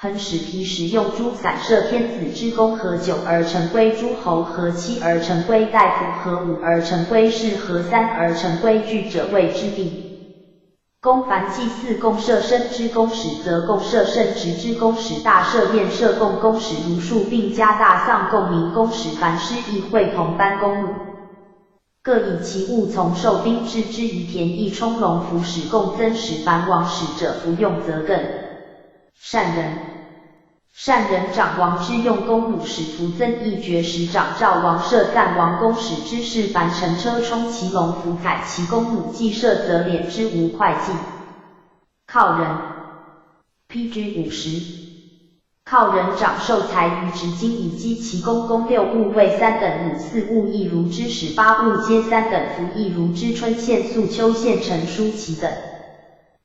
恒使皮使用诸散设天子之功合九而成规诸侯，合七而成规大夫，合五而成规士，合三而成规矩者谓之弼。公凡祭祀共设身之公使，则共设圣职之公使，大设宴设共公使，如数并加大丧共鸣公使，凡师议会同班公务，各以其物从受兵制之于田邑充龙服使共增使，凡王使者服用则更。善人，善人长王之用弓弩使服增邑爵使长赵王射赞王公使之事，凡乘车充其龙服凯其弓弩计射则敛之无会计。靠人，PG 50，靠人长受财于执金以积其公公六物为三等弩四物亦如之使八物皆三等服亦如之春献素秋献成书其等。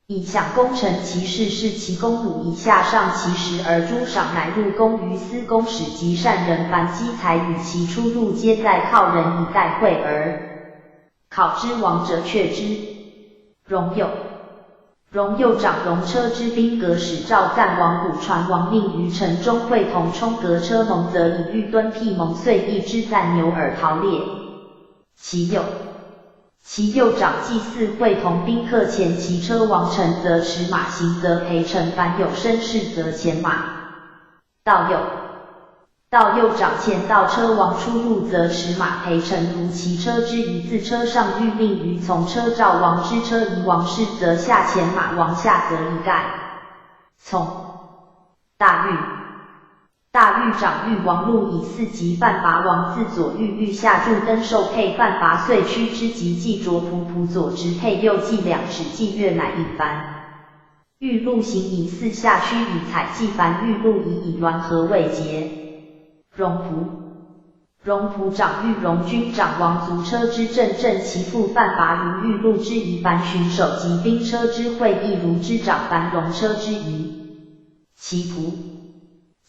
以享功成其事是其公弩以下上其实而诸赏乃入宫于司公使及善人凡积财与其出入皆在靠人以待惠而考之王者却之。荣佑，荣佑长戎车之兵革使赵赞王古传王命于城中会同冲革车蒙则以欲敦辟蒙遂一之赞牛耳陶烈。其右。其右长祭祀会同宾客前骑车王臣则持马行则陪臣凡有身事则前马。道右，道右长前道车王出入则持马陪臣如骑车之于自车上欲命于从车赵王之车宜王室则下前马王下则一概。从大狱。大狱长狱王禄以四级范拔王自左御御下柱登授配范拔岁区之级祭卓仆仆左直配右记两指祭月乃引凡。玉禄行以四下区以采祭凡玉禄以以滦河为节。荣仆，荣仆长玉荣军长王族车之正正其父范拔如玉禄之仪凡巡守及兵车之会议如之长凡戎车之仪。其仆。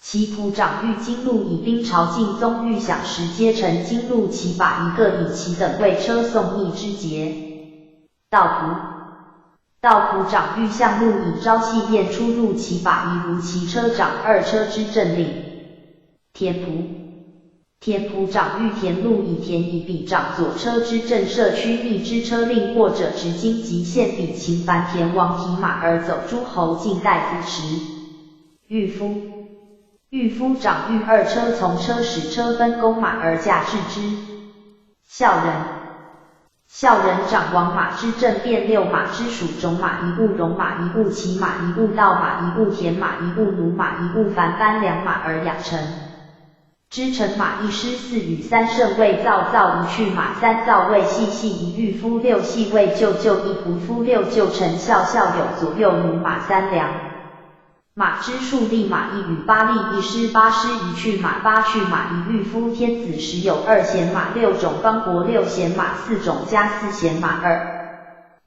其仆长御金禄以兵朝晋宗御享时皆成金禄骑法一个以其等为车送逆之节。道仆，道仆长御相禄以朝夕宴出入其法一如其车长二车之政令。田仆，田仆长御田禄以田以比长左车之政社区逆之车令或者执金及县比秦凡田王提马而走诸侯近代扶持。御夫。御夫长御二车从车使车分弓马而驾制之。孝人，孝人长王马之正变六马之属种马一物戎马一物骑马一物道马一物田马一物奴马一物凡班两马而养成。织成马一师四羽三圣位造造一去马三造位细细一御夫六细位舅舅一仆夫六旧臣孝孝有左右奴马三两。马之数立马一羽八立一师八师一去马八去马一御夫天子时有二贤马六种方国六贤马四种加四贤马二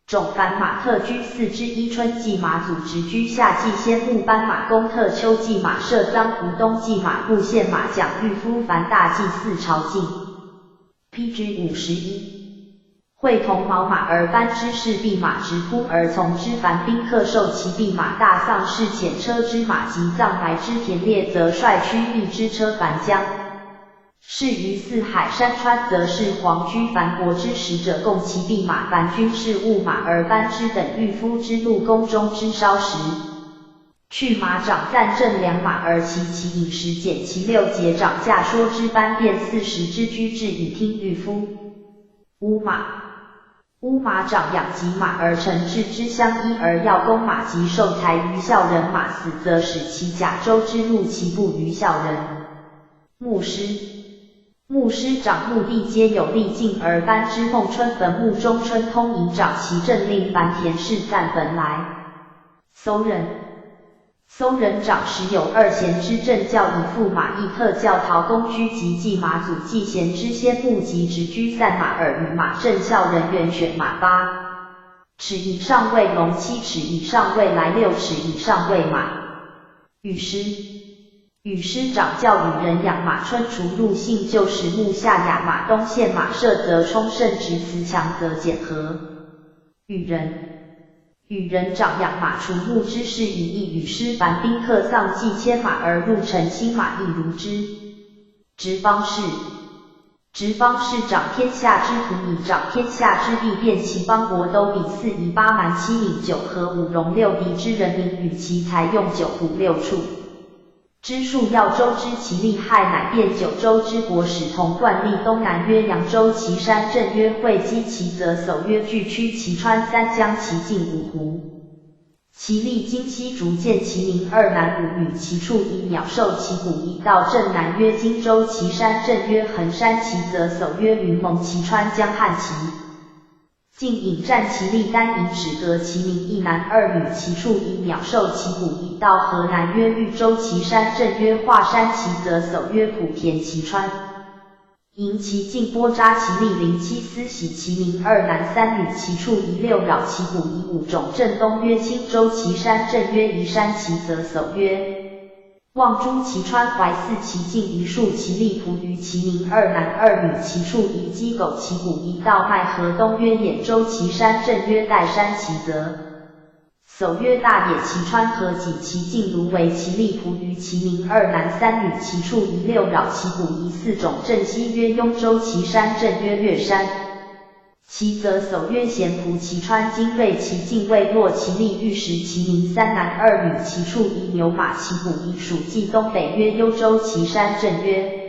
种凡马特居四之一春季马祖直居夏季先木斑马公特秋季马涉臧湖冬季马布县马蒋御夫凡大祭祀朝觐。PG 51。会同毛马而班之士弼马直扑而从之凡宾客受其弼马大丧事遣车之马及葬埋之田猎则率驱逆之车凡将。是于四海山川则是皇居凡国之使者共其弼马凡军事物马而班之等御夫之路宫中之烧食。去马长暂正两马而骑其饮食减其六节长驾说之班变四十之居制以听御夫。乌马。乌马长养及马而成制之相依而要弓马及受财于孝人马死则使其甲周之入其步于孝人。牧师，牧师长墓地皆有立进而班之孟春坟墓中春通营长其政令凡田氏赞坟来。搜人，搜人长时有二贤之政教以驸马邑特教陶公居及祭马祖祭贤之先墓及直居散马耳与马正校人员选马8尺以上为龙7尺以上为来6尺以上为马。御师，御师长教与人养马春除入信旧时木下雅马东县马社则冲胜直词强则简和。与人。羽人长养马畜牧之事以役羽师，凡宾客丧祭牵马而入城，新马亦如之。职方氏，职方氏掌天下之土，以掌天下之地，遍其邦国都比四夷八蛮七闽九河五戎六狄之人民，与其财用九谷六畜之数要周知其利害，乃变九州之国，使同惯例。东南曰扬州，其山镇曰会稽，其泽叟曰巨曲，其川三江，其境五湖。其利今西逐见其民二男五女，其畜以鸟兽，其谷以道。镇南曰荆州，其山镇曰衡山，其泽叟曰云蒙，其川江汉，其境引战，其利丹营止戈，其民一男二女，其畜以鸟兽，其谷以道。河南曰豫州，其山镇曰华山，其泽叟曰莆田，其川营，其境波扎，其利灵七司喜，其民二男三女，其畜以六扰，其谷以五种。镇东曰青州，其山镇曰夷山，其泽叟曰望诸，其川淮泗，其境一树，其利蒲鱼，其民二男二女，其畜以鸡狗，其谷以稻麦。河东曰兖州，其山镇曰岱山，其泽叟曰大冶，其川河济，其境芦苇，其利蒲鱼，其民二男三女，其畜以六扰，其谷以四种。镇西曰雍州，其山镇曰岳山，其泽叟曰咸蒲，其川精锐，其境渭洛，其利玉石，其民三男二女，其畜以牛马，其谷以黍稷。东北曰幽州，其山镇曰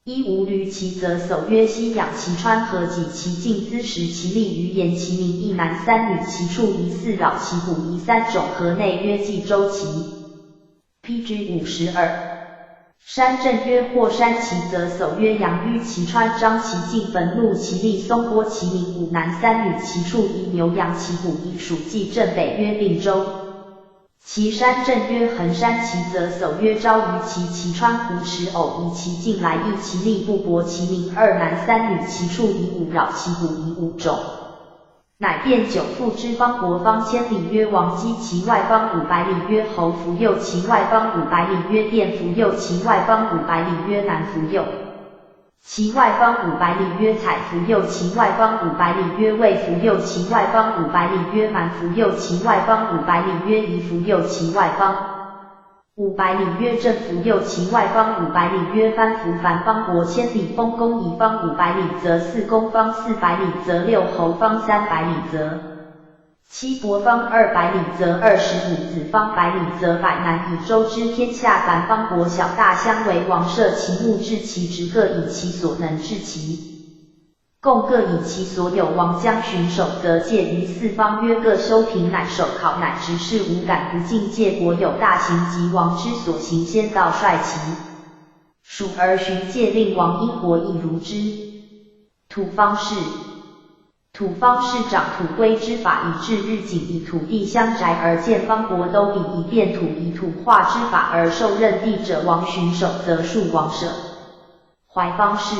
伊吾驴，其泽叟曰西阳，其川河济，其境资食，其利于盐，其民一男三女，其畜以四扰，其谷以三种。河内曰冀州，其 PG 52。山镇曰霍山，其泽叟曰阳迂，其川张，其境汾露，其利松波，其民五男三女，其畜以牛羊，其谷以黍稷。镇北曰并州，其山镇曰衡山，其泽叟曰昭虞，其川湖池偶夷，其境来邑，其利布帛，其民二男三女，其畜以五扰，其谷以五种。乃变九父之方国，方千里曰王姬，其外方500里曰侯福右，其外方500里曰甸福右，其外方500里曰南福右，其外方500里曰采福右，其外方500里曰魏福右，其外方500里曰蛮福右，其外方500里曰夷福右，其外方500里曰郑福右，其外方500里曰藩福。凡方国千里，封公以方500里则四公，方400里则六侯，方300里则七伯，方200里则25子，方百里则百男。以周之天下，凡方国小大相为王设其牧治其职，各以其所能治其共，各以其所有。王将巡守则介于四方，曰各修平，乃守考，乃执事，无敢不进。戒国有大行，及王之所行，先道率其属而巡戒令王因国亦如之。土方氏，土方氏长土归之法，以治日景，以土地相宅而建方国都比，以变土，以土化之法而受任地者，王巡守则庶王舍。怀方氏，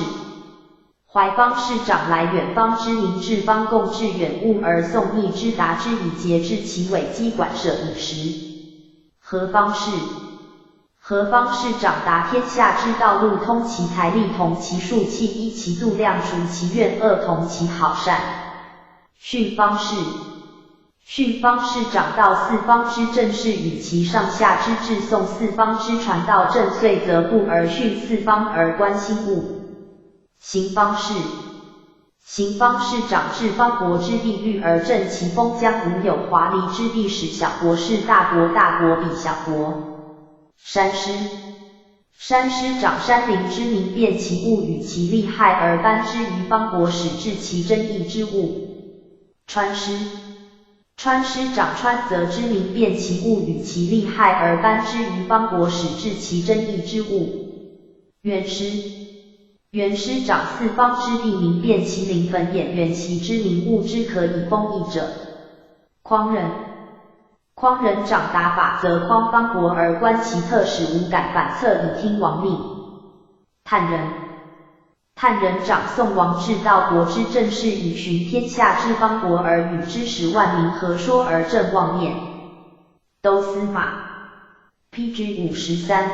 怀方氏长来远方之民，至方共致远物而送逆之达之，以节制其尾机管舍以食。何方氏，何方氏长达天下之道路，通其财力，同其数器，依其度量，除其怨恶，同其好善。训方氏，训方氏长道四方之政事，与其上下之治，送四方之传道正遂则不而训四方而观心物。行方氏，行方氏长治方国之地域而正其封疆，无有华离之地，使小国是大国，大国比小国。山师，山师长山林之民，辨其物与其利害而颁之于方国，使治其争议之物。川师，川师长川泽之民，辨其物与其利害而颁之于方国，使治其争议之物。元师，元师长四方之地民，辨其灵粉眼，远其之民物之可以封邑者。匡人，匡人长达法则，匡方国而观其特使，无敢反侧，以听王命。探人，探人长宋王至道国之政事，以巡天下之方国而与之，使万民合说而正妄念。都司马，PG 53。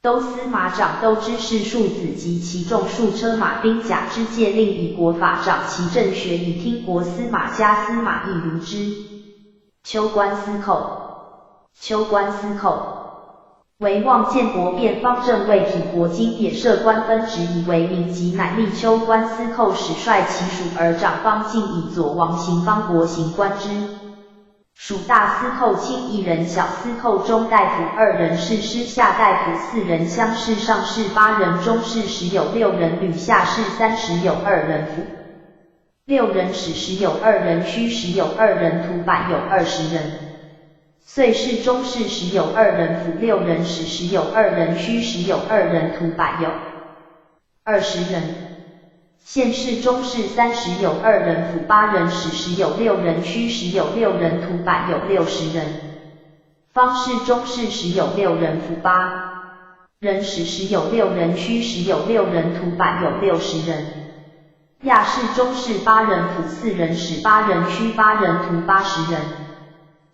都司马长都知事庶子及其众数车马兵甲之戒令，以国法长其政学，以听国司马加司马亦如之。秋官司寇，秋官司寇。为望建国变方正为体国经野设官分职以为民籍，乃立秋官司寇使率其属而长方进以左王行方国行官之。属大司寇卿一人，小司寇中大夫二人，士师下大夫四人，乡试上士八人，中士十有六人，吕下士32人，府六人，使十有二人，虚十有二人，徒百有20人。岁士中士十有二人，府六人，使十有二人，虚十有二人，徒百有20人。县试中士32人，府八人，使十有六人，虚十有六人，徒百有60人。方士中士十有六人，府八人，使十有六人，虚十有六人，徒百有60人。亚士中士八人，府四人，使八人，虚八人，徒80人。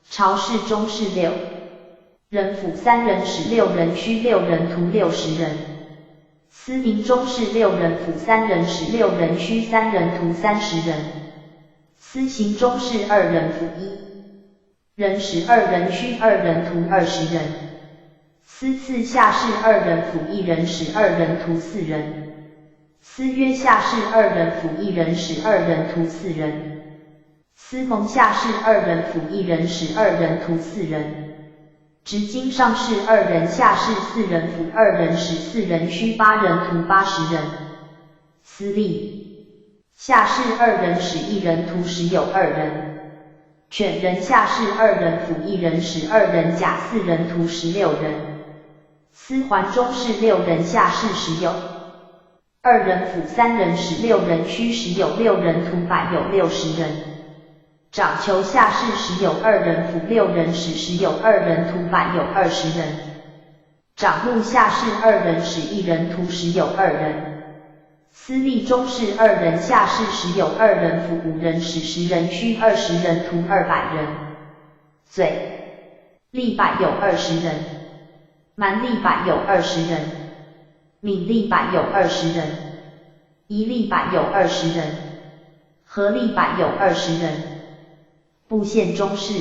朝士中士六人，府三人，使六人，虚六人，徒60人。司民中士六人，府三人，使六人，虚三人，徒30人。司刑中士二人，府一人，使二人，虚二人，徒20人。司次下士二人，府一人，使二人，徒四人。司约下士二人，府一人，使二人，徒四人。司蒙下士二人，府一人，使二人，徒四人。执金上士二人，下士四人，府二人，使四人，虚八人，徒80人。司隶下士二人，使一人，徒十有二人。犬人下士二人，府一人，使二人，甲四人，徒16人。司环中士六人，下士十有二人，府三人，使六人，虚十有六人，徒百有60人。长囚下士十有二人，府六人，使十有二人，徒百有20人。长目下士二人，使一人，徒十有二人。司隶中士二人，下士十有二人，府五人，使十人，虚20人，徒200人。罪吏百有20人，蛮吏百有20人，闽吏百有20人，夷吏百有20人，合吏百有20人。部县中士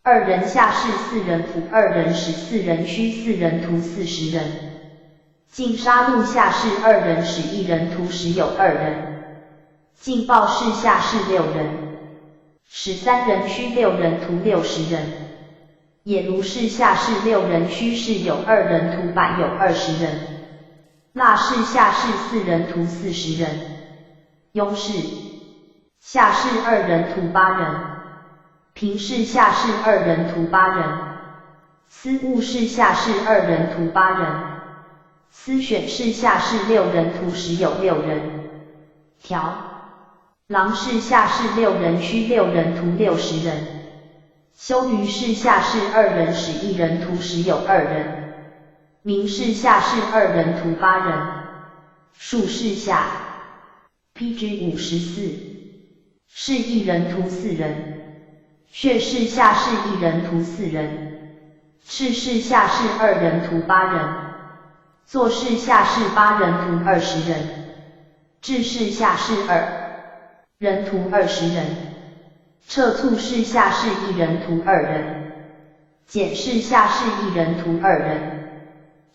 二人，下士四人，府二人，使四人，虚四人，徒40人。进杀戮下士二人，使一人，徒十有二人。进报士下士六人，使三人，虚六人，徒60人。野卢氏下士六人，虚士有二人，徒百有20人。腊氏下士四人，徒40人。雍氏下士二人，徒八人。平氏下士二人，徒八人。司务士下士二人，徒八人。司选士下士六人，徒十有六人。条郎士下士六人，虚六人，徒60人。修余士下士二人，使一人，徒十有二人。明士下士二人，徒八人。术士下 PG 54士一人，徒四人。穴士下士一人，徒四人。赤士下士二人，徒八人。坐士下士八人，徒20人。治士下士二人，徒20人。撤卒士下士一人，徒二人。检士下士一人，徒二人。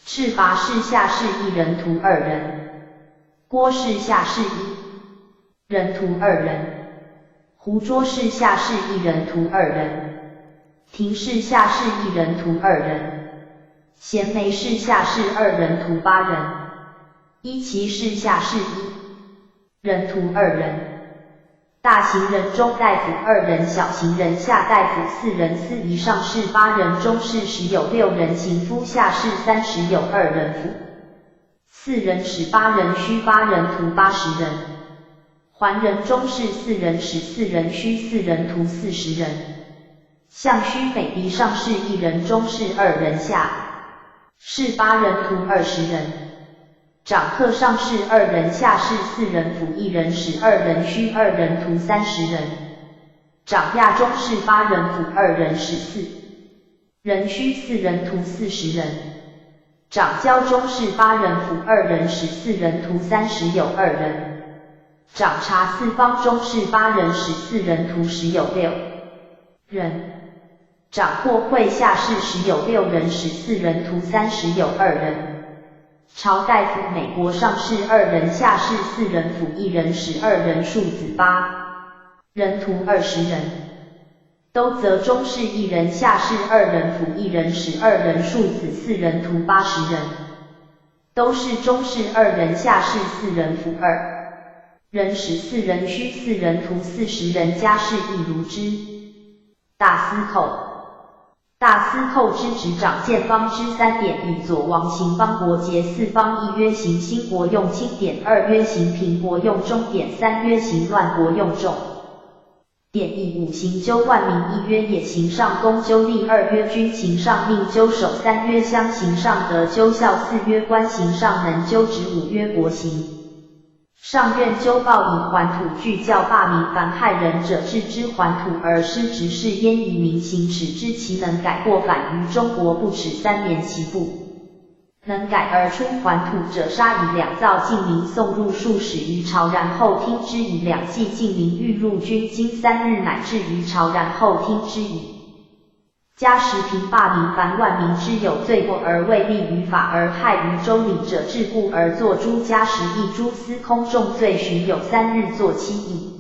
赤拔士下士一人，徒二人。郭士下士一人，徒二人。胡卓士下士一人，徒二人。廷士下士一人，徒二人。贤梅士下士二人，徒八人。伊奇士下士一人，徒二人。大行人中大夫二人，小行人下大夫四人，司仪上士八人，中士十有六人，行夫下士32人，府四人，使八人，虚八人，徒80人。桓人中士四人，使四人，虚四人，徒40人。相须美狄上士一人，中士二人，下士八人，徒20人。长客上士二人，下士四人，府一人，使二人，虚二人，徒30人。长亚中士八人，府二人，使四人，虚四人，徒40人。长交中士八人，府二人，使四人，徒32人。长察四方中士八人，使四人，徒十有六人。长过会下士十有六人，使四人，徒三十有二人。朝大夫美国上士二人，下士四人，辅一人，使二人，庶子八人，徒20人。都则中士一人，下士二人，辅一人，使二人，庶子四人，徒80人。都是中士二人，下士四人，辅二人，使四人，虚四人，徒40人，家事亦如之。大司寇。大司寇之职掌建方之三典，以左王行方国节四方，一曰行兴国用轻典，二曰行平国用中典，三曰行乱国用重典。以五行纠万民，一曰野行上公纠吏，二曰军行上命纠守，三曰乡行上德纠孝，四曰官行上能纠职，五曰国行上愿纠报。以还土具教罢民，凡害人者，置之还土而失职，是焉以民行耻之，其能改过反于中国，不耻3年，其不能改而出还土者，杀以两造进民，送入数使于朝，然后听之以两计进民，欲入军经3日，乃至于朝，然后听之以。加时平罢民，凡万民之有罪过而未立于法而害于州里者，至故而作诸加时役，诸司空重罪旬有3日作7役，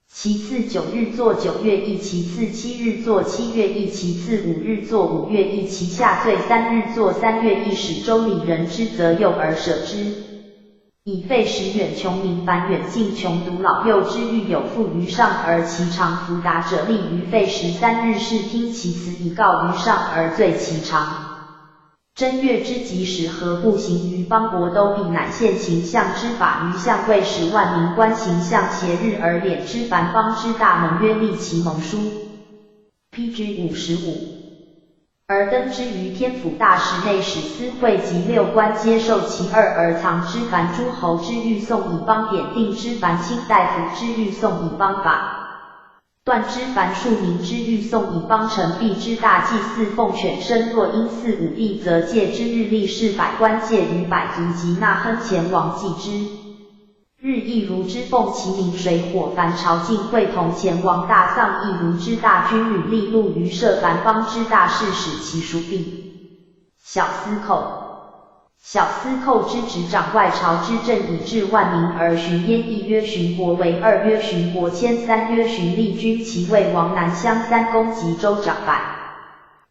其次9日作9月役，其次7日作7月役，其次5日作5月役，其下罪3日作3月役，使州里人之责幼而舍之。以废时远穷民，凡远近穷独老幼之欲有负于上而其常福达者，立于废时3日，视听其辞以告于上而罪其长。正月之吉时，何不行于邦国都必乃现行象之法于相位，使万民观形象协日而敛之。凡邦之大盟约，立其盟书。P.G. 55。而登之于天府大石内，使司会及六官皆受其二而藏之。凡诸侯之欲送以邦典定之，凡卿大夫之欲送以邦法断之，凡庶民之欲送以邦臣币之。大祭祀奉犬牲，若因祀武帝，则戒之日立誓百官戒于百族及纳亨前王祭之日亦如之。奉其名水火，凡朝觐会同前王大丧亦如之。大军旅利禄于设，凡邦之大事，使其属币。小司寇。小司寇之职掌外朝之政，以治万民而巡焉。一曰巡国为，二曰巡国迁，三曰巡利军。其位王南乡三公及州长百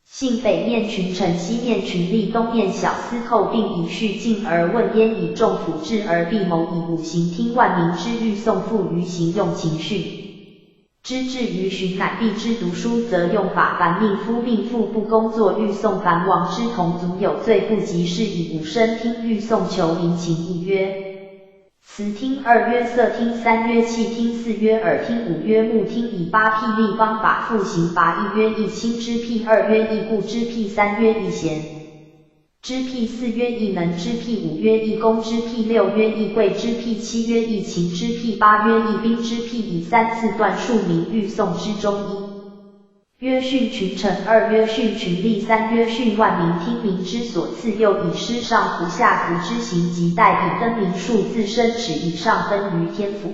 姓，北面群臣，西面群吏，东面小司寇，并以序进而问焉，以众辅治而必谋，以五行听万民之欲送赋于行用情训之至于巡，乃必之读书则用法。凡命夫命妇不工作欲送，凡王之同族有罪不及事，以五声听欲送求民情。一曰辞听，二曰色听，三曰气听，四曰耳听，五曰目听。以八辟立方法复刑罚。一曰一亲之辟，二曰一故之辟，三曰一贤之辟，四曰一能之辟，五曰一公之辟，六曰一贵之辟，七曰一勤之辟，八曰一兵之辟。以三次断庶民欲送之中。一曰训群臣，二曰训群吏，三曰训万民，听民之所赐。又以师上服下服之行及代笔登名数字身尺以上，分于天府。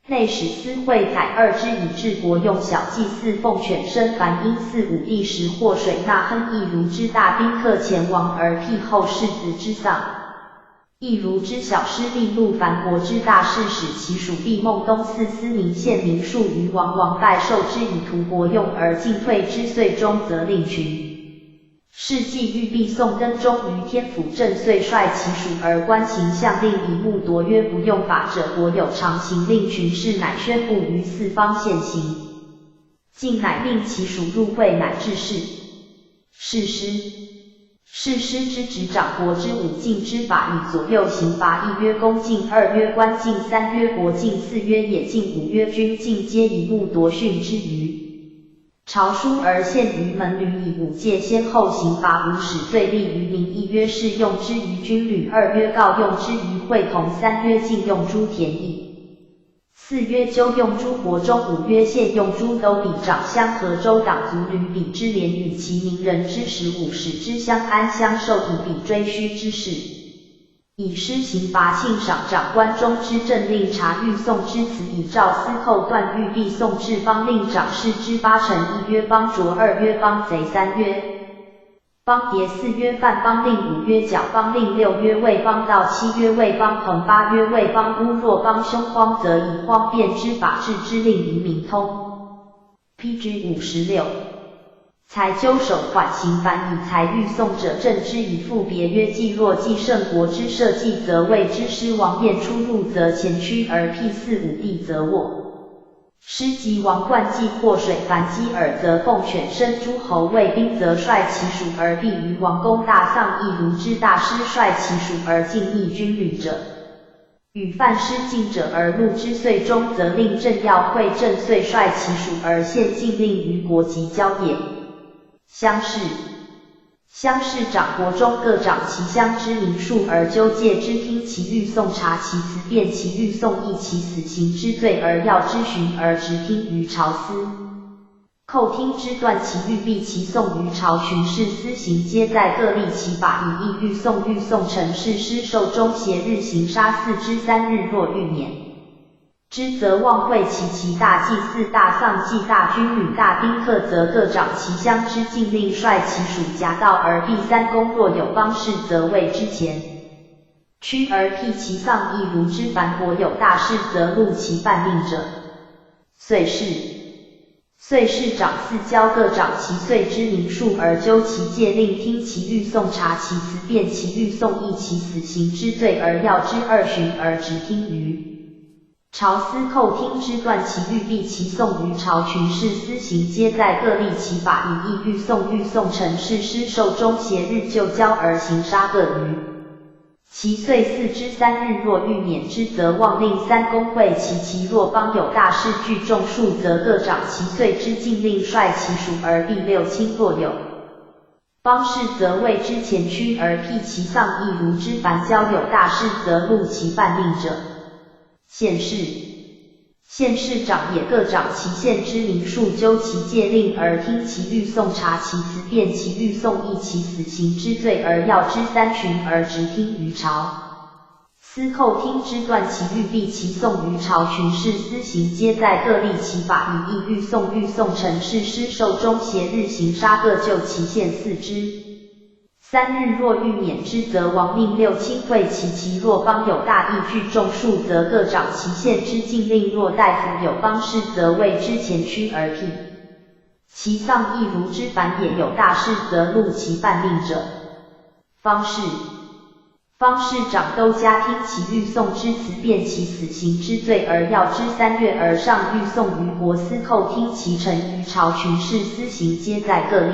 内史司会采二之以治国用。小祭祀奉犬牲，凡因祀武帝时获水纳亨亦如之。大宾客前王而辟后世子之丧亦如之。小师利禄，凡国之大事，使其属毕孟东四司民县民数于王，王拜受之以图国用而进退之。岁终则令群事祭欲必送登终于天府正岁，率其属而观行相令，以目夺曰不用法者，国有常行。令群士乃宣布于四方现行。晋乃令其属入会，乃至是是师。是师之职掌国之五禁之法，以左右刑罚。一曰宫禁，二曰官禁，三曰国禁，四曰野禁，五曰军禁，皆以目夺训之于朝书而献于门闾，以五戒先后刑罚，无使罪立于民。一曰适用之于军旅，二曰告用之于会同，三曰禁用诸田邑，四曰纠用诸国中，五曰限用诸都比长乡和州党族旅比之廉与其民人之食物，使之相安相受，以比追虚之事。以施刑罚庆赏长官中之政令查狱讼之词，以诏司寇断狱毕送至方令长史之八臣，一曰方卓，二曰方贼，三曰方谍，四曰范方令，五曰剿方令，六曰魏方道，七曰魏方彭，八曰魏方乌。若方凶荒，则以荒变之法治之，令移民通。P.G. 56。才纠守缓刑，凡以才狱讼者，政之以复别曰：既若继圣国之社稷，则谓之师王晏出入，则前驱而辟四五地，则卧。师及王冠既获水凡积耳，则奉犬身诸侯卫兵，则率其属而避于王宫大丧，亦如之大师率其属而进逆军旅者。与犯失禁者而入之岁中，则令政要会正岁率其属而献禁令于国及郊野。乡试，乡试长国中各长其乡之民数而纠戒之，听其狱讼，查其辞，辨其狱讼，议其死刑之罪而要之询而直听于朝司。寇听之断其狱，毕其讼于朝巡视司刑，皆在各立其法以议狱讼。狱讼成事施受终协日行杀四之三日，若欲免之，则望会其其大祭祀、大丧祭、大军旅、大宾客，则各长其乡之禁令，率其属夹道而避三公。若有方士，则谓之前驱而辟其丧，亦如之。凡国有大事，则录其犯命者。岁事，岁事长四郊各长其岁之民数而纠其戒令，听其狱讼，查其辞，辨其狱讼，议其死刑之罪而要之二旬而直听于朝司。寇听之断其狱，毕其讼于朝群事司刑，皆在各立其法以议狱讼。狱讼成事施受终协日就交而行杀各余其岁四之三日，若欲免之，则望令三公会其其。若邦有大事聚众数，则各长其岁之禁令，率其属而避六亲。若有方士，则谓之前驱而辟其丧，亦如之。凡交有大事，则录其犯命者。县事，县事长也各长其县之民数，纠其戒令而听其狱讼，查其辞，辨其狱讼，议其死刑之罪而要之三旬而直听于朝。司寇听之断其狱，毕其讼于朝巡视司刑，皆在各立其法以议狱讼。狱讼成事施受终协日行杀各就其县四之三日，若欲免之，则王命六卿会其其。若邦有大义聚众数，则各长其县之禁令。若大夫有方士，则谓之前驱而辟其丧，亦如之。凡也有大事，则录其犯命者。方士，方士长都家听其狱讼之辞，辨其死刑之罪而要之三月而上狱讼于国司寇听其陈于朝群事司刑，皆在各立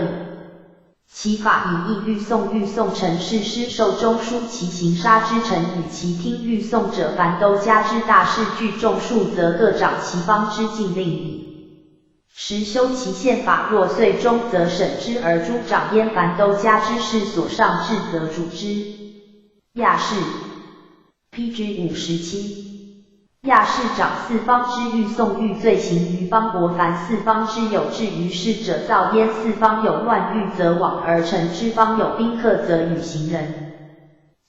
其法以议狱讼。狱讼成事施受中书其行杀之臣与其听狱讼者。凡都家之大事聚众数，则各长其邦之禁令以实修其宪法。若岁终，则审之而诸长焉。凡都家之事所上至，则主之。亚士，P.G. 57。亚士长四方之狱讼狱罪行于邦国，凡四方之有志于事者，造焉。四方有乱狱，则往而成之；方有宾客，则与行人。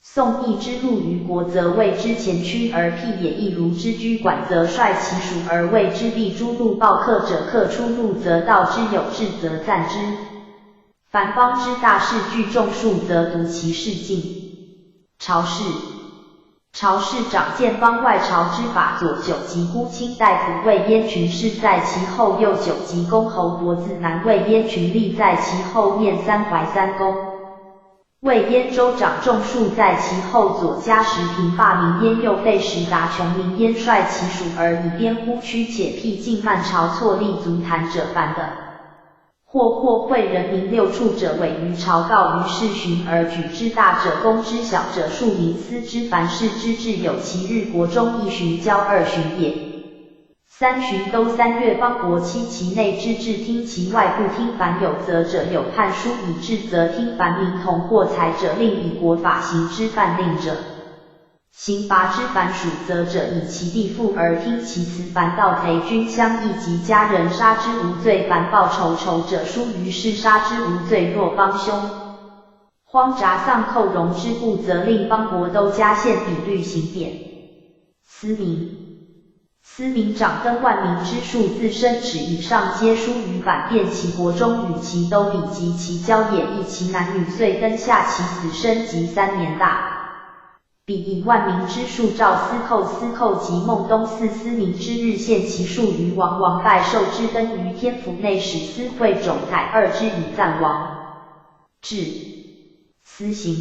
宋义之入于国，则谓之前驱而辟也；亦如之居馆，则率其属而谓之避。诸路报客者，客出入，则道之有志，则赞之。凡邦之大事聚众数，则独其事尽。朝事，朝事长见方外朝之法，左九级孤卿大夫魏燕群士在其后，右九级公侯伯子男魏燕群立在其后面，三怀三公。魏燕州长众数在其后，左加时平霸名焉，右废时达穷名焉，率其属而以边呼驱且辟进慢朝错立足谈者，凡的。或会人民六处者，委于朝告于世巡而举之大者，公之小者，庶民思之。凡事之至有其日，国中一旬交二旬也。三旬都三月，邦国七其内之治听，其外不听。凡有责者，有判书以治，则听。凡民同获财者，令以国法行之。犯令者，刑罚之。凡属责者，以其地富而听其辞。凡盗贼军相异及家人，杀之无罪。凡报仇仇者，书于事，杀之无罪。若帮凶荒札丧寇戎之故，则令邦国都加宪比律刑典。司民，司民长分万民之数，自申齿以上皆书于版，遍其国中，与其都比及其郊野，异其男女岁登下其死生及3年大。彼以万民之数诏司寇，司寇及孟东寺司民之日，献其数于王，王拜受之，登于天府内，使司会种采二之以赞王。制。司刑，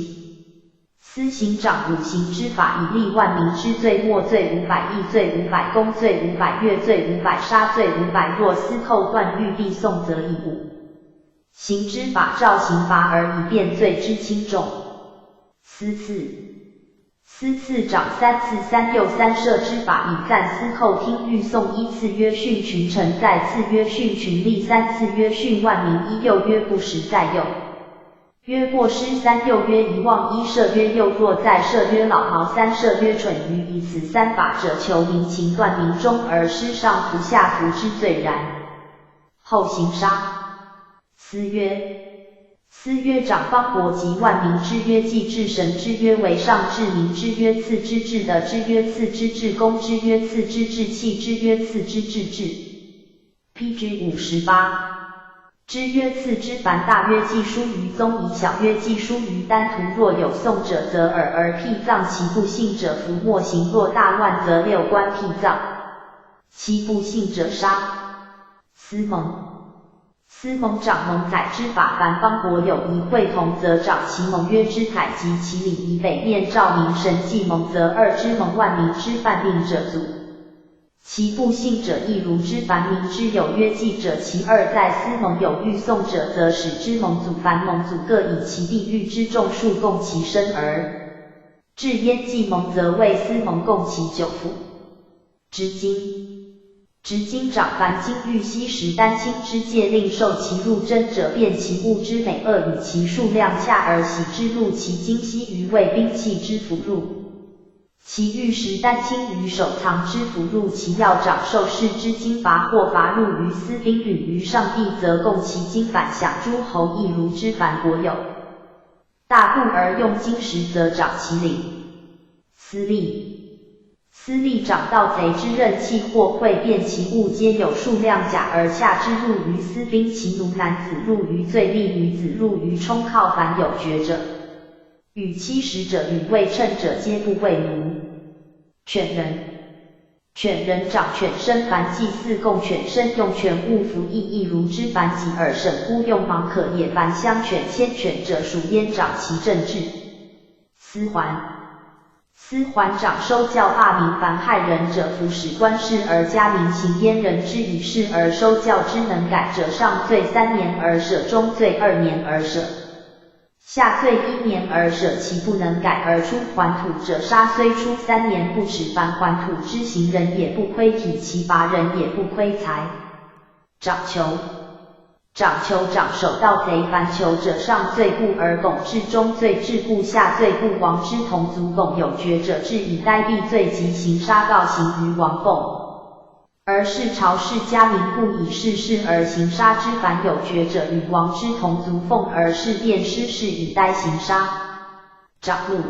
司刑掌五刑之法，以立万民之罪，末罪500，议罪500，功罪500，越罪500，杀罪500。若司寇断狱必讼，则以五刑之法照刑罚而以辨罪之轻重。司次，司次掌三次三又三赦之法，以赞司寇听狱讼。一次曰训群臣，再次曰训群吏，三次曰训万民。一又曰不实在右。曰过失三又曰遗忘一赦曰幼若在赦曰老毛三赦曰蠢愚，以此三法者，求民情断民中而失上服下服之罪然。后刑杀。司约，司约掌邦国及万民之约，既至神之约，为上至民之约，次之至德之约，次之至公之约，次之至器之约，次之至智。P.G. 58。之约次之凡大约记书于宗，以小约记书于丹徒。若有讼者，则耳而辟葬；其不信者，服墨刑。若大乱，则六官辟葬；其不信者，杀。司盟，司盟掌盟载之法，凡邦国有一会同，则掌其盟约之采及其礼。以北面照明神祭盟，则二之盟万民之犯命者阻。其不信者亦如之。凡民之有约记者，其二在司盟有欲讼者，则使之盟祖。凡盟祖各以其地域之众数供其身而至焉记盟，则为司盟供其九府。执金，执金掌凡金玉锡石丹青之戒令，受其入真者，辨其物之美恶，与其数量洽而喜之，入其金锡于卫兵器之符入。其玉石丹青于守藏之符入，其要长受事之金罚或罚入于司兵旅于上帝，则供其金反享诸侯，亦如之。凡国有大故而用金石，则长其领。司隶，司隶掌盗贼之任器或会辨其物皆有数量假而下之，入于私兵其奴男子入于罪利女子入于充靠，凡有爵者与妻食者与未称者，皆不为奴。犬人，犬人掌犬身，凡祭祀供犬身用犬物服役，亦如之。凡己耳审孤用莽可也。凡相犬牵犬者，属焉掌其政治。司环，司环掌收教罢民，凡害人者，服使官事而加民刑阉人之以事而收教之能改者，上罪3年而赦，中罪2年而赦，下罪1年而赦。其不能改而出还土者，杀。虽出3年不耻。凡还土之行人也不亏体，其罚人也不亏财。掌囚，掌囚掌守盗贼，凡囚者，上罪故而拱至中罪至故下罪故王之同族拱有爵者，治以呆毙罪及刑杀告刑于王凤。而是朝氏家民故以事事而行杀之，凡有爵者与王之同族奉而是殿师事以呆行杀。长禄，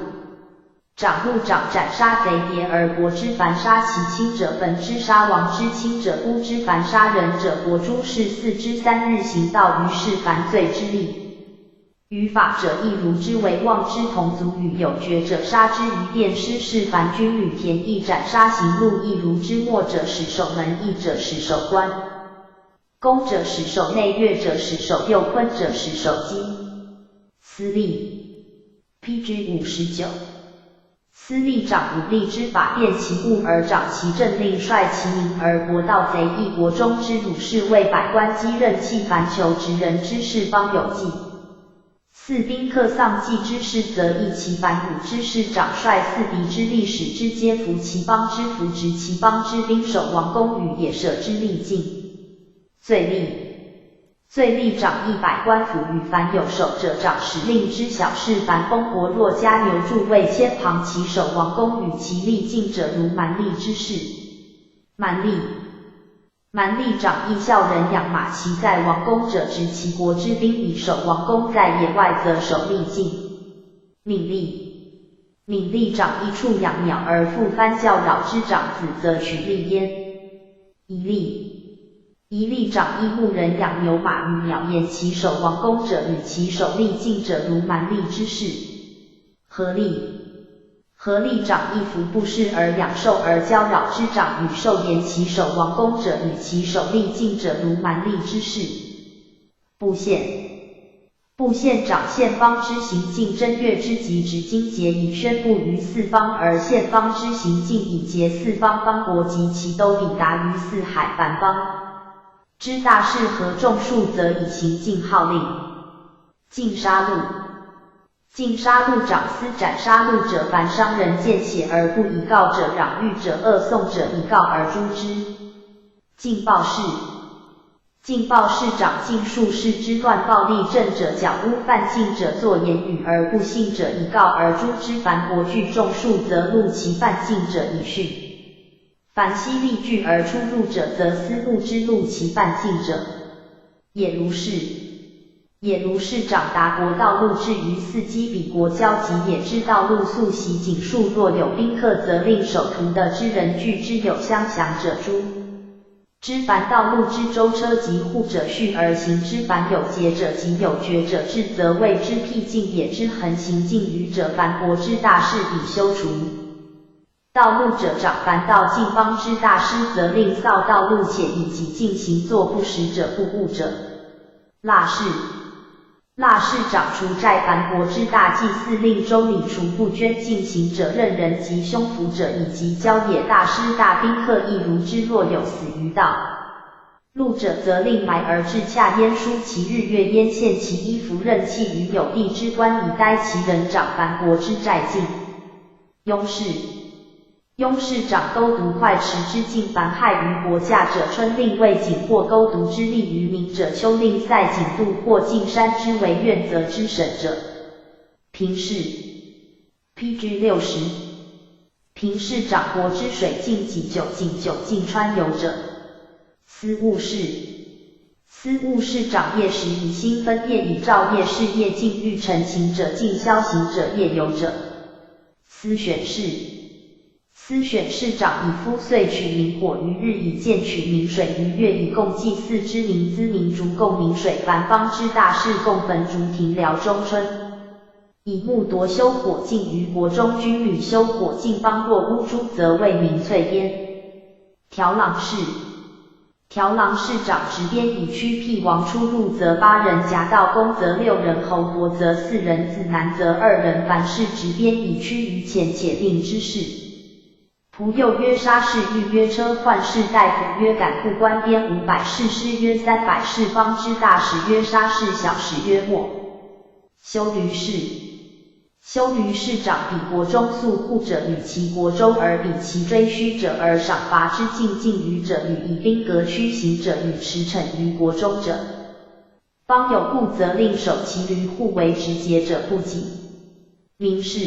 长禄长斩杀贼谍而国之，凡杀其亲者焚之，杀王之亲者孤之，凡杀人者国诸事4之3日行道于是凡罪之力。于法者亦如之，为望之同族与有爵者杀之于殿师事，凡军旅田邑斩杀行路亦如之。末者使守门，义者使守关，公者使守内，乐者使守右，坤者使守机。司隶 P.G. 59。司隶掌武力之法，辨其物而掌其政令，率其民而国盗贼，一国中之儒士为百官积任弃，凡求职人之事方有纪。四宾客丧祭之事，则易其凡武之事，长率四敌之力，使之皆服其邦之服，执其邦之兵，守王宫与野舍之利尽。罪吏，罪吏掌一百官府与凡有守者，掌使令之小事。凡封国若加牛柱位千旁，其守王宫与其利尽者，如蛮力之事。蛮力。蛮力长义孝人养马，其在王宫者，执其国之兵以守王宫；在野外，则守利尽。敏利，敏利长一处养鸟而复翻教扰之长子，则取利焉。一利，一利长一牧人养牛马与鸟，言其守王公者与其守利尽者，如蛮力之事。合力，合力长一服不施而养兽而交扰之长与兽，言其守王公者与其守利尽者，如蛮力之事。布宪。布宪长宪方之行径正月之极执经节以宣布于四方，而宪方之行径以结四方方国及其都抵达于四海凡方之大事和众数，则以行径号令。禁杀戮，禁杀戮长司斩杀戮者，凡伤人见血而不以告者，攘狱者，恶讼者，以告而诛之。禁暴事。禁暴事长禁术士之乱暴力政者，矫诬犯禁者，作言语而不信者，以告而诛之。凡国聚众数，则戮其犯禁者以训。凡悉力聚而出入者，则思慕之戮其犯禁者。也如是。也如是长达国道路至于四基彼国交及也之道路宿习锦数。若有宾客，则令守途的之人拒之，有相降者诛之。凡道路之舟车及护者序而行之，凡有节者及有觉者至，则谓之僻静也之横行径于者，凡国之大事以修除。道路者长凡道境方之大师，则令扫道路，且以己进行作不实者不误者。腊氏，腊氏长除债凡国之大祭祀令周礼除不捐进行者，任人及凶俘者，以及郊野大师大宾客亦如之。若有死于道路者，则令埋而至恰焉，书其日月焉，献其衣服，任弃于有地之官，以呆其人。长凡国之债尽。庸士，庸士长勾毒快驰之境，凡害于国家者，春令卫景或勾毒之利于民者，秋令赛景度或进山之为怨责之审者。平氏，PG 60。平氏长国之水尽己久井久尽川游者。司务士，司务士长夜时以星分，夜以照夜视，夜尽欲成行者，尽消行者，夜游者。司选士，司选士长以夫岁取名火于日，以剑取名水于月，以共祭祀之名资名烛共名水，凡方之大事共焚烛庭辽中春。以木铎修火镜于国中，军旅修火镜方若乌珠，则为民粹焉。条郎士，条郎士长执鞭以驱辟王出入，则八人夹道公，则六人侯伯，则四人子男，则二人凡事执鞭以驱于前且令之事。仆右曰杀士，御曰车患士大夫曰赶户官编500士师曰300士方之大使曰杀士小使曰末。修驴士，修驴士长比国中宿护者与其国中而比其追须者而赏罚之进进于者与以兵革驱行者与驰骋于国中者，方有故则令守其驴护为直节者不给。明士，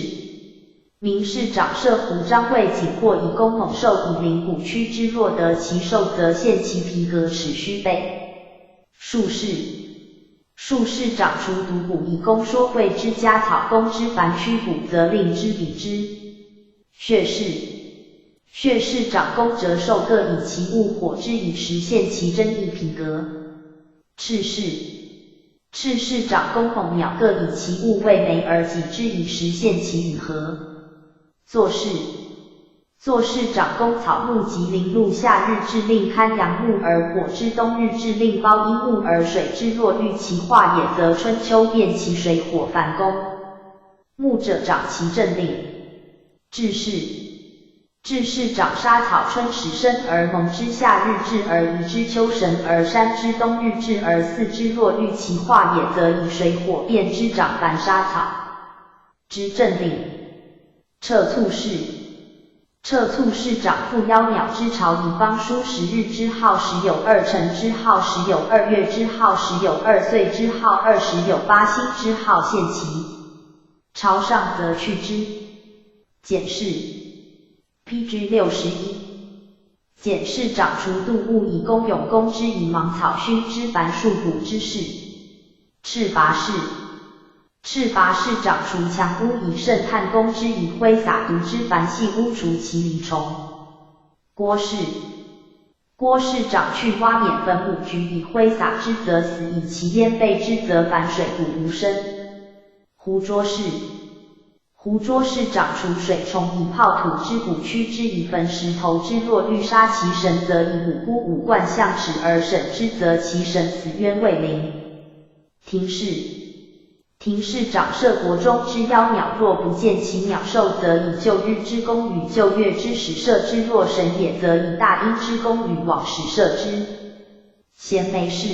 明士长射胡张卫景或以弓猛兽以灵骨驱之，若得其兽，则献其皮革齿须备。术士，术士长除毒蛊以供说谓之家草公之凡驱蛊，则令之比之。血士，血士长弓折兽各以其物火之以实现其真意品格。赤士，赤士长弓猛鸟各以其物为媒而己之以实现其与和。做事，做事长弓草木及林露，夏日至令看阳木而火之，冬日至令包阴木而水之。若欲其化也，则春秋变其水火凡宫木者长其政令。治世，治世长沙草，春始生而萌之，夏日至而移之，秋神而山之，冬日至而祀之。若欲其化也，则以水火变之，长凡沙草之政令。撤促士，撤促士长复妖鸟之巢，以方书十日之号，时有二辰之号，时有二月之号，时有二岁之号，二十有八星之号，现其朝上则去之。简氏，PG 61。简氏长除度物以公勇攻之，以芒草熏之，凡树谷之事。赤拔氏。赤拔氏长除强巫以圣炭攻之，以挥洒毒之，凡系巫除其离虫。郭氏。郭氏长去蛙免粉五菊以挥洒之，则死；以其烟备之，则反水谷无生。胡卓氏。胡卓氏长除水虫以泡土之，骨驱之以焚石头之。若欲杀其神，则以五孤五贯象齿而审之，则其神死渊未灵。廷氏。廷氏长射国中之妖鸟，若不见其鸟兽，则以旧日之功与旧月之时射之；若神也，则以大阴之功与往时射之。贤梅氏。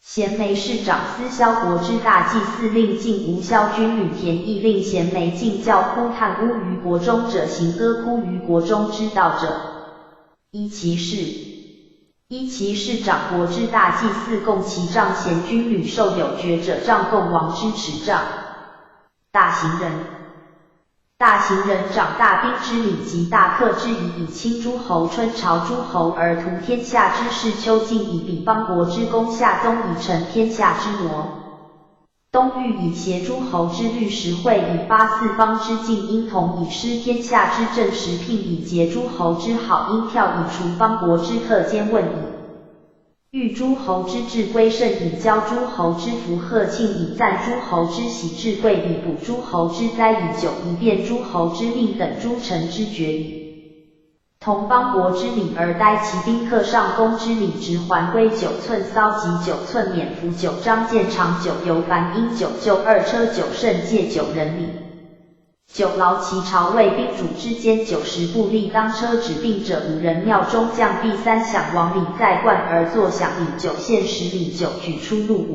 贤梅氏长司萧国之大祭司，令晋吴萧军吕田邑，令贤梅进教呼探巫于国中者，行歌哭于国中之道者，依其事。依其事长国之大祭司，共其帐贤军旅受有爵者，帐共王之持帐。大行人。大行人长大兵之礼及大客之仪，以清诸侯，春朝诸侯而图天下之事，秋进以比邦国之功，夏冬以成天下之魔。东域以协诸侯之律，时会以发四方之境，殷同以施天下之政，时聘以结诸侯之好，殷跳以除邦国之特兼问以欲诸侯之志，归圣以交诸侯之福，贺庆以赞诸侯之喜，至贵以补诸侯之灾，以久以变诸侯之命等诸臣之决矣。同邦国之礼而待其宾客，上公之礼直还归9寸骚及9寸冕服9张剑长9游凡鹰9就2车9圣戒9人礼。9劳其朝卫宾主之间90步立当车指病者5人，庙中将毕三响王礼在冠而坐享礼9县10里9举出入5。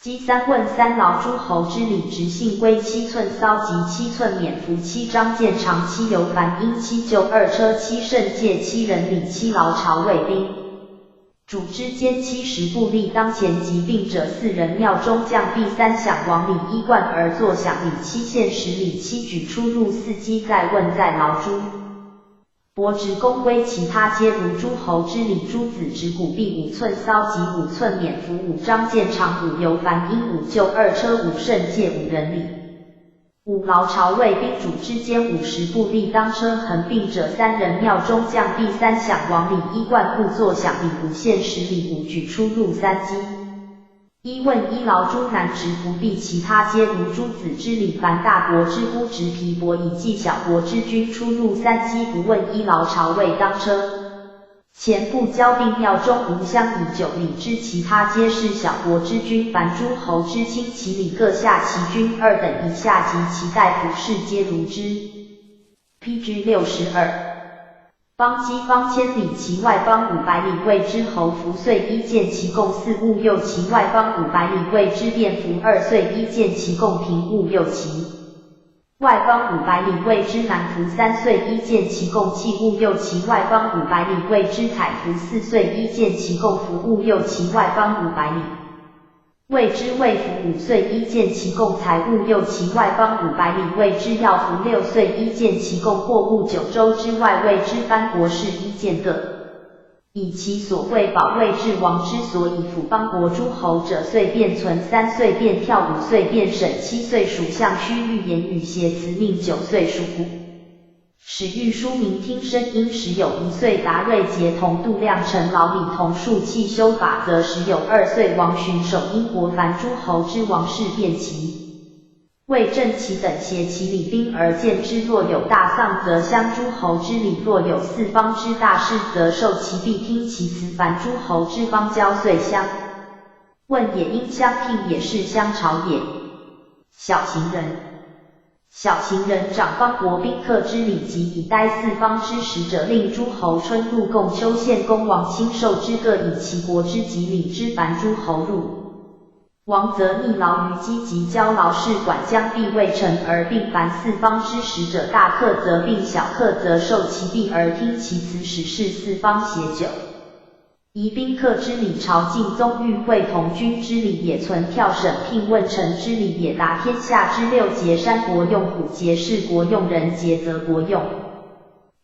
积三问3劳诸侯之礼直信归7寸骚及7寸冕服7张剑长7游凡鹰7就2车7圣戒7人礼7劳朝卫宾主之间70步立当前疾病者4人，庙中将毕三响王礼衣冠而坐享礼7县10里7举出入4击在问在劳诸伯职公归其他皆如诸侯之礼。诸子执骨臂5寸骚及5寸冕服5张剑长5游凡鹰5就2车5圣戒5人礼。5劳朝卫宾主之间50步立当车横病者3人，庙中将毕三响王礼衣冠布坐享礼5县10里5举出入3击。一问1劳诸男直不避，其他皆如诸子之礼。凡大国之孤直皮帛以济小国之君出入3击，不问1劳朝卫当车。前不交并庙中无相以9礼之，其他皆是小国之君。凡诸侯之亲，其礼各下其君二等以下及其大夫士皆如之。P.G. 62。方积方千里，其外方500里谓之侯服岁一见其共四物右其外方500里谓之便服2岁一见其共平物右其外方500里谓之南服3岁一见其共器物右其外方500里谓之彩服4岁一见其共服物右其外方500里谓之魏服5岁一见其共财物右其外方500里谓之药服6岁一见其共货物9州之外谓之藩国士一见个。以其所贵宝位至王之所以辅邦国诸侯者，岁便存3岁便跳5岁便审7岁属相须欲言语写辞命9岁属虎。始欲书明听声音时有1岁达瑞节同度量成老礼同数器修法则时有2岁王巡守英国凡诸侯之王室变其。为正其等携其礼兵而见之。若有大丧，则相诸侯之礼；若有四方之大事，则受其必听其辞。凡诸侯之邦交岁相问也，应相聘也，是相朝也。小行人，小行人长邦国宾客之礼及以待四方之使者，令诸侯春入贡，秋献公王亲授之各以其国之吉礼之。凡诸侯入。王则逆劳于积及交劳事管将必未成而并凡四方之使者，大客则并，小客则受其币而听其辞，使是四方携酒。宜宾客之礼，朝觐宗御会同君之礼也，存跳审聘问臣之礼也，达天下之六节：山国用，虎节，士国用，人节，则国用。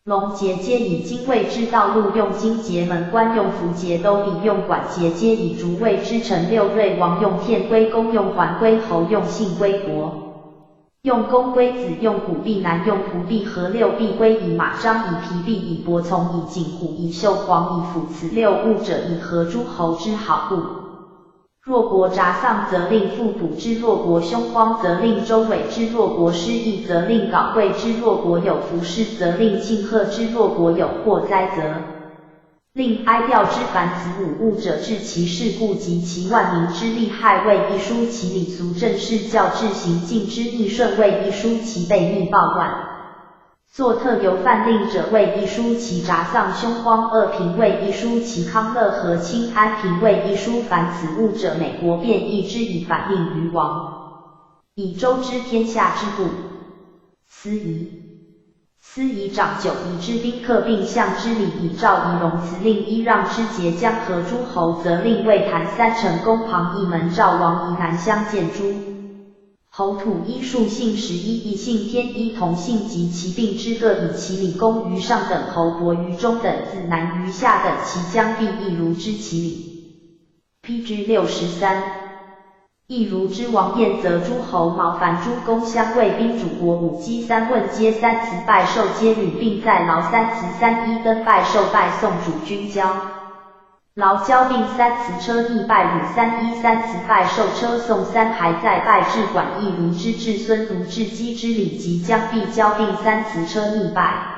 龙节皆以金卫之道路用金节门关用符节都比用管节皆以竹卫之城六瑞王用天归公用环归侯用信归国。用公龟子用虎臂南用狐臂和六臂龟以马张以皮臂以伯从以锦虎以绣黄以斧此六物者以合诸侯之好物。若国札丧，则令复补之；若国凶荒，则令周委之；若国失义，则令镐贵之；若国有服饰，则令庆贺之；若国有祸灾，则令哀悼之。凡此五物者，治其事故及其万民之利害，为一书其礼俗政事教制行径之逆顺，为一书其悖逆暴乱。作特有犯令者，为一书其札丧凶荒恶贫，为一书其康乐和亲安平，为一书凡此物者，每国变异之以反应于王，以周知天下之故。司仪。司仪长九夷之宾客，并相之礼，以诏仪容辞令揖让之节，江河诸侯，则令卫坛三成宫旁一门赵王夷南相见诸侯土一数姓十一异姓天一同姓及其病之各以其礼功于上等侯伯于中等子难于下等其将必亦如知其礼。P.G. 63。亦如之王宴，则诸侯毛凡诸公相卫宾主国五姬三问皆三辞拜寿皆履并在劳三辞三一登拜寿拜宋主君交劳交并三辞车逆拜汝三一三辞拜寿车送三还在拜至管亦如之至孙如至姬之礼及将必交并三辞车逆拜。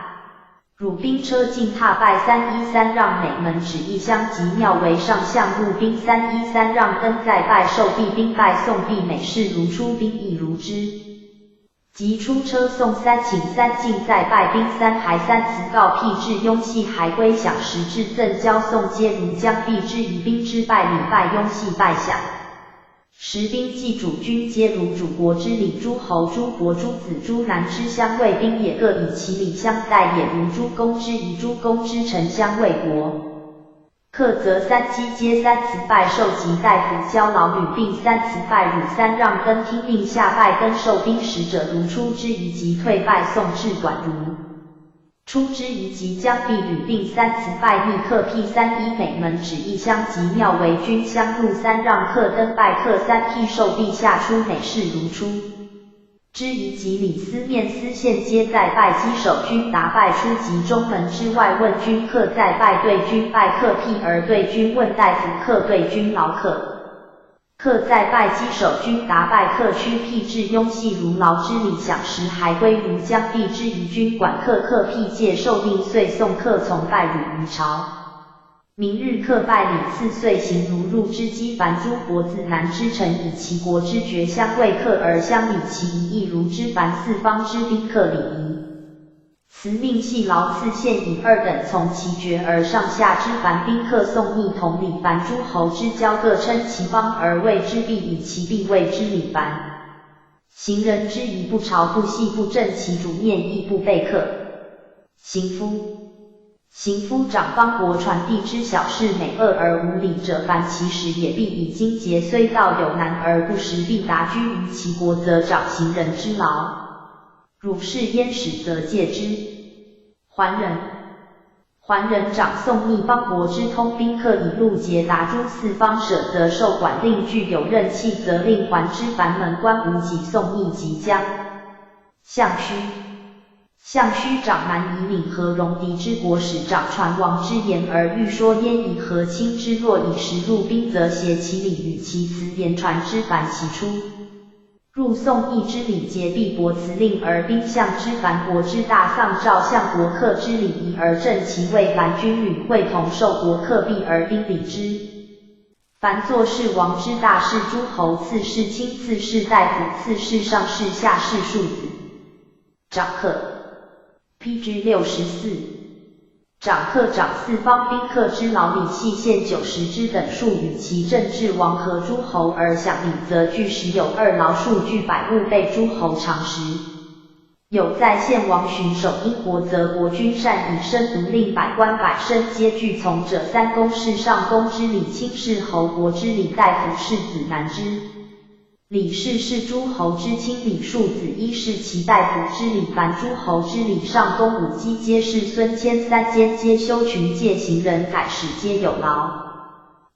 汝兵车进踏拜三一三让美门指一相及庙为上相入兵三一三让登在拜寿毕兵拜送毕美事如出兵亦如之。即出车送三请三进在拜兵三还三辞告辟至雍系还归享时至赠交送皆如将毕之以兵之拜礼拜雍系拜享。时兵祭主君皆如主国之礼，诸侯、诸伯、诸子、诸男之相卫兵也，各以其礼相待也，如诸公之仪，诸公之臣相卫国。客则三击皆三辞拜受及大夫交劳旅并三辞拜汝三让登听命下拜登受兵使者如出之仪及退拜送至管如。出之仪及将毕旅并三辞拜逆客辟三一美门指一相及庙为君相入三让客登拜客三辟受陛下出美事如出。之仪及礼司面司宪皆在拜稽首君答拜出及中门之外问君客在拜对君拜客辟而对君问大夫客对君劳客。客在拜稽首君答拜客屈辟至雍系如劳之礼享时还归如将毕之仪君管客客辟借受命遂送客从拜汝于朝。明日客拜礼次岁行如入之机凡诸国子南之臣以其国之爵相位客而相礼其仪亦如之凡四方之宾客礼仪。辞命系劳次献以二等从其爵而上下之凡宾客送逆同礼凡诸侯之交各称其邦而谓之币以其币谓之礼凡行人之仪不朝不夕不正其主念亦不备客。行夫行夫长邦国传递之小事美恶而无礼者凡其实也必以经节虽道有难而不食必达居于其国则长行人之劳。汝是焉使则戒之。桓仁，桓仁长宋逆邦国之通宾客以路捷达诸四方舍则受管令具有任气则令还之凡门关无己宋逆即将。相须，相须长蛮以敏和戎狄之国使长传王之言而欲说焉以和亲之若以实入宾则挟其礼与其辞言传之凡其出。入宋义之礼节，必伯辞令而兵相之凡国之大丧，赵相国客之礼仪而正其位，凡军旅会同受国客币而宾礼之。凡作事王之大事，诸侯赐事卿赐事大夫赐事上士下士庶子。长客。P.G. 64。长客长四方宾客之劳礼器献90之等数与其政治王和诸侯而享礼，则据实有二劳数据百物备诸侯常食。有在献王巡守英国，则国君善以身独令百官百身皆具从者。三公是上公之礼，卿士侯国之礼，大夫士子难之。李氏是诸侯之亲，李庶子一是其大夫之礼。凡诸侯之礼，上公五姬皆是孙谦三间皆修群戒行人改使皆有劳。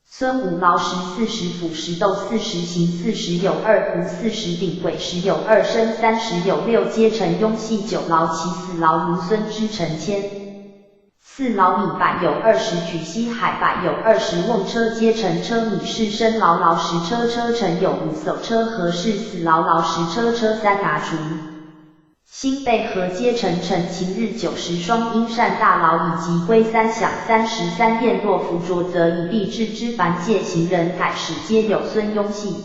孙五劳十四十辅十斗四十行四十有二胡四十鼎癸十有二申三十有六阶臣雍系九劳其四劳如孙之臣谦。四劳米百有20举西海百有20瓮车皆乘车米士生劳劳十车车乘有五叟车和士四劳劳十车车三拿除。新贝河皆成陈秦日90双阴善大劳以及归三响33燕若服着则以必至之凡界行人改使皆有孙雍系。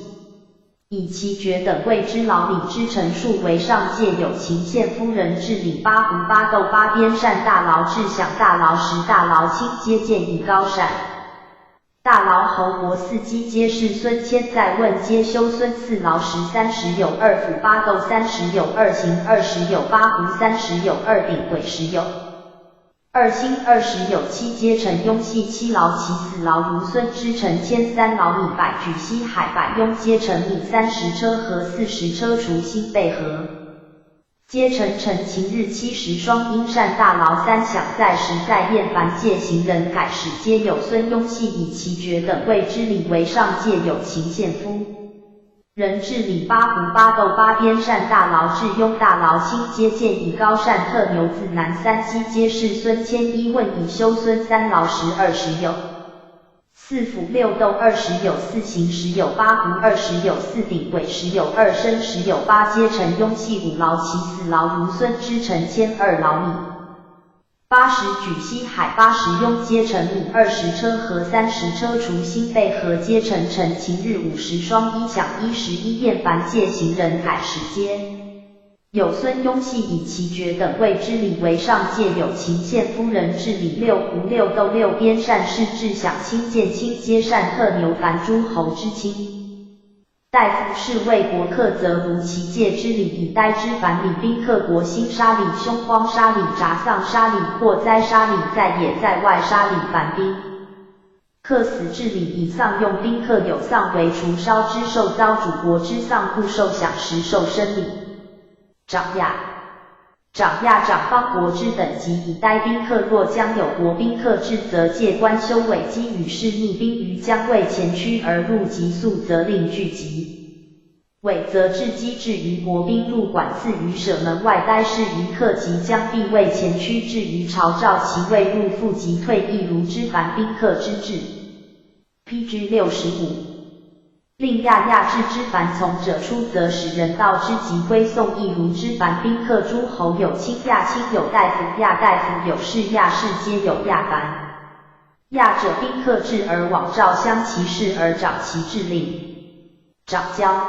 以其爵等谓之老礼之陈数为上界有秦县夫人治礼八胡八斗八边善大劳至享大劳十大劳卿皆见以高善。大劳侯伯四姬皆是孙谦在问皆修孙四劳十三十有二府八斗三十有二行20有八胡三十有二鼎癸十有二星20有七阶臣雍系七劳其四劳如孙之臣千三劳米百举西海百雍阶臣米30车和40车除新贝河。阶臣陈秦日70双阴善大劳三响在时在厌凡界行人改使皆有孙雍系以其爵等位之礼为上界有秦献夫。人治礼八胡八斗八边善大劳至雍大劳卿皆见以高善特牛子男三姬皆是孙谦一问以修孙三劳十二十有四府六斗20有四行十有八胡20有四鼎癸十有二申十有八阶臣雍系五劳其四劳如孙之臣千二劳米。80举西海80雍阶臣米20车和30车除新贝河阶臣陈秦日50双一响11厌凡界行人改使皆有孙雍系以其爵等位之礼为上界有秦县夫人治礼六胡六斗六边善事至享亲见亲皆善特牛凡诸侯之亲。大夫是为国客，则如其界之礼以待之。凡礼宾客国兴杀礼凶荒杀礼札丧杀礼祸灾杀礼在野在外杀礼凡宾客死治礼以丧用宾客有丧为除烧之受遭主国之丧不受享食受生礼。长亚长亚长方国之等级以待宾客，若将有国宾客至，则借官修伪机与士逆兵于将位前驱而入，急速则令聚集。伪则置机置于国兵入管赐于舍门外待事于客及将必位前驱至于朝召其位入复即退亦如之凡宾客之制。P.G. 65。令亚亚置之凡从者出，则使人道之及归送亦如之凡宾客诸侯有卿亚卿有大夫亚大夫有士亚士皆有亚凡。亚者宾客至而往召相其事而长其制令。长交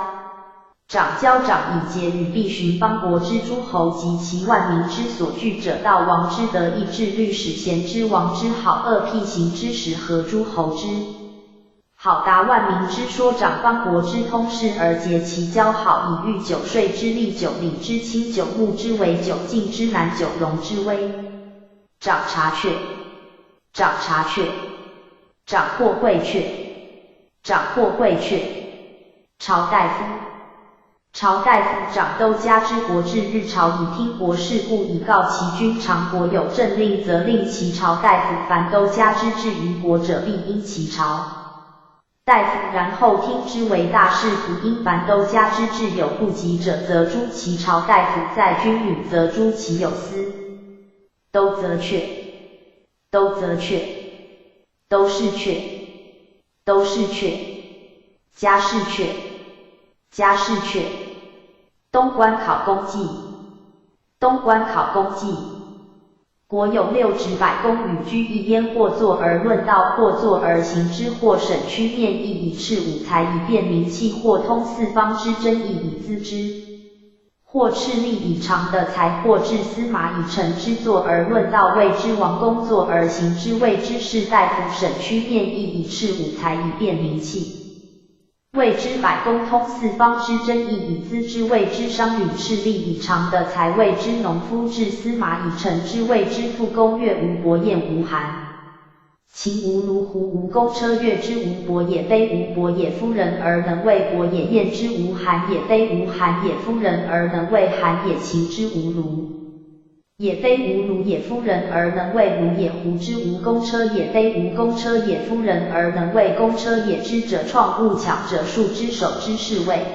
长交长以节与必寻邦国之诸侯及其万民之所惧者，道王之德义志律使贤之王之好恶辟行之时和诸侯之好达万民之说长邦国之通事而结其交好，以御九税之利九礼之轻九牧之为九境之难九龙之威。长察阙，长察阙，长或贵阙，长或贵阙。朝大夫，朝大夫长都家之国至日朝以听国事故，以告其君。常国有政令，则令其朝大夫凡都家之至于国者，必因其朝。大夫然后听之为大事，不因凡都家之志有不及者，则诛其朝大夫；在君女，则诛其有司。都则阙，都则阙，都是阙，都是阙，家事阙，家事阙。东官考功记，东官考功记。国有六直百工与居一焉，或坐而论道，或坐而行之，或审曲面义以斥五才以辨明气，或通四方之真义以资之，或赤力以长的才，或治司马以成之。坐而论道谓之王公，坐而行之谓之士大夫。审曲面义以斥五才以辨明气。谓之百工通四方之真义以资之，谓之商旅赤力以长的才，谓之农夫治司马以成之，谓之复公乐无伯宴无韩。秦无卢胡无公车越之无伯也非无伯也夫人而能为伯也燕之无韩也非无韩也夫人而能为韩也秦之无卢也非无卢也夫人而能为卢也胡之无公车也非无公车也夫人而能为公车也知者创物巧者术之手之是谓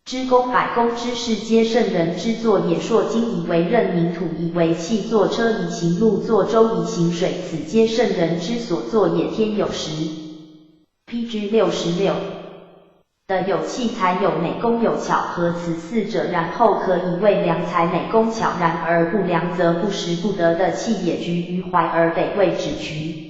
之工百工之事皆圣人之作也。朔金以为刃，凝土以为器，作车以行路，作舟以行水，此皆圣人之所作也。天有时。P.G. 66的有器才有美工有巧合此四者，然后可以谓良才美工巧。然而不良则不实不得的器也。举于怀而北谓止渠。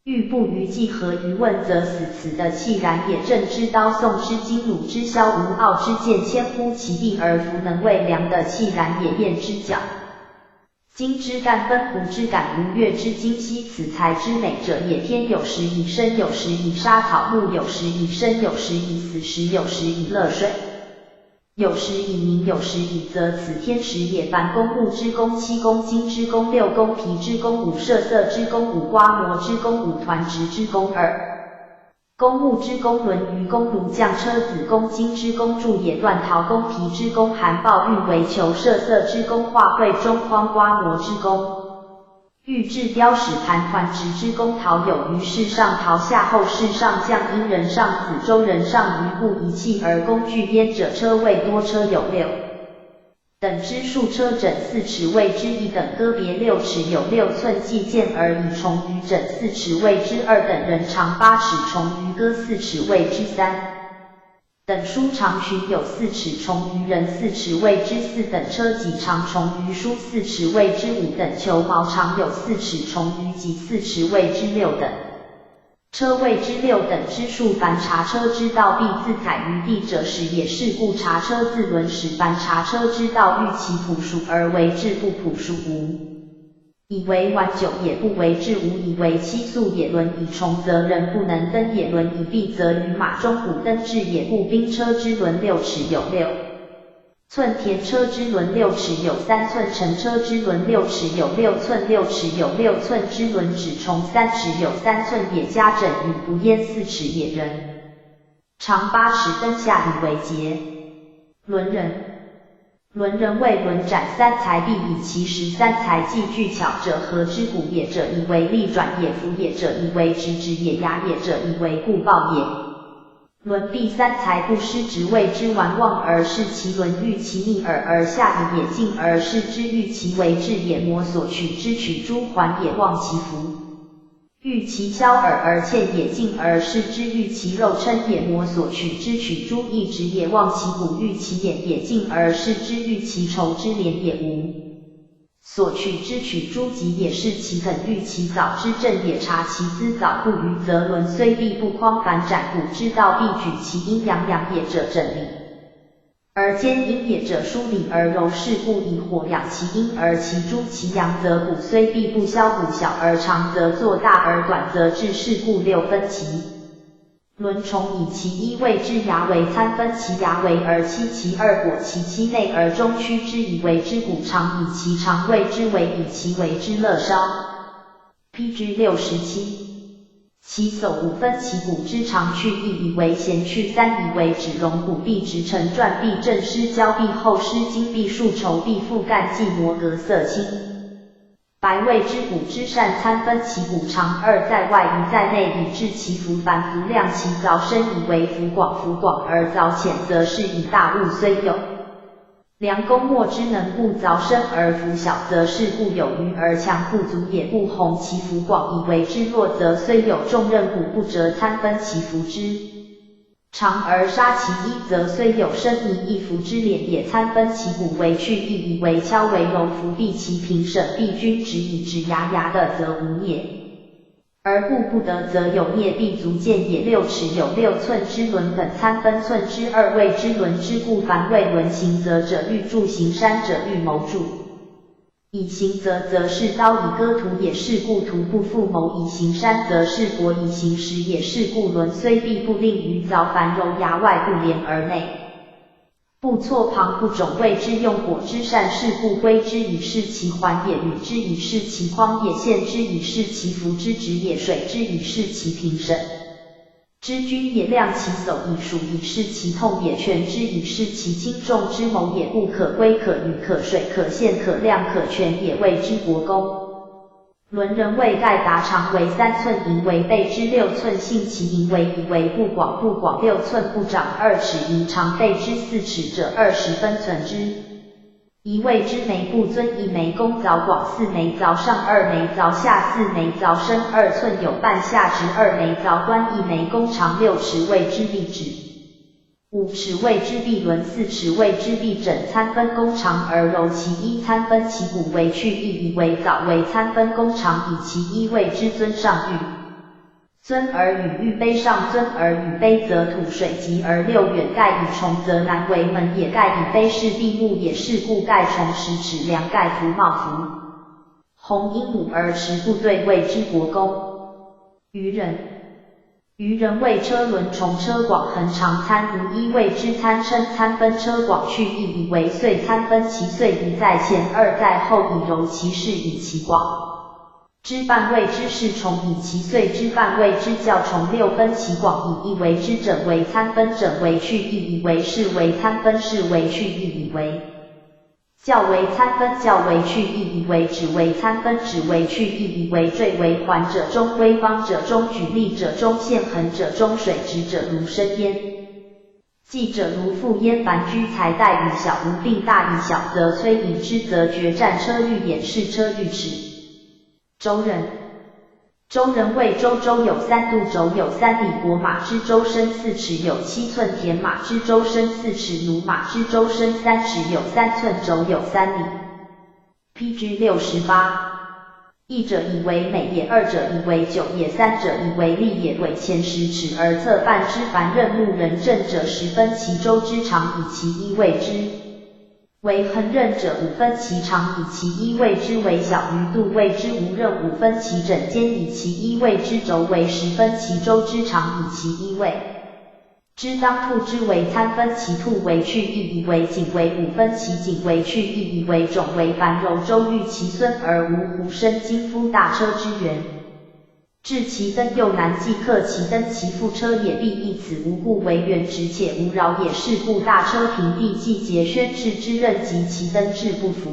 欲不于计和于问则死，此的气然也。正之刀，宋之金，鲁之削，吴傲之剑，千乎其地而弗能为良的气然也。燕之角，金之干分，胡之感，吴越之今兮，此才之美者也。天有时以生，有时以杀草木，有时以生，有时以死，时有时以乐水，有时以宁，有时以则，此天时也。凡公木之工七工，金之工六工，皮之工五，设色之工五，刮磨之工五，团直之工二。公木之工轮于工炉匠车子工，金之工铸也断陶工，皮之工含抱玉为球，设色之工画绘中框，刮磨之工。玉制雕石盘团直之工陶有余世上陶下后世上将殷人上子周人上余故一器而工具焉者，车位多车有六等之数，车整4尺谓之一等，戈别6尺有6寸，计剑而以重于整4尺谓之二等，人长8尺重于戈4尺谓之三等，书长裙有4尺重于人4尺谓之四等，车戟长重于书4尺谓之五等，球矛长有四尺重于戟4尺谓之六等，车谓之六等之数。凡查车之道，必自采于地者始也。是故查车自轮始。凡查车之道，欲其朴数而为之，不朴数无以为晚久也，不为至无以为期速也。轮以重则人不能登也，轮以弊则于马中虎登至也。故兵车之轮6尺有6寸，田车之轮6尺有3寸，乘车之轮6尺有6寸，6尺有6寸之轮只重3尺有3寸也。加枕与不焉4尺也。人长8尺登下以为节。轮人。轮人谓轮斩三才，必以其实三才既具巧者，何之古也者，以为利转也；福也者，以为直直也；雅也者，以为固报也。轮必三才不失职，谓之顽妄而视其轮，欲其逆耳而下以也；进而视之，欲其为智也。魔所取之取诸环也，忘其福。欲其消耳而欠也，进而视之；欲其肉嗔也，魔所取之取诸意直也，忘其骨；欲其眼也，进而视之；欲其仇之廉也，无所取之取诸己也，是其肯欲其早之正也，察其资早不愚，则轮虽必不匡。凡斩骨之道，必举其阴阳，阳也者整理而坚，阴也者疏理而柔。是故以火养其阴而其诸其阳，则骨虽必不消。骨小而长则作，大而短则致。是故六分其轮重以其一谓之牙为参分其牙为而七其二果其七内而中屈之以为之骨长，以其长谓之为，以其为之乐烧。P.G. 67。其叟五分其骨之长去一以为弦，去三以为指，龙骨必直成转，必正失交，必后失金，必数筹，必复干纪摩格色青白谓之骨之善参分其骨长二在外一在内，以治其福。凡福量其凿深以为福广，福广而凿浅，则是以大物虽有良工莫之能，故凿深而福小，则是故有余而强不足也。故弘其福广以为之弱，则虽有重任骨不折。参分其福之长而杀其一，则虽有生泥亦福之敛也。参分其骨为去义以为敲为柔，福必其平省必均直以直牙牙的，则无孽。而故不得，则有孽，必足见也。6尺有6寸之轮，本参分寸之二谓之轮之故。凡谓轮行则者，欲助行山者，欲谋助以行则，则是刀以割土也。是故图不复谋以行山，则是帛以行石也。是故轮虽必不令于凿，凡柔牙外不连而内。不错旁不种谓之用火之善，是故归之以示其环也，与之以示其匡也，陷之以示其福之直也，水之以示其平省之君也，量其叟以数以示其痛也，权之以示其轻重之谋也，故可归可与可水可陷可量可权也，谓之国公。伦人谓盖达长为3寸，盈为倍之6寸，信其盈为以为不广，不广6寸，不长2尺，盈长倍之4尺者20分存之。一谓之眉不尊，一眉弓凿广4枚凿上2枚凿下4枚凿深2寸有半下直2枚凿端一枚弓长6尺谓之臂指。5尺谓之臂轮，4尺谓之臂枕。参分弓长而柔其一，参分其骨为去意，以为早为参分弓长，以其一谓之尊上玉。尊而与玉杯上尊而与杯，则土水极而六远，盖以重则难为门也。盖以杯是闭目也，是故盖重10尺量盖福茂福。红鹦鹉而持不对，谓之国公。愚人。愚人谓车轮重车广恒长参如一谓之参称参分车广去意以为岁参分其岁一在前二在后以柔其事以其广之半谓之是重以其岁之半谓之较重6分其广以一为之整为参分整为去意以为是为参分是为去意以为较为参分较为去意以为只为参分只为去意以为坠为环者中归方者中举例者中线横者中水直者如生焉。记者如复焉凡居才大与小无病大与小则催引之则决战车欲掩饰车欲尺。周人。周人谓周周有三度，轴有3里，国马之周身4尺有7寸，田马之周身4尺，奴马之周身3尺有3寸，轴有3里。P.G. 68。一者以为美也，二者以为久也，三者以为利也。轨前10尺而侧半之，凡任牧人正者10分其周之长，以其一谓之。为横刃者5分其长，以其一谓之为小于度，谓之无刃5分其枕间，以其一谓之轴为10分其周之长，以其一谓之当兔之为参分其兔为去意以为颈为5分其颈为去意以为种为繁柔周欲其孙而无胡生金夫大车之源。至其登又难计克其登其覆车也，必以此无故为原直且无扰也。是故大车平地季节宣制之任及其登至不服。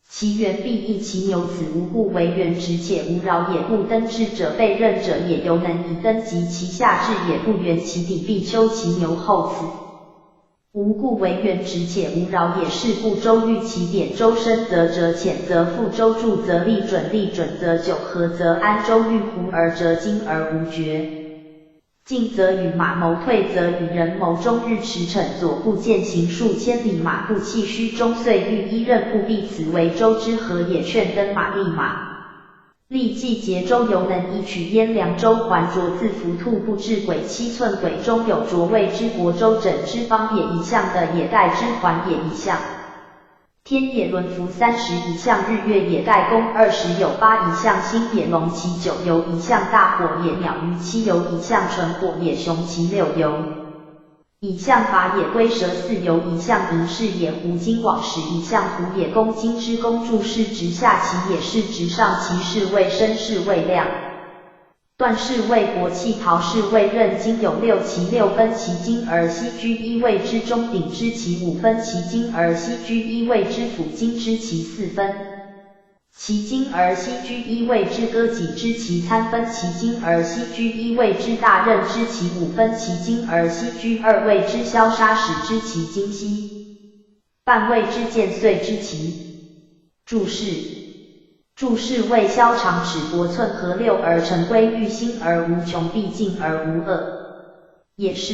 其原必亦其牛此无故为原直且无扰也。故登至者被任者也，犹能以登及其下至也，不圆其底必丘其牛后此。无故为原直且无扰也。是故周欲其点周身则折浅则覆周柱则立准立准则久合则安周欲胡而折筋而无绝。进则与马谋，退则与人谋。终日驰骋，左顾践行数千里，马不弃虚中岁欲一任不避，此为周之和也。劝登马立马。历季节周犹能以取焉凉州还浊自服兔不至鬼7寸鬼中有浊谓之国周枕之方也一象的也盖之环也一象。天也轮服30一象日月也盖宫20有8一象星也龙其9游一象大火也鸟鱼7游一象纯火也熊其6游。以象法也龟蛇4游一象银饰也胡金网十一象胡也公金之公注释直下其也是直上其是谓身是谓量。段氏为国器陶氏为任金有六其6分其金而西居一位之中鼎之其5分其金而西居一位之府金之其4分。其金而西居一位之戈戟之其参分其金而西居一位之大任之其5分其金而西居二位之消杀使之其金西半位之剑碎之其。注释。注释为消长尺帛寸合六而成规欲心而无穷，毕竟而无恶。也是。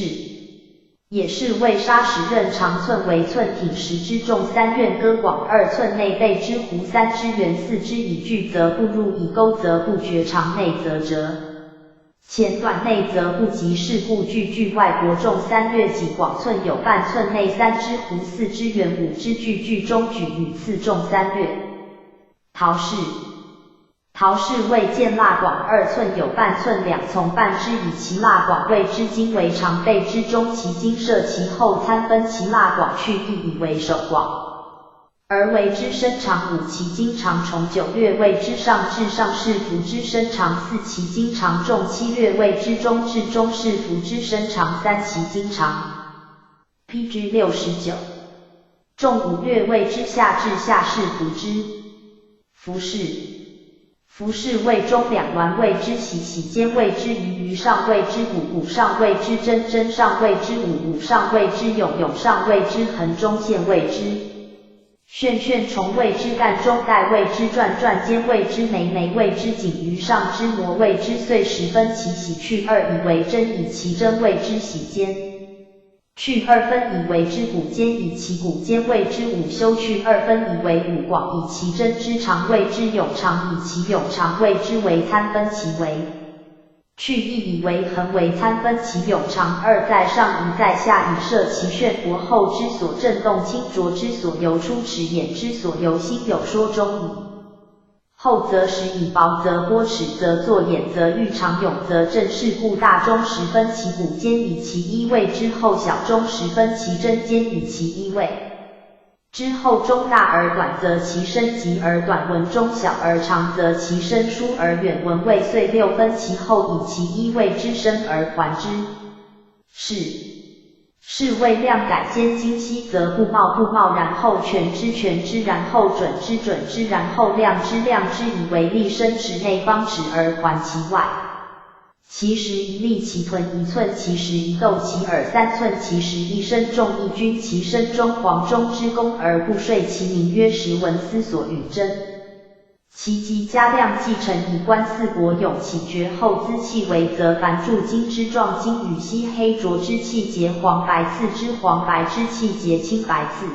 也是为沙石刃长寸为寸挺十之重三刃割广2寸内背之弧三之圆四之以距则不入以钩则不绝长内则折前短内则不及是故距距外国重三略几广寸有半寸内三之弧四之圆五之距距中举与次重三略。陶氏。陶氏谓见蜡广2寸有半寸两从半之，以其蜡广谓之经为长背之中，其经设其后参分其蜡广去一以为手广，而为之身长五其经长重九略谓之上至上是服之身长四其经长重七略谓之中至中是服之身长三其经长。P.G. 69重五略谓之下至下是服之服饰。服饰谓中两栾谓之喜喜间谓之鱼鱼上谓之谷谷上谓之真真上谓之五五上谓之永永上谓之横中线谓之旋旋重谓之干中带谓之转转间谓之眉眉谓之颈鱼上之膜谓之碎十分其喜去二以为真以其真谓之喜间去二分以为之骨间以其骨间谓之午休去二分以为五广以其真之长谓之永长以其永长谓之为参分其为去一以为恒为参分其永长二在上一在下以设其炫薄厚之所震动清浊之所由出齿眼之所由心有说中矣。厚则实以薄则剥齿则作眼则欲长勇则正是故大中十分其骨间以其一位之后小中十分其针尖以其一位之后中大而短则其身急而短文中小而长则其身疏而远文未遂六分其后以其一位之身而还之。是。是谓量改兼精细则不冒不冒，然后全之全之，然后准之准之，然后量之量之，以为立身尺内方尺而还其外。其实一粒其臀一寸，其实一斗其耳3寸，其实一身重一军，其身中黄中之功而不税，其名曰实文思索与真。其极加量继承以观四国勇起绝后资气为则凡铸金之状金与锡黑浊之气结黄白次之黄白之气结青白次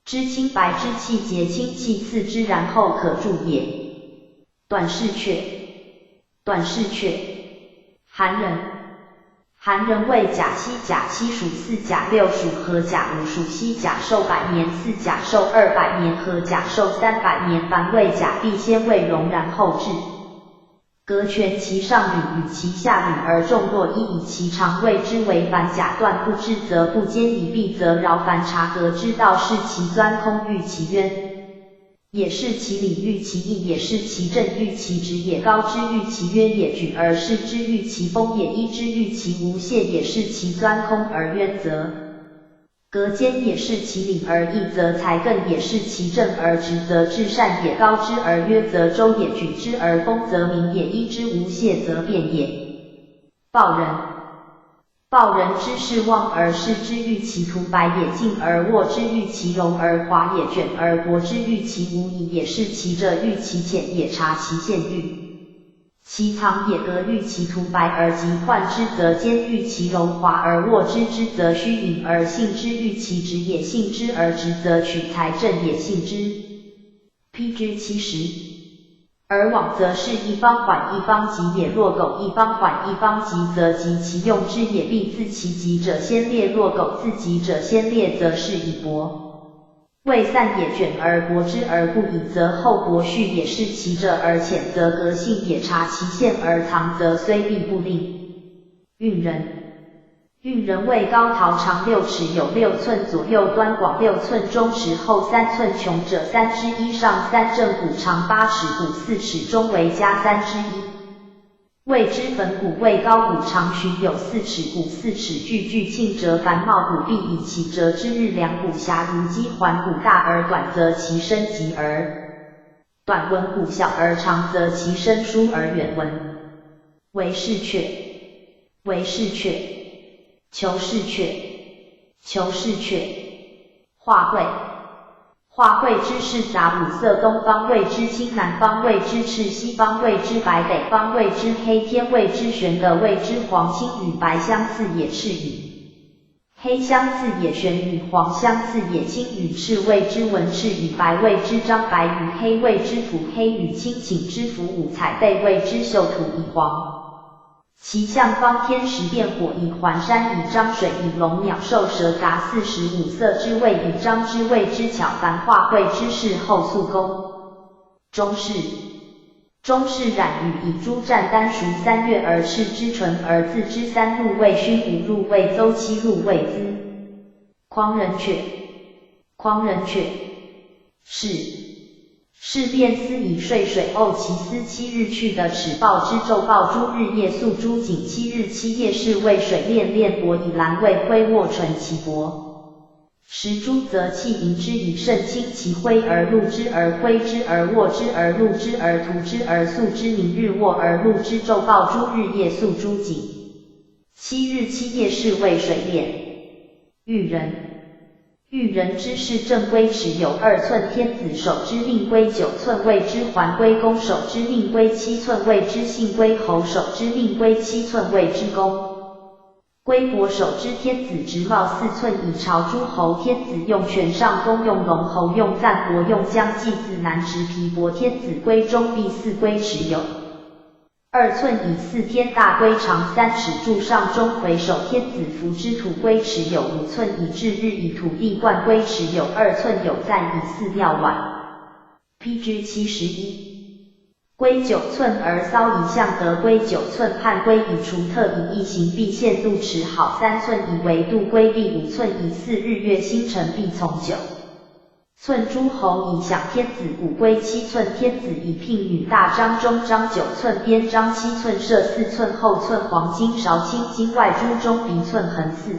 之青白之气结清气次之然后可铸也。短视雀，短视雀，韩人。韩人谓甲七甲七属四甲六属和甲五属西甲寿百年四甲寿200年和甲寿300年，凡为甲必先为荣然后至。隔全其上履与其下履而众若一以其长谓之为凡甲断不知则不坚以闭则饶凡察格之道是其钻空欲其渊。也是其理欲其义，也是其正欲其直也，高之欲其渊也，举而视之欲其风也，一之欲其无限也，是其钻空而渊则隔间也是其理而义则才更也是其正而直则至善也，高之而约则周也，举之而风则明也，一之无懈则变也。报人。报人之事望而视之欲其涂白也，静而卧之欲其柔而滑也，卷而薄之欲其无疑也，是其者欲其浅也，察其线欲其藏也，格欲其涂白而及患之则坚，欲其柔滑而握之之则虚隐而信之欲其直也，信之而直则取财正也，信之。P.G. 70。而往则是一方缓一方急也，若苟一方缓一方急，则急其用之也，必自其急者先烈，若苟自急者先烈，则是以薄未散也，卷而薄之而不已，则厚薄序也，是其者而浅，则革性也，察其线而藏，则虽必不令。运人。运人位高陶长6尺有6寸左右端广6寸中尺厚3寸穷者三之一上三正骨长8尺骨4尺中为加三之一。谓之粉骨位高骨长许有4尺骨4尺距距庆折繁茂骨必以其折之日两骨狭如鸡环骨大而短则其身急而短文骨小而长则其身疏而远文。为是雀，为是雀。求是雀，求是雀。画会，画会之事杂五色，东方谓之青，南方谓之赤，西方谓之白，北方谓之黑，天谓之玄的谓之黄，青与白相似也，赤与黑相似也，玄与黄相似也，青与赤谓之文，赤与白谓之张，白与黑谓之辅，黑与青请之辅，五彩贝谓之秀土以黄。其象方天时变火以环山以张水以龙鸟兽蛇杂45色之谓以张之谓之巧，凡化会之事后速功。中士，中是冉禹以诸战丹熟3月而赤之醇而自之三入谓勋五入谓邹七入谓资。匡人犬，匡人犬，是是炼丝以睡水沤其丝7日去的齿豹之昼豹诸日夜宿诸井7日7夜是为水炼炼帛以蓝为灰沃纯其帛。时诸则弃银之以肾清其灰而露之而灰之而沃之而露之而涂之而宿之明日沃而露之昼豹诸日夜宿诸井7日7夜是为水炼。玉人，玉人之事正规尺有2寸，天子手之令规9寸，谓之环龟公手之令规7寸，谓之信龟侯手之令规7寸，谓之公。龟伯手之天子直帽4寸以朝诸侯，天子用权上公用龙侯用赞伯用将季子南直皮帛，天子龟中臂四龟尺有2寸以四天大龟长3尺柱上中魁首，天子服之土龟尺有5寸以至日以土地冠龟尺有2寸有赞以四庙碗。PG 71。龟9寸而骚以象得龟9寸判龟以除特以一形必限度尺好3寸以为度龟必5寸以四日月星辰必从9寸诸侯以享天子骨龟7寸天子以聘女大张中张9寸边张7寸设4寸后寸黄金勺青金外珠中鼻寸横4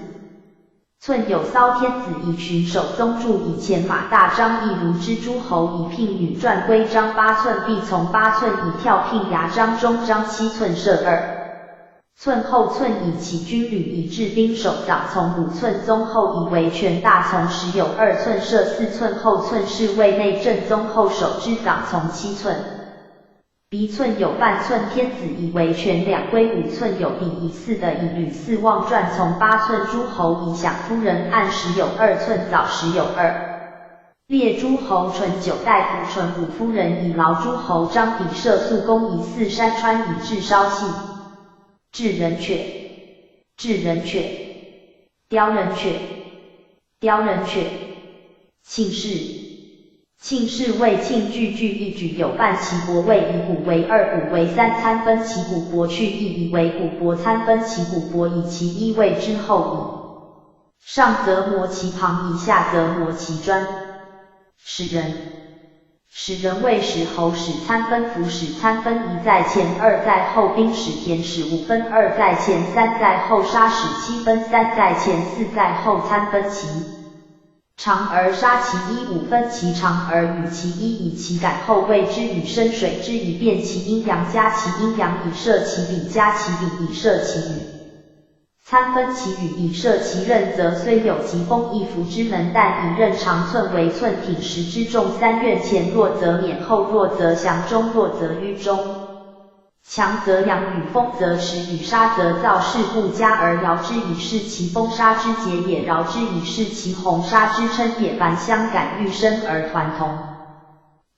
寸有骚天子以群首宗柱以前马大张亦如之诸侯以聘女传规章8寸必从8寸以跳聘牙张中张7寸设2寸后寸以起军旅以制兵守长从5寸宗后以为权大从时有2寸设4寸后寸是为内正宗后手之长从7寸。鼻寸有半寸，天子以为权两规5寸有底以四的以吕四望传从8寸诸侯以享夫人按时有2寸早时有2。列诸侯纯九大夫纯五夫人以劳诸侯张底设素公以四山川以至稍细。智人犬，智人犬，雕人犬，雕人犬，庆氏。庆氏为庆句句一举有半其帛为以古为二古为三参分其古帛去义以为古帛参分其古帛以其一谓之后矣。上则磨其旁以下则磨其砖。使人，使人为使侯使参分符使参分一在前二在后兵使田使五分二在前三在后杀使七分三在前四在后参分其长而杀其一五分其长而与其一以其感后谓之与生水之以变其阴阳加其阴阳以摄其比加其比以摄其雨参分其雨以摄其刃则虽有疾风一拂之能，但以刃长寸为寸挺实之重三院前弱则免后弱则降中弱则迂中。强则阳与风则驰与沙则造事故加而摇之以示其风沙之节也，饶之以示其红沙之称也。凡相感欲生而团同，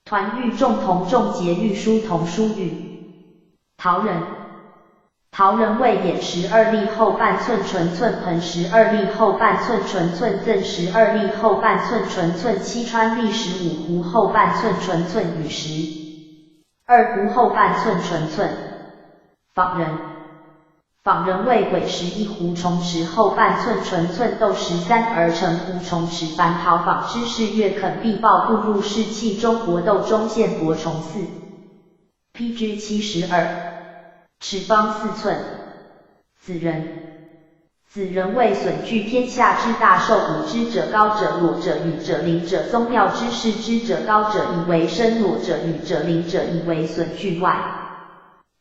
团欲众同众结欲疏同疏欲。陶人，陶人为眼12粒后半寸纯寸盆12粒后半寸纯寸赠12粒后半寸纯寸七川粒15壶后半寸纯寸与12壶后半寸纯寸。仿人，仿人为鬼11壶虫池后半寸纯寸豆13而成壶虫池。凡陶仿之事，月肯必报步入士气中国斗中线博虫四。PG 72，尺方4寸。子人，子人为损聚天下之大兽以知者高者裸者与者灵者宗庙之事之者高者以为生裸者与者灵者以为损聚外。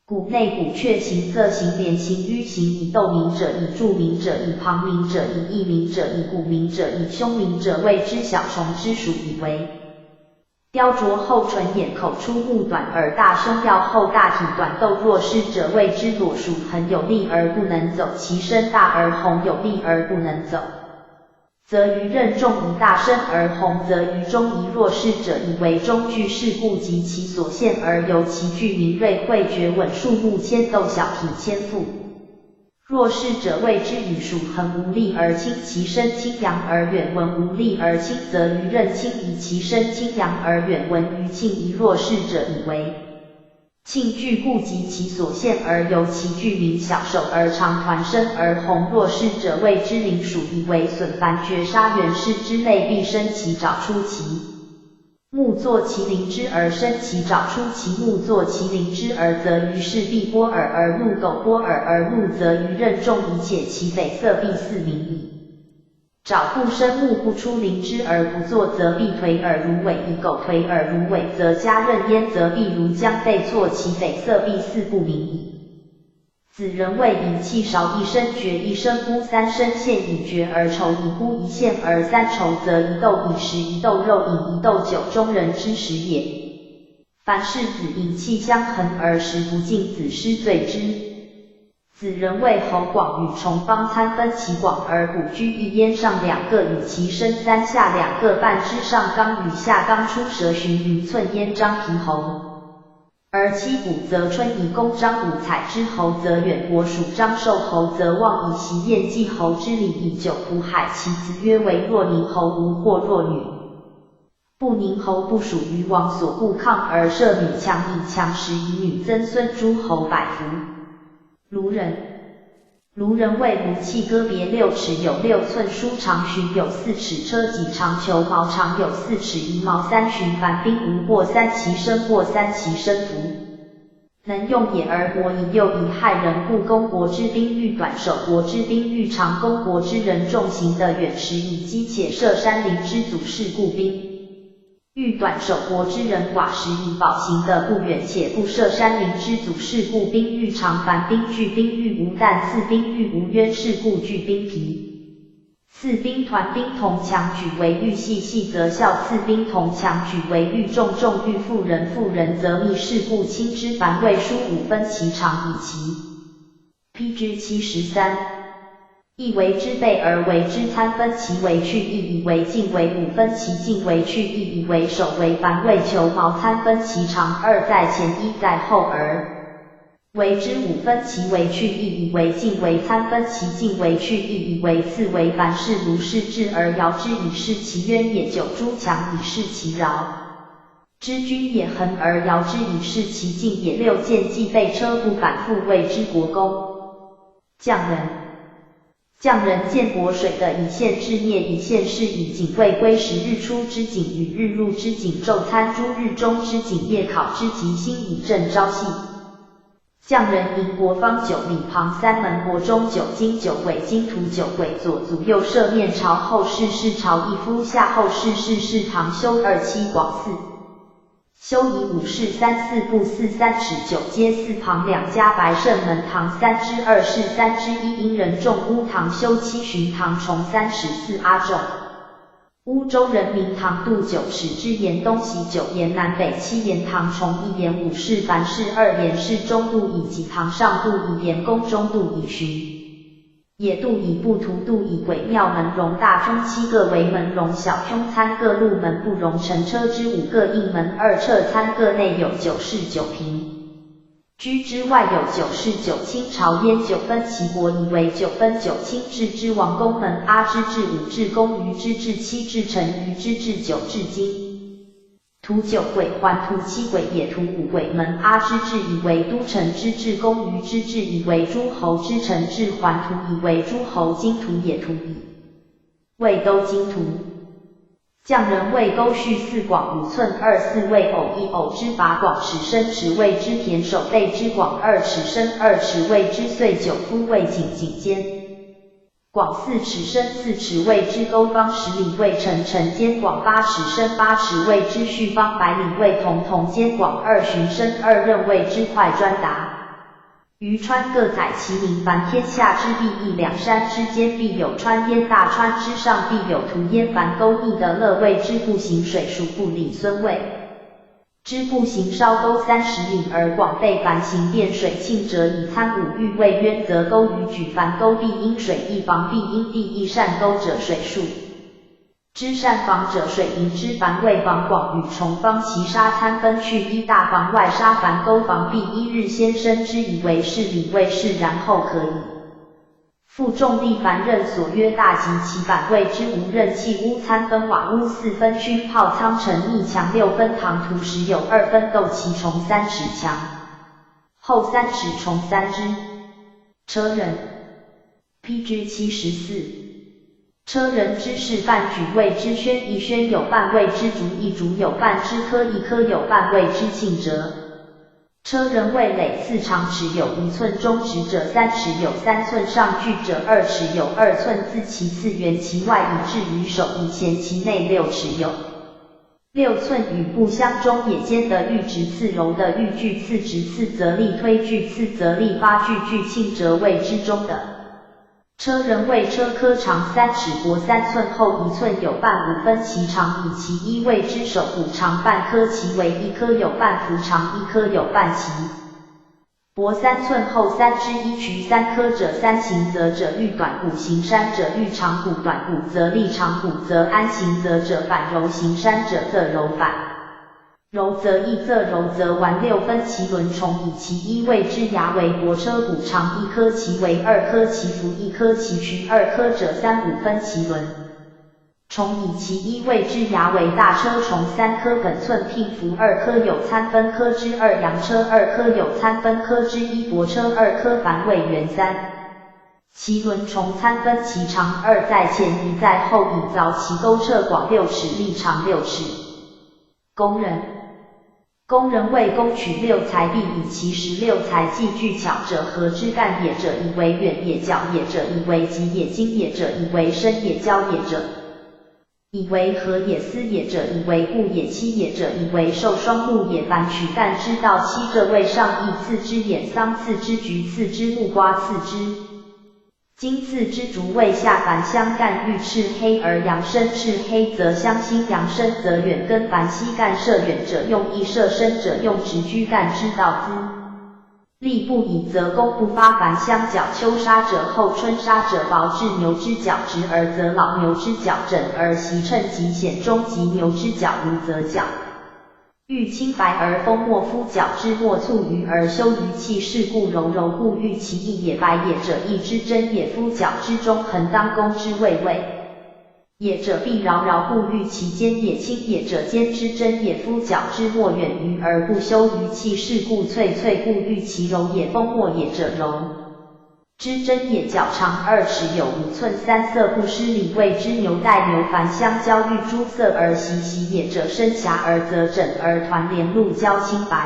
谷内谷阙形色形连形迂形以斗名者以著名者以旁名者以异名者以古名者以凶名者谓之小虫之属以为。雕琢后唇眼口出目短耳大胸腰厚大体短斗弱势者谓之裸属很有力而不能走其身大而红有力而不能走，则于任重以大身而红，则于中以弱势者以为中具是故及其所限而由其具明锐慧绝稳数目千斗小体千腹。弱势者谓之羽属恒无力而轻，其身轻扬而远闻无力而轻，则于任轻以其身轻扬而远闻于庆以弱势者以为庆具故及其所限而由其具名小手而长团身而红若是者谓之灵鼠以为损凡绝杀源氏之类必生其爪出其目作其灵之而生其爪出其目作其灵之而则于是必波尔而怒狗波尔而怒则于任重一切其匪色必似民矣。爪不生目不出灵之而不作，则必颓而如尾；以狗颓而如尾，则加任焉，则必如将被错其匪色必似不明矣。子人谓以气少一声绝一声孤三声现以绝而愁以孤一现而三愁，则一斗以食一斗肉饮一斗酒中人之食也。凡是子饮气相横而食不尽，子失罪之。子人谓侯广与重方参分其广而古居一焉上两个与其身三下两个半之上刚与下刚出蛇寻云寸焉张皮侯。而七谷则春以公张五彩之侯则远国属张寿侯则望以习燕季侯之礼以九湖海其子曰为若宁侯无或若女。不宁侯不属于王所故抗而设女强以强食以女曾孙诸侯百服。卢人，卢人谓卢器割别6尺有6寸舒长寻有4尺车戟长球毛长有4尺一毛三寻凡兵无过三其身过三其身服，能用也而国以又以害人故攻国之兵欲短守国之兵欲长攻国之人众行的远时以击且设山林之祖是故兵。欲短守国之人寡食以保行的不远，且不设山林之祖是故兵欲长凡兵聚兵欲无弹次兵欲无冤是故聚兵疲。次兵团兵同强举为欲细细则效次兵同强举为欲重重欲妇人妇人则密是故轻之凡未书5分其长以其。P.G. 73。亦为之备而为之参分其为去亦以为进为5分其进为去亦以为首为凡为求毛参分其长二在前一在后而为之5分其为去亦以为进为参分其进为去亦以为次为凡事如是至而遥之以是其渊也九诸强以是其饶之君也恒而遥之以是其进也六剑既备车不反复谓之国公匠人。匠人见国水的以现制孽以现世以景未归时日出之景与日入之景昼参诸日中之景夜考之吉星以正朝夕。匠人营国方9里旁三门国中九经九纬经图九轨左祖右设面朝后世是朝一夫下后世是世堂修二七广四。修以五世三四步四三尺九阶四旁两家白胜门堂三之二世三之一殷人众屋堂修七旬堂重34阿众。乌州人民堂度9尺之沿东西九沿南北七沿堂重一沿五世凡事二沿是中度以及堂上度以沿宫中度以旬。野渡以不图渡以鬼庙门容大中七个为门容小胸参各路门不容乘车之五个应门二侧参各内有九室九平。居之外有九室九清朝燕九分齐国以为九分九清制之王宫门阿之至五至公于之至七至成于之至九至金。图九鬼环图七鬼野图五鬼门阿之至以为都城之至公于之至以为诸侯之城至环图以为诸侯金图野图以为都金图。匠人谓沟序四广5寸二四位偶一偶之法广尺深尺谓之田守备之广2尺深2尺谓之岁九夫谓井井间。广4尺深4尺谓之沟方10里谓城城间广8尺深8尺谓之序方百里谓同同间广2寻深2仞谓之快专达。于川各载其名，凡天下之地一两山之间必有川焉，大川之上必有途焉。凡沟逆的乐谓之步行水属不里孙谓之步行稍沟30里而广备凡行便水庆者以参五欲谓渊则沟于举凡沟必因水一防必因地一善沟者水数之善防者水营之凡为防广与重方其沙参分去一大防外沙凡沟防必一日先生之以为是理为是然后可以。负重力凡任所曰大吉其反谓之无任气屋参分瓦屋4分熏炮仓城逆墙6分堂图十有2分斗其重3尺墙。厚3尺重三之。车人。PG 74。车人之事半举谓之宣，一宣有半谓之足，一足有半之科，一科有半谓之庆折。车人为累次长尺有1寸，中直者3尺有3寸，上距者2尺有2寸，自其次圆其外以至于手以前其内6尺有6寸，与不相中也。间的欲直次柔的欲距次直次则力推距次则力发距距庆折谓之中的。车人为车科长3尺薄3寸厚1寸有半5分其长以其一谓之手骨长半颗其为一颗有半幅长一颗有半其薄3寸厚1/3渠三颗者三行则者欲短骨行山者欲长骨短骨则立长骨则安行则者反柔行山者则柔反。柔则易则柔则丸6分其轮重以其一谓之牙为薄车骨长一颗其为二颗其幅一颗其渠二颗者三五分其轮重以其一谓之牙为大车重3颗本寸聘幅二颗有参分科之二羊车二颗有参分科之一薄车二颗凡位元三。其轮重参分其长二在前一在后以凿其沟彻广6尺立长6尺。工人。工人为攻取六才必以其十六才技具巧者何之干也者以为远也角也者以为极也精也者以为深也交也者以为和也思也者以为故也戚也者以为受双目也凡取干之道七者为上义次之眼桑次之橘次之木瓜次之。金次之竹为下凡相干欲赤黑而阳生赤黑则相心阳生则远根凡西干射远者用意射深者用直居干之道资力不以则功不发凡相角秋沙者后春沙者薄至牛之角直而则老牛之角整而习称极显中及牛之角无则角。欲清白而风莫夫角之莫促于而修于气是故柔柔故欲其意也白也者意之真也夫角之中恒当攻之谓位也者必饶饶故欲其坚也清也者坚之真也夫角之莫远于而不修于气是故脆脆故欲其柔也风莫也者柔。之真也角长2尺有5寸三色不失礼谓之牛带牛凡相交欲诸色而习习也者身狭而则整而团连鹿交青白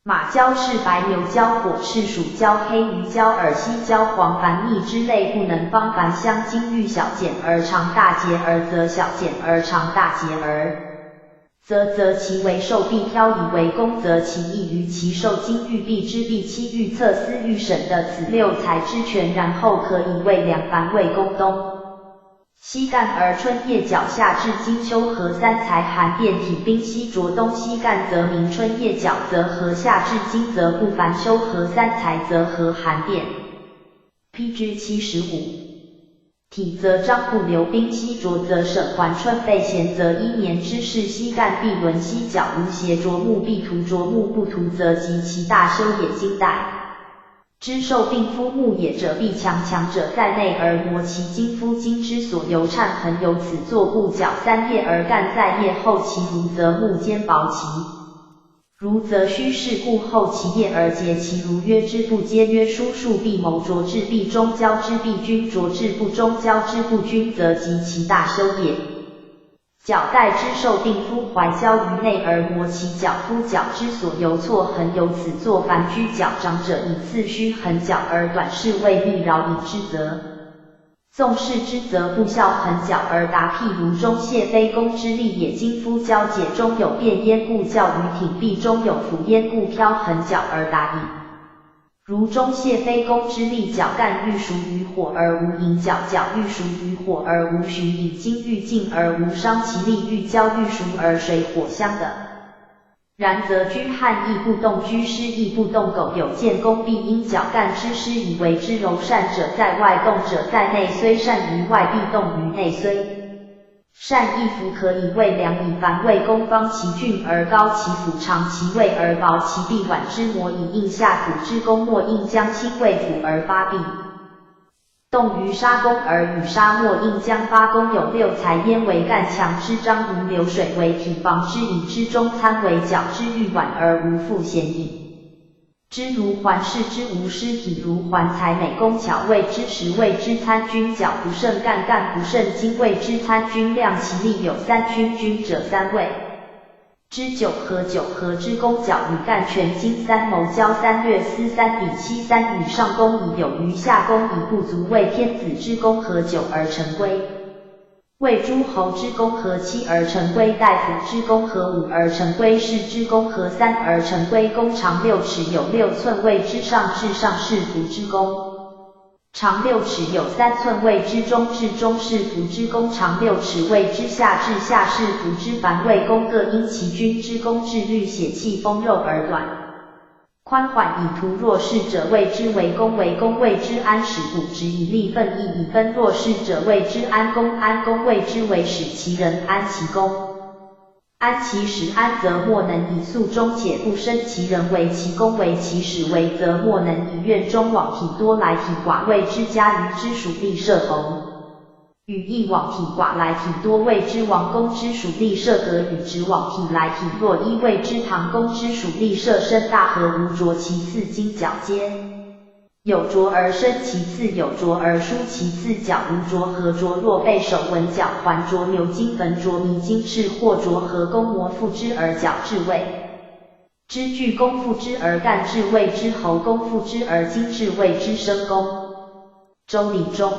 马交赤白牛交火赤鼠交黑鱼交耳犀交黄凡逆之类不能方凡相金玉小简而长大节而则小简而长大节而。则则其为寿必飘以为功，则其意于其寿金玉必之必期预测思欲审的此六才之权，然后可以为两凡为公东西干而春叶角夏至金秋和三才寒变体冰西浊东西干则明春叶角则和夏至金则不凡秋和三才则和寒变。PG 75。体则张不留冰西浊则省还春备咸则一年之事西干必轮西角无邪浊木必涂浊木不涂则及其大修也金代之受病夫木也者必强强者在内而磨其筋夫筋之所由颤痕由此作故角三叶而干在叶后其如则木坚薄其如则虚是故后其叶而结其如曰之不接曰疏数必谋浊之必中交之必均浊之不中交之不均则及其大修也。角带之受定夫怀交于内而磨其角夫角之所由错痕由此作凡居角长者以次须横角而短是谓逆扰以之则。纵视之则不孝横角而达譬如中谢非公之力也。今夫交解中有变焉，故教于挺臂中有浮焉，故飘横角而达矣。如中谢非公之力，角干欲熟于火而无影角，角欲熟于火而无寻影，金欲尽而无伤其力，欲焦欲熟而水火相的。然则居汉亦不动，居湿亦不动。苟有见功，必因脚干之湿以为之柔。善者在外，动者在内。虽善于外，必动于内。虽善亦弗可以为良以凡为公方其峻而高其腹，长其位而薄其臂，腕之膜以应下土之功，莫应将亲为辅而发臂。动于沙公而与沙漠应将发公有六才焉为干强之章无流水为体防之饮之中参为角之玉碗而无复显影。之如桓氏之无尸体，如桓才美工巧，谓之实，谓之参军角不胜干，干不胜金，谓之参军量其力有三军，军者三位。之九合，九合之工角与干全经三谋交三略司三比七三与上公以有余，下公以不足，谓天子之功合九而成规。为诸侯之功合七而成规，大夫之功合五而成规，士之功合三而成规。弓长6尺有6寸，谓之上至上士服之弓；长6尺有3寸，谓之中至中士服之弓；长六尺，谓之下至下士服之。凡谓弓，各因其君之弓至律血气丰肉而短。宽缓以图弱势者，谓之为公；为公谓之安，使骨直以立奋义以分弱势者，谓之安公；安公谓之为使其人安其公，安其使安则莫能以速终，且不生其人为其公，为其使为则莫能以怨终往体多来体寡，谓之家于之属立射侯。与义往体寡来体多，谓之王公之属立射格；与直往体来体弱，一谓之唐公之属立射身大和无浊，其次筋角皆有浊而生，其次有浊而疏，其次角无浊和浊若背手纹角环浊牛筋焚浊迷筋赤或浊和弓膜复之而角质位之巨弓复之而干质谓之侯弓复之而筋质谓之生弓。周礼中。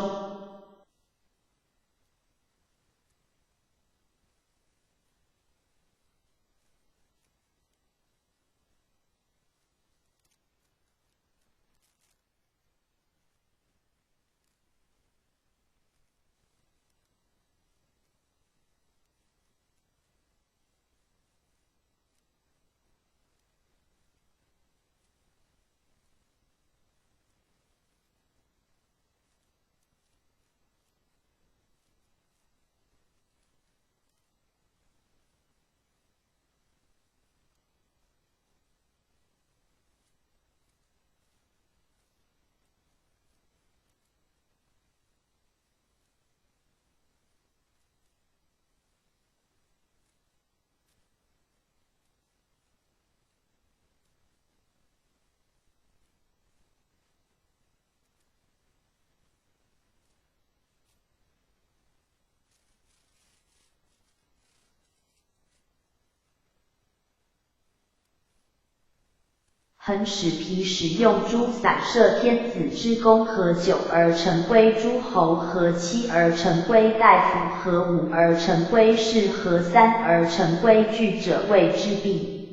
恒使皮使用诸散射天子之功合九而成规，诸侯合七而成规，大夫合五而成规，士合三而成规矩者，谓之弼。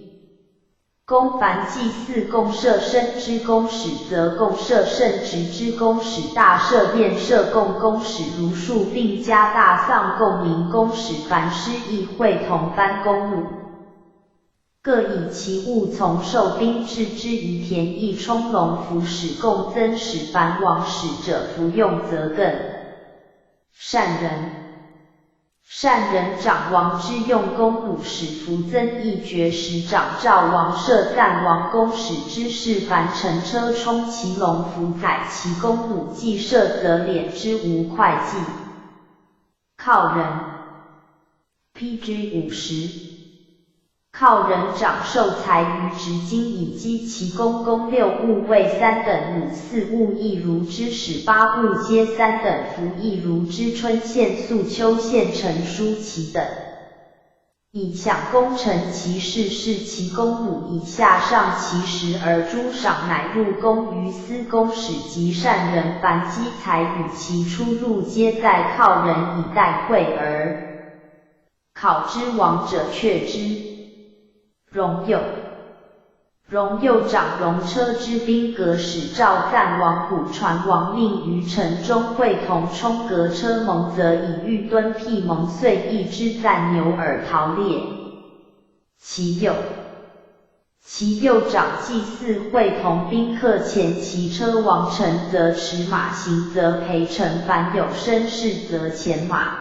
公凡祭祀共设身之公使，则共设圣职之公使，大设宴设共公使，如数并加大丧共民公使，凡师议会同班公务。各以其物从受兵制之于田邑充龙服使共增使凡王使者服用则更。善人，善人长王之用弓弩使服增邑爵使长赵王射赞王公使之事凡乘车充其龙服载其弓弩计射则敛之无会计。靠人。P.G. 50。靠人长受财于执金以积其功，功六物为三等，五四物亦如之始，八物皆三等，服亦如之春县素秋县成书其等。以享功成其事，是其公母以下上其实而诸赏乃入宫于司公使及善人，凡积财与其出入，皆在靠人以待惠而考之王者却之。荣佑，荣佑长戎车之兵革使赵赞王古传王命于城中会同冲革车蒙则以欲敦辟蒙遂一之赞牛耳逃列。其右，其右长祭祀会同宾客前骑车王臣则持马行则陪臣，凡有身事则前马。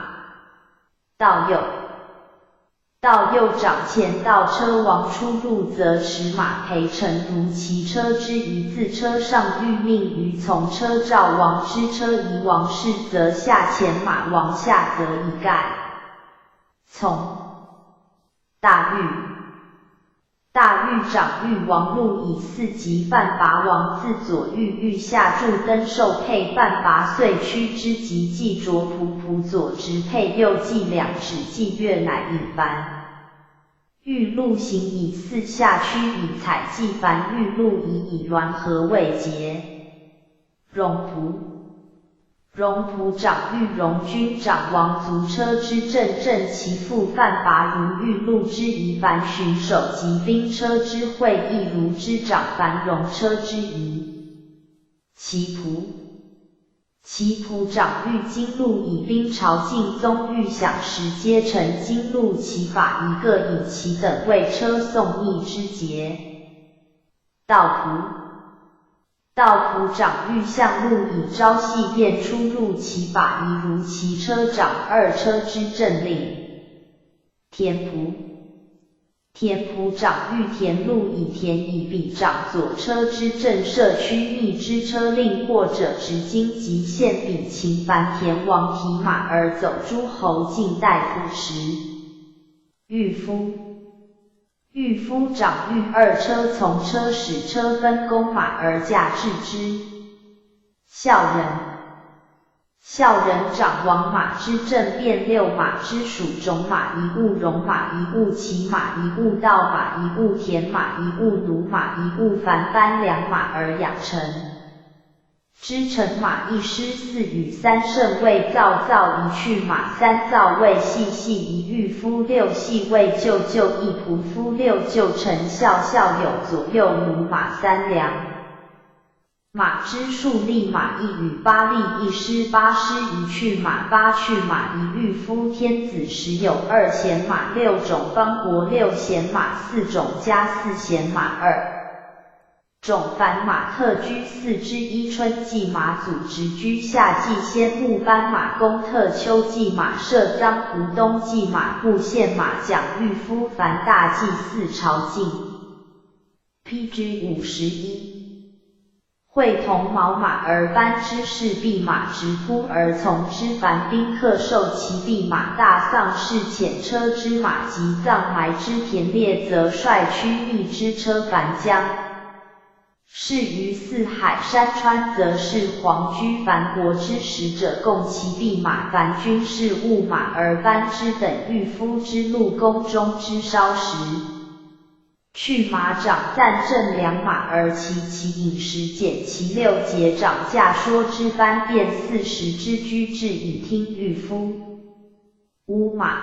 道右。道右长前道车王出入，则持马陪臣，如其车之一自车上欲命于从车赵王之车宜王室，则下前马王下则一盖。从大狱。大狱长御王禄以四级范拔王自左御御下柱登授配范拔岁区之级祭卓仆仆左直配右计两指祭月乃引凡。玉禄行以四下区以采祭凡玉禄以以栾和未结。荣仆荣仆长玉荣军长王族车之正正其父范拔如玉禄之仪凡巡守及兵车之会亦如之长凡戎车之仪。其仆其仆长御金禄以兵朝晋宗御享时皆成金禄其法一个以其等为车送逆之节。道仆道仆长御相路以朝夕便出入其法宜如其车长二车之政令。田仆田仆长御田路以田以比长左车之政社区密之车令或者执金及县比秦凡田王提马而走诸侯晋大夫时。御夫御夫长御二车从车使车分弓马而驾制之。孝人孝人长王马之政变六马之属种马一物戎马一物骑马一物道马一物田马一物奴马一物凡班两马而养成。织成马一师四羽三圣为造造一去马三造为细细一御夫六细为舅舅一仆夫六舅臣孝孝有左右奴马三两。马之数立马一羽八立一师八师一去马八去马一御夫天子时有二贤马六种方国六贤马四种加四贤马二种凡马特居四之一春季马祖直居夏季先木斑马公特秋季马涉臧胡冬季马户县马蒋御夫凡大祭祀朝觐。PG 51。会同毛马而班之士弼马直扑而从之凡宾客受其弼马大丧事遣车之马及葬埋之田猎则率驱逆之车凡将。是于四海山川，则是皇居凡国之使者共其弼马凡军事物马而班之等御夫之禄宫中之烧食。去马长暂正两马而骑其饮食减其六节长驾说之班变40之居制以听御夫。乌马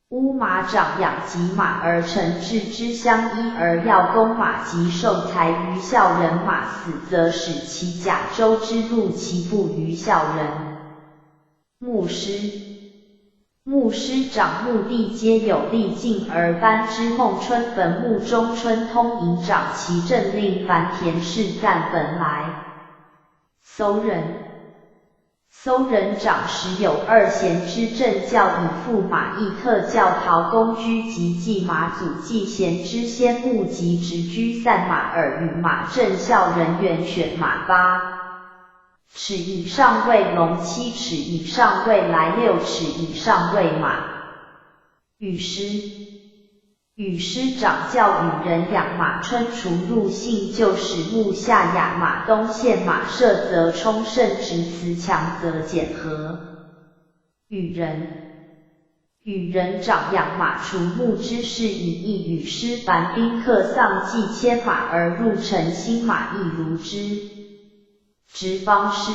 乌马长养及马而成制之相依而要弓马及受财于孝人马死则使其甲州之入其不于孝人。牧师牧师长墓地皆有立进而班之孟春坟墓中春通营长其政令凡田氏赞坟来。搜人搜人长时有二贤之政教以驸马邑特教陶公居及祭马祖祭贤之先墓及直居散马耳与马政校人员选马8尺以上为龙7尺以上为来6尺以上为马。羽师羽师长教羽人养马春除入信旧始木下亚马东县马射则冲胜直词强则简和。羽人羽人长养马除牧之事以一羽师凡宾客丧祭牵马而入城新马亦如之。直方士，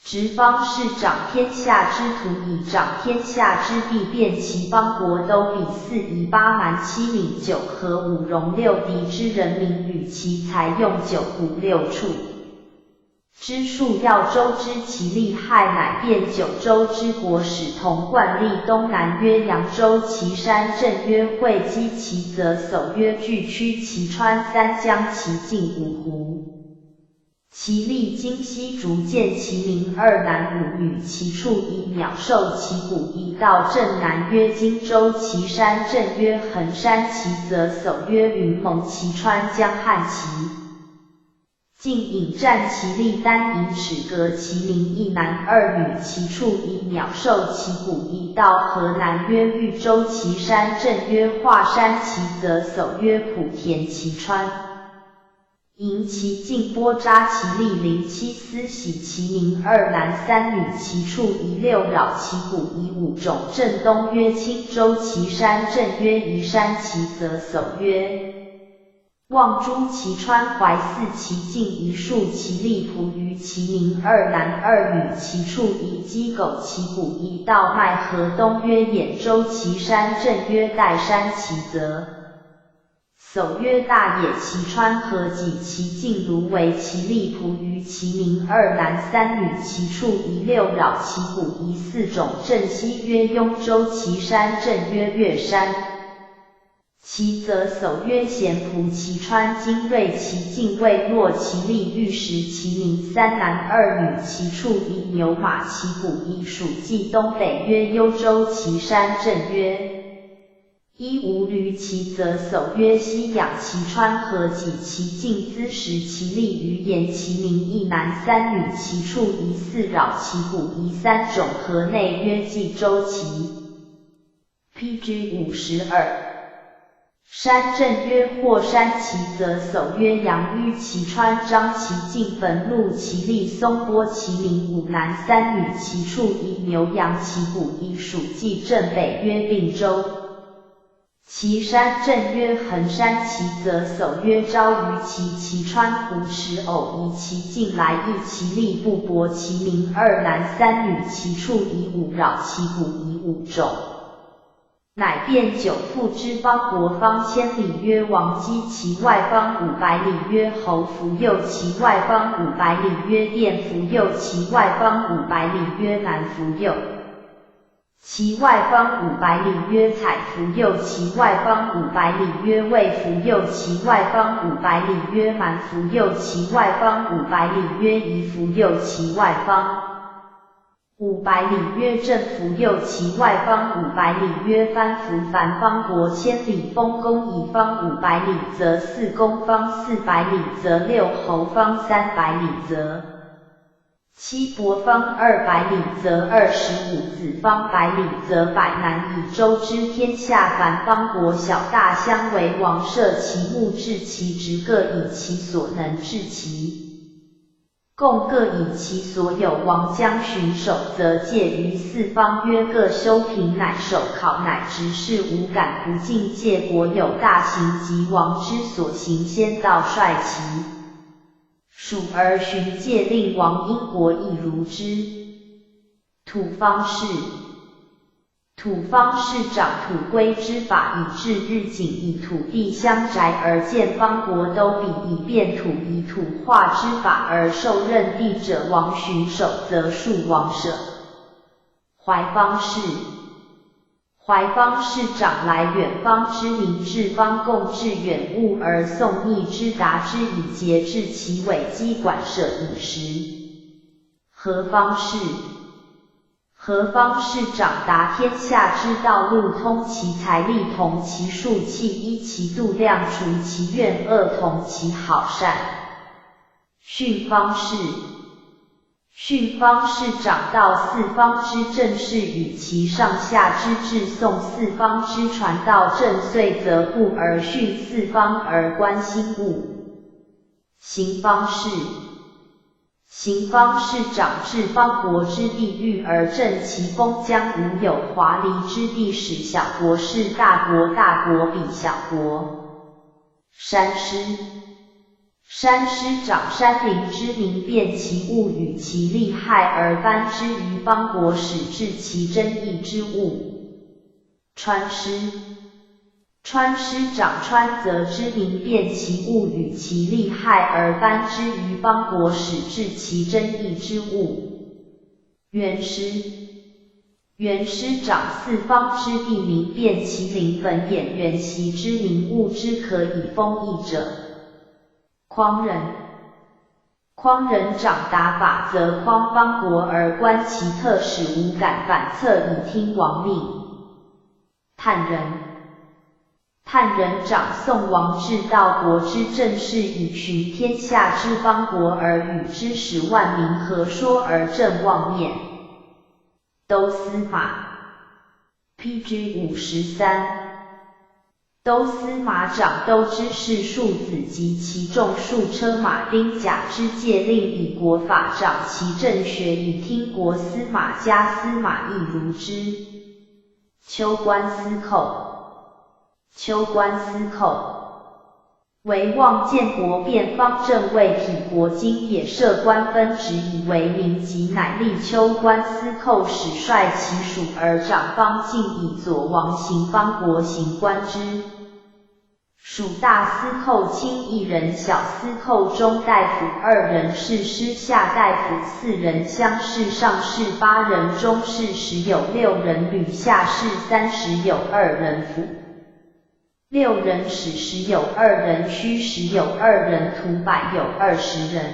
直方士掌天下之土，以掌天下之地，遍其邦国都比四夷八蛮七闽九河五戎六狄之人民，与其财用九谷六畜之数，要周知其利害，乃变九州之国，使同惯例。东南曰扬州，其山镇曰会稽，其泽叟曰巨曲，其川三江，其境五湖。其利今昔逐见其民二男五女，其畜以鸟兽，其谷以道镇南曰荆州，其山镇曰衡山，其泽叟曰云蒙，其川江汉，其晋引战其力丹引齿革其民一男二女，其畜一鸟兽其谷一到河南曰豫州，其山镇曰华山，其泽叟曰莆田，其川营其境波扎其力灵七司喜其民二男三女，其畜一六扰其谷以五种镇东曰青州，其山镇曰宜山，其泽叟曰望诸，其川怀寺，其境一树，其利仆于其民二男二女，其畜一鸡狗，其谷一道麦河东曰兖州，其山镇曰岱山，其泽叟曰大冶，其川河济，其境芦苇，其利仆于其民二男三女，其畜一六扰，其谷一四种镇西曰雍州，其山镇曰岳山，其泽叟曰咸蒲，其川精锐，其境未落，其利玉石，其民三男二女，其畜一牛马，其谷一属冀东北曰幽州，其山镇曰伊吾驴，其泽叟曰西阳，其川河济，其境资食，其利于言，其民一男三女，其畜一四扰，其谷一三种河内曰冀州，其 PG 52。山镇曰霍山，其泽叟曰阳迂，其川张，其境汾路，其利松波，其民五男三女，其畜一牛羊，其谷一属冀镇北曰并州，其山镇曰衡山，其泽叟曰昭虞，其川湖池偶夷，其境来邑，其利布帛，其民二男三女，其畜一五扰，其谷一五种。乃变九父之方国方千里曰王姬，其外方500里曰侯福佑，其外方五百里曰甸福佑，其外方五百里曰南福佑，其外方五百里曰采福佑，其外方五百里曰魏福佑，其外方五百里曰蛮福佑，其外方五百里曰夷福佑，其外方五百里曰镇福佑，其外方五百里曰藩福。凡方国千里，封公以方五百里，则四公；方400里，则六侯；方300里，则七伯；方200里，则25子；方百里，则百男。以周之天下凡方国小大相为王，设其牧，治其职，各以其所能治其共，各以其所有。王将巡守则介于四方，曰各修平，乃守考，乃执事，无感不进戒。国有大行，及王之所行，先道率其属而巡戒，令王因国亦如之。土方士。土方是长土规之法，以治日景，以土地相宅而建方国都比，以变土以土化之法而受任地者，王巡守则庶王舍。怀方士。怀方是长来远方之民，至方共致远物而送逆之达之，以节制其尾机管舍饮食。何方士。何方是长达天下之道路，通其财力，同其数器，依其度量，除其怨恶，同其好善。训方士。训方是长道四方之政事，与其上下之治，送四方之传道正遂，则不而训四方而观心物。行方士。行方是长治方国之地域而正其封疆，无有华离之地，使小国是大国，大国比小国。山师。山师长山林之民，辨其物与其利害而颁之于方国，使治其争议之物。川师。川师长川泽之民，辨其物与其利害而颁之于方国，使治其争议之物。元师。元师长四方之地民，辨其林本眼缘习之民，物之可以封邑者。匡人。匡人长达法则，匡方国而观其特，使无敢反侧，以听王命。探人。探人长宋王至道国之政事，以巡天下之邦国而与之，使万民合说而正妄念。都司马，P.G. 53。都司马长都知事庶子及其众数车马丁甲之戒令，以国法长其政学，以听国司马加司马亦如之。秋官司寇，秋官司寇为望建国变方正为体国经野设官分职以为民籍，乃立秋官司寇使率其属而长方境，以左王行方国行官之。属大司寇卿一人，小司寇中大夫二人，士师下大夫四人，乡试上士八人，中士十有六人，吕下士32人，府六人，使十有二人，虚十有二人，徒百有20人。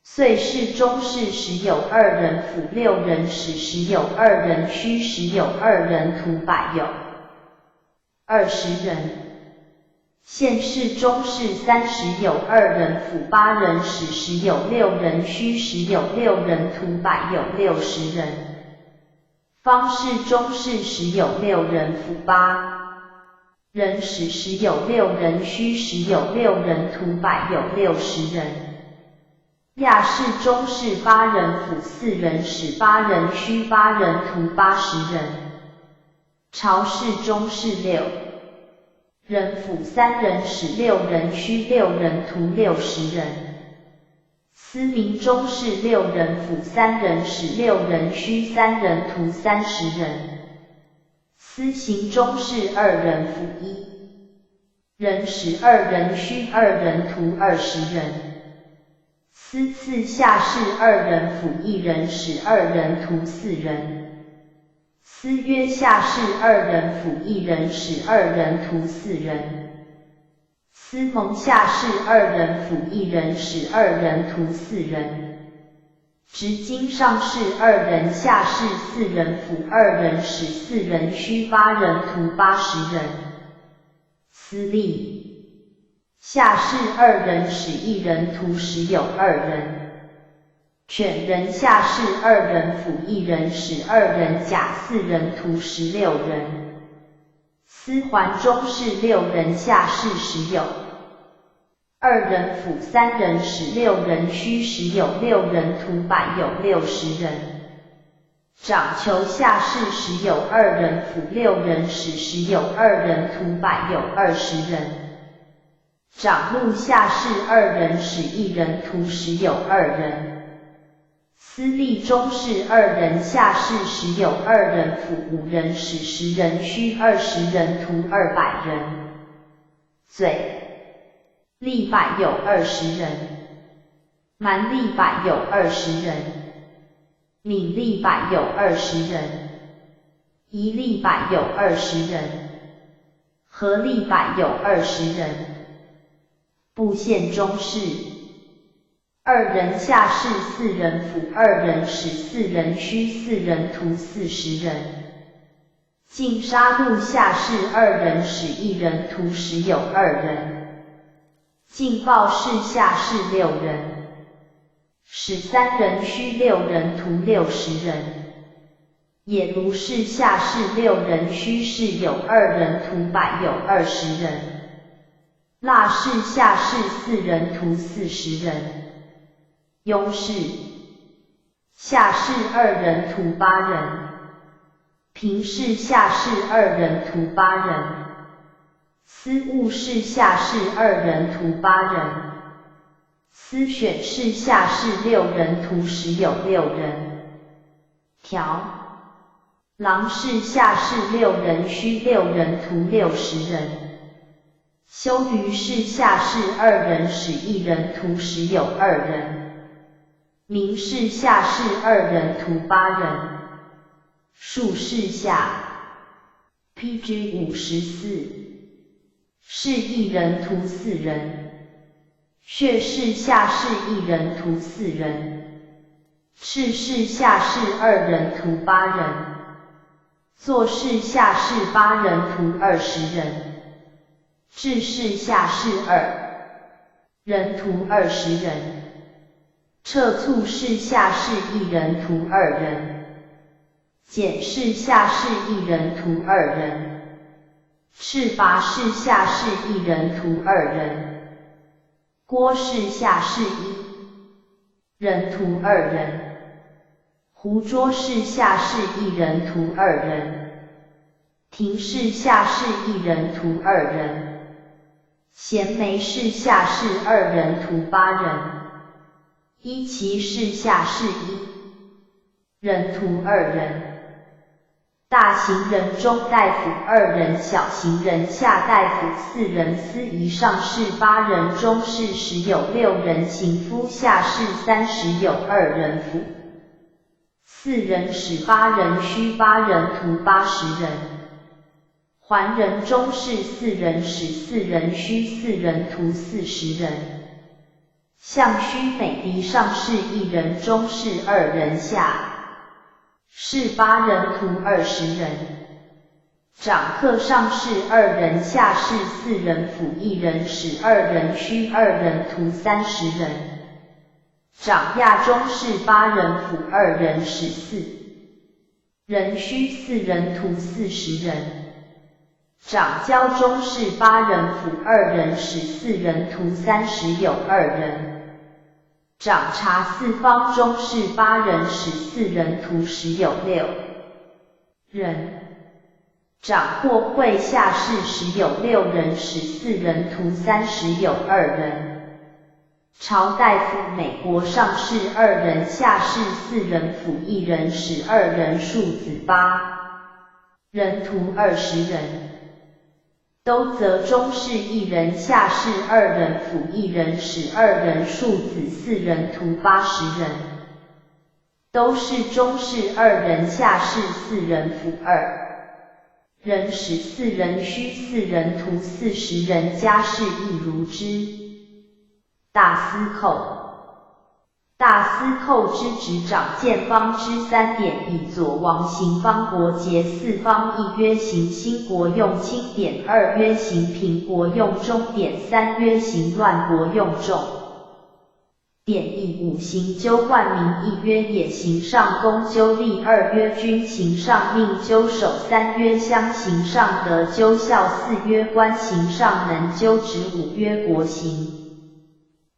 岁士中士十有二人，府六人，使十有二人，虚十有二人，徒百有20人。县试中士32人，府八人，使十有六人，虚十有六人，徒百有60人。方士中士十有六人，府八人，使十有六人，虚十有六人，徒百有60人。亚士中士八人，府四人，使八人，虚八人，徒80人。朝士中士六人，府三人，使六人，虚六人，徒60人。司民中士六人，府三人，使六人，虚三人，徒30人。司刑中士二人，府一人，使二人，虚二人，徒20人。司次下士二人，府一人，使二人，徒四人。司约下士二人，府一人，使二人，徒四人。司蒙下士二人，府一人，使二人，徒四人。执金上士二人，下士四人，府二人，使四人，虚八人，徒80人。司隶下士二人，使一人，徒十有二人。犬人下士二人，府一人，使二人，甲四人，徒16人。司环中士六人，下士十有二人，府三人，使六人，虚十有六人，徒百有60人。长囚下士十有二人，府六人，使十有二人，徒百有20人。长禄下士二人，使一人，徒十有二人。司隶中士二人，下士十有二人，府五人，使10人，虚20人，徒200人。罪吏百有20人，蛮吏百有二十人，闽吏百有二十人，夷吏百有二十人，河吏百有二十人。部县中士二人，下士四人，府二人，使四人，虚四人，徒40人。晋沙禄下士二人，使一人，徒十有二人。晋报士下士六人，使三人，虚六人，徒60人。野卢氏下士六人，虚士有二人，徒百有20人。腊氏下士四人，徒40人。雍氏下士二人，徒八人。平氏下士二人，徒八人。司务士下士二人，徒八人。司选士下士六人，徒十有六人。条郎士下士六人，虚六人，徒60人。修于士下士二人，使一人，徒十有二人。明士下士二人，徒八人。术士下 P.G. 54。士一人，徒四人。穴士下士一人，徒四人。赤士下士二人，徒八人。坐士下士八人，徒20人。致仕下士二人徒20人。撤卒士下士一人徒二人。检视下士一人徒二人。赤拔氏下士一人徒二人。郭氏下士一人徒二人。胡卓氏下士一人徒二人。廷氏下士一人徒二人。贤梅氏下士二人徒八人。伊其氏下士一人徒二人。大行人中大夫二人，小行人下大夫四人，司仪上士八人，中士十有六人，行夫下士30有2人，辅四人，使八人，虚八人，徒80人。桓人中士四人，使四人，虚四人，徒40人。相须美狄上士一人，中士二人，下士八人，徒20人。长客上士二人，下士四人，辅一人，使二人，虚二人，徒30人。长亚中士八人，辅二人，使四人，虚四人，徒40人。长交中士八人，辅二人，使四人，徒30有2人。长察四方中士八人，使四人，徒10有6人。长过会下士10有6人，使四人，徒30有2人。朝大夫美国上士二人，下士四人，辅一人，使二人，庶子八人，徒20人。都则中士一人，下士二人，辅一人，使二人，庶子四人，徒80人。都是中士二人，下士四人，辅二人，使四人，虚四人，徒40人，家事亦如之。大司寇。大司寇之职掌建方之三典，以左王行方国节四方一曰行兴国用轻典，二曰行平国用中典，三曰行乱国用重典。以五行纠万民，一曰野行上公纠吏，二曰军行上命纠守，三曰乡行上德纠孝，四曰官行上能纠职，五曰国行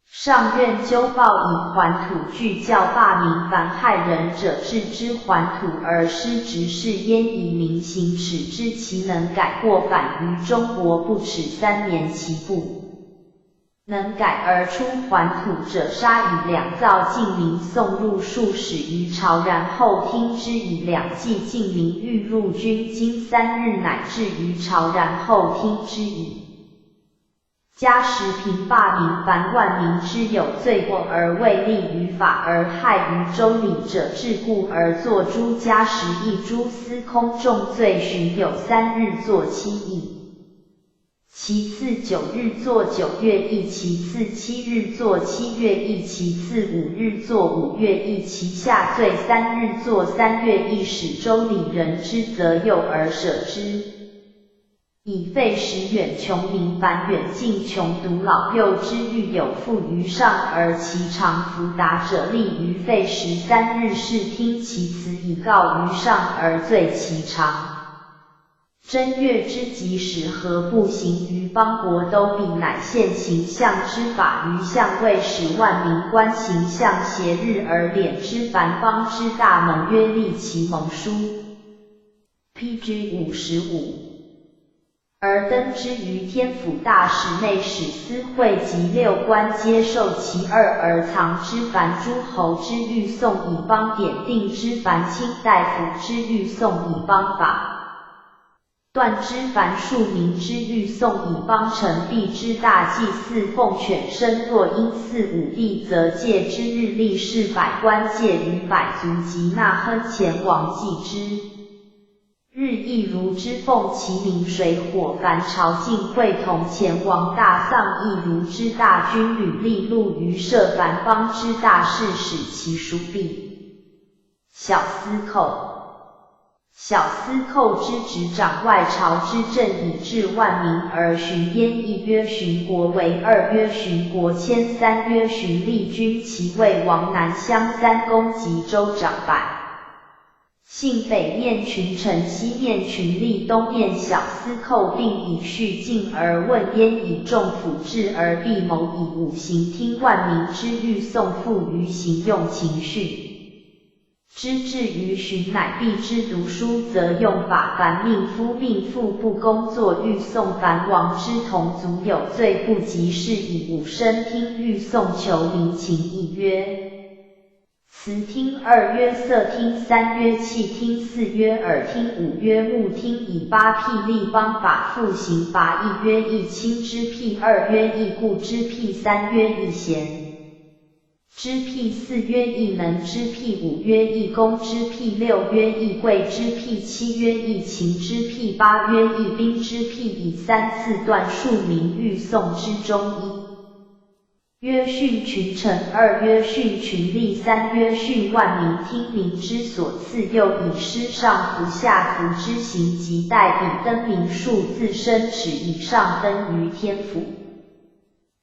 上愿纠报，以还土具教罢民，凡害人者，置之还土而失职，是焉以民行耻之，其能改过反于中国不耻3年，其不能改而出还土者，杀以两造进民，送入数使于朝，然后听之以两计进民，欲入军经3日，乃至于朝，然后听之以。加时平罢民，凡万民之有罪过而未立于法而害于周礼者，至故而作诸加时役，诸司空重罪旬有3日作7役，其次9日作9月役，其次7日作7月役，其次5日作5月役，其下罪3日作3月役，使周礼人之责幼而舍之。以废时远穷民，凡远近穷独老幼之欲有负于上而其常弗达者，立于废时3日，视听其辞以告于上而罪其长。正月之吉时，何不行于邦国都比，乃现行象之法于相位，使万民观行象协日而敛之。凡邦之大盟约，立其盟书。P.G. 55。而登之于天府大史内史司会及六官，皆受其二而藏之。凡诸侯之欲送以邦典定之，凡卿大夫之欲送以邦法断之，凡庶民之欲送以邦臣币之。大祭祀奉犬牲，若因祀武帝，则戒之日立誓百官戒于百族及纳亨前王祭之。日亦如之，奉其名水火凡朝觐会同前王大丧亦如之，大军旅历录于设凡邦之大事，使其书毕。小司寇。小司寇之职掌外朝之政，以治万民而巡焉。一曰巡国为，二曰巡国迁，三曰巡利军。其位王南乡三公及州长百姓，北面群臣，西面群吏，东面小司寇，并以序进而问焉，以重辅治而必谋，以五行听万民之欲，送赋于行，用情训。之至于循，乃必之读书，则用法凡命夫命妇不工作欲送，凡王之同族有罪不及事，以五声听欲送求民情。一曰辞听，二曰色听，三曰气听，四曰耳听，五曰目听。以八辟立邦法复刑罚。一曰一亲之辟，二曰一故之辟，三曰一贤之辟，四曰一能之辟，五曰一功之辟，六曰一贵之辟，七曰一勤之辟，八曰一兵之辟。以三次断数民欲送之中。一曰训群臣，二曰训群吏，三曰训万民，听民之所赐。又以师上服下服之行，及代笔登名数自身尺以上登于天府。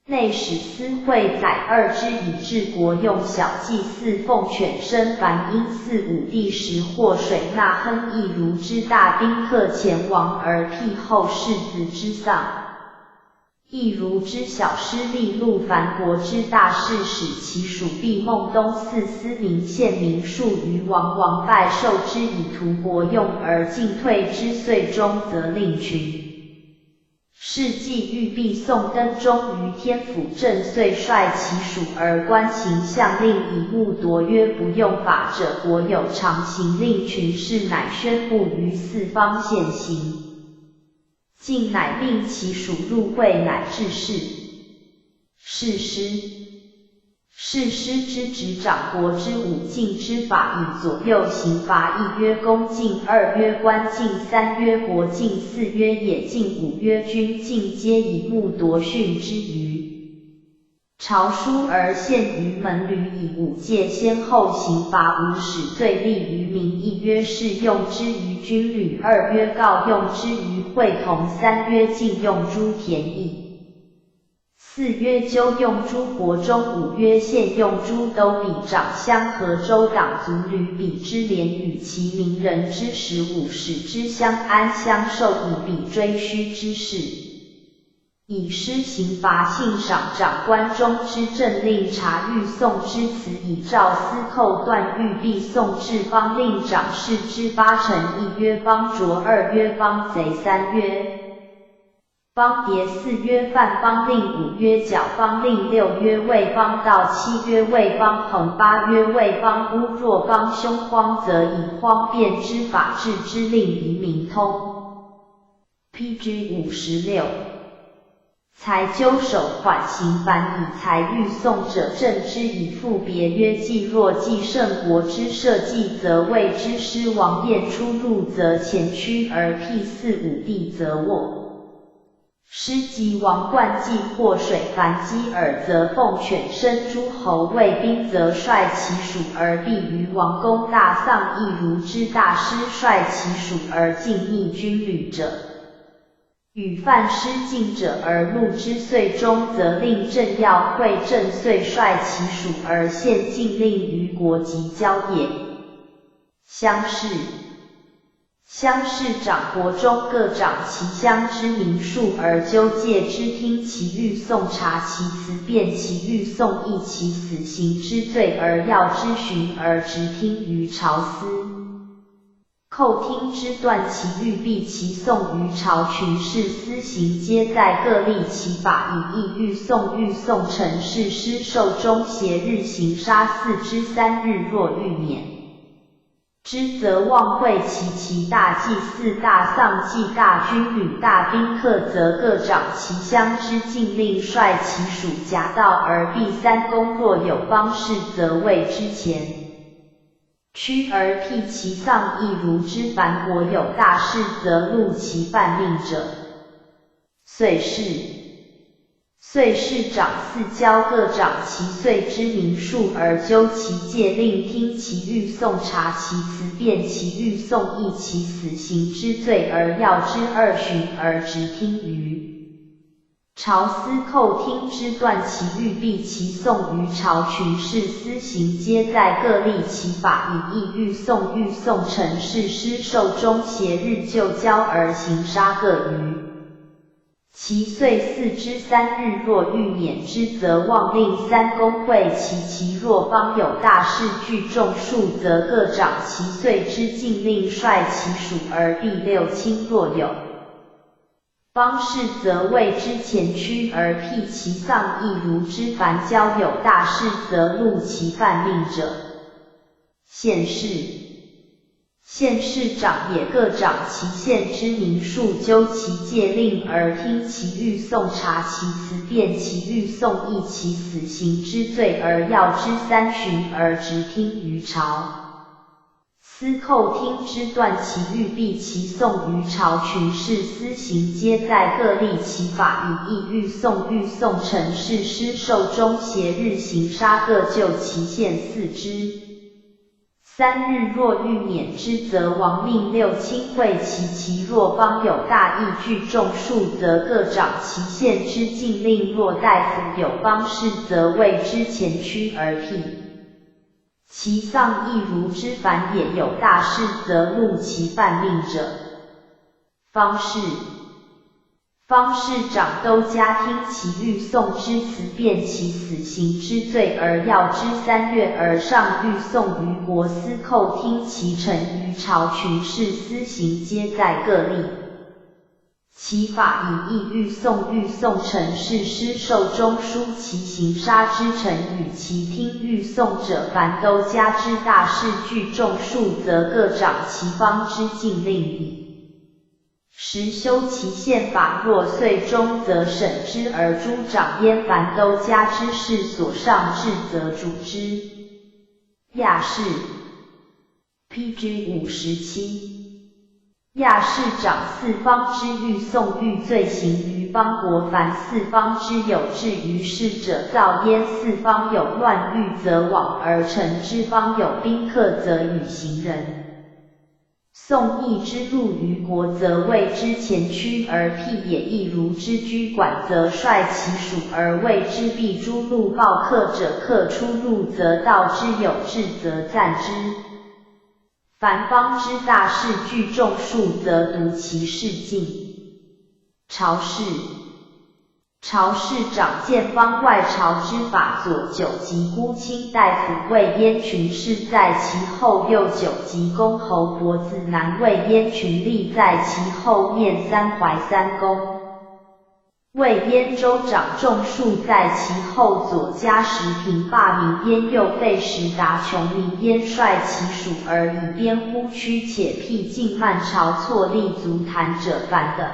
内史司会载二之以治国用小祭祀奉犬牲，凡因祀武帝时获水纳亨亦如之大宾客前王而辟后世子之丧，亦如之小师利禄，凡国之大事，使其属毕孟东四司民县民数于王王拜受之以图国用而进退之，岁终则令群。是既欲必送登终于天府正遂率其属而观行相令，以目夺曰不用法者，国有常行令群士，乃宣布于四方现行。晋乃命其属入会，乃至是。是师。是师之职掌国之五禁之法，以左右刑罚。一曰宫禁，二曰官禁，三曰国禁，四曰野禁，五曰军禁，皆以目夺训之于朝书而献于门闾，以五戒先后刑罚，无使罪立于民。一曰试用之于军旅，二曰告用之于会同，三曰禁用诸田邑。四曰纠用诸国中，五曰县用诸都比长乡和州党族旅比之廉与其民人之食物，使之相安相受，以比追虚之事。以施刑罚信赏长官中之政令查狱送之词，以诏司寇断狱必送至方令长史之八臣。一曰方卓，二曰方贼，三曰方叠，四曰范方令，五曰角方令，六曰魏方道，七曰魏方横，八曰魏方乌。若方凶荒，则以荒变之法治之，令移民通。P.G. 56。才纠守缓刑，凡以才欲送者，政之以复别曰：既若继圣国之社稷，则谓之师王晏出入，则前驱而辟四五帝，则卧。师及王冠既获水凡积耳，则奉犬牲诸侯卫兵，则率其属而避于王宫大丧，亦如之大师率其属而进逆军旅者，与犯失禁者而戮之。岁终，则令政要会正岁率其属而献禁令于国及郊野。乡试。乡试长国中各长其乡之民数而纠戒之，听其欲送，查其辞，辨其欲送，议其死刑之罪而要之询而直听于朝司。寇听之断其欲毕其送于朝群士私刑，皆在各立其法以议欲送。欲送陈氏师受终邪日行杀四之三日，若欲免之，则望会其大祭祀大丧祭大军旅大宾客，则各长其乡之禁令，率其属夹道而避三公。若有方士，则谓之前驱而辟其丧，亦如之。凡国有大事，则录其犯命者。遂是。岁事长四郊各长其岁之民数而究其戒令，听其狱讼，查其辞，辨其狱讼，议其死刑之罪，而要之二旬而直听于朝。司寇听之断其狱，毕其讼于朝。群士司刑皆在各立其法，以议狱讼。狱讼陈事施受终协日就交而行杀各余其岁四之三日。若欲免之，则望令三公会其其若邦有大事聚众数，则各长其岁之禁令，率其属而避六卿。若有邦事，则谓之前驱而辟其丧，亦如之。凡交有大事，则录其犯命者。县事县事长也各长其县之民数，究其戒令而听其狱讼，查其辞，辨其狱讼，议其死刑之罪，而要之三旬而直听于朝。司寇听之断其狱，毕其讼于朝。群士司刑皆在各立其法，以议狱讼。狱讼陈事施受终协日行杀各就其县四之三日。若欲免之，则王命六卿会其其若邦有大义聚众数，则各长其县之禁令。若大夫有邦事，则谓之前驱而辟其丧，亦如之。凡也有大事，则录其犯命者。方士方士长都家听其狱讼之辞，辨其死刑之罪，而要之3月而上狱讼于国。司寇听其陈于朝。群士司刑皆在各立其法，以议狱讼。狱讼陈事施受中书其刑杀之臣与其听狱讼者。凡都家之大事聚众数，则各长其方之禁令矣。实修其宪法。若岁终，则审之而诸长焉。凡都家之事所上至，则主之。亚士 P.G. 57。亚士长四方之狱讼，狱罪行于邦国。凡四方之有志于事者，造焉。四方有乱狱，则往而陈之；方有宾客，则与行人。宋义之入于国，则谓之前驱而辟也；亦如之居馆，则率其属而谓之避。诸路报客者，客出入则道之有志，则赞之。凡邦之大事聚众数，则独其事尽。朝事朝事长见方外朝之法，左九级孤卿大夫魏焉群士在其后，右九级公侯伯子男魏焉群立在其后面，三怀三公魏焉州长众数在其后，左加时平罢民焉，右废时达穷民焉，率其属而以边呼驱且僻静慢朝错立足谈者，凡等。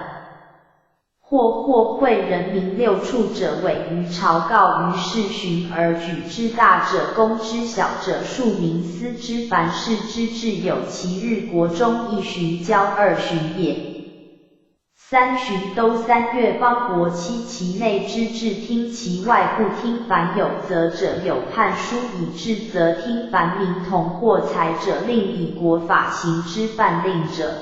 或会人民六处者，委于朝，告于士循而举之大者，公之小者，庶民思之。凡事之至有其日，国中一旬交二旬也。三旬都3月，邦国七其内之治听其外不听。凡有责者，有判书以治，则听。凡民同获财者，令以国法行之。犯令者，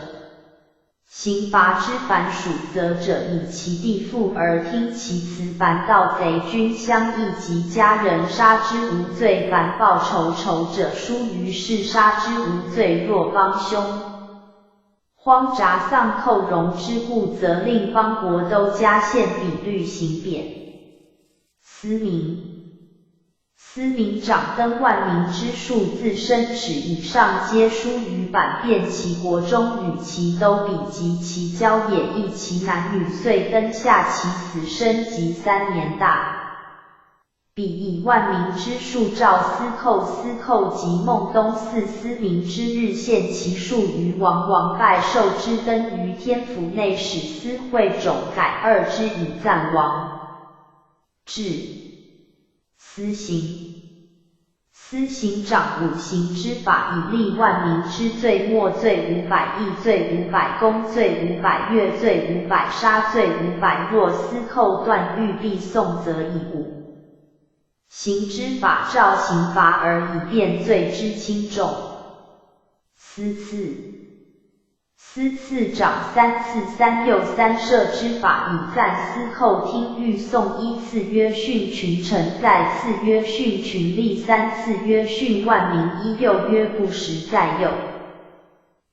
刑罚之。凡属责者，以其地富而听其辞。凡盗贼君相义及家人，杀之无罪。凡报仇仇者，书于事，杀之无罪。若帮凶荒札丧寇戎之故，则令邦国都加县比律刑贬。司民司民长登万民之数，自生齿以上，皆书于版，遍其国中，与其都比及其郊野，亦其男女岁登下其死生及3年大。比以万民之数照司寇。司寇及孟东寺司民之日，献其数于王。王拜受之，登于天府内史司会种改二之以赞王。至司刑。司刑掌五刑之法，以立万民之罪，墨罪500，役罪500，工罪500，月罪500，杀罪500。若司寇断狱必讼，则以五刑之法照刑罚而以辨罪之轻重。司次。司次掌三次三右三舍之法，以赞司寇听狱讼，一次曰训群臣，再次曰训群吏，三次曰训万民，一又曰不实在右，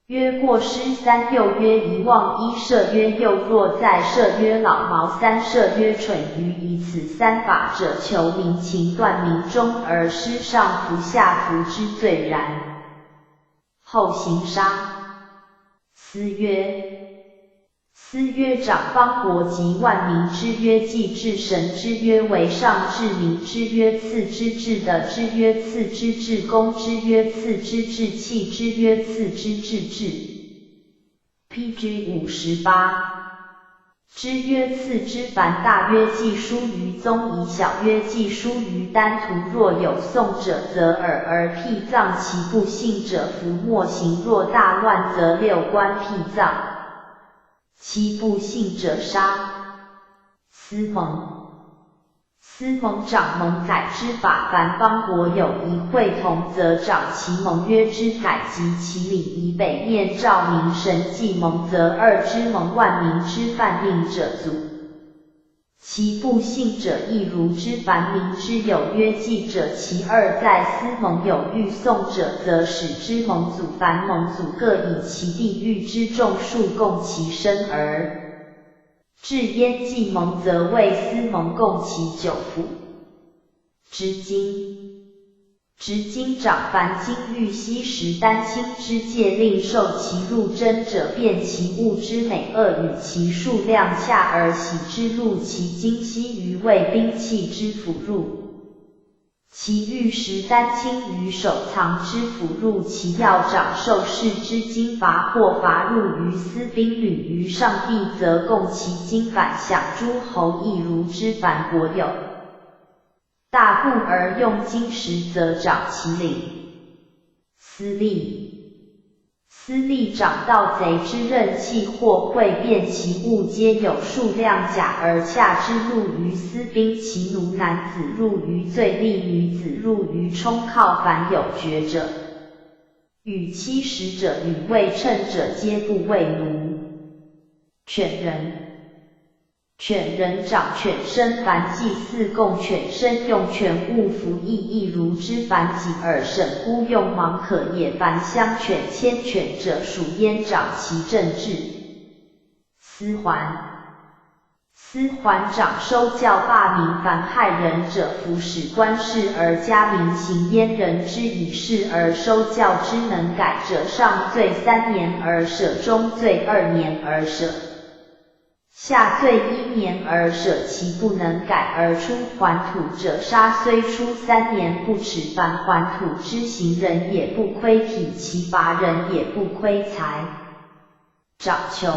曰过失，三又曰遗忘，一设曰幼弱，再设曰老毛，三设曰蠢愚。以此三法者，求民情，断民中而失上服下服之罪然。后刑杀。司约，司约掌邦国及万民之约，祭至神之约，为上治民之约，次之治德之约，次之治功之约，次之治器之约，次之治治。P.G. 58。之约次之凡大约记书于宗，以小约记书于丹徒。若有讼者，则耳而辟葬；其不信者，服墨刑。若大乱，则六官辟葬；其不信者，杀。司盟。司盟掌盟载之法，凡邦国有一会同，则掌其盟约之载及其礼以北面照明神祭盟，则二之盟万民之犯命者阻。其不信者亦如之。凡民之有约记者，其二在司盟有欲讼者，则使之盟祖。凡盟祖各以其地域之众数供其身而。至焉计盟，则为司盟共其九府。执金，执金掌凡金玉锡石丹青之戒令受其入真者，辨其物之美恶与其数量洽而喜之，入其金锡于为兵器之辅入。其玉石丹青于手藏之辅入，其要长受事之金罚或罚入于司兵旅于上帝，则供其金反享诸侯，亦如之。凡国有大故而用金石，则长其领。司隶。司隶掌盗贼之任器或会辨其物，皆有数量假而洽之入于私兵，其奴男子入于罪利，女子入于充靠。凡有爵者与妻食者与未称者，皆不为奴。犬人。犬人掌犬身，凡祭祀供犬身用犬物服役亦如之。凡己耳审孤用盲可也。凡相犬牵犬者，属焉掌其政治。司环，司环掌收教罢民，凡害人者，服使官事而加民刑焉人之以事而收教之能改者，上罪3年而赦，中罪2年而赦。下罪1年而舍，其不能改而出还土者，杀。虽出3年不耻，凡还土之行人也不亏体，其罚人也不亏财。掌囚，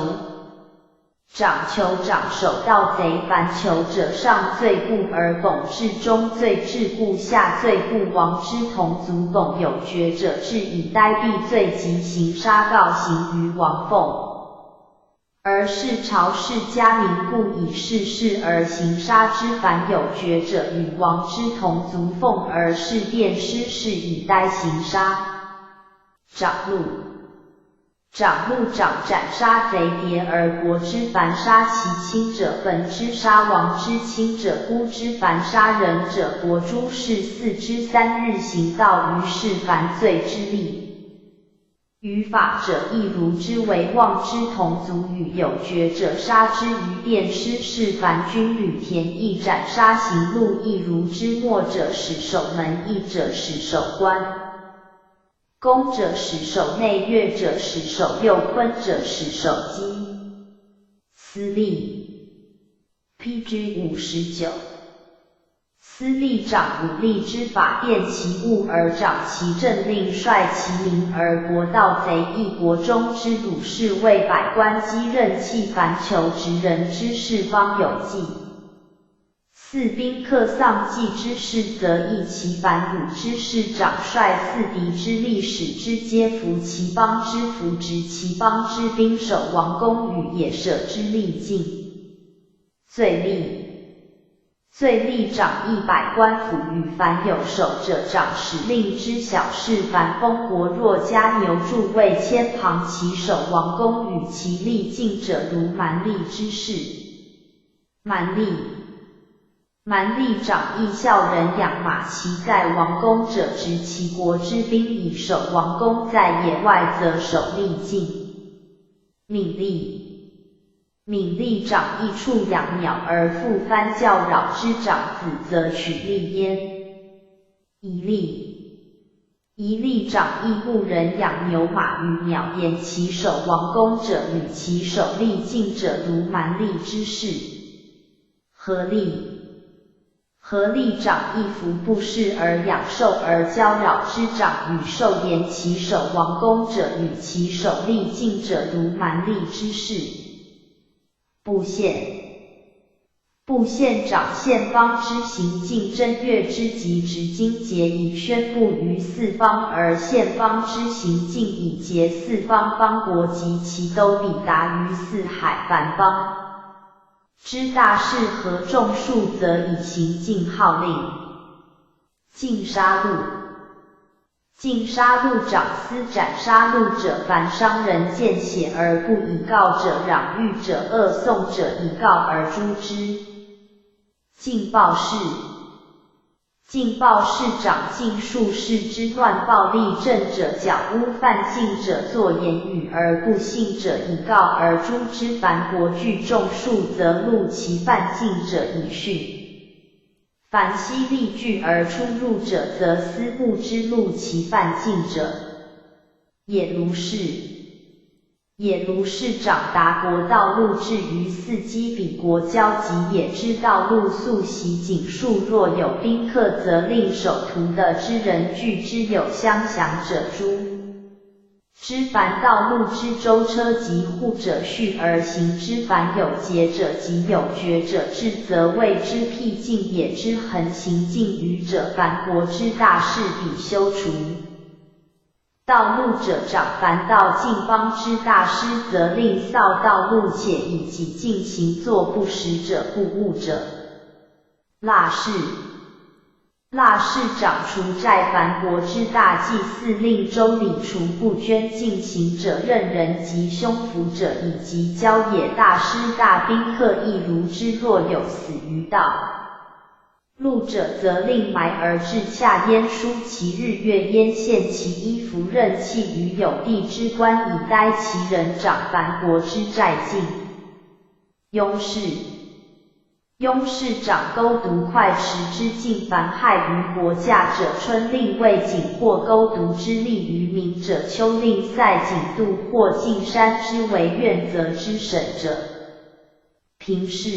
掌囚掌守盗贼，凡囚者，上罪故而讽至，中罪至故，下罪故亡之同族讽有爵者，治以呆闭罪及刑杀告行于王凤。而是朝氏家民故以事事而行杀之，凡有爵者与王之同族奉而是殿师事以呆行杀。长禄，长禄长斩杀贼谍而国之，凡杀其亲者，焚之；杀王之亲者，孤之；凡杀人者，国诸事4之3日行道于是凡罪之力。于法者亦如之，为望之同族与有爵者，杀之于殿师事。凡军旅田邑斩杀行路亦如之。末者使守门，义者使守关，公者使守内，乐者使守右，坤者使守机。司隶 P.G. 59。司隶掌武力之法，辨其物而掌其政令，率其民而国盗贼，一国中之鲁士为百官积任器，凡求职人之事方有纪。四宾客丧祭之事，则易其凡五之事长率四敌之力，使之皆服其邦之服，执其邦之兵，守王宫与野舍之利尽。罪吏，罪吏长一百官府与凡有守者，长史令之小事。凡封国若加牛注位千旁其守王宫与其利尽者，如蛮力之事。蛮力。蛮力长义孝人养马，其在王宫者，执其国之兵以守王宫；在野外，则守利尽。敏力，敏力长义畜养鸟而复翻教扰之长子，则取利焉。一力，一力长义牧人养牛马与鸟，言其守王宫者与其守利尽者，如蛮力之事。合力。合力长一服不事而养兽而交扰之长与兽，言其守王宫者与其守利尽者，如蛮力之事。布县，布县长县邦之行径正月之吉执经节以宣布于四方，而县邦之行径以结四方邦国及其都比达于四海凡邦之大事和众数，则以行径号令。禁杀戮，禁杀戮长司斩杀戮者，凡伤人见血而不以告者，攘狱者，恶讼者，以告而诛之。禁暴事，禁暴事长禁术士之乱暴力政者，矫诬犯禁者，作言语而不信者，以告而诛之。凡国聚众数，则录其犯禁者以训。凡犀利聚而出入者，则司牧之录其犯禁者。野卢氏。野卢氏长达国道路至于四基彼国交及野之道路宿习锦树，若有宾客，则令守途的之人拒之，有相降者诛之。凡道路之舟车及护者，序而行之。凡有节者及有爵者至，则谓之僻静野之横行径于者。凡国之大事，必修除。道路者长凡道境邦之大师，则令扫道路，且以己进行作不实者、不误者。腊氏，腊氏长除债凡国之大祭司，令州里除不捐进行者、任人及凶俘者，以及郊野大师、大宾客亦如之。若有死于道路者，则令埋而至下焉，书其日月焉，献其衣服，任弃于有地之官，以待其人。长凡国之债尽。雍氏，雍氏长勾毒快驰之境，凡害于国家者，春令卫景或勾毒之利于民者，秋令赛景度或进山之为怨责之审者。平氏。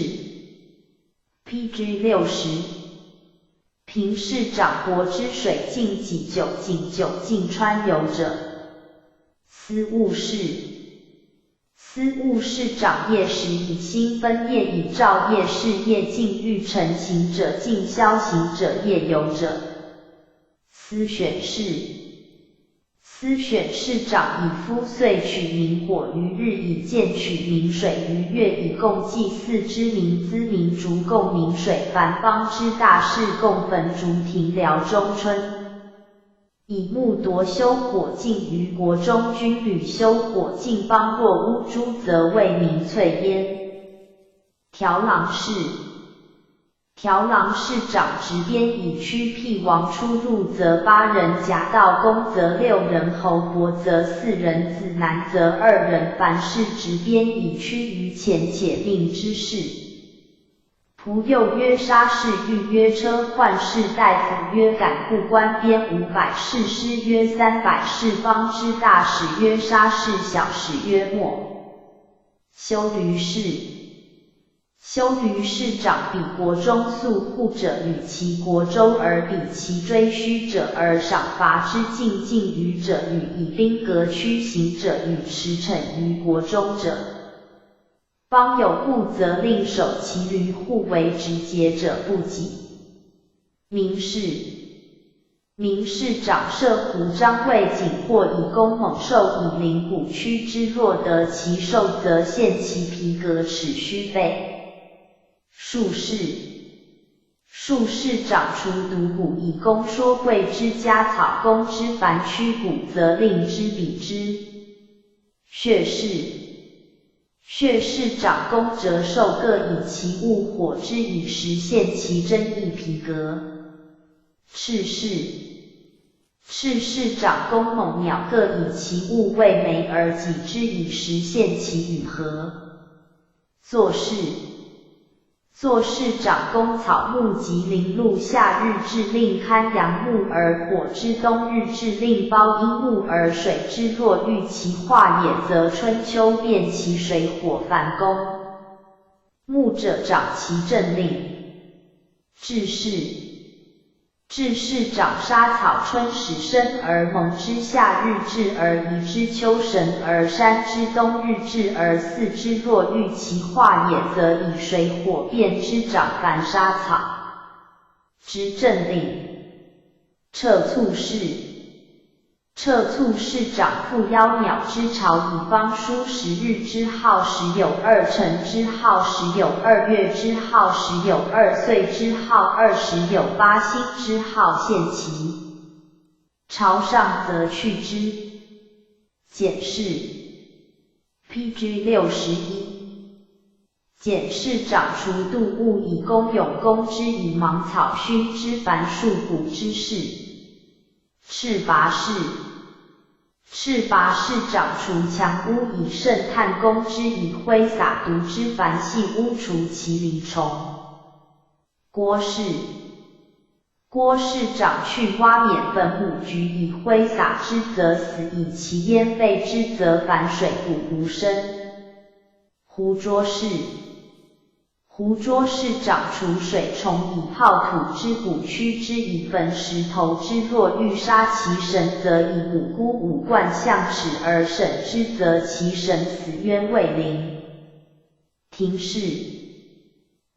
PG 60。平氏长国之水尽己久井久尽川游者。司务士，司务士长夜时以星分，夜以照夜视，夜尽欲成行者，尽消行者，夜游者。司选士，司选士长以夫岁取名火于日，以剑取名水于月，以共祭祀之名资名烛共名水。凡邦之大事，共焚烛庭辽中春。以木铎修火禁于国中，军旅修火禁邦，若巫诸，则为民粹焉。条郎氏，条郎氏长执鞭以驱辟王出入，则八人；夹道公则六人；侯伯则四人；子男则二人。凡事执鞭以驱于前，且命之事。仆右曰杀士，御曰车患士大夫曰赶户官编500士，师曰300士，方之大使曰杀士，小使曰莫。修驴氏。修驴氏长比国中宿护者，与其国周而比其追虚者，而赏罚之进进于者，与以兵革驱行者，与驰骋于国中者。邦有故，则令守其闾户为直节者不给。民事，民事长射胡张卫景或以攻猛兽以灵骨驱之，若得其兽，则献其皮革齿须费。术士，术士长除毒蛊以攻说桂之家草攻之凡驱蛊，则令之比之。穴士。穴士长弓折兽各以其物火之以实现其真意皮革。赤氏，赤氏长弓猛鸟各以其物为媒而己之以实现其与和。做事，做事长弓草木及林露夏日至令看阳木而火之冬日至令包阴木而水之若欲其化也，则春秋变其水火繁工。木者长其政令。治世，治世长沙草春始生而萌之，夏日至而移之，秋神而山之，冬日至而祀之。若欲其化也，则以水火变之，长繁沙草。执政令。撤促氏，撤促氏长复妖鸟之巢以方书十日之号时有二辰之号时有二月之号时有二岁之号二十有八星之号献其朝上则去之。简氏 PG 61。简氏长除度物以公勇攻之以芒草熏之凡树谷之事。赤拔氏，赤拔氏长除强巫以渗炭攻之以挥洒毒之凡细巫除其离虫。郭氏，郭氏长去蛙免粉母菊以挥洒之则死，以其烟沸之则凡水谷无生。胡卓氏，胡卓氏长除水虫以泡土之骨驱之以焚石头之若欲杀其神，则以五孤五贯象齿而审之，则其神死冤未灵。廷氏，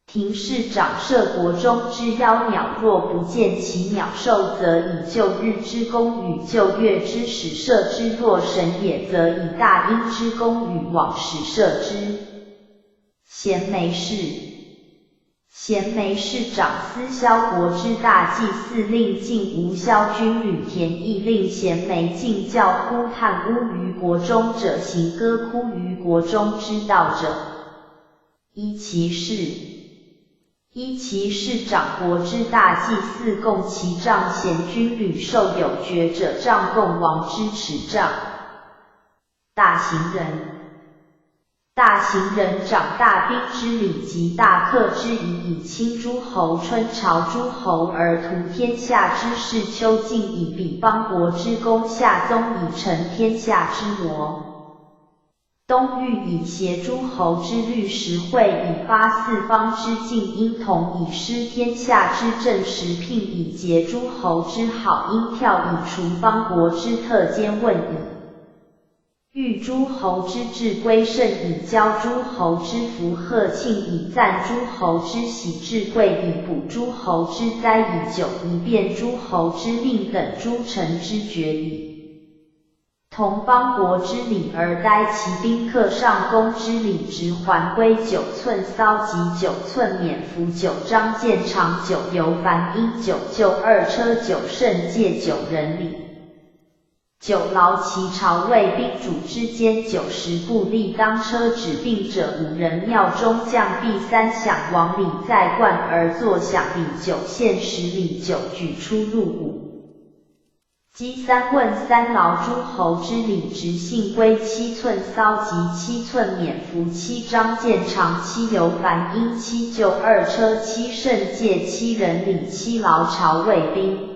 廷氏长射国中之妖鸟，若不见其鸟兽，则以旧日之功与旧月之始射之；若神也，则以大阴之功与往始射之。贤梅氏，贤梅氏长司萧国之大祭司令晋吴萧军吕田邑令贤梅进教呼探巫于国中者行歌哭于国中之道者。依其事，依其事长国之大祭司贡其杖贤军吕受有爵者杖贡王之尺杖。大行人。大行人长大兵之礼及大客之仪，以亲诸侯、春朝诸侯而图天下之事，秋尽以比邦国之功，夏宗以成天下之模。东域以协诸侯之律，时会以发四方之进，殷同以施天下之政，时聘以结诸侯之好，殷跳以除邦国之特兼问矣。欲诸侯之志归圣以交诸侯之福，贺庆以赞诸侯之喜，至贵以补诸侯之灾，以久以变诸侯之命等诸臣之决矣。同邦国之礼而呆其宾客上公之礼，直还归9寸骚及9寸冕服9张剑长九游凡阴九就二车九圣戒9人礼。九劳其朝卫兵主之间90步立当车指病者五人庙中将毕三响王礼在冠而坐响礼九献十礼九举出入五。姬三问三劳诸侯之礼直信归7寸骚及7寸冕服7张剑长七游凡阴七就二车七圣戒7人礼七劳朝卫兵。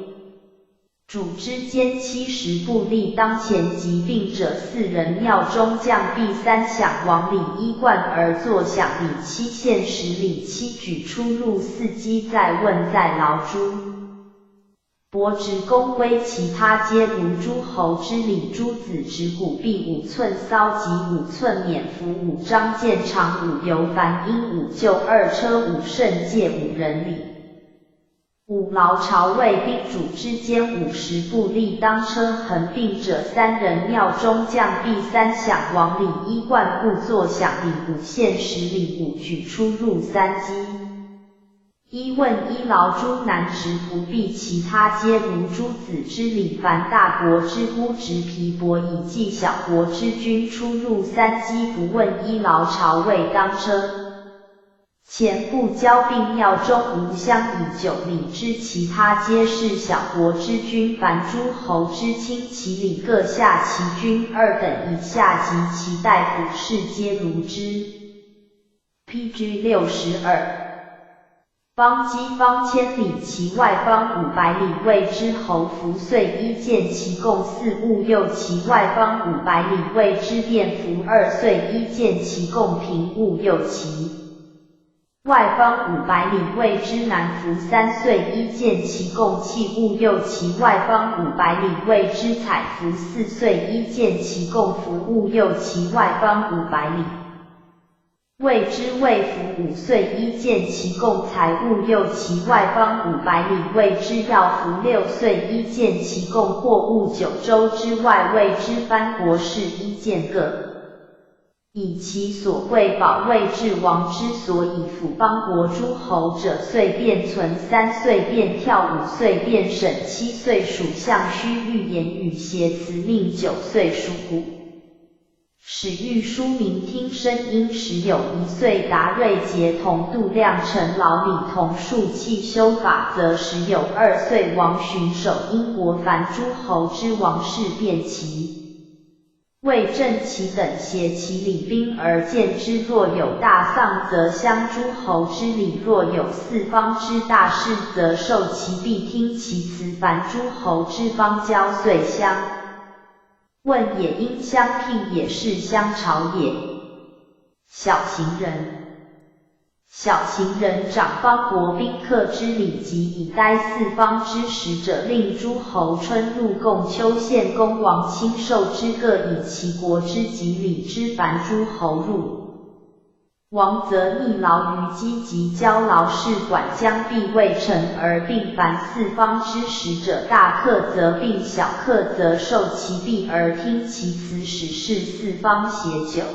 主之间70步立当前疾病者四人庙中将毕三响王礼衣冠而坐响礼七献十礼七举出入四击在问在劳诸。伯执公规，其他皆如诸侯之礼。诸子执骨臂5寸，骚及5寸，冕服5张，剑长五游，凡婴五就二车五圣戒五人礼。五劳朝卫宾主之间50步立当车横并者三人，庙中将毕三响，王礼衣冠故作响礼五献十礼五举出入三击。一问一劳诸男执不避，其他皆如诸子之礼。凡大国之孤执皮帛以祭小国之君出入三击，不问一劳朝卫当车。前不交并庙中无相以9礼之，其他皆是小国之君。凡诸侯之亲，其礼各下其君二等以下及其大夫士皆如之。P.G. 62。方畿方千里，其外方500里谓之侯服岁一见其共四物；又其外方500里谓之甸服2岁一见其共平物；又其外方500里谓之南服3岁一见其共器物；又其外方五百里谓之采服4岁一见其共服物；又其外方五百里谓之魏服5岁一见其共财物；又其外方五百里谓之药服6岁一见其共货物；九州之外谓之藩国士一见各。以其所贵宝位至王之所以辅邦国诸侯者，岁便存3岁便跳5岁便审7岁属相须欲言语邪辞命9岁属虎。始欲书明听声音时有1岁达锐节同度量成老礼同数器修法则时有2岁王巡守英国凡诸侯之王室变其。为正其等携其礼兵而见之。若有大丧，则相诸侯之礼；若有四方之大事，则受其币，听其辞。凡诸侯之邦交，遂相问也，应相聘也，是相朝也。小行人。小行人长方国宾客之礼及以待四方之使者，令诸侯春入贡，秋献公王亲授之，各以其国之吉礼之。凡诸侯入王，则逆劳于积及交劳事管将必未成而并。凡四方之使者，大客则并，小客则受其币而听其辞，使是四方携酒。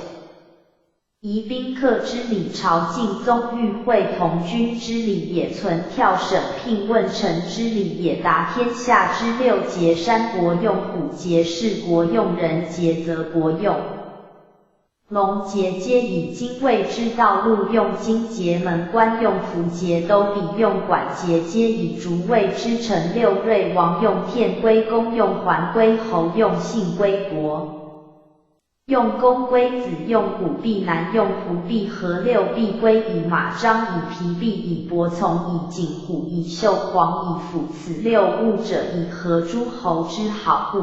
宜宾客之礼，朝觐宗御会同君之礼也，存跳审聘问臣之礼也，达天下之六节：山国用虎节，士国用人节，则国用龙节，皆以精卫之道路用金节，门关用符节，都比用管节，皆以竹卫之臣。六瑞王用天归公用环归侯用信归国。用公龟子，用虎臂男，用狐臂和六臂龟，以马张，以皮臂，以帛从，以锦虎，以绣黄，以斧。此六物者，以合诸侯之好物。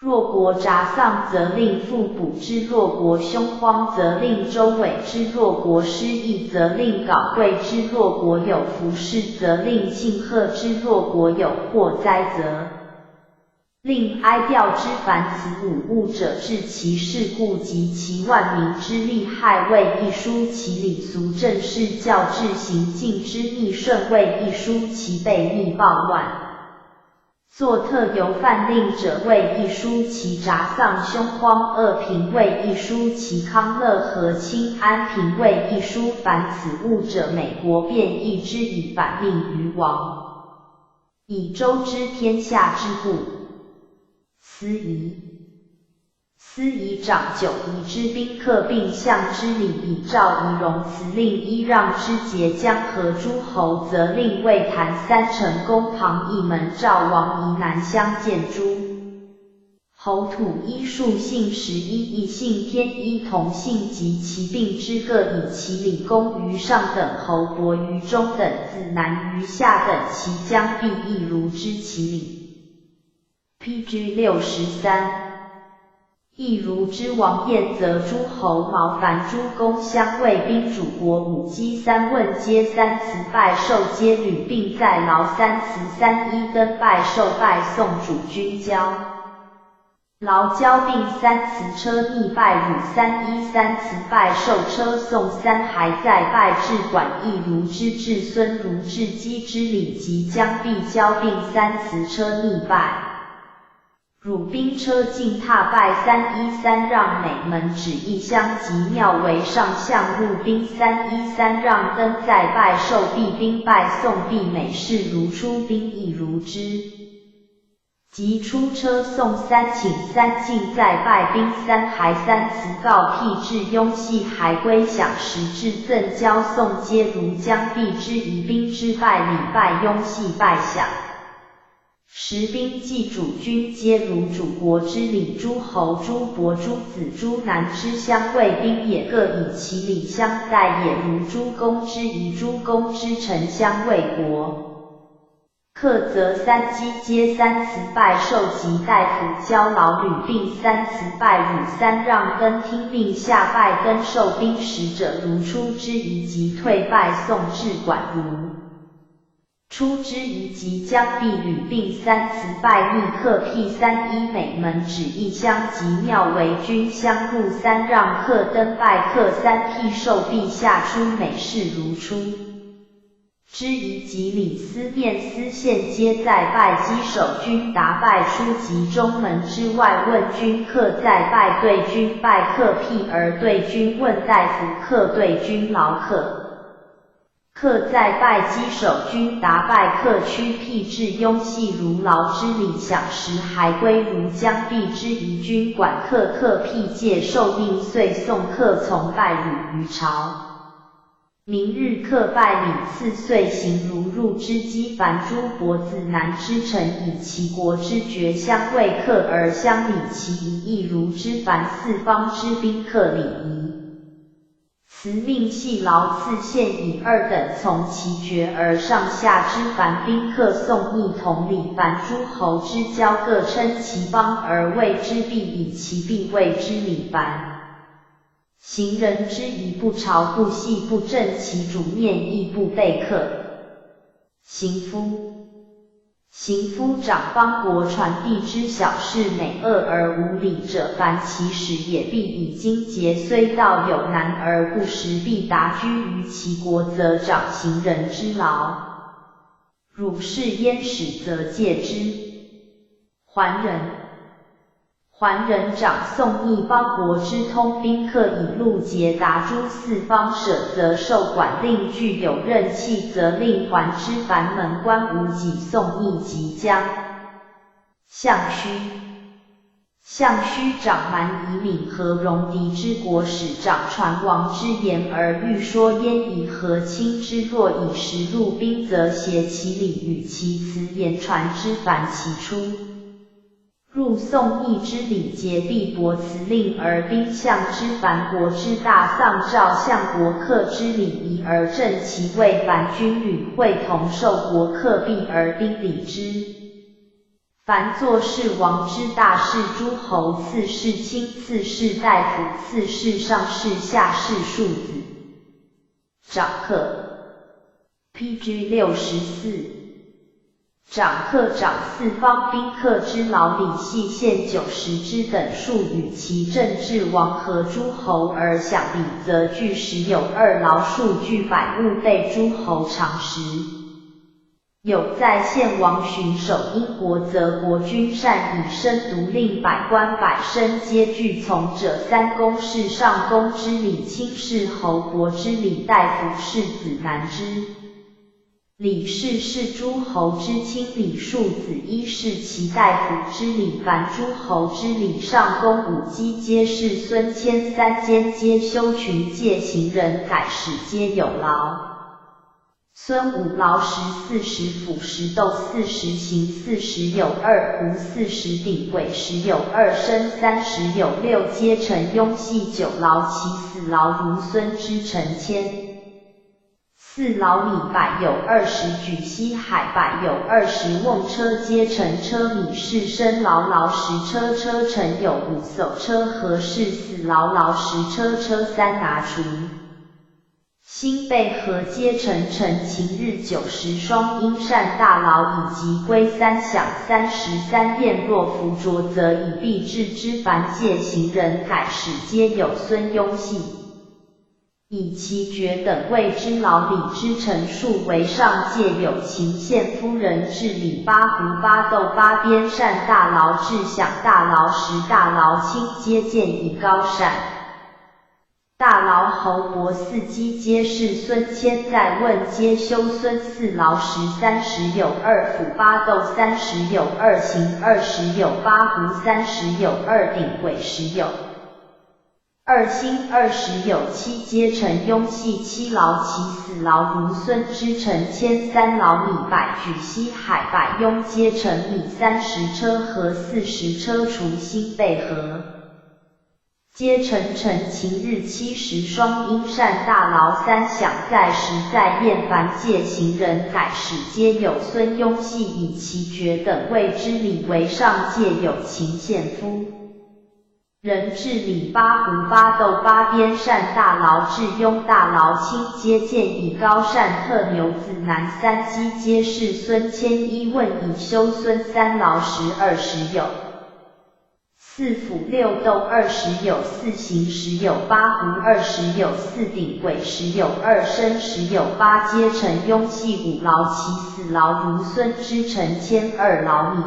若国札丧，则令复补之；若国凶荒，则令周委之；若国失义，则令镐贵之；若国有福事，则令庆贺之；若国有祸灾，则令哀悼之。凡此五物者，治其事故及其万民之利害，为一书其礼俗政事教制行径之逆顺，为一书其悖逆暴乱。作特由犯令者，为一书其札丧凶荒恶贫，为一书其康乐和亲安平，为一书。凡此物者，每国便易之以反命于王，以周知天下之故。司仪，司仪长九夷之宾客，并相之礼，以诏仪容辞令揖让之节。江河诸侯，则令卫坛三成宫旁一门赵王夷南相见诸侯土一数姓11异姓天一同姓及其并之，各以其礼功于上等侯，伯于中等，子男于下等，其将必亦如之其礼。P.G. 63，亦如之王晏则诸侯毛凡诸公相卫宾主国五姬三问皆三辞拜受皆吕并在劳三辞三一登拜受拜送主君交。劳交并三辞车逆拜汝三一三辞拜受车送三还在拜至管亦如之至孙如至姬之礼及将必交并三辞车逆拜。汝兵车进踏拜三一三让美门指一相及庙为上相入兵三一三让登在拜受毕兵拜送毕美事如出兵亦如之。即出车送三请三进在拜兵三还三辞告辟至雍系还归享时至赠交送皆如将毕之仪兵之拜礼拜雍系拜享。时兵祭主君皆如主国之礼，诸侯诸伯诸子诸男之相卫兵也各以其礼相待也，如诸公之仪，诸公之臣相卫国。客则三击皆三辞拜受及大夫交劳旅并三辞拜汝三让登听命下拜登受兵使者如出之仪及退拜送至管如。出之仪及将毕旅并三辞拜逆客辟三一美门指一相及庙为君相入三让客登拜客三辟受陛下出美事如出。之仪及礼司面司宪皆在拜稽首君答拜出及中门之外问君客在拜对君拜客辟而对君问大夫客对君劳客。客在拜稽首君答拜客屈辟至雍系如劳之礼享时还归如将毕之仪君管客客辟借受命遂送客从拜汝于朝。明日客拜礼次岁行如入之机凡诸伯子男之臣以其国之爵相位客而相礼其仪亦如之凡四方之宾客礼仪。辞命系劳次县以二等从其爵而上下之凡宾客送逆同礼凡诸侯之交各称其邦而谓之币以其币谓之礼凡。行人之仪不朝不夕不正其主面亦不备客。行夫行夫长邦国传递之小事美恶而无礼者，凡其始也必以经节虽道有难而不食，必达居于其国，则长行人之劳。汝是焉始，则戒之。桓仁桓仁长宋义邦国之通宾客以路捷达诸四方舍，则受管令具有任气，则令还之凡门关无己宋义即将。向戌向戌长蛮以闽和戎狄之国使长传王之言而欲说焉以和亲之若以时入宾，则挟其礼与其辞言传之凡其出。入宋义之礼节，必驳辞令而宾相之凡国之大丧，赵相国客之礼仪而正其位，凡军旅会同受国客币而宾礼之。凡作事王之大事，诸侯次世卿次士大夫次士上士下士庶子长客。PG 64。长客长四方宾客之劳礼系县90之等数与其政治王和诸侯而享礼，则据十有二劳数据百物备诸侯常食。有在献王巡守英国，则国君善以身独令百官百身皆具从者。三公是上公之礼，卿士侯伯之礼，大夫士子男之。礼士是诸侯之亲礼，庶子一是其大夫之礼，凡诸侯之礼，上公五姬皆是孙谦三监皆修群戒行人载使皆有劳。孙五劳十四十斧十斗四十行四十有二胡四十鼎簋十有二升三十有六皆成雍系九劳，其死劳如孙之成千。四劳米百有二十举西海百有二十瓮车皆乘车米士生劳劳十车车乘有五叟车和士四劳劳十车车三拿除。新贝河皆成陈秦日90双阴善大劳以及归三响33燕若服着则以必至之凡界行人改始皆有孙雍系。以其爵等位之劳里之陈数为上界有秦县夫人治理八胡八斗八边善大劳至享大劳十大劳卿皆见以高善。大劳侯伯四姬皆是孙千在问皆修孙四劳十三十有二府八斗三十有二行二十有八胡三十有二鼎癸十有二星二十有七皆成雍系七劳其四劳如孙之成千三劳米百举西海百雍皆成米30车和40车除新贝河。皆成陈秦日70双阴善大劳三响在时在厌凡界行人改始皆有孙雍系以其爵等位之礼为上界有秦县夫。人治理八胡八斗八边善大劳至雍大劳卿皆见以高善特牛子男三姬皆是孙千一问以修孙三劳十二十有四府六斗二十有四行十有八胡二十有四鼎癸十有二申十有八皆成雍系五劳其四劳如孙之成千二劳米。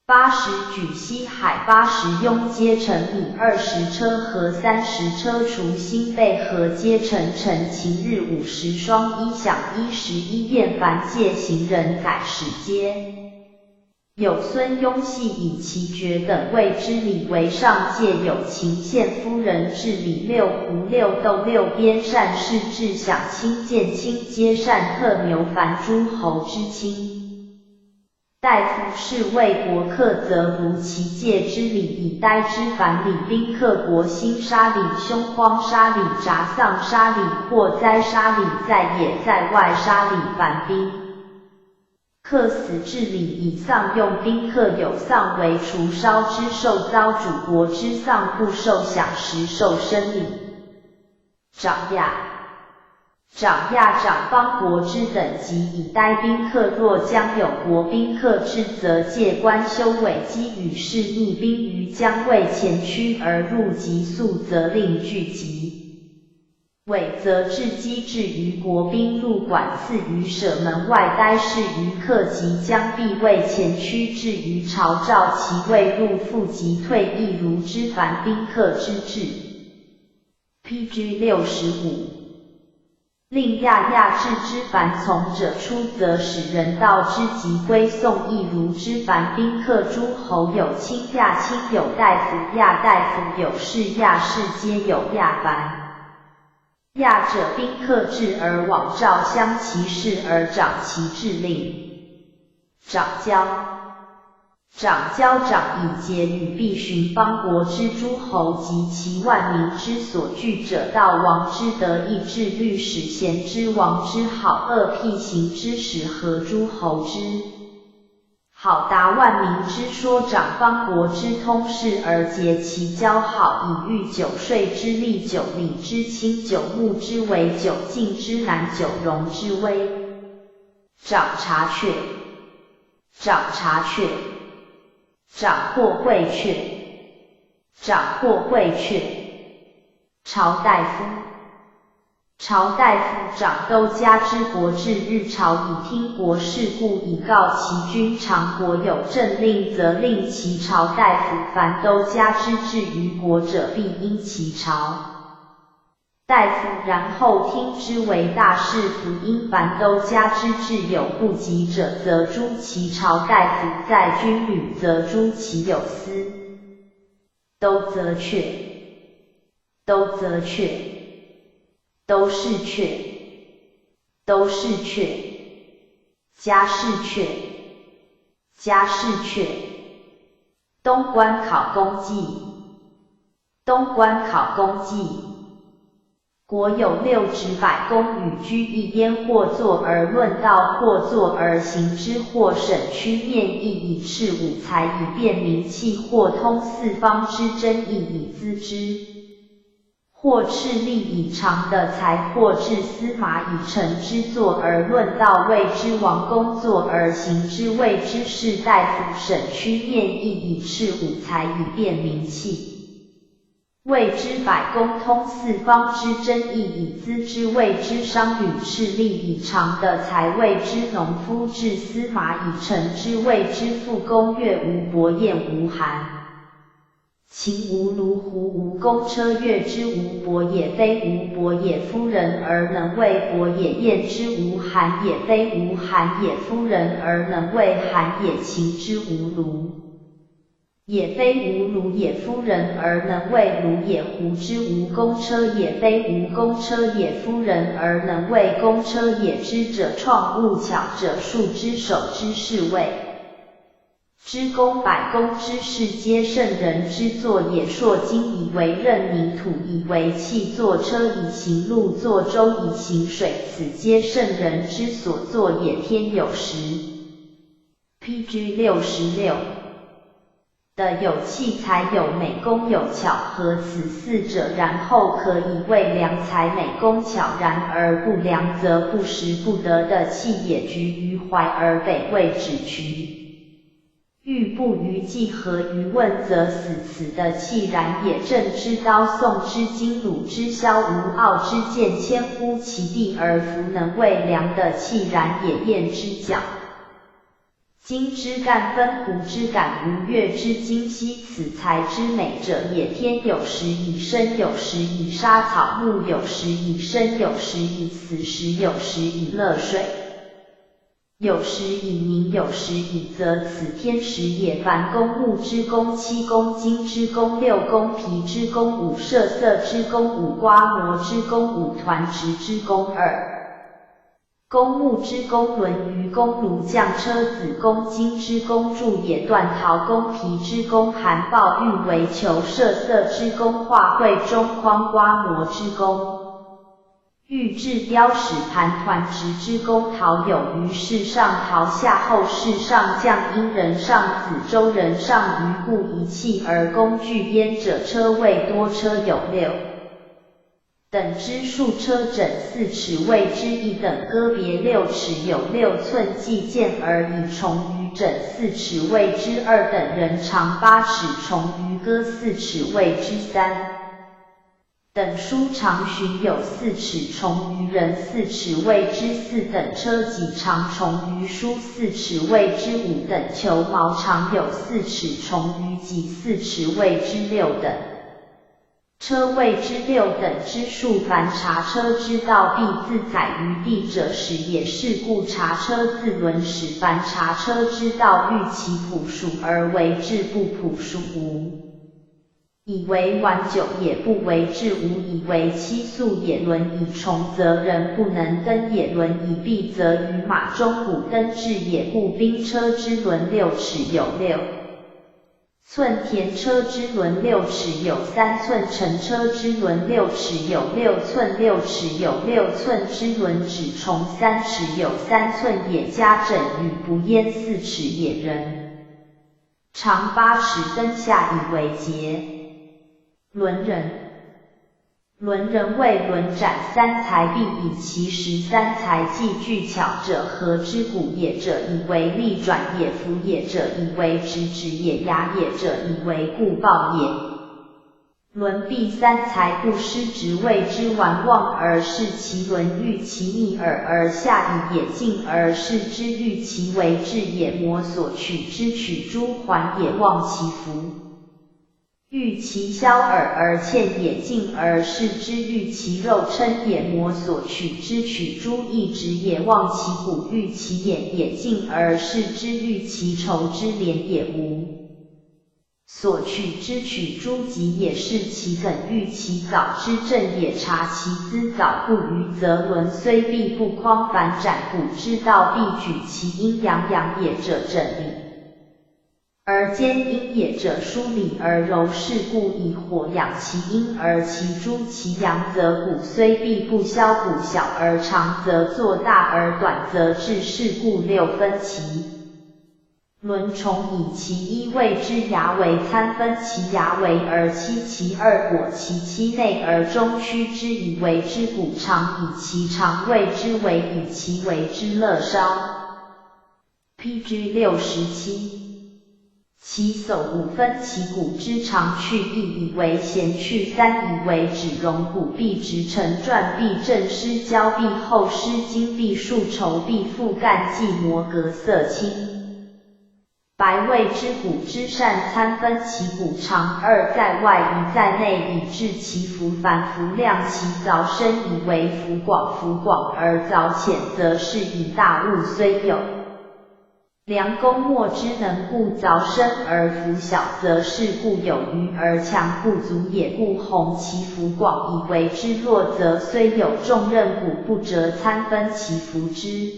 80举西海80雍皆成米20车和30车除新贝河皆成陈秦日50双一响11厌凡界行人改始皆有孙雍系以其爵等位之礼为上界有秦县夫人治理六胡六斗六边善事至享亲见亲皆善特牛凡诸侯之亲。大夫是为国客，则如其界之礼以待之。凡礼宾客国兴杀礼、凶荒杀礼、札丧杀礼、祸灾杀礼、在野在外杀礼，凡宾客死治礼以丧用宾客有丧为除烧之受遭主国之丧不受享食受生礼。长亚长亚长方国之等级以待宾客，若将有国宾客至，则借官修伪机与士逆兵于将位前驱而入，急速则令聚集。伪则置机置于国兵入管赐于舍门外待事于客及将必位前驱至于朝召其未入复即退亦如之凡宾客之制。P.G. 65。令亚亚置之凡从者出，则使人道之及归送亦如之凡宾客诸侯有卿亚卿有大夫亚大夫有士亚士皆有亚凡。亚者宾客至而往召相其事而长其制令。长交长交长以节与必寻邦国之诸侯及其万民之所惧者，道王之德义志律使贤之王之好恶辟行之始和诸侯之好达万民之说长邦国之通事而结其交好，以御九税之利九礼之轻九牧之为九境之难九戎之威。长查阙长查阙长或会阙，长或会阙。朝大夫，朝大夫长都家之国至日朝以听国事故，以告其君。常国有政令，则令其朝大夫凡都家之至于国者，必因其朝大夫，然后听之为大事。夫因凡都家之志有不及者，则诛其朝大夫；在军旅，则诛其有司。都则阙，都则阙，都是阙，都是阙，家事阙，家事阙。东官考功记，东官考功记。国有六直百工与居易焉，或坐而论道，或坐而行之，或审曲面义以斥五才以辨明器，或通四方之真义以资之，或斥力以长的才，或治司马以成之。坐而论道谓之王公，坐而行之谓之士大夫。审曲面义以斥五才以辨明器，谓之百工，通四方之真义以资之，谓之商旅。斥力以长的才，谓之农夫。治司马以成之，谓之富公。乐无伯，燕无韩，秦无卢，胡无公车。乐之无伯也，非无伯也夫人而能为伯也；燕之无韩也，非无韩也夫人而能为韩也；秦之无卢也，非无卢也夫人而能为卢也；胡之无公车也，非无公车也夫人而能为公车也。知者创物，巧者术之，手之是谓之工。百工之事，皆圣人之作也。烁金以为刃，凝土以为器，作车以行路，作舟以行水，此皆圣人之所作也。天有时。P.G. 66。的有器材，有美工，有巧合，此四者，然后可以谓良才美工巧。然而不良，则不时不得的器也。局于淮而北，谓止渠。欲不于计合于问，则死。此的气然也。郑之刀，宋之金，鲁之削，吴傲之剑，千乎其地而弗能谓良的气然也。燕之角，金之干分，胡之感，吴越之今兮，此才之美者也。天有时以生，有时以杀草木，有时以生，有时以死，时有时以乐水，有时以宁，有时以泽，此天时也。凡公木之工七工，金之工六工，皮之工五，设色之工五，刮磨之工五，团直之工二。公木之工轮于公炉匠车子工，金之工铸也断陶工，皮之工含抱玉为球，设色之工画绘中框，刮磨之工玉制雕石盘团直之工陶有余世上陶下后世上将殷人上子周人上余故一器而工具编者车位多车有六等之数，车整4尺谓之一等，戈别6尺有6寸，计件而以重于整4尺谓之二等，人长8尺重于戈4尺谓之三等，书长寻有4尺重于人4尺谓之四等，车戟长重于书4尺谓之五等，球矛长有四尺重于戟4尺谓之六等。车谓之六等之数，凡查车之道，必自载于地者始也。是故查车自轮始。凡查车之道，欲其朴数而为之，不朴数无以为晚久也，不为至无以为期速也。轮以重，则人不能登也；轮以弊，则于马中虎登至也。故兵车之轮6尺有6寸，田车之轮6尺有3寸，乘车之轮6尺有6寸，6尺有6寸之轮只重3尺有3寸也。加枕与不焉4尺也。人长8尺，登下以为节。轮人，轮人谓轮斩三才，必以其实三才既具巧者，何之古也者，以为利转也；福也者，以为直直也；雅也者，以为故报也。轮必三才不失职，谓之玩忘而视其轮，欲其逆耳而下以也，进而视之，欲其为治也。魔所取之取诸环也，望其福。欲其消耳而欠也，进而视之，欲其肉瞠也；魔所取之取诸一直也，望其骨；欲其眼也，进而视之，欲其愁之连也，无所取之取诸己也，视其梗，欲其早之正也，察其资早不愚，则轮虽必不匡。凡斩骨之道，必举其阴阳，阳也者，整理。而兼阴也者，疏理而柔，是故以火养其阴而其诸其阳，则骨虽必不消，骨小而长则作，大而短则致，是故六分其轮虫以其一谓之牙为参分其牙为而七其二果其七内而中屈之以为之骨长以其长谓之为以其为之乐烧。P.G. 67。其叟五分其骨之长去一以为弦去三以为指容骨必直成传必正失交必后失经必数筹必复干纪摩格色青。白谓之骨之善参分其骨长二在外一在内以治其福繁福量其凿深以为福广福广而凿浅则是以大物虽有。良弓莫之能故凿深而福小，则是故有余而强不足也。故弘其福广以为之弱，则虽有重任骨不折参分其福之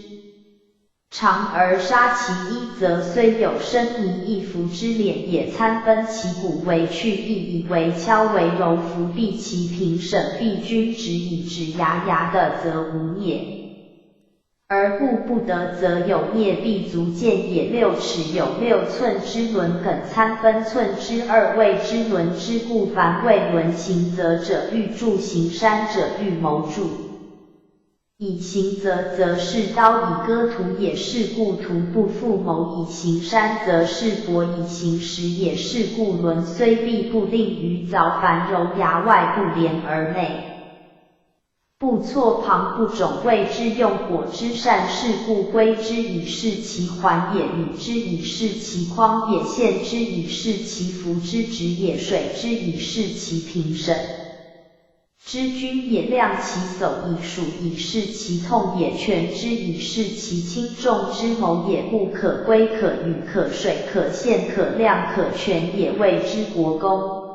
长而杀其一，则虽有生泥亦服之敛也。参分其骨为去亦以为敲为柔服必其平省必均直以指牙牙的，则无孽。而故不得，则有孽必足见也。6尺有6寸之轮梗参分寸之二谓之轮之故，凡谓轮行则者，欲助行山者，欲谋助。以行则，则是刀以割土也，是故图不复谋；以行山，则是帛以行石也，是故轮虽必不令于凿凡柔牙外不连而内。不错旁不种谓之用火之善，是故归之以示其环也，与之以示其匡也，陷之以示其福之直也，水之以示其平省之君也，量其叟以数以示其痛也，权之以示其轻重之谋也，故可归可与可水可陷可量可权也，谓之国公。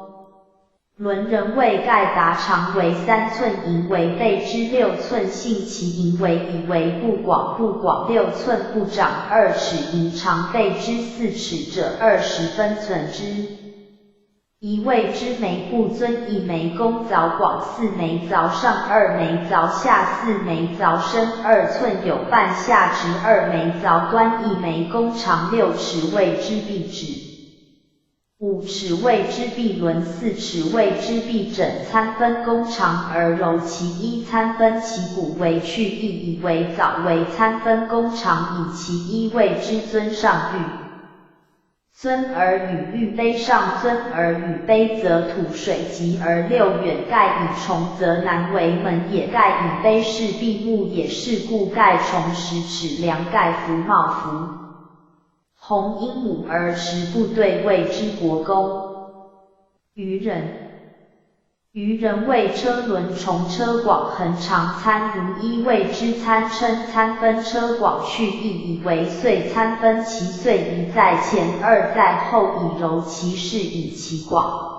轮人谓盖达长为3寸，盈为倍之6寸，信其盈为以为不广，不广6寸，不长2尺，盈长倍之4尺者20分寸之。一谓之眉不尊，一眉弓凿广4枚，凿上2枚，凿下4枚，凿深2寸有半，下直2枚，凿端一枚，弓长6尺，谓之臂指。5尺谓之臂轮，4尺谓之臂枕。参分弓长而柔其一，参分其骨为去亦以为早为参分弓长以其一谓之尊上玉。尊而与玉杯上尊而与杯，则土水极而六远，盖以重则难为门也。盖以杯是闭目也，是故盖重10尺量盖福茂福。红鹦鹉而食不对，谓之国公。渔人，渔人谓车轮虫车广恒长参如一谓之参称参分车广去亦以为岁参分其岁一在前二在后以柔其势以其广。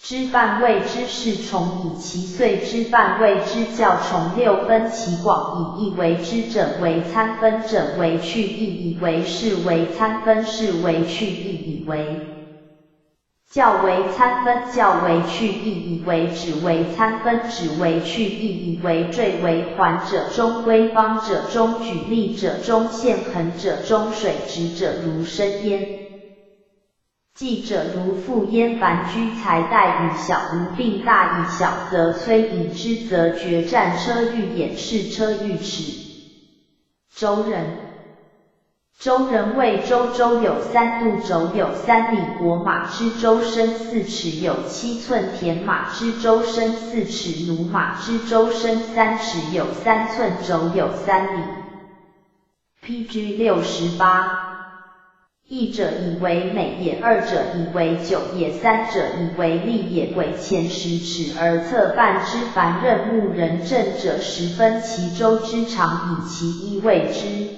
之半谓之是虫以其岁之半谓之教虫六分其广以一为之整为参分整为去亦以为是为参分是为去亦以为教为参分教为去亦以为止为参分止为去亦以为坠为环者中归方者中举例者中线横者中水直者如生焉。记者如复焉，凡居才代以小，无病大以小，则崔颖之则决战车欲掩饰车欲尺。周人，周人谓周周有3度，轴有3里，国马之周身4尺有7寸，田马之周身4尺，奴马之周身3尺有3寸，轴有3里。P.G. 68。一者以为美也，二者以为久也，三者以为利也。轨前10尺而侧半之，凡任牧人政者，十分其周之长，以其一谓之；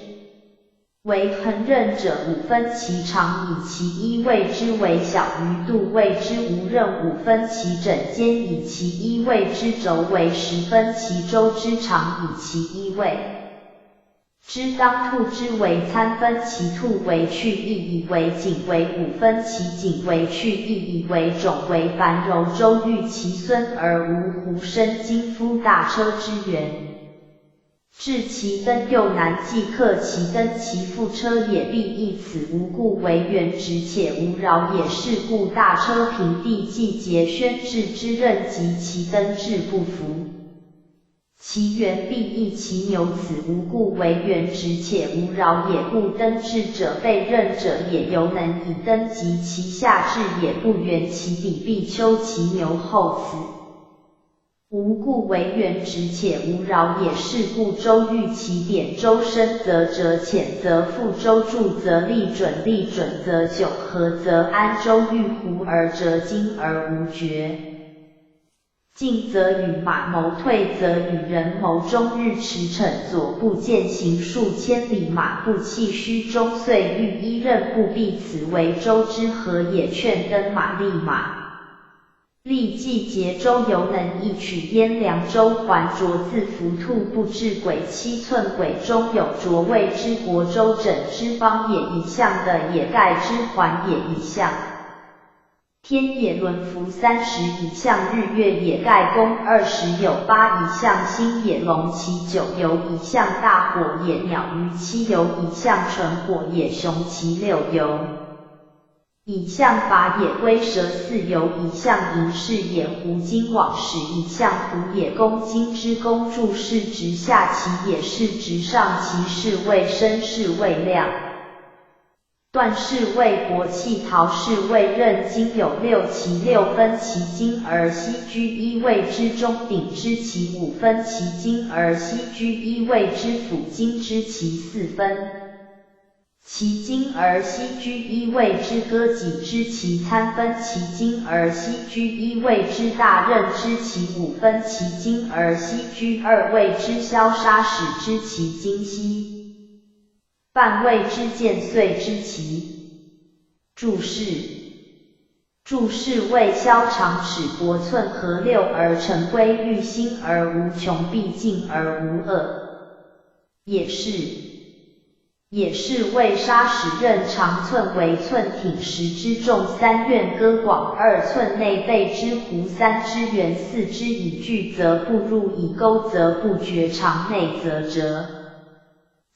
为恒任者，五分其长，以其一谓之；为小于度谓之无任，五分其枕间，以其一谓之；轴为十分其周之长，以其一谓。知当兔之为参分其兔为去意以为颈为五分其颈为去意以为种为繁柔周欲其孙而无胡生金夫大车之源。至其登又难计克其登其覆车也必以此无故为原直且无扰也是故大车平地季节宣制之任及其登至不服。其原必异其牛此无故为原直且无扰也故登至者被任者也犹能以登及其下至也不圆其底必丘其牛后此。无故为原直且无扰也是故周欲其点周深则折浅则复周柱则立准立准则九合则安周欲胡而折筋而无绝。进则与马谋，退则与人谋。终日驰骋，左步健行数千里，马不气虚，终岁欲一任不避，此为周之和也。劝登马立马。历季节周犹能一取燕凉州还浊自服兔不至鬼七寸鬼中有浊谓之国周整之方也一象的也盖之环也一象。天也轮辐30一象日月也盖宫20有8一象星也龙其九游一象大火也鸟鱼七游一象纯火也熊其六游。以象法也龟蛇四游以象银饰也胡金网史以象胡也公金之公注释直下其也是直上其是谓身是谓量。段氏为国器陶氏为任金有六其六分其金而西居一位之中鼎之其五分其金而西居一位之府金之其四分。其金而西居一位之戈戟之其参分其金而西居一位之大任之其五分其金而西居二位之消杀使之其金兮，半位之剑碎之其。注释：注释为削长尺帛寸合六而成规，欲心而无穷，必尽而无恶。也是。也是为杀使任长寸为寸挺十之重三院割广2寸内备之胡三之圆四之以距则不入以钩则不绝长内则折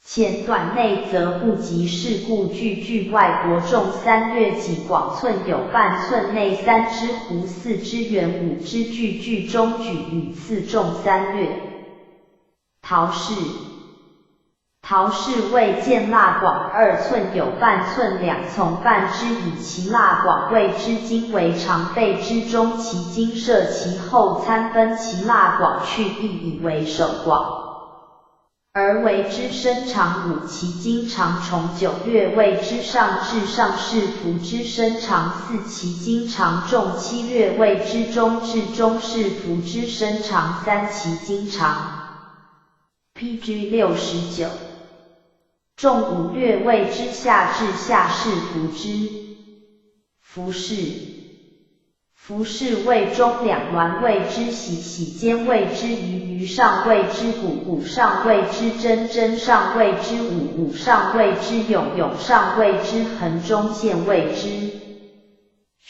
浅短内则不及是故距距外国重三略几广寸有半寸内三之胡四之圆五之距距中举与次重三略。陶氏。陶氏为见蜡广2寸有半寸两从半之以其蜡广谓之经为长背之中其经设其后参分其蜡广去意以为首广，而为之身长五其经长重九略谓之上至上是服之身长四其经长重七略谓之中至中是服之身长三其经长。P.G. 69。重五略谓之下至下是服之。服饰。服饰谓中两栾谓之喜喜间谓之鱼鱼上谓之谷谷上谓之真真上谓之五五上谓之永永上谓之横中线谓之。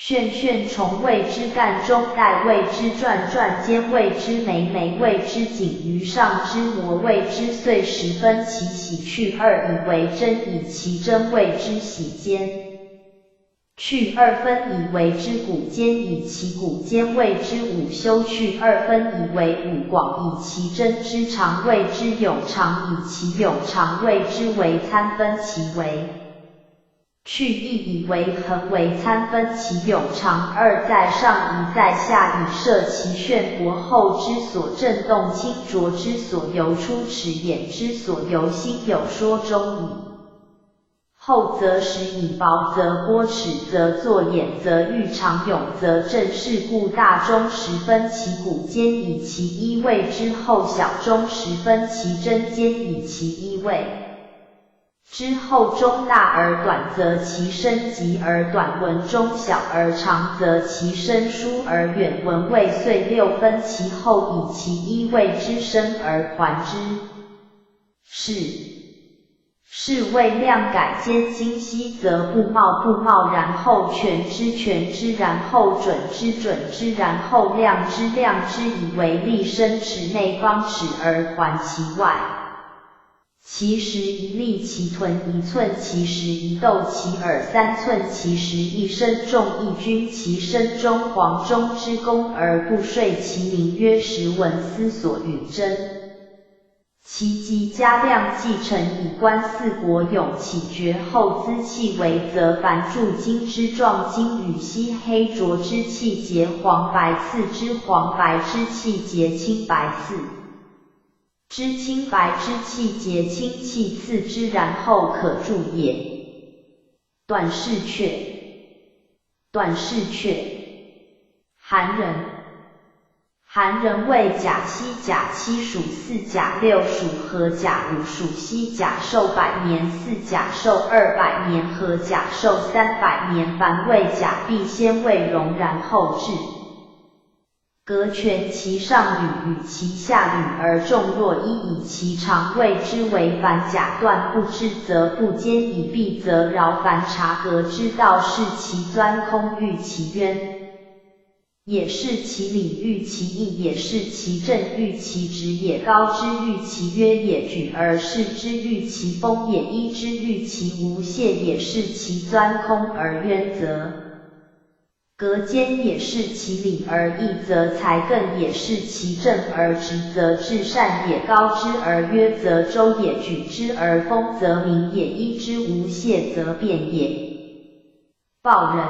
旋旋虫谓之干中带谓之转转间谓之眉眉谓之颈鱼上之膜谓之碎十分其喜去二以为真以其真谓之喜间去二分以为之骨间以其骨间谓之五修去二分以为五广以其真之长谓之永长以其永长谓之为参分其为。去意以为恒为参分其永长二在上一在下以设其炫薄厚之所震动清浊之所由出齿眼之所由心有说中矣。厚则实以薄则剥齿则作眼则欲长永则正是故大中十分其骨间以其一位之后小中十分其针尖以其一位。之后中大而短则其身急而短文中小而长则其身疏而远文未遂六分其后以其一位之身而还之。是。是谓量改兼精细则不冒不冒，然后全之全之，然后准之准之，然后量之量之，以为立身尺内方尺而环其外。其实一粒其臀一寸，其实一斗其耳3寸，其实一身重一军，其身中黄中之功而不税，其名曰实文思索允真。其极加量继承以观四国勇起绝后资气为，则凡铸金之状金与锡黑浊之气结黄白次之黄白之气结青白次之青白之气结青气次之，然后可铸也。短视雀，短视雀，韩人。韩人为甲西甲七属四甲六属和甲五属西甲寿百年四甲寿200年和甲寿300年，凡为甲必先为荣，然后至。隔全其上履与其下履而重若一，以其长谓之为凡甲断不知则不坚，以闭则饶凡察格之道，是其钻空欲其渊。也是其理欲其义，也是其正欲其直也，高之欲其约也，举而视之欲其风也，依之欲其无懈也，是其钻空而渊则隔间也，是其理而义则才更也，是其正而直则至善也，高之而约则周也，举之而风则明也，依之无懈则变也。报人。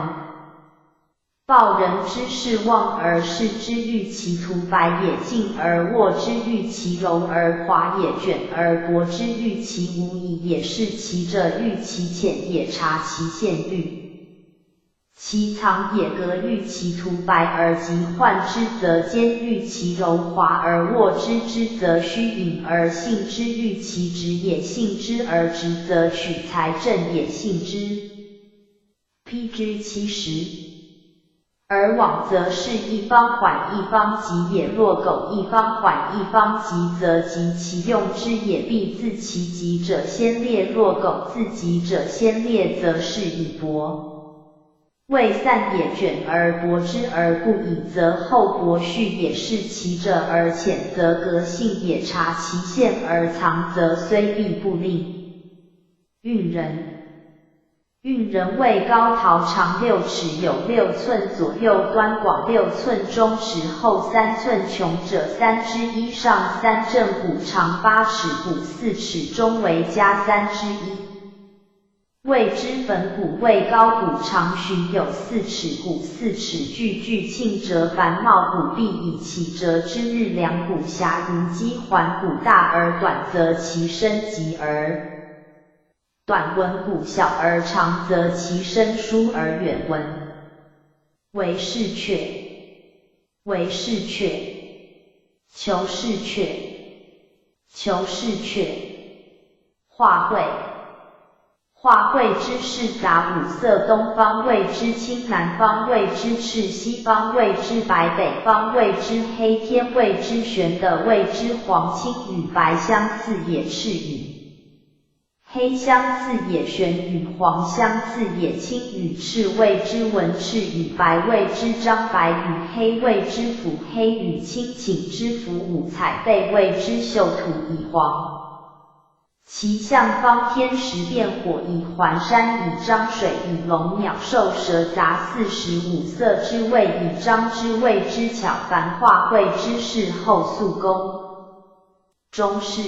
报人之事望而视之欲其涂白也，静而卧之欲其柔而滑也，卷而薄之欲其无疑也，是其者欲其浅也，察其线欲其藏也，格欲其涂白而及患之则坚，欲其柔滑而握之之则虚隐而信之欲其直也，信之而直则取财正也，信之。P.G. 70。而往则是一方缓一方急也，若苟一方缓一方急，则及其用之也，必自其急者先裂；若苟自急者先裂，则是以薄未散也。卷而薄之而不已，则厚薄序也；是其者而浅，则革性也；察其线而藏，则虽必不令。运人。运人为高陶长6尺有6寸左右端广6寸中尺厚3寸穷者1/3上三正骨长8尺骨4尺中为加1/3。谓之粉骨为高骨长许有4尺骨4尺距距庆折繁茂骨必以起折之日两骨狭如鸡环骨大而短则其身急而短文骨小而长则其身疏而远文。为是雀，为是雀，求是雀，求是雀。画会，画会之事杂五色，东方谓之青，南方谓之赤，西方谓之白，北方谓之黑，天谓之玄的谓之黄，青与白相似也，赤与黑相似也，玄与黄相似也，青与赤谓之文，赤与白谓之张，白与黑谓之辅，黑与青请之辅，五彩贝谓之秀土以黄。其象方天时变火以环山以张水以龙鸟兽蛇杂45色之谓以张之谓之巧，凡化会之事后速功。中式。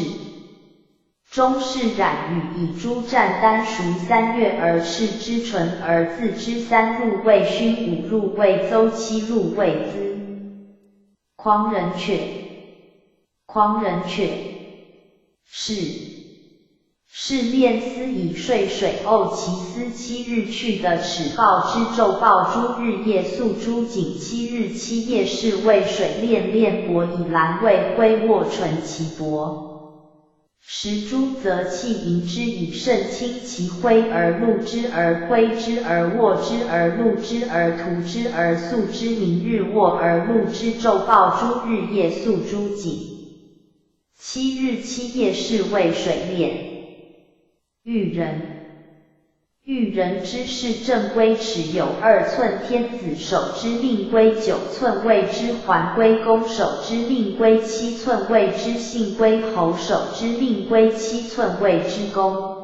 中是染羽以诸战丹熟3月而赤之纯而自之三入味熏五入味邹七入味滋。匡人雀，匡人雀，是是炼丝以睡水沤其丝7日去的齿豹之昼豹诸日夜宿诸井7日7夜是为水炼炼帛以蓝为灰沃纯其帛。石珠则气盈之以肾清其灰而露之而灰之而沃之而露之而涂之而宿之明日沃而露之昼豹诸日夜宿诸井。7日7夜是为水炼。裕人。裕人之事正规尺有二寸，天子手之命规9寸，谓之桓规；公手之命规7寸，谓之信规；侯手之命规7寸，谓之公。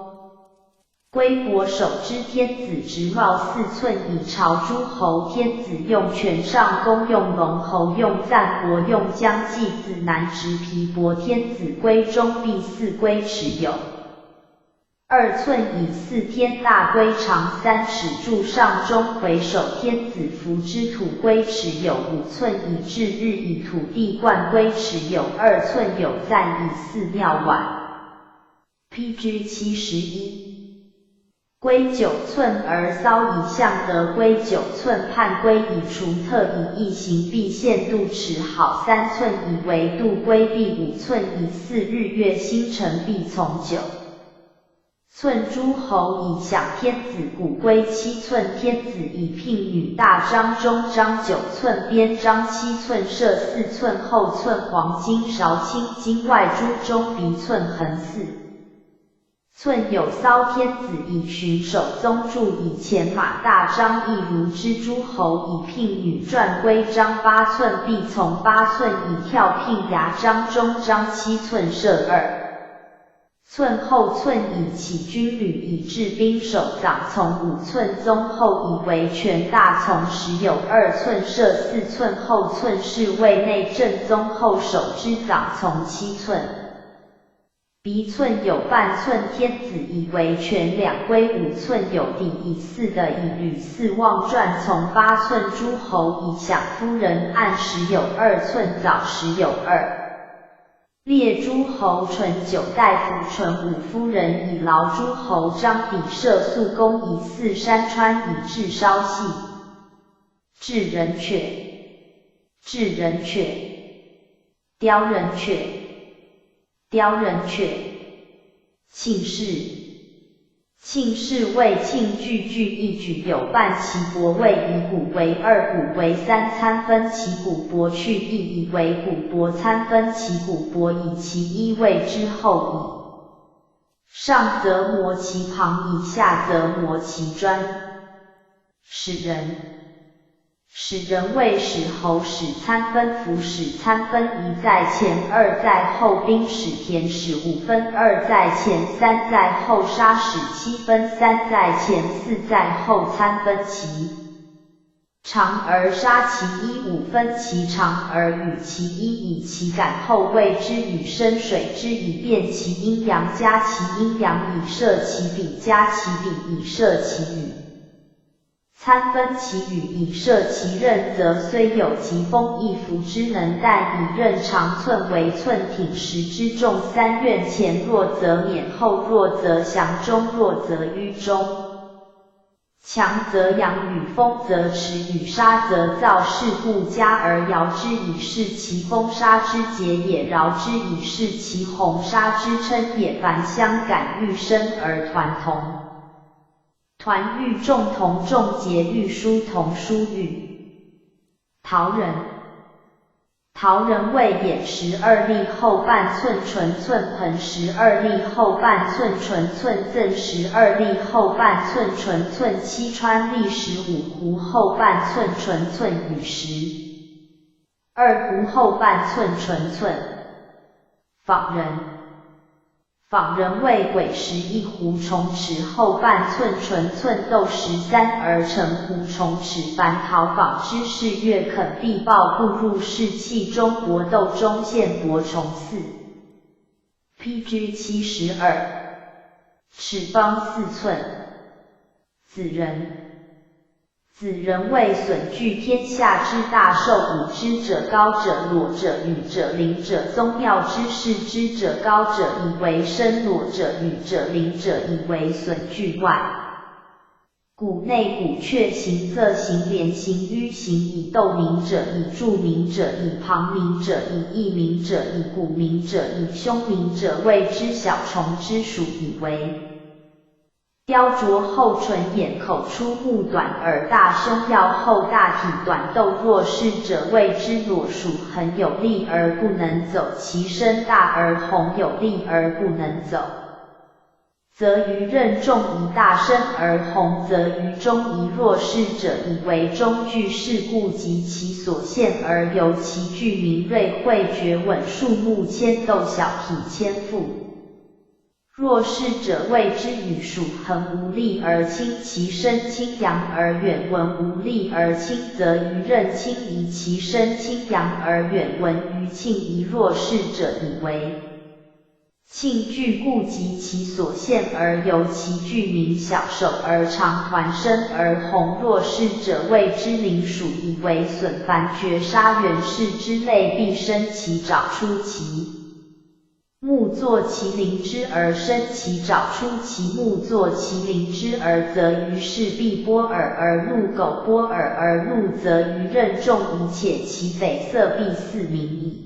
龟帛手之天子直帽4寸，以朝诸侯。天子用权上公用龙侯用赞帛用将纪子南直皮帛。天子规中臂四规尺有2寸以四天大规长3尺柱上中回首。天子服之土规尺有5寸以至日以土地贯规尺有2寸有赞以寺庙碗。PG 71。规9寸而骚以象得规9寸判规以除特以异形必限度尺好3寸以为度规必5寸以四日月星辰必从9寸诸侯以享天子骨规7寸天子以聘女大章中章9寸边章7寸设4寸后寸黄金勺青金外珠中鼻寸横4寸有骚天子以巡守宗柱以前马大章亦如之诸侯以聘女传规章8寸必从8寸以跳聘牙章中章7寸设2寸后寸以起军旅以制兵守长从5寸宗后以为权大从时有2寸设4寸后寸是为内正宗后手之长从7寸。鼻寸有半寸，天子以为权两规5寸有底以四的以吕四望传从8寸诸侯以享夫人按时有2寸早时有二。列诸侯纯九大夫纯五夫人以劳诸侯张底设粟公以四山川以至稍细。智人阙，智人阙，雕人阙。雕人阙，庆氏，庆氏为庆句句一举有半其帛为以古为二古为三参分其古帛去一以为古帛参分其古帛以其一谓之后矣。上则磨其旁以下则磨其砖。使人。使人谓使侯使参分符使参分一在前二在后兵使田使五分二在前三在后沙使七分三在前四在后参分其长而杀其一五分其长而与其一以其感后谓之与生水之以变其阴阳加其阴阳以摄其比加其比以摄其与。参分其羽以摄其刃，则虽有疾风一拂之能，但以刃长寸为寸挺石之重三院前弱则免，后弱则降，中弱则迂中。强则扬与风则驰与沙则造事故加而摇之以示其风沙之节也，饶之以示其红沙之称也。凡相感欲生而团同。团欲众同众结欲疏同疏欲。陶人，陶人为眼12粒后半寸唇寸盆12粒后半寸唇寸赠12粒后半寸唇寸七川粒15壶后半寸唇寸与12壶后半寸唇寸。仿人。仿人为鬼11壶虫尺后半寸唇寸斗13而成胡虫尺。凡陶仿之事，越肯必报不入士气中搏斗中线搏虫四。PG 72，尺方4寸。子人。子人谓损具天下之大受五之者高者裸者羽者灵者宗庙之事之者高者以为身裸者羽者灵者以为损具外。骨内骨阙形色形连形迂形以斗名者以著名者以旁名者以异名者以骨名者以胸名者谓之小虫之属以为。雕琢后唇眼口出目短耳大胸腰后大体短斗弱势者谓之裸鼠很有力而不能走，其身大而红有力而不能走。則於任重宜大生而弘，則於中宜弱勢者以為中具是故及其所限而由其具明銳慧覺穩數目千斗小體千副。弱勢者謂之羽鼠恆無力而輕其身輕揚而遠聞無力而輕，則於任輕宜其身輕揚而遠聞於慶宜弱勢者以為慶具故及其所限而由其具名小手而長團身而弘弱勢者謂之靈鼠以為損凡絕殺源氏之類必生其爪出其目作其靈之而生其爪出其目作其靈之而則於是必波爾而怒狗波爾而怒則於任重宜且其匪色必似民矣。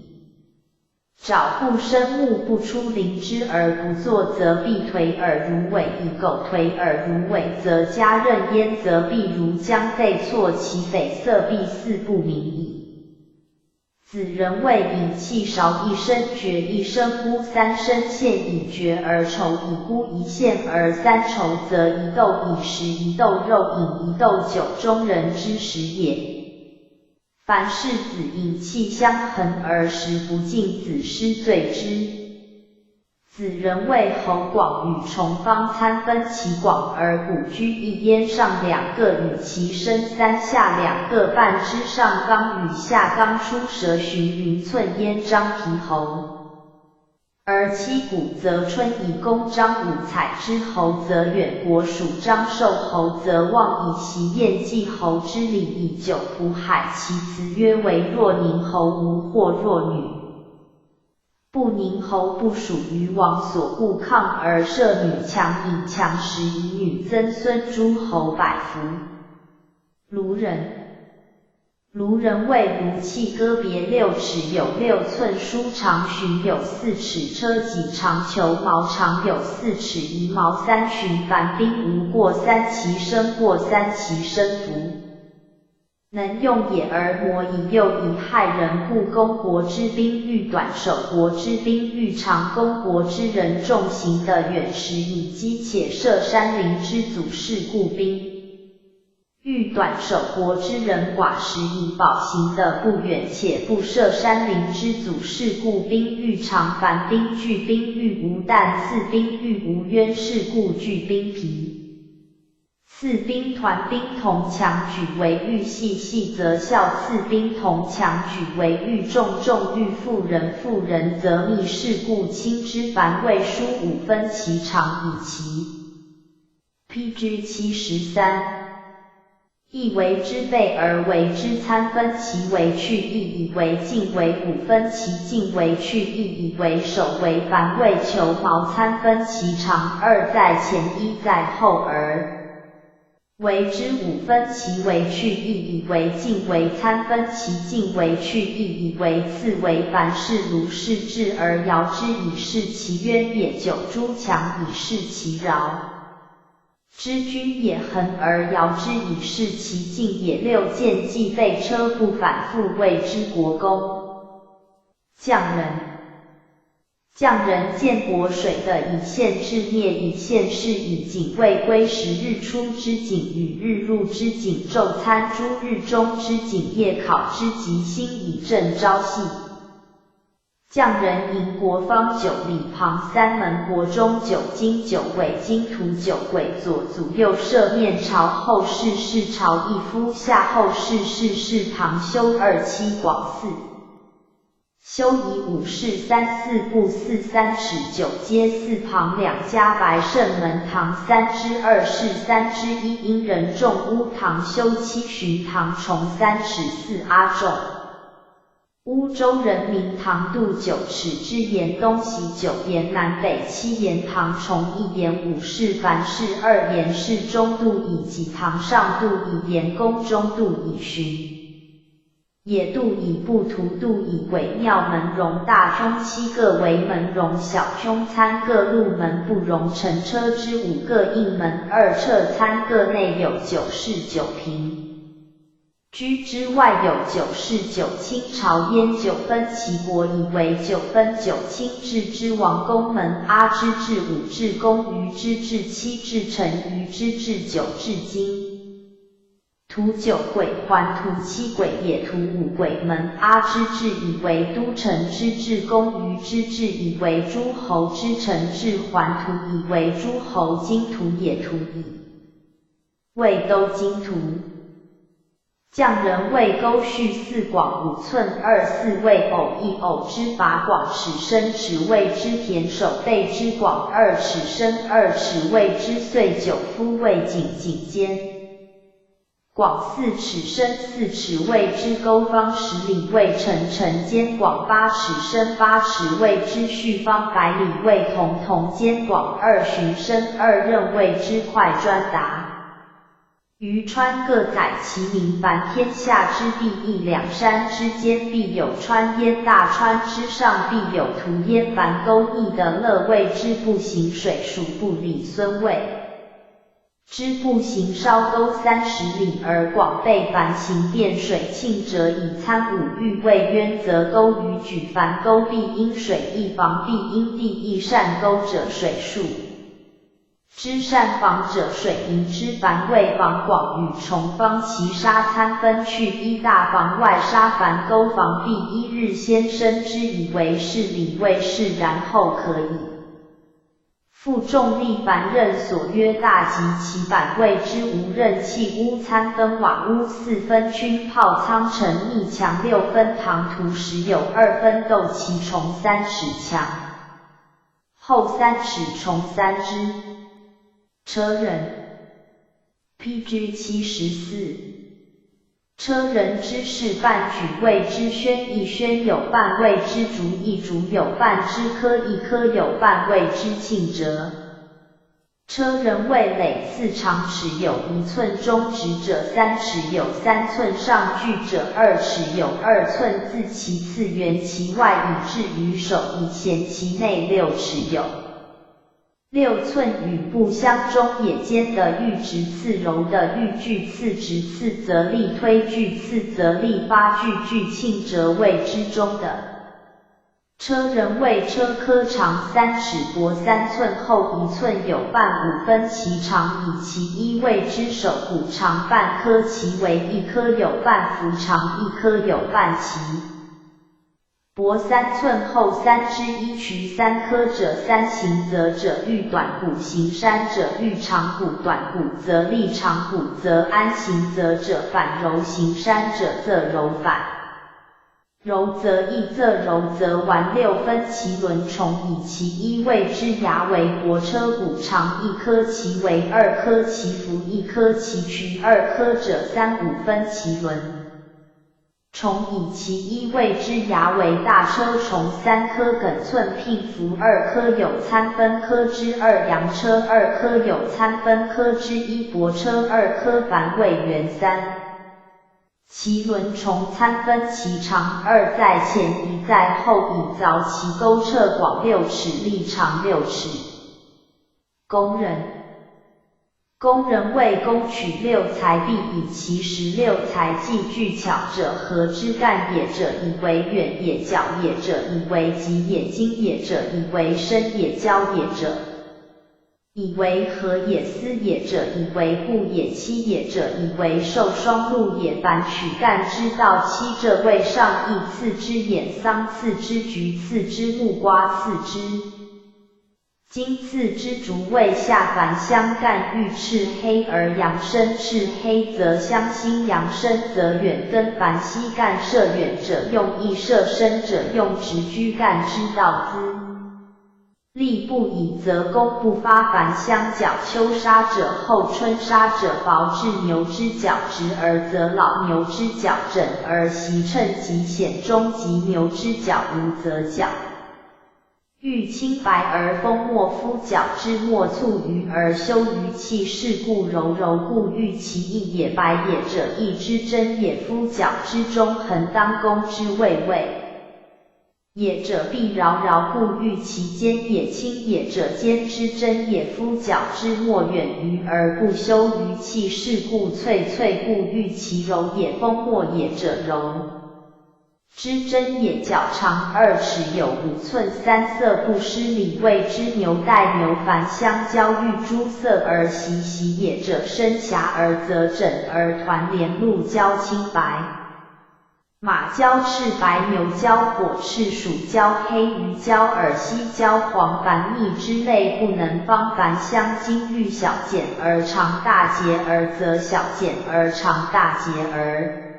爪不生目不出靈之而不作，則必腿耳如尾以狗腿耳如尾，則加任焉，則必如將废错其匪色必似不明矣。子人谓饮气少一声绝一声孤三声现以绝而愁以孤一现而三愁，则一豆以食一豆肉饮一豆酒中人之食也。凡是子饮气相衡而食不尽，子失罪之。子人谓侯广与重方参分其广而古居一焉上两个与其身三下两个半之上纲与下纲出蛇寻云寸焉张皮侯。而七谷则春以公张五彩之侯，则远国属张寿侯，则望以其宴祭侯之礼以九湖海。其辞曰：为若宁侯无或若女。不宁侯不属于王所故抗而设女强引强食以女曾孙诸侯百服。卢人。卢人谓卢器割别6尺有6寸，舒长寻有4尺，车戟长球矛长有4尺，一矛3寻。凡兵无过三其身，过三其身服。能用也而谋以诱以害人，故攻国之兵欲短，守国之兵欲长。攻国之人重行的远时以击且涉山林之阻是故兵欲短，守国之人寡时以保行的不远且不涉山林之阻是故兵欲长。凡兵聚兵欲无旦，次兵欲无冤是故聚兵疲。次兵团兵同强举为欲细，细则孝；次兵同强举为欲重，重欲妇人，妇人则密是故轻之。凡未书五分其长以其。P.G. 73。亦为之备而为之参分其为去亦以为进为五分其进为去亦以为首为凡为求毛参分其长二在前一在后而为之五分其为去亦以为进为参分其进为去亦以为次为凡是如是至而遥之以是其渊也九诸强以是其饶。知君也恒而遥之以是其敬也。六剑既废车不反复谓之国公。匠人，匠人见国水的以限制灭以限是以景未归时日出之景与日入之景昼参诸日中之景夜考之吉星以正朝夕。匠人营国方9里旁三门国中九经九纬经图九轨左祖右设面朝后世是朝一夫下后世是世堂修二七广四修以五世三四步四三尺九阶四旁两家白胜门堂三之二世三之一阴人众屋堂修七寻堂重3尺4阿众。乌州人民堂度9尺之沿东西9沿南北7沿堂重1沿五世凡是2沿是中度以及堂上度以沿宫中度以寻。也度以不图度以鬼庙门容大胸七个为门容小胸参个入门不容乘车之五个应门二侧参个内有9室9平。居之外有九世九卿朝焉九分其国以为九分九卿制之王公门阿之至五至公于之至七至臣于之至九至金。图九鬼环图七鬼也图五鬼门阿之至以为都城之至公于之至以为诸侯之城至环图以为诸侯金图也图以为都金图。匠人谓沟序四广五寸二四为偶一偶之法广尺深尺谓之田守备之广二尺深二尺谓之岁九夫谓井井间。广四尺深四尺谓之沟方十里谓城城间广八尺深八尺谓之序方百里谓铜铜间广二寻深二仞谓之块砖达。于川各载其名，凡天下之地一两山之间必有川焉，大川之上必有途焉。凡沟逆的乐谓之不行水，属不里孙谓之步行稍沟30里而广备凡行便水庆者以参五欲谓渊则沟于举凡沟必因水易防必因地易善沟者水数之善防者水盈之凡为防广与重方其沙参分去一大防外沙凡沟防必一日先生之以为是理为是然后可以。负重力凡任所曰大及其板谓之无任器屋参分瓦屋四分军炮仓城逆墙六分庞图实有二分斗其重三尺墙，厚三尺重三之。车人，PG 74。车人之事半举谓之宣一宣有半谓之竹一竹有半之科一科有半谓之庆折。车人谓累次长尺有一寸中直者三尺有三寸上距者二尺有二寸自其次圆其外以至于手以前其内六尺有六寸与不相中也间的玉直次柔的玉具次直次则力推具次则力发具具庆折谓之中的。车人谓车科长三尺薄三寸厚一寸有半五分其长以其一谓之手骨长半颗其为一颗有半幅长一颗有半其。薄三寸厚三之一渠三颗者三行则者欲短骨行山者欲长骨短骨则立长骨则安行则者反柔行山者则柔反柔则易则柔则丸六分其轮重以其一谓之牙为薄车骨长一颗其为二颗其幅一颗其渠二颗者三五分其轮。重以其一谓之牙为大车重三颗耿寸聘幅二颗有参分科之二羊车二颗有参分科之一薄车二颗凡位元三。其轮重参分其长二在前一在后以凿其沟彻广六尺立长六尺。工人。工人为攻取六才必以其十六才技具巧者和之干也者以为远也角也者以为极也精也者以为深也交也者以为和也思也者以为故也期也者以为受双禄也凡取干之道七者为上义次之眼桑次之菊次之木瓜次之。金次之竹为下凡相干欲赤黑而阳生赤黑则相心阳生则远根凡西干射远者用意射深者用直居干之道资力不以则功不发凡相角秋沙者后春沙者薄至牛之角直而则老牛之角整而习称极显中及牛之角无则角。欲清白而风莫夫角之莫促于而修于气是故柔柔故欲其义也白也者义之真也夫角之中恒当攻之谓位。也者，必饶饶故欲其坚也；轻也者，坚之真也。夫角之莫远于而不修于气，是故脆脆故欲其柔也。风末也者，柔之真也。角长2尺有5寸，三色不失礼，谓之牛带牛凡相交玉诸色而习习也者，身狭而则枕而团连鹿交青白。马交赤白，牛交火赤，鼠交黑，鱼交耳，犀交黄，凡逆之类不能方。凡相金玉小简而长大节而则小简而长大节而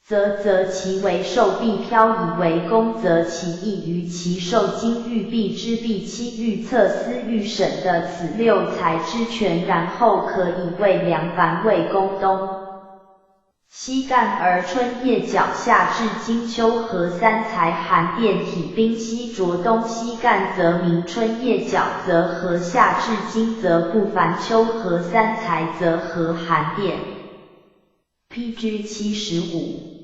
则则其为寿必飘以为功，则其异于其寿。金玉必之必期欲测思欲审的此六才之全，然后可以为良凡为公东。西干而春叶角夏至金秋合三才寒电体冰西浊东西干则明春叶角则和夏至金则不凡秋合三才则和寒电。P.G. 75。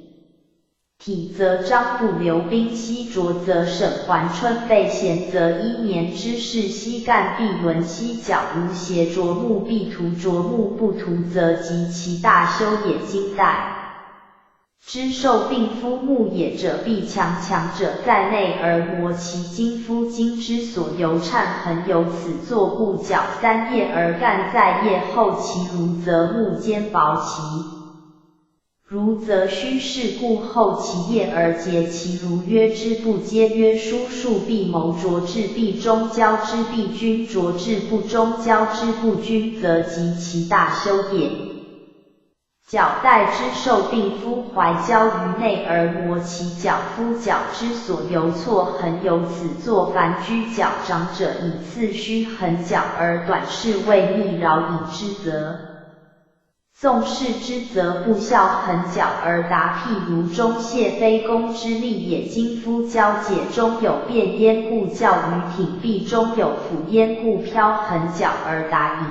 体则张不留冰西浊则沈环春备咸则一年之事西干必轮西角无邪浊木必图浊木不图则及其大修也。金代之受病夫木也者，必强强者在内而磨其筋，夫筋之所由颤痕，由此作故。角三叶而干在叶后，其如则木坚薄，其如则虚是故后其叶而结其如曰之不接曰疏数必谋浊至必中交之必均浊至不中交之不均则及其大修也。角带之受病夫怀交于内而磨其角，夫角之所由错痕，由此作。凡居角长者以次须横角而短，是谓逆扰以之则。纵视之则不孝横角而达，譬如中谢非公之力也。今夫交解中有变焉，故教于挺臂中有辅焉，故飘横角而达矣。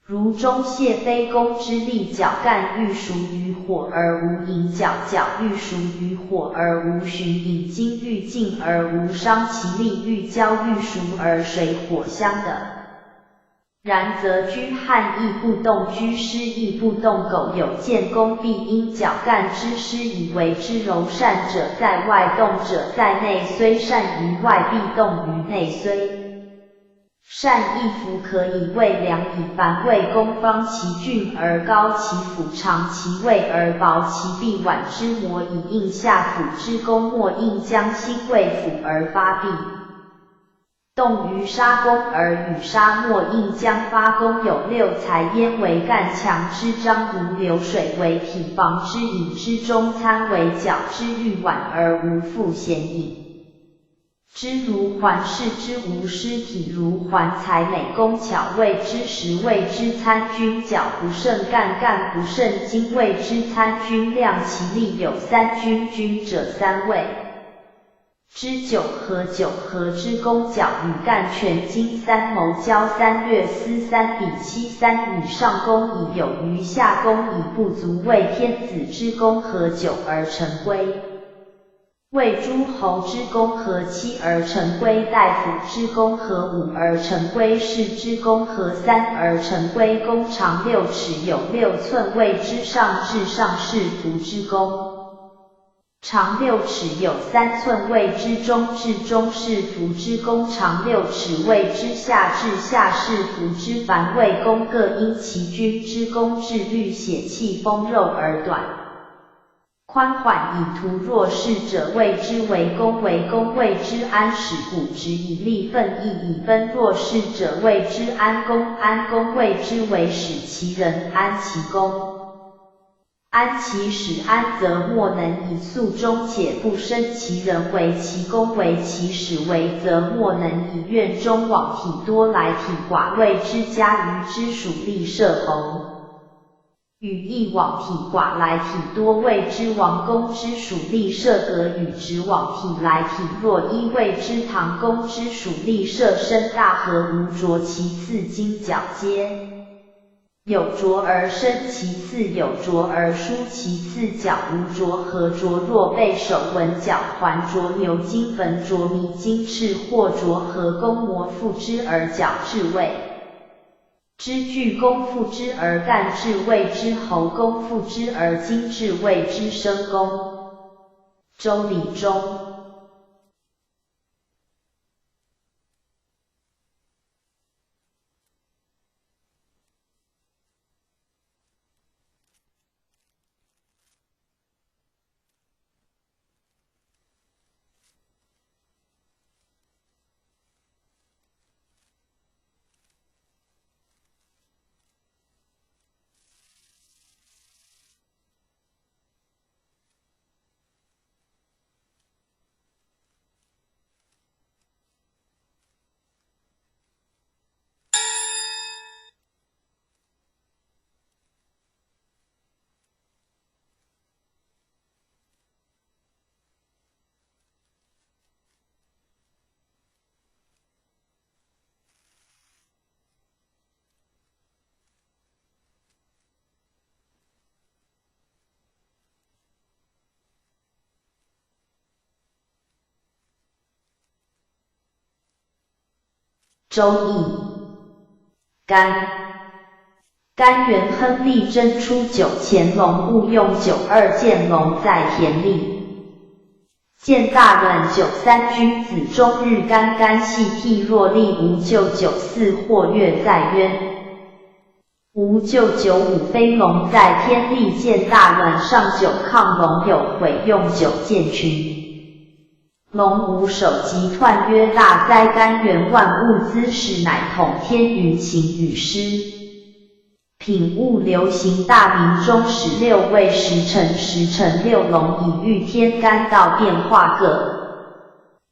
如中谢非公之力，角干欲熟于火而无影角，角欲熟于火而无寻影，金欲尽而无伤其力，欲交欲熟而水火相的。然则居汉亦不动，居湿亦不动。苟有见功，必因脚干之湿以为之柔。善者在外，动者在内。虽善于外，必动于内。虽善亦弗可以为良以凡为公方其峻而高其腹，长其位而薄其臂，腕之膜以应下府之功，莫应将心为府而发臂。动于沙公而与沙漠应将发功有六才焉为干强之章，如流水为体，防之饮之中参为角之玉碗而无复显影。之如环视之无尸体，如环才美工巧谓之实，谓之参军角不胜干，干不胜精，谓之参军量其力有三军，军者三位。之九合九合之公角与干全经三谋交三略司三比七三以上公以有余，下公以不足，为天子之公合九而成规，为诸侯之公合七而成规，大夫之公合五而成规，士之公合三而成规。弓长6尺有6寸，谓之上至上士服之弓。长6尺有3寸，谓之中至中士服之弓；长6尺，谓之下至下士服之。凡为弓，各因其君之弓至律血气丰肉而短宽缓以图弱势者，谓之为弓；为弓谓之安使骨直以立奋亦以分弱势者，谓之安弓；安弓谓之为使其人安其弓。安其始安，则莫能以速终，且不生其人为其功，为其始为，则莫能以怨终往体多来体寡，谓之家于之属立射侯。与义往体寡来体多，谓之王公之属立射格；与直往体来体弱，一谓之唐公之属立射身大和无浊，其次金角皆。有浊而声其次，有浊而书其次，角无浊和浊若被手闻角环浊牛筋焚浊迷金赤或浊和公魔复之而角至位之巨公复之而干至谓之侯公复之而精至谓之申公。周礼中。周易。干。干元亨利贞初九乾隆戊用九二见龙在田里。见大卵93君子终日干干系涕若立无咎94或月在渊。无咎95飞龙在天利见大卵上九亢龙有悔用九见群。龙无首级彖曰大哉干元万物滋始乃统天云行雨施。品物流行大明中十六位时辰时辰六龙以御天干道变化各。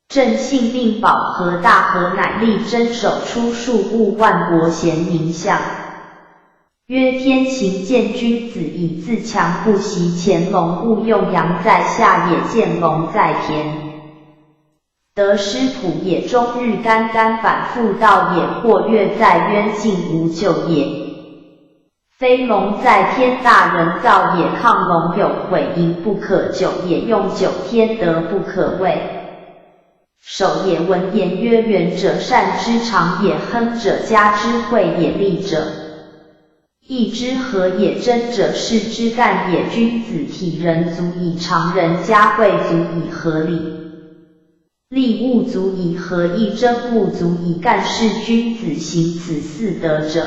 正性命保和大和乃立真守出数物万国贤明相。曰天行健君子以自强不息乾隆勿用阳在下也见龙在田。得失土也终日干干反复道也或月在渊尽无咎也。飞龙在天大人造也亢龙有悔盈不可久也用九天德不可畏。守也闻言曰远者善之长也亨者加之惠也利者。义之和也真者是之干也君子体人足以常人加贵足以合理。利物足以合义争物足以干事君子行此四德者。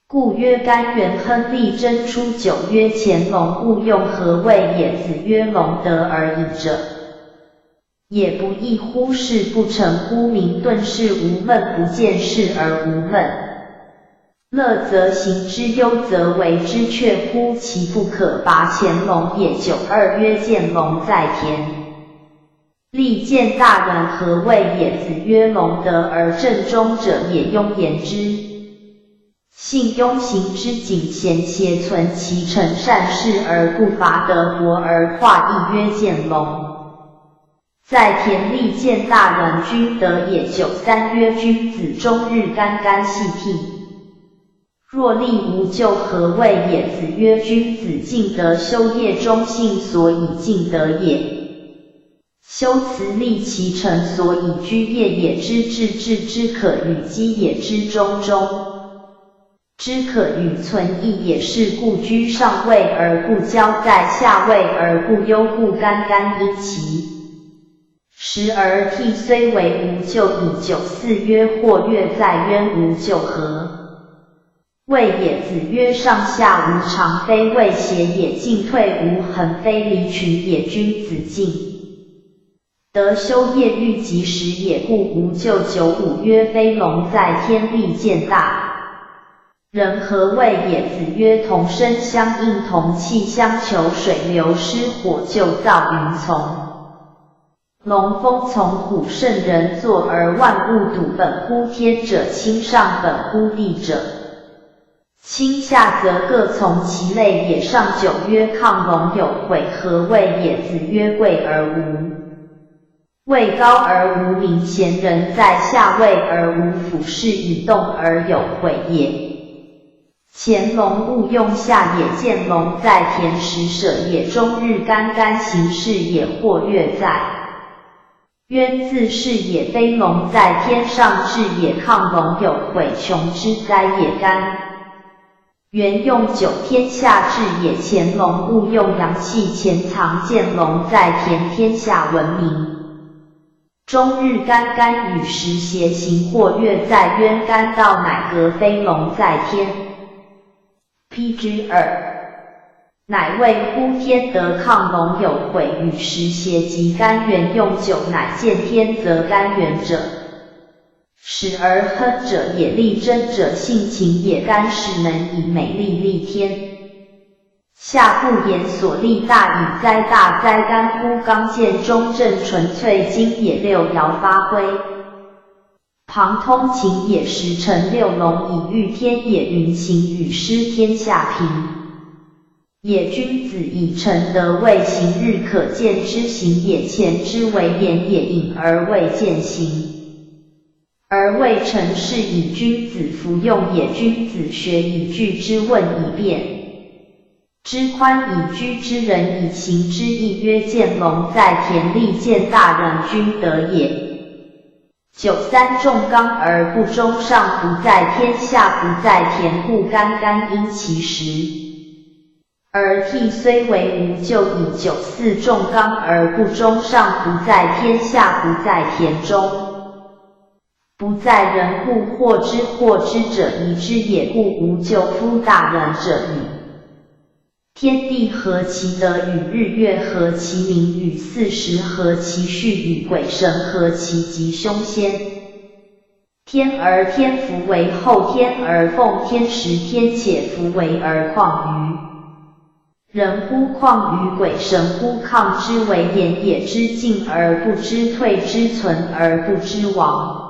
故曰干元亨利贞初九曰乾隆勿用何谓也子曰龙得而已者。也不亦乎事不成乎名顿是无闷不见事而无闷。乐则行之忧则为之却乎其不可拔乾隆也92曰见龙在田。利见大卵何谓也子曰龙德而正中者也庸言之。信庸行之谨贤邪存其诚善事而不伐德国而化义曰见龙。在田利见大卵君德也93曰君子终日干干系涕。若立无咎何谓也子曰君子尽德修业忠信所以尽德也。修辞立其诚所以居业也之至治之可与积也之中中之可与存异也是故居上位而不骄在下位而不忧故干干因其时而替虽为无咎以94曰或月在渊无咎何谓也子曰上下无常非谓邪也进退无恒非离群也君子敬。德修业欲及时也故无咎95曰飞龙在天利见大人何谓也子曰同声相应同气相求水流失火就造云从龙风从虎圣人作而万物笃本乎天者亲上本乎地者。亲下则各从其类也上九曰亢龙有悔何谓也子曰贵而无。位高而无名贤人在下位而无辅事以动而有悔也。乾隆勿用下也，见龙在田时舍也，终日干干行事也，或月在渊自是也，非龙在天上至也，亢龙有悔穷之灾也，干元用九天下治也，乾隆勿用阳气潜藏，见龙在田，天下闻名。终日干干与时偕行，或月在渊，干道乃革，非龙在天。PG 2，乃谓乎天德亢龙有悔与时偕及干元用九，乃见天则干元者，始而亨者也，力争者性情也，干始能以美丽立天下，不言所立大矣哉大哉！干乎刚健中正纯粹精也，六爻发挥。旁通情也，时辰六龙以御天也，云行雨施天下平也。君子以诚德为行，日可见之行也，前之为言也，隐而未见行，而未成事以君子服用也。君子学以致之，问以辨之，宽以居之，仁以行之。亦曰见龙在田，利见大人君德也。九三重刚而不忠，上不在天下不在田，故干干因其时而替，虽为无咎矣。94重刚而不忠，上不在天下不在田中，不在人，故获之获之者宜之也，故无咎夫大人者与。天地合其德与日月合其明与四时合其序与鬼神合其吉凶先。天而天福为后天而奉天时天且福为而况于人乎况于鬼神乎抗之为言也，知进而不知退，知存而不知亡。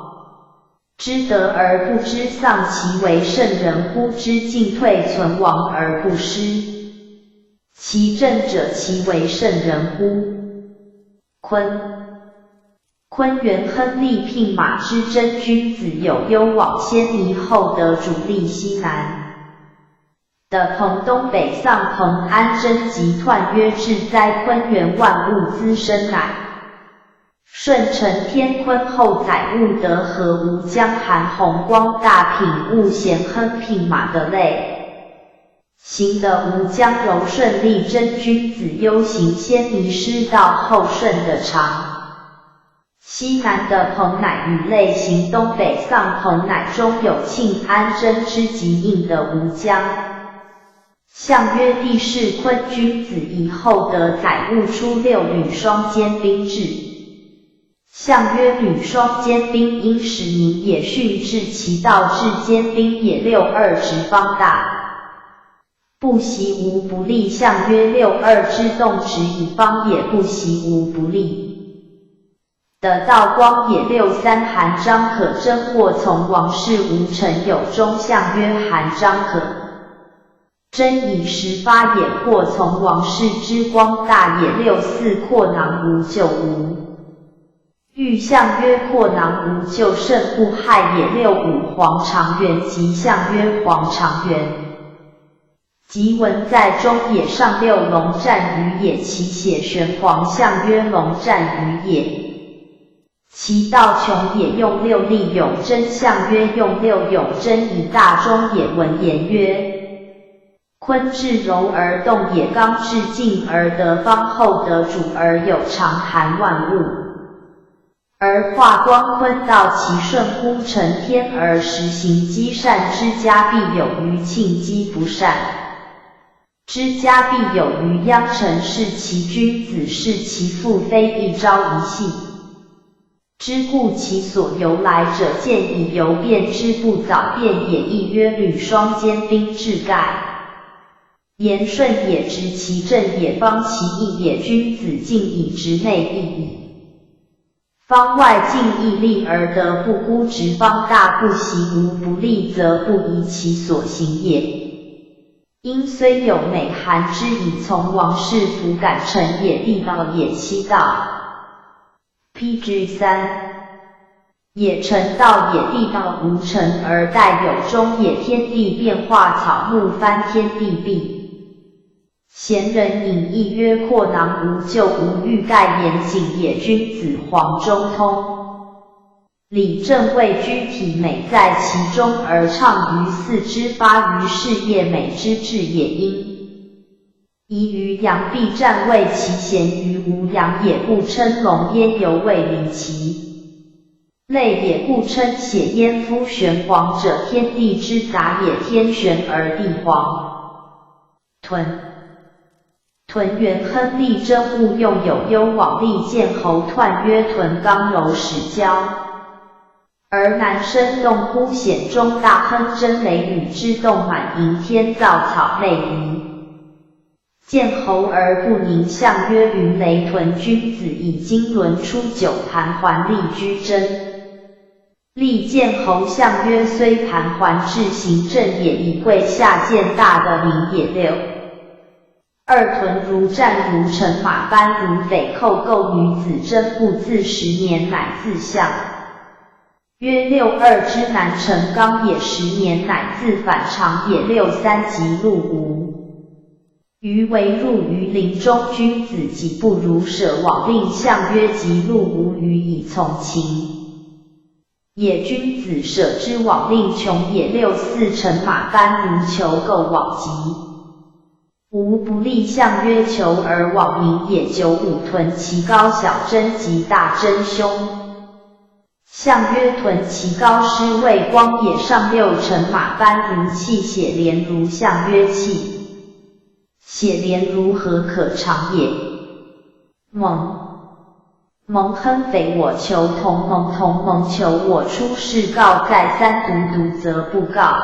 知得而不知丧，其为圣人乎？知进退存亡而不失其正者，其为圣人乎？坤坤元亨利聘马之争，君子有攸往先弥后德主立西南的蓬东北丧蓬安贞集团曰志哉坤元万物滋生乃顺承天坤后载物德和吴江韩弘光大品物贤亨聘马的类。行的吴江柔顺利贞君子优行先迷失道后顺的长。西南的彭乃与类型东北丧彭乃中有庆安贞之极应的吴江。相曰地势坤君子以厚德载物出六女双肩兵制。相曰女双肩兵应使民也训治其道至坚兵也六二直方大。不习无不利，相曰六二之动直以方也，不习无不利。的道光也六三韩张可真或从王室无成有终，相曰韩张可真以时发也，或从王室之光大也。64阔囊无咎无欲，相曰阔囊无咎甚不害也。65黄长元吉，相曰黄长元。吉文在中也，上六龙战于野，其血玄黄，相曰龙战于野。其道穷也，用六利永贞，相曰用六永贞以大中也。文言曰：坤至柔而动也，刚至静而得方，厚德主而有常，含万物而化光。坤道其顺乎承天而实行，积善之家必有余庆，积不善之家必有余殃。臣是其君子是其父，非一朝一夕之故。其所由来者，见以由变之不早变也。亦曰履双肩兵至盖言顺也，直其正也，方其义也。君子敬以直内义矣，方外尽义利而德不孤，直方大不习无不利，则不疑其所行也。因虽有美韩之以从王室弗敢成也，地道也七道。PG 3也成道也地道无成而待有终也天地变化草木翻天地变。贤人隐逸曰阔囊无咎无欲盖严谨也君子黄中通。礼正位居体美在其中而畅于四肢发于事业美之至也应。宜于阳必占位其贤于无阳也故称龙焉犹未离其类也故称血焉夫玄黄者天地之杂也天玄而地黄。屯屯元亨利贞勿用有攸往利见侯彖曰屯刚柔始交。而南生动忽险中大亨真雷雨之动满盈天造草类夷。见侯而不宁相曰云雷屯君子以经纶出九盘桓立居真。立见侯相曰虽盘桓至行正也以贵下见大的名也六。二屯如战如乘马班如匪寇构女子真不自10年乃自相。曰六二之南成刚也十年乃自反常也六三吉禄无。余为入于林中君子己不如舍往令相曰吉禄无余以从秦。也君子舍之往令穷也六四乘马班如求购往吉。无不利相曰求而往名也九五屯其高小贞吉大真凶。相曰屯其高师谓光也上六乘马班如气血连如相曰气。血连如何可长也？蒙蒙亨匪我求同盟同盟求我出事告再三独独则不告。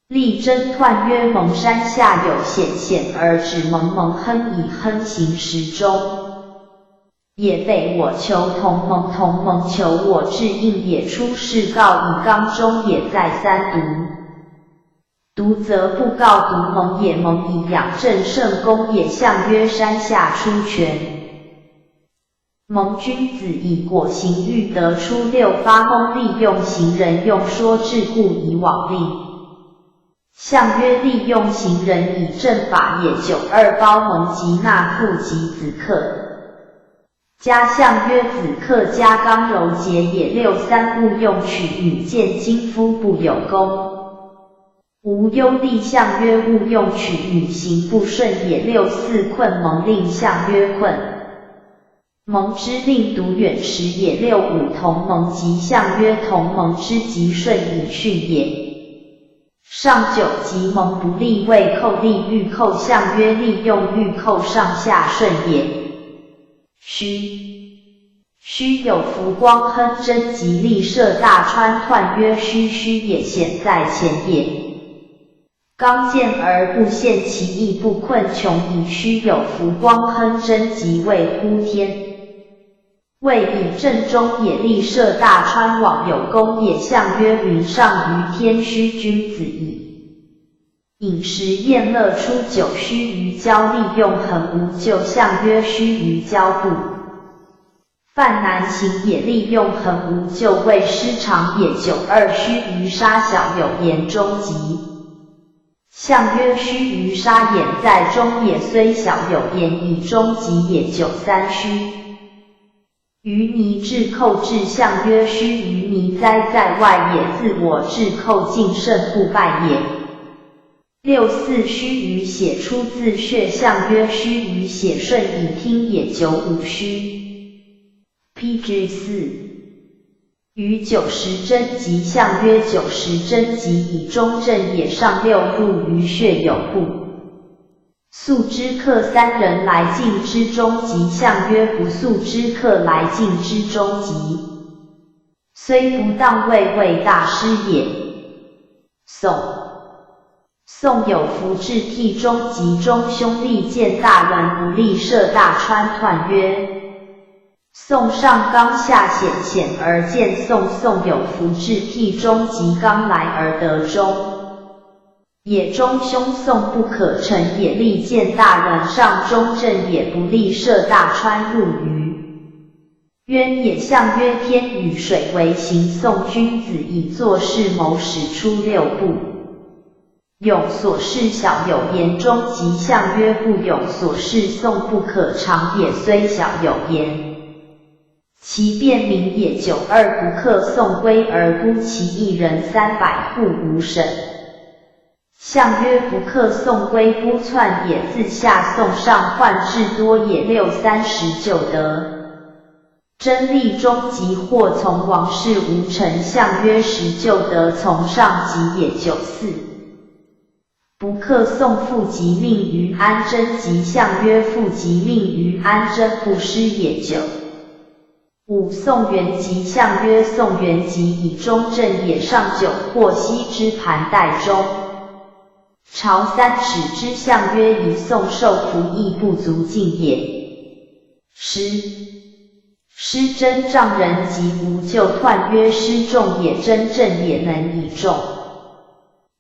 力争彖曰蒙山下有险险而止蒙蒙亨以亨行时中。也匪我求同盟同盟求我至应也出事告以刚中也再三独。独则不告独蒙也蒙以养正圣公也相曰山下出泉。蒙君子以果行欲得出六发蒙利用行人用说智故以往令。相曰利用行人以正法也九二包蒙及纳父及子克。家相曰子克家刚柔节也六三勿用取女见金夫不有功。无忧立相曰勿用取女行不顺也六四困蒙令相曰困。蒙之令独远时也六五同盟吉相曰同盟之吉顺以训也。上九吉蒙不利为寇利欲寇相曰利用欲寇上下顺也。虚虚有福光亨贞吉利设大川彖曰虚虚也险在前也。刚健而不陷其意不困穷以虚有福光亨贞吉位乎天。位以正中也立设大川往有功也相曰云上于天虚君子矣。饮食宴乐出九须臾交利用恒无咎相曰须臾交不。犯难行也利用恒无咎为失常也九二须臾杀小有言中吉。相曰须臾杀眼在中也虽小有言以中吉也九三须。于泥至寇至相曰须臾泥哉在外也自我至寇尽胜不败也。六四须臾写出自血相曰须臾写顺以听也九五须。PG 四。于九十贞吉相曰九十贞吉以中正也上六入于血有不。素之客三人来进之中吉相曰不速之客来进之中吉，虽不当位为大师也。宋宋有福至替中吉中兄利见大人不利设大川彖曰。宋上刚下险险而见宋宋有福至替中吉刚来而得中。也中兄宋不可成也利见大人上中正也不利设大川入于。渊也相曰天与水为行宋君子以作事谋始出六部。永所事小有言中吉相曰不永所事宋不可长也虽小有言。其辩明也九二不克宋归而孤其一人300户无省。相曰不克宋归孤窜也自下宋上患至多也六三十九得。真立中吉或从王室无臣相曰十就得从上吉也九四。不克宋父吉命于安贞吉相曰父吉命于安贞不失也九。五宋元吉相曰宋元吉以中正也上九或西之盘带中。朝三尺之相曰以宋受服亦不足敬也。十。师真丈人及无咎彖曰师众也真正也能以众。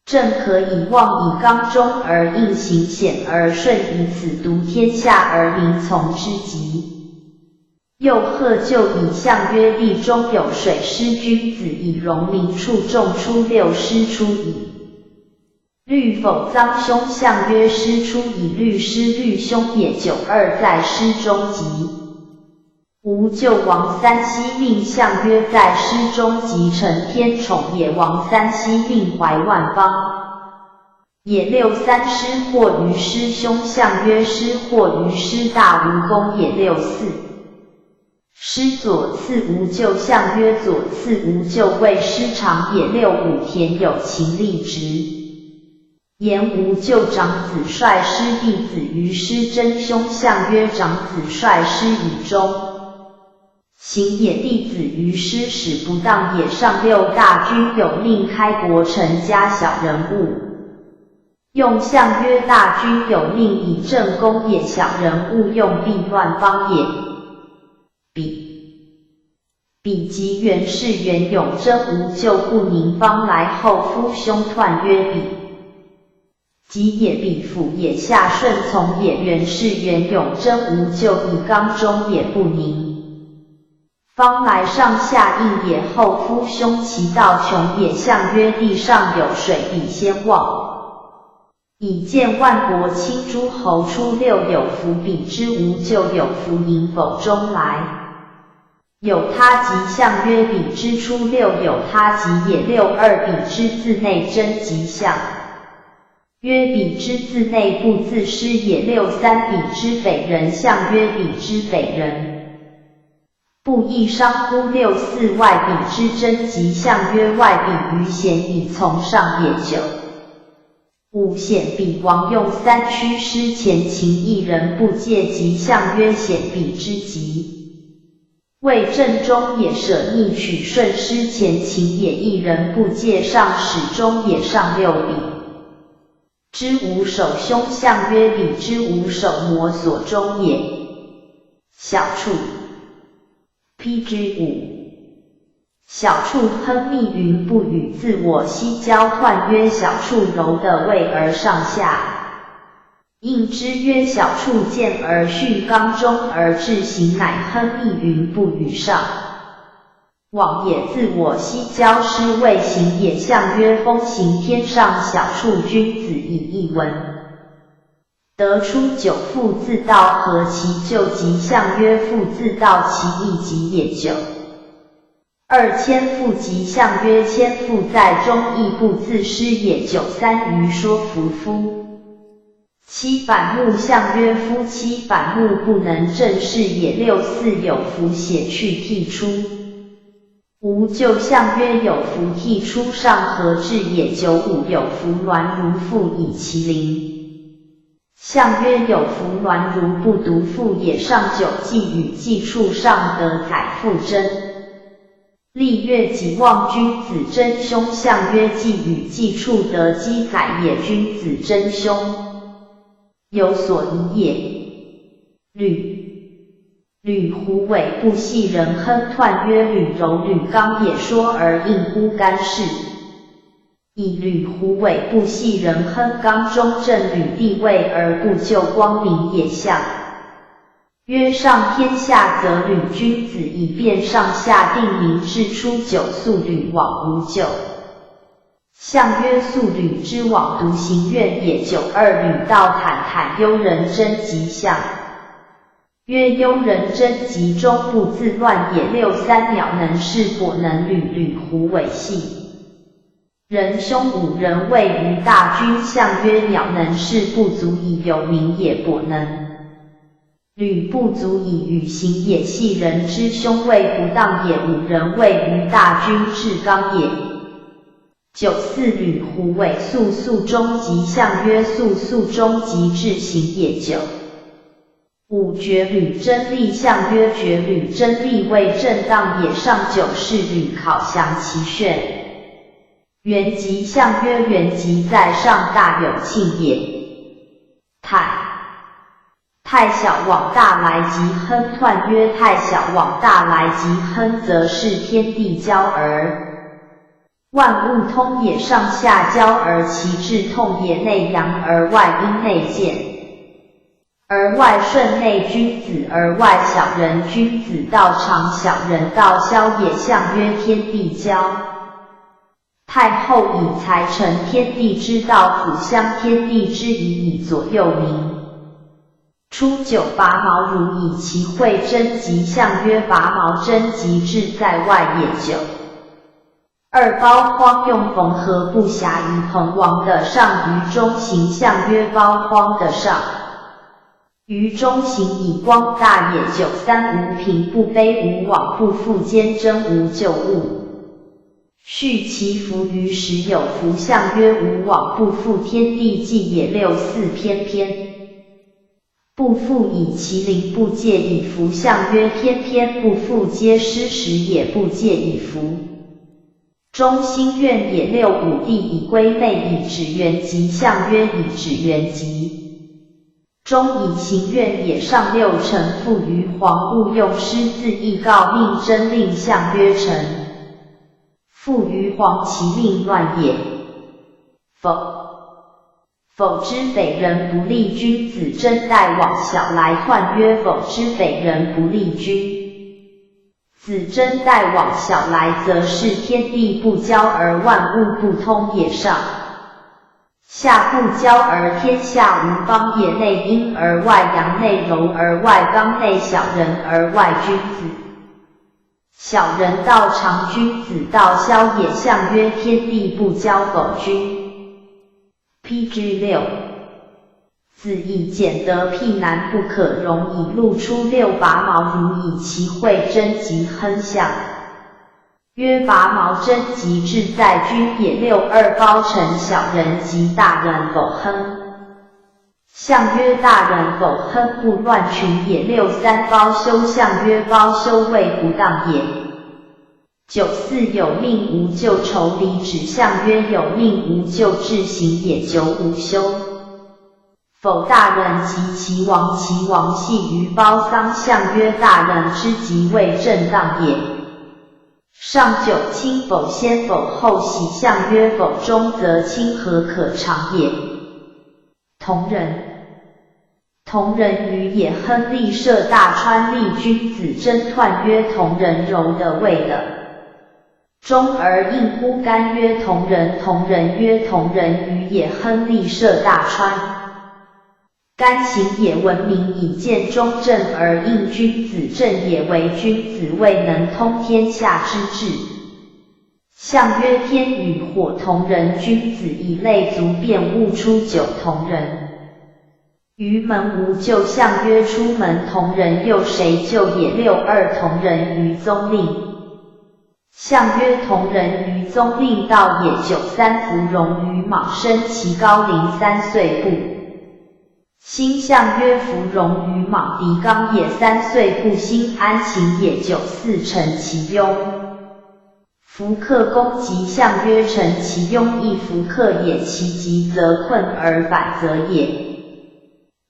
正可以望以刚中而应行险而顺以此独天下而民从之极。又贺就以相曰地中有水师君子以荣民处众出六师出以。律否臧兄相曰师出以律师律兄也九二在师中吉。吴救王三西命相曰在师中即承天宠也王三西命怀万方也六三师或于师兄相曰师或于师大无功也六四师左次无咎相曰左次无咎为师长也六五田有勤力直言无咎长子率师弟子于师真兄相曰长子率师以忠。行也弟子于师使不当也上六大军有命开国臣家小人物，用相曰大军有命以正功也小人物用必乱邦也。比比及元氏元永贞无咎不宁方来后夫兄彖曰比及也比辅也下顺从也元氏元永贞无咎以刚中也不宁。方来上下应也后夫兄其道穷也相曰地上有水比先望，以见万国卿诸侯出六有福比之无咎有福迎否中来。有他吉相曰比之出六有他吉也六二比之自内真吉相。曰比之自内不自失也六三比之匪人相曰比之匪人。不亦伤乎六四外比之真吉相曰外比于贤以从上也九。五显比王用三驱师前秦一人不借吉相曰显比之吉。为正中也舍逆取顺师前秦也一人不借上始终也上六比。之无首凶相曰比之无首魔所终也。小处。PG 五小处哼密云不与自我西交换曰小处柔的位而上下，应之曰小处见而训刚中而至行乃哼密云不与上。往也自我西交师未行也相曰风行天上小处君子以一文。得出九父自道何其就吉相曰父自道其义吉也九。二千父吉相曰千父在中亦不自失也九三于说服夫。七反目相曰夫妻反目不能正视也六四有福写去剔出。无咎相曰有福剔出上合至也九五有福鸾如父以其灵。相曰有福鸾如不独父也上九既与既处上得载复真。立月己望君子真凶相曰既与既处得积载也君子真凶。有所疑也。吕吕胡尾不系人亨彖曰吕柔吕刚也说而应乎干事。以吕胡尾不系人亨刚中正吕地位而不救光明也相。曰上天下则履君子以辨上下定明志初九素履往无咎。象曰素履之往独行愿也。九二履道坦坦悠人贞吉象。曰悠人贞吉中不自乱也。六三鸟能是果能履履虎尾系。人凶五人位于大军象曰鸟能是不足以有名也。果能。履不足以与行也，系人之凶位不当也。五人位于大军至刚也。九四履虎尾肃肃中吉象曰肃肃中吉至行也。九五绝履真利象曰绝履真利为正当也。上九是履考详其炫。元吉象曰元吉在上大有庆也。太。太小往大来吉亨彖曰太小往大来吉亨，则是天地交而万物通也，上下交而其志痛也，内阳而外阴，内健而外顺，内君子而外小人，君子道长，小人道消也。象曰天地交。太后以才成天地之道，辅相天地之宜，以左右民。初九拔毛如以其会贞吉象曰拔毛贞吉志在外也。九二包荒用缝合不暇于彭王的上于中行象曰包荒的上于中行以光大也。九三无贫不卑无往不复坚贞无旧物。续其福于时有福相曰无往不复天地纪也。六四翩翩。不复以其灵不借以福相曰翩翩不复皆失时也不借以福。中心愿也。六五帝以归昧以止元吉相曰以止元吉。中以行愿也。上六臣附于黄勿用师自缢告命真令相曰臣附于黄其命乱也。否。否之匪人不利君子贞代往小来彖曰否之匪人不利君子贞代往小来，则是天地不交而万物不通也。上下不交而天下无邦也。内阴而外阳，内柔而外刚，内小人而外君子。小人道长，君子道消也。象曰天地不交，否君。P.G. 六，子以俭德辟难不可容以露出六拔毛如以其会贞吉亨相。曰拔毛贞吉志在君也。六二包臣小人及大人否亨。相曰大人否亨不乱群也。六三包修相曰包修位不当也。九四有命无咎愁离指相曰有命无咎至行也。九五修否大人及其王，其王系于包桑相曰大人之吉位正当也。上九亲否先否后喜相曰否中则亲何可长也。同人。同人于也亨利设大川立君子贞彖曰同人柔的位的。中而应乎干曰同人，同人曰同人于也亨利设大川。干行也闻名以见中正而应君子正也，为君子未能通天下之治。象曰天与火同人，君子以类族变物出九同人。于门无咎，象曰出门同人，又谁救也？六二同人于宗令。相曰同人于宗令道也。九三芙蓉于莽生其高龄三岁不。兴相曰芙蓉于莽狄刚也三岁不兴安行也。九四陈其庸。福克公吉相曰陈其庸亦福克也，其吉则困而反则也。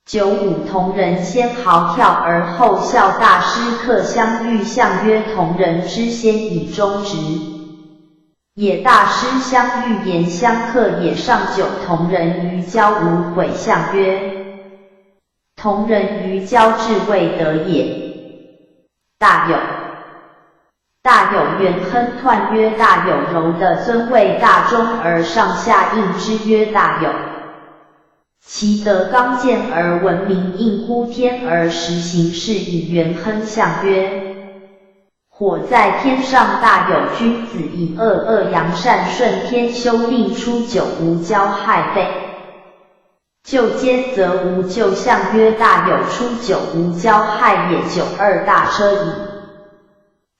九五同人先嚎跳而后笑，大师客相遇相曰同人之先以忠直也，大师相遇言相克也。上九同人于交无悔相曰同人于交志未得也。大有大有元亨彖曰大有柔的尊位大中而上下应之曰大有。其德刚健而闻名应乎天而实行是以元亨相曰：火在天上大有君子以恶恶扬善顺天修命出九无骄害废。就奸则无咎相曰大有出九无骄害也九二大车矣。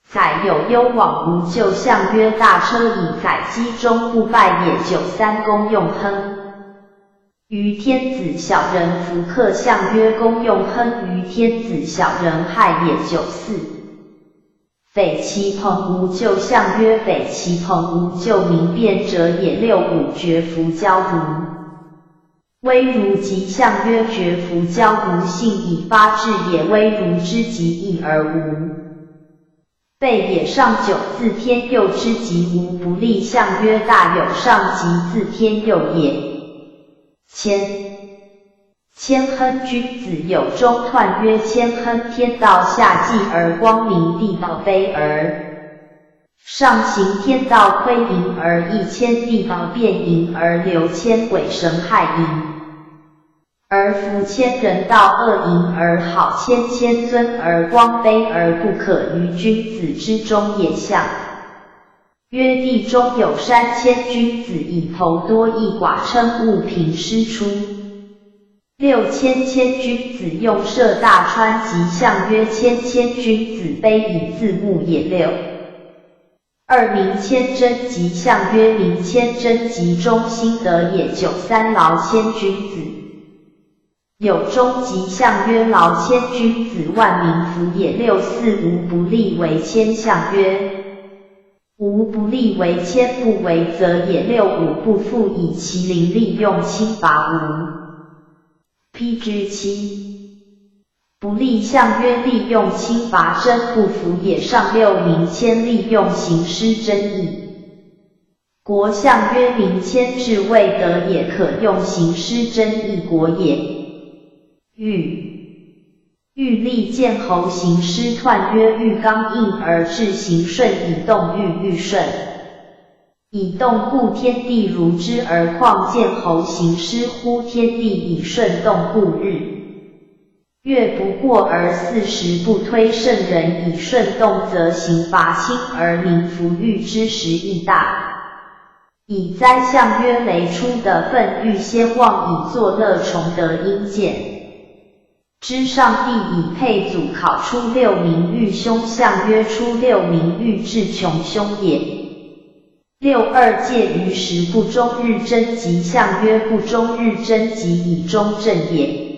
载有攸往无咎相曰大车矣载积中不败也九三公用亨。于天子小人福克相曰公用亨于天子小人害也九四。匪其朋无咎相曰匪其朋无咎明辩者也六五绝服交如。危如吉相曰绝服交如性以发志也危如之极义而无备也上九自天佑之吉无不利相曰大有上吉自天佑也。谦谦亨君子有中彖曰谦亨天道下济而光明地道卑而上行天道亏盈而益谦地道变盈而流谦鬼神害盈而福谦人道恶盈而好谦谦尊而光卑而不可于君子之中也相。曰地中有三千君子以头多益寡称物平师出。六千千君子用涉大川及相曰千千君子卑以自牧也六。二名千真吉相曰名千真吉中心得也九三劳千君子。有终吉相曰劳千君子万民福也六四无不利为谦相曰。无不利为谦不为则也六五不复以其灵利用轻伐无。PG 七不利相曰利用轻伐真不服也上六名谦利用行失真意。国相曰名谦志未得也可用行失真意国也。欲欲利见侯行师彖曰欲刚硬而志行顺以动欲欲顺以动故天地如之而况见侯行师乎天地以顺动故日月不过而四时不推圣人以顺动则行伐轻而民服御之时亦大。以哉相曰雷出的愤欲先望以作乐崇德阴见。之上帝以配祖考出六名欲凶相曰出六名欲至穷凶也。六二介于时不终日贞吉相曰不终日贞吉以中正也。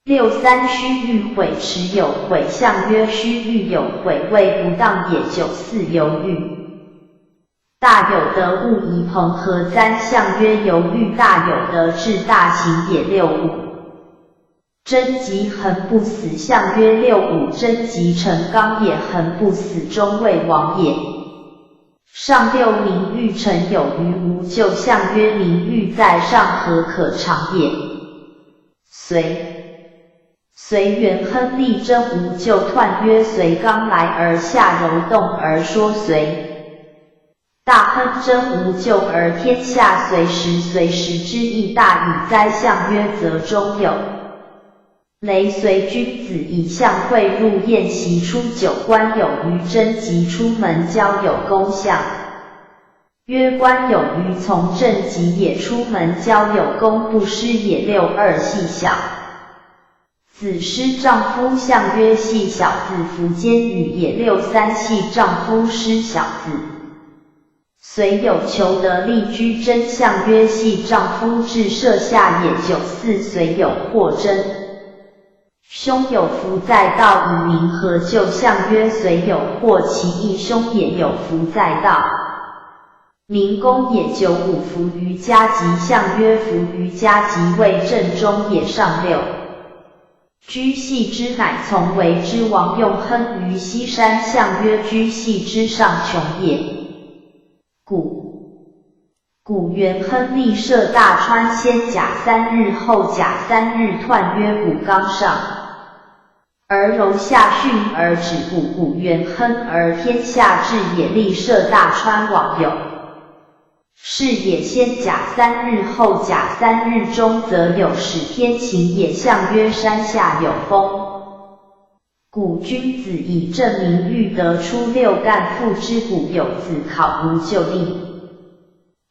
六三须欲悔持有悔相曰须欲有悔谓不当也九四犹豫。大有德勿宜朋何簪相曰犹豫大有德至大行也六五。贞吉恒不死相曰六五贞吉成刚也恒不死终未亡也。上六名欲成有余无咎相曰名欲在上何可长也。随随元亨利贞无咎彖曰随刚来而下柔动而说随。大亨贞无咎而天下随时随时之意大以哉相曰则中有。雷随君子以相会入宴席出九官有余贞吉出门交友公相。曰官有余从政吉也出门交友公不失也六二细小。子失丈夫相曰细小子服监与也六三细丈夫失小子。虽有求得利居真相曰系丈夫至舍下也九四虽有获真。兄有福在道以明何就相曰虽有祸其义兄也有福在道。明公也九五福于家吉相曰福于家吉为正中也上六。居系之乃从为之王用亨于西山相曰居系之上穷也。故古元亨利涉大川先甲三日后甲三日彖曰古刚上而柔下逊而止步古元亨而天下治也利涉大川往有。是也先甲三日后甲三日中则有使天晴也象曰山下有风。古君子以正名欲得出六干父之古有子考无咎立。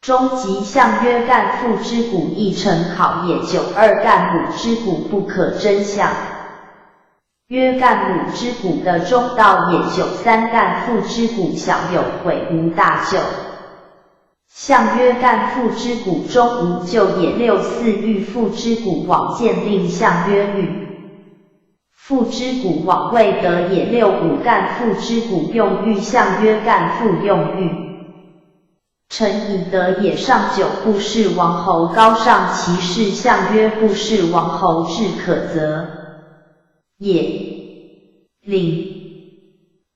终吉象曰干父之古亦成考也九二干母之古不可真相。曰干母之古的中道也九三干父之古小有悔无大咎。相曰干父之古中无咎也六四欲父之古往见令相曰欲。父之古往未得也六五干父之古用欲相曰干父用欲。臣以德也上九不是王侯高尚其事相曰不是王侯志可责也。领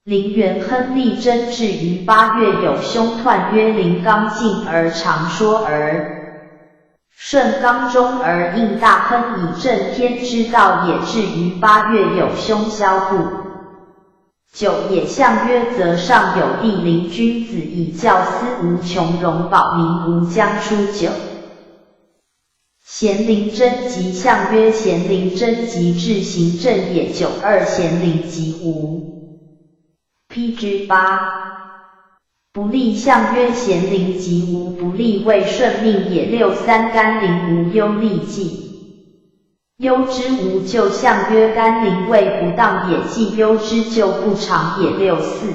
林元亨利贞至于八月有凶彖曰临刚进而长说而顺刚中而应大亨以正天之道也至于八月有凶萧不九也相曰则上有地灵君子以教思无穷荣保民无将出九。贤灵贞吉相曰贤灵贞吉至行正也九二贤灵吉无。P.G. 8不利相曰贤灵吉无不利谓顺命也六三甘霖无忧利计。忧之无咎相曰甘霖谓不当也既忧之咎不长也六四。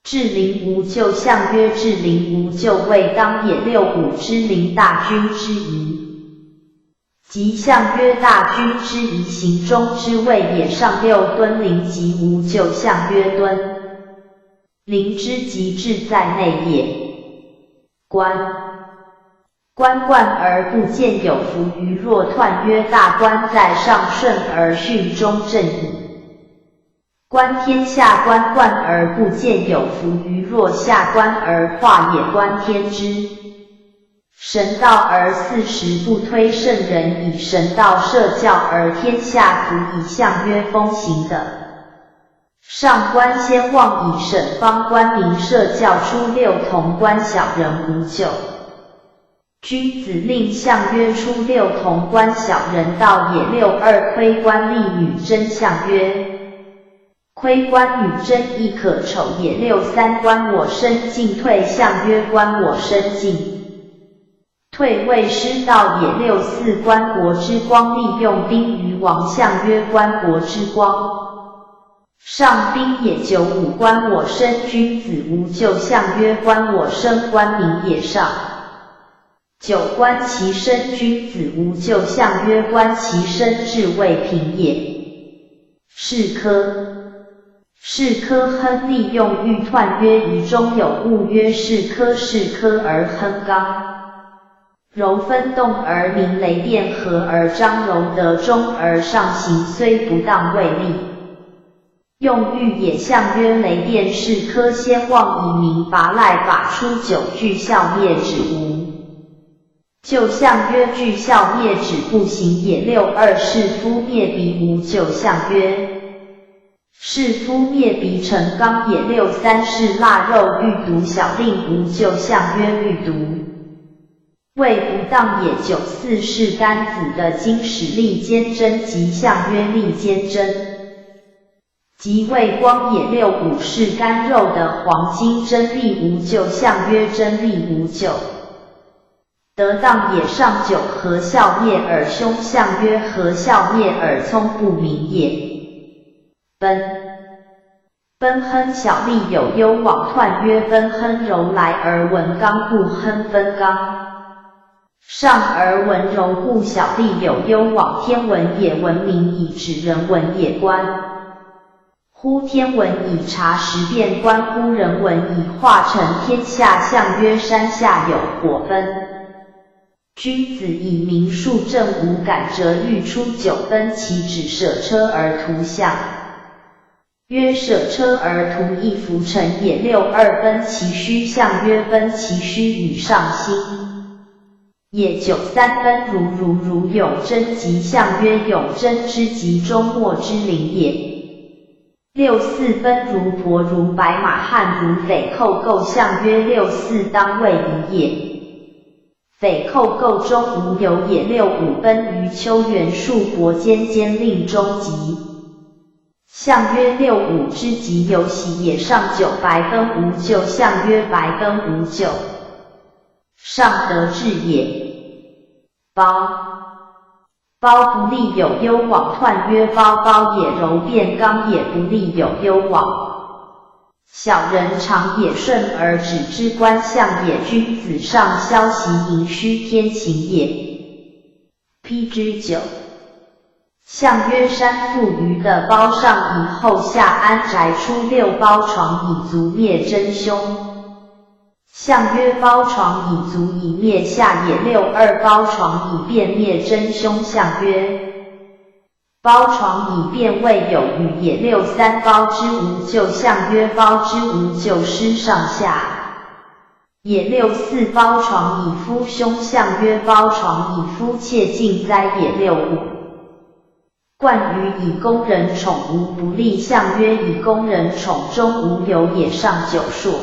至灵无咎相曰至灵无咎谓当也六五之灵大君之仪。吉相曰大君之仪行中之谓也上六敦灵吉无咎相曰敦灵之极志在内也。观观冠而不见有福于若彖曰大观在上顺而巽中正矣。观天下观冠而不见有福于若下观而化也观天之神道而四时不推圣人以神道设教而天下服以象曰风行的。上官先望以审方官民设教出六潼关小人无咎。君子令相曰出六潼关小人道也六二窥官立女真相曰窥官女真亦可丑也六三观我身进退相曰观我身进。退位失道也六四观国之光利用兵于王相曰观国之光上兵也九五观我身君子无咎相曰观我身观民也上九观其身君子无咎相曰观其身志未平也。是科是科亨利用玉彖曰仪中有物曰是科是科而亨刚。柔分动而鸣雷电和而张柔得中而上行虽不当未立。用玉也相曰雷电是科先望以明拔赖法出九具孝灭止无。就相曰具孝灭止不行也六二是夫灭鼻无咎相曰是夫灭鼻成刚也六三是腊肉欲毒小令无咎相曰欲毒。谓不当也九四是甘子的经史利坚贞吉相曰利坚贞，即谓光也六五是干肉的黄金真利无咎相曰真利无咎。得当也上九何孝灭耳凶相曰何孝灭耳聪不明也。奔奔亨小利有攸往彖曰奔亨柔来而闻刚故亨分刚。上而闻柔故小利有攸往天文也文明以指人文也观乎天文以察时变观乎人文以化成天下象曰山下有火分。君子以明术正无感折欲出九分其指舍车而图象。曰舍车而图一浮尘也。六二奔其虚，象曰奔其虚与上心也。九三奔如如如永贞吉，象曰永贞之吉中末之灵也。六四奔如婆如白马汉如匪寇构，象曰六四当位矣也。匪寇构中无有也。六五奔于秋元数伯坚坚令中吉，象曰六五之吉有喜也。上九白奔无咎，象曰白奔无咎，上得志也。包包不利有攸往，彖曰包包也柔变刚也不利有攸往。小人常也顺而止之官相也，君子上消息盈虚天行也。PG 9，象曰山腹鱼的包上以后下安宅出六包床以足灭真凶。象曰包床以足以灭下也。六二包床以便灭真凶。象曰包床以便未有与也。六三包之无咎，象曰包之无咎失上下也。六四包床以夫凶，象曰包床以夫切近哉也。六五冠于以宫人宠无不利，象曰以宫人宠中无有也。上九朔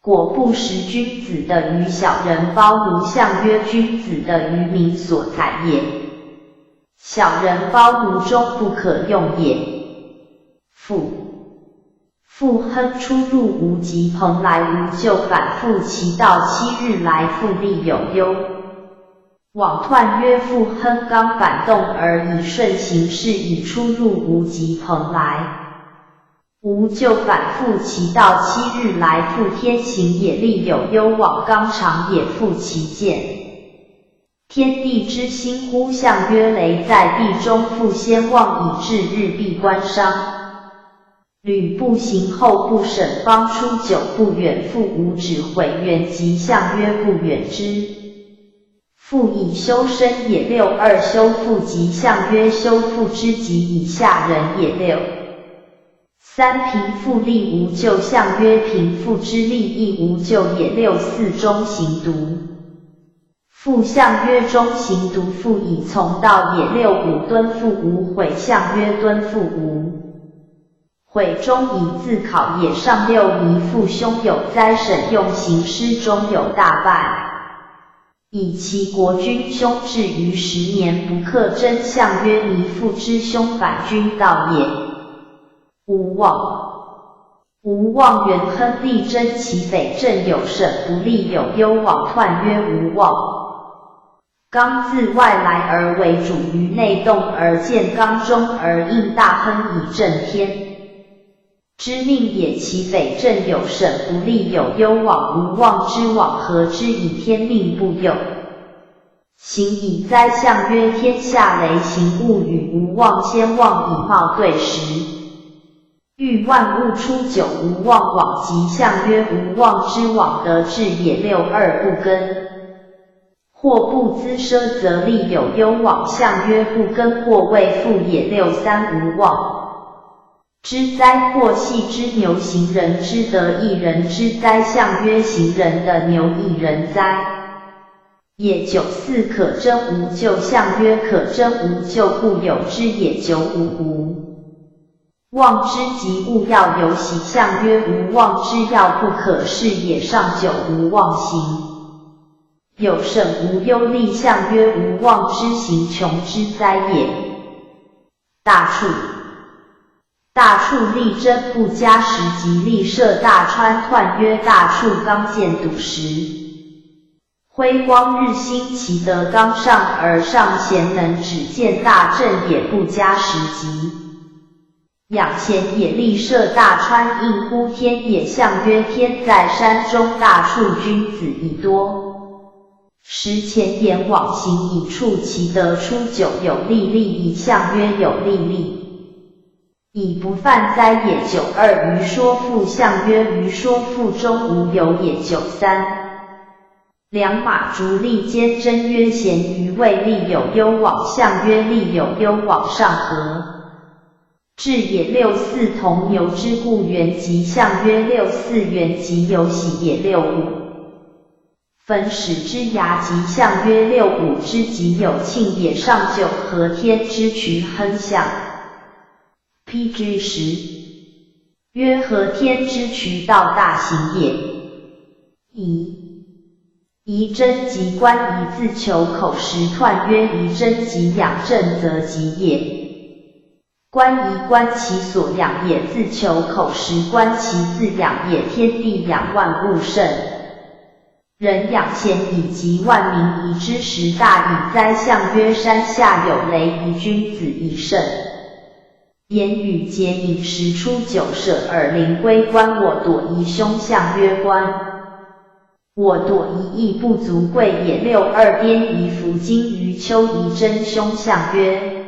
果不食君子的于小人包奴，象曰君子的于民所采也。小人包奴中不可用也。复复亨出入无极，蓬莱无咎，反复其道7日来复利有忧。往彖曰复亨刚反动而以顺行事，以出入无极蓬莱无咎，反复其道七日来复天行也，利有攸往刚长也，复其见。天地之心乎？象曰雷在地中，复先望以至日闭关商。吕不行后不审方出久不远，复无止毁远吉，象曰不远之。复以修身也。六二修复吉，象曰修复之吉以下人也。六三贫富利无咎，象曰贫富之利亦无咎也。六四中行独。复相曰中行独复以从道也。六五敦复无悔，相曰敦复无悔中以自考也。上六弥父兄有灾审用行师中有大败，以其国君兄至于10年不克真，相曰弥父之兄反君道也。无望。无望元亨利贞其匪正有审不利有攸往，彖曰无望。刚自外来而为主于内动而见刚中而应大亨以正天之命也。其匪正有审不利有攸往，无望之往何之以天命不有？行以灾，象曰天下雷行物与无望先望以冒对时。欲万物出九无望往吉，象曰无望之往得志也。六二不耕或不资奢，则利有攸往，象曰不耕或未富也。六三无望之灾，或系之牛行人之德，一人之灾，象曰行人的牛一人灾也。九四可争无咎，象曰可争无咎故有之也。九五无望之吉物要有喜，象曰无望之要不可视也。上九无望行有省无忧利，象曰无望之行穷之灾也。大处大处力争不加时吉利设大川，彖曰大处刚健笃实。辉光日新，其德刚上而上贤能，只见大正也不加时吉。养贤也，立设大川应乎天也，象曰天在山中，大处君子以多。时前言往行以处其德出九有利利以象曰有利利，以不犯灾也。九二于说父，象曰于说父中无有也。九三两马逐利坚贞曰咸于未利有攸往，象曰利有攸往上合。至也六四同牛之故元吉象曰六四元吉有喜也六五。焚始之牙吉象曰六五之吉有庆也上九和天之渠亨象。PG 十曰和天之渠道大行也。宜宜贞吉观宜自求口实彖曰宜贞吉养正则吉也。观宜观其所养也，自求口实观其自养也。天地养万物圣人养贤以及万民宜之时大以哉象曰山下有雷宜君子以慎。言语节饮食出九舍尔灵龟观我朵宜凶象曰观。我朵宜亦不足贵也。六二颠夷服金鱼丘宜真凶象曰。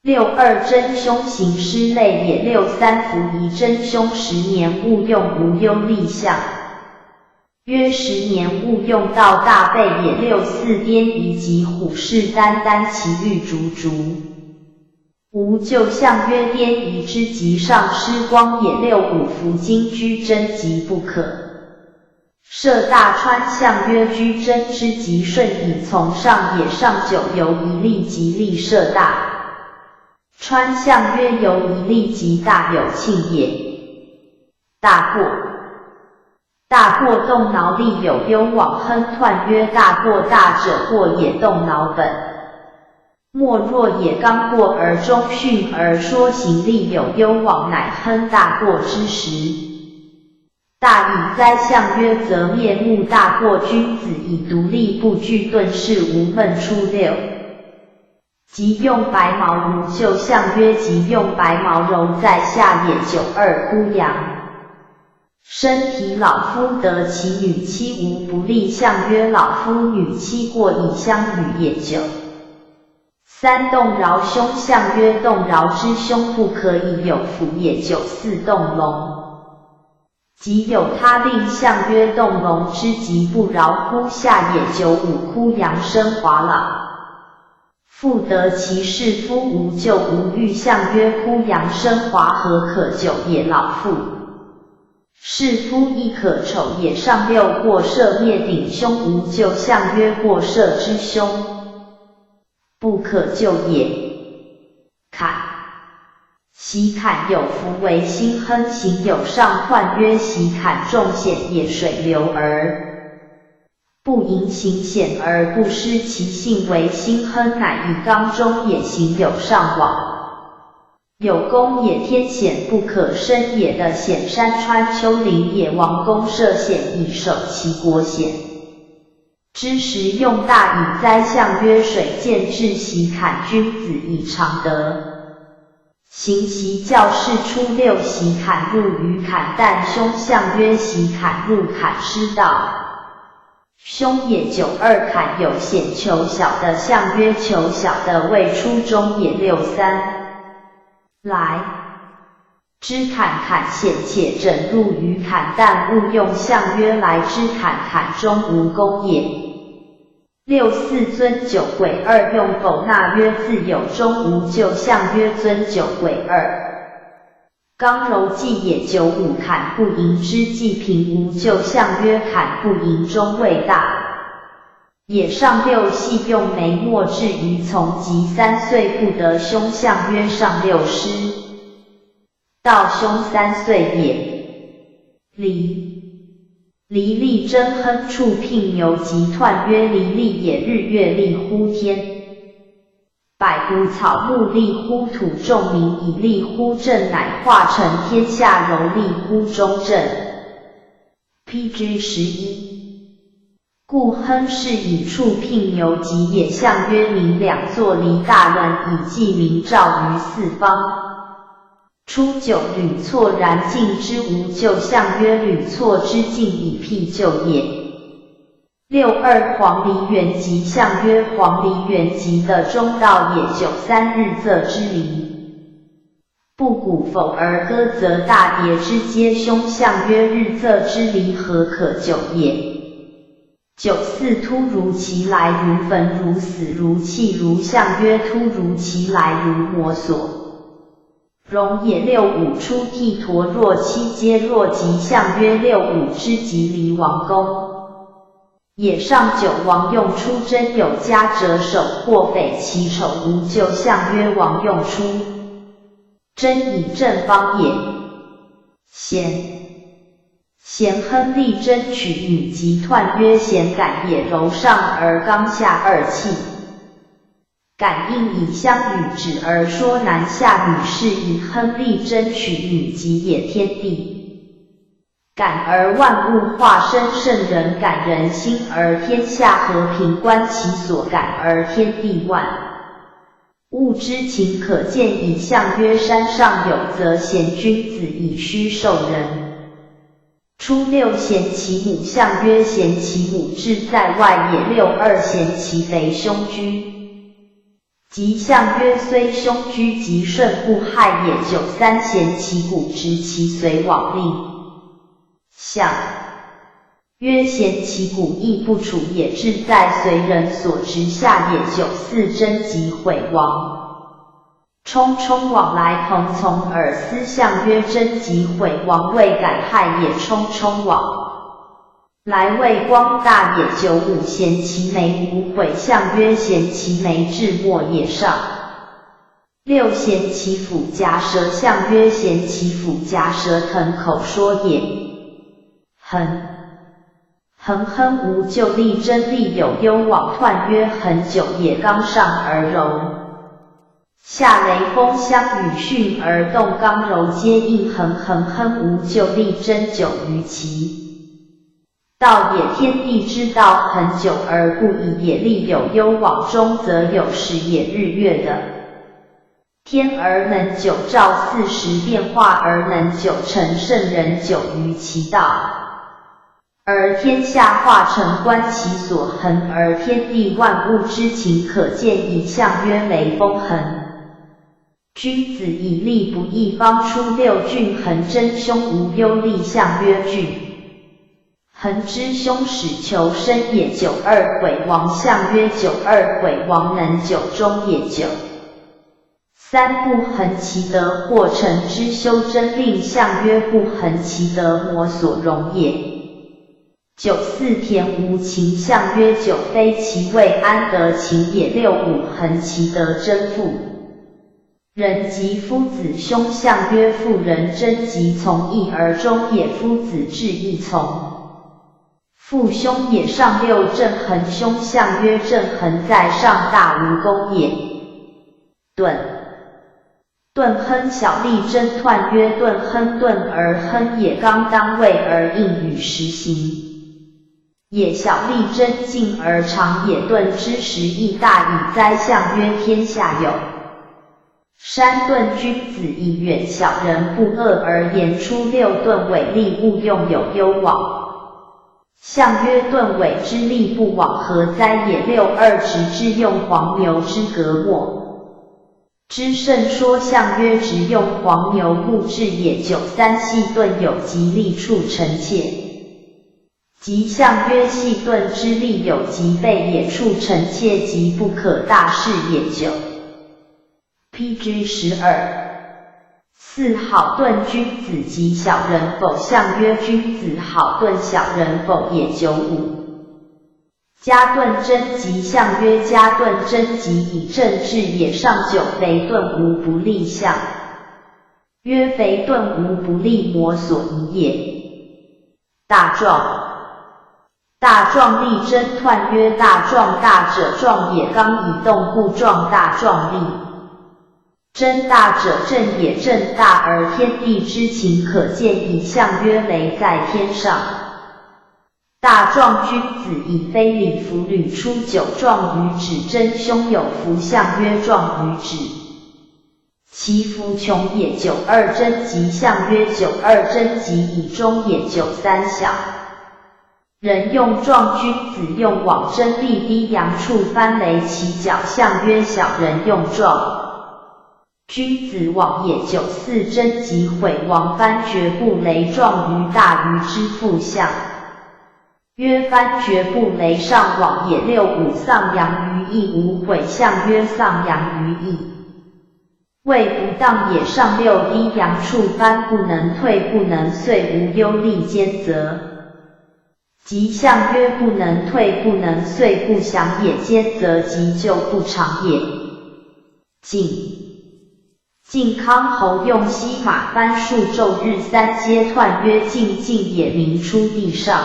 六二真凶行师类也。六三福宜真凶十年勿用无忧立象。约十年勿用到大备也。六四颠夷及虎视眈眈其欲逐逐。无咎象曰颠夷之吉上失光也。六五福金居贞吉不可。设大川象曰居贞之吉顺以从上也。上九由一利吉利设大。川相曰由一利及大有庆也。大过，大过动挠力有攸往亨彖曰大过大者过也动挠本。莫若也刚过而忠训而说行力有攸往乃亨大过之时。大以哉相曰则面目大过君子以独立不惧顿世无闷出六。即用白毛无咎象曰即用白毛柔在下也。九二孤阳身体老夫得其女妻无不利象曰老夫女妻过以相与也。九三动饶凶象曰动饶之凶不可以有福也。九四动龙即有他令象曰动龙之吉不饶乎下也。九五哭阳生华老。复得其士夫无咎无欲象曰哭阳生华何可久也老妇。士夫亦可丑也。上六过涉灭顶凶无咎象曰过涉之凶，不可救也。坎喜坎有福为心亨行有上彖曰喜坎众险也水流而不盈行险而不失其性为心亨乃以刚中也行有上往。有功也天险不可伸也的险山川丘陵也王公设险以守其国险。之时用大以哉象曰水见至喜坎君子以常德。行习教士初六喜坎入于坎旦凶象曰喜坎入坎失道。凶也九二坎有险求小的象曰求小的未出中也六三来之坎坎险且整入于坎但勿用象曰来之坎坎中无功也。六四尊九鬼二用否纳曰自有中无咎象曰尊九鬼二。刚柔济也九五坎不盈之济平无咎象曰坎不盈中未大。也上六系用眉墨至于从及3岁不得凶象曰上六师。道凶3岁也。离离利贞亨处聘牛及彖曰离利也日月利乎天。百谷草木利乎土众民以利乎政乃化成天下柔利乎中正。PG 11。故亨是以处聘牛及也象曰明两座离大轮以记明照于四方。初九屡错然进之无咎象曰屡错之进以辟咎也。六二黄鹂原吉象曰黄鹂原吉的中道也。九三日仄之离，不鼓否而歌则大蝶之皆凶象曰日仄之离何可久也。九四突如其来如焚如死如泣如象曰突如其来如魔所容也六五出剃陀若七皆若吉相曰六五之吉离王公。也上九王用出真有加者首或匪其丑无咎相曰王用出真以正方也。贤贤亨利贞取女及彖曰贤感也柔上而刚下二气。感应以相与止而说男下女是以亨利贞取女及也天地。感而万物化生圣人感人心而天下和平观其所感而天地万物之情可见以象曰山上有则贤君子以虚受人。初六贤其母象曰贤其母志在外也六二贤其肥凶居。吉象曰虽凶居吉顺不害也九三贤其骨直其髓往令。象曰贤其骨亦不处也，志在随人所直下也。九四贞吉毁亡，冲冲往来朋从耳思象曰贞吉毁亡未敢害也。冲冲往来未光大也。九五贤其眉无悔象曰贤其眉至末也上。六贤其腹夹舌象曰贤其腹夹舌腾口说也。恒恒亨无咎利贞利有攸往彖曰恒久也刚上而柔下雷锋相与巽而动刚柔皆应恒恒亨无咎利贞久于其道也天地之道恒久而不已也利有攸往中则有时也日月的。天而能久照四时变化而能久成圣人久于其道。而天下化成观其所恒，而天地万物之情可见以象曰雷锋恒。君子以利不义方出六峻恒真凶无忧利象曰峻。恒之凶始求生也九二毁亡象曰九二毁亡能久终也九。三不恒其德或成之修真令象曰不恒其德魔所容也。九四田无情象曰九非其位安得情也六五恒其德真妇人及夫子兄象曰妇人贞吉从义而终也夫子志义从父兄也上六正恒兄象曰正恒在上大无功也。顿顿亨小利贞彖曰顿亨顿而亨也刚当位而应与时行。也小利贞进而长也顿之时亦大矣哉象曰天下有山顿君子以远小人不恶而言出六顿尾利勿用有攸往。象曰顿尾之利不往何哉也六二直之用黄牛之革墨。之圣说象曰直用黄牛木质也九三细顿有吉利处臣妾。吉象曰细钝之力有吉备也处臣妾吉不可大事也九。PG 12四好钝君子及小人否象曰君子好钝小人否也九五。加钝贞吉象曰加钝贞吉以正治也上九肥钝无不利象曰肥钝无不利魔所宜也。大壮大壮力贞彖曰大壮大者壮也刚以动故壮大壮力。真大者正也正大而天地之情可见以象曰雷在天上。大壮君子以非礼服履出九壮于指真凶有福相曰壮于指。其福穷也九二贞吉象曰九二贞吉以终也九三小。人用壮君子用往真利低阳处翻雷其角象曰小人用壮。君子往也九四贞吉毁亡翻绝不雷壮于大鱼之腹象。曰翻绝不雷上往也六五丧阳于义无悔象曰丧阳于义。谓不当也。上六低阳处藩不能退不能遂无忧利坚则。吉象曰不能退不能遂不祥也，坚则吉就不长也。晋晋康侯用西马番数昼日三阶彖曰晋晋也，民出地上。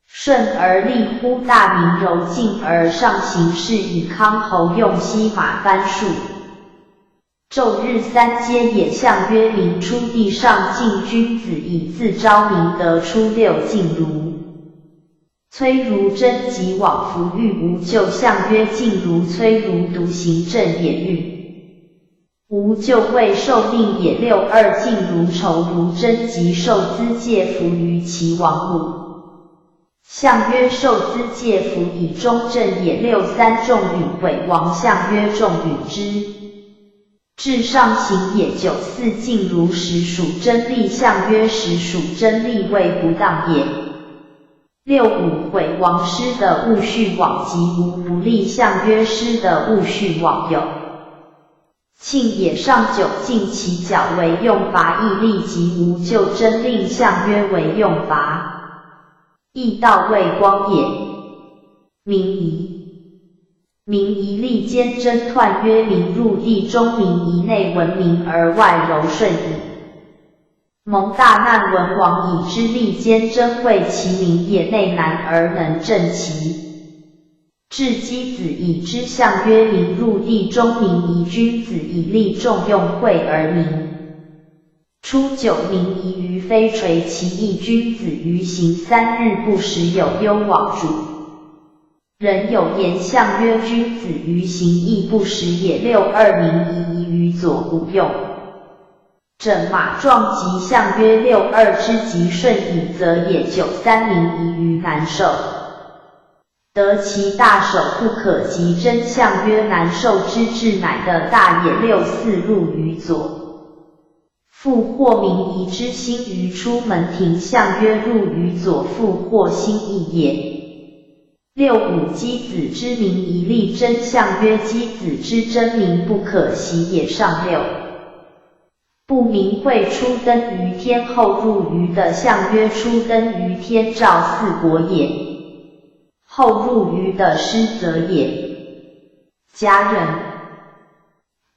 顺而立乎大明，柔静而上行，是以康侯用西马番数。昼日三阶也。象曰：民出地上，敬君子以自昭明德出六进如。崔如贞及往服欲无咎。象曰：进如崔如独行正也，欲无咎未受命也。六二进如仇如贞及受资介服于其王母。象曰：受资介服以中正也。六三仲允毁王。象曰：仲允之至上行也。九四进如实属真利。象曰：实属真利谓不当也。六五毁王师的勿序往及无不利。象曰：师的勿序往有庆也。上九进其角为用罚义利及无咎真令。象曰：为用罚义道谓光也。明夷明夷利坚贞彖曰：民入地中，民以内文明而外柔顺矣。蒙大难文王以之利坚贞为其民也，内难而能正其智。箕子以之象曰：民入地中，民以君子以利重用惠而民。初九民疑于非垂其义，君子于行三日不食有忧往主。人有言象曰：君子于行义不食也。六二民疑疑于左无用。枕马壮吉象曰：六二之吉顺以则也。九三民疑于难受。得其大手不可及真相曰：难受之至乃得大也。六四入于左。复或民疑之心于出门庭相曰：入于左复或心意也。六五箕子之名一立真相曰：箕子之真名不可习也。上六不明会出登于天后入于的相曰：出登于天照四国也。后入于的失则也。家人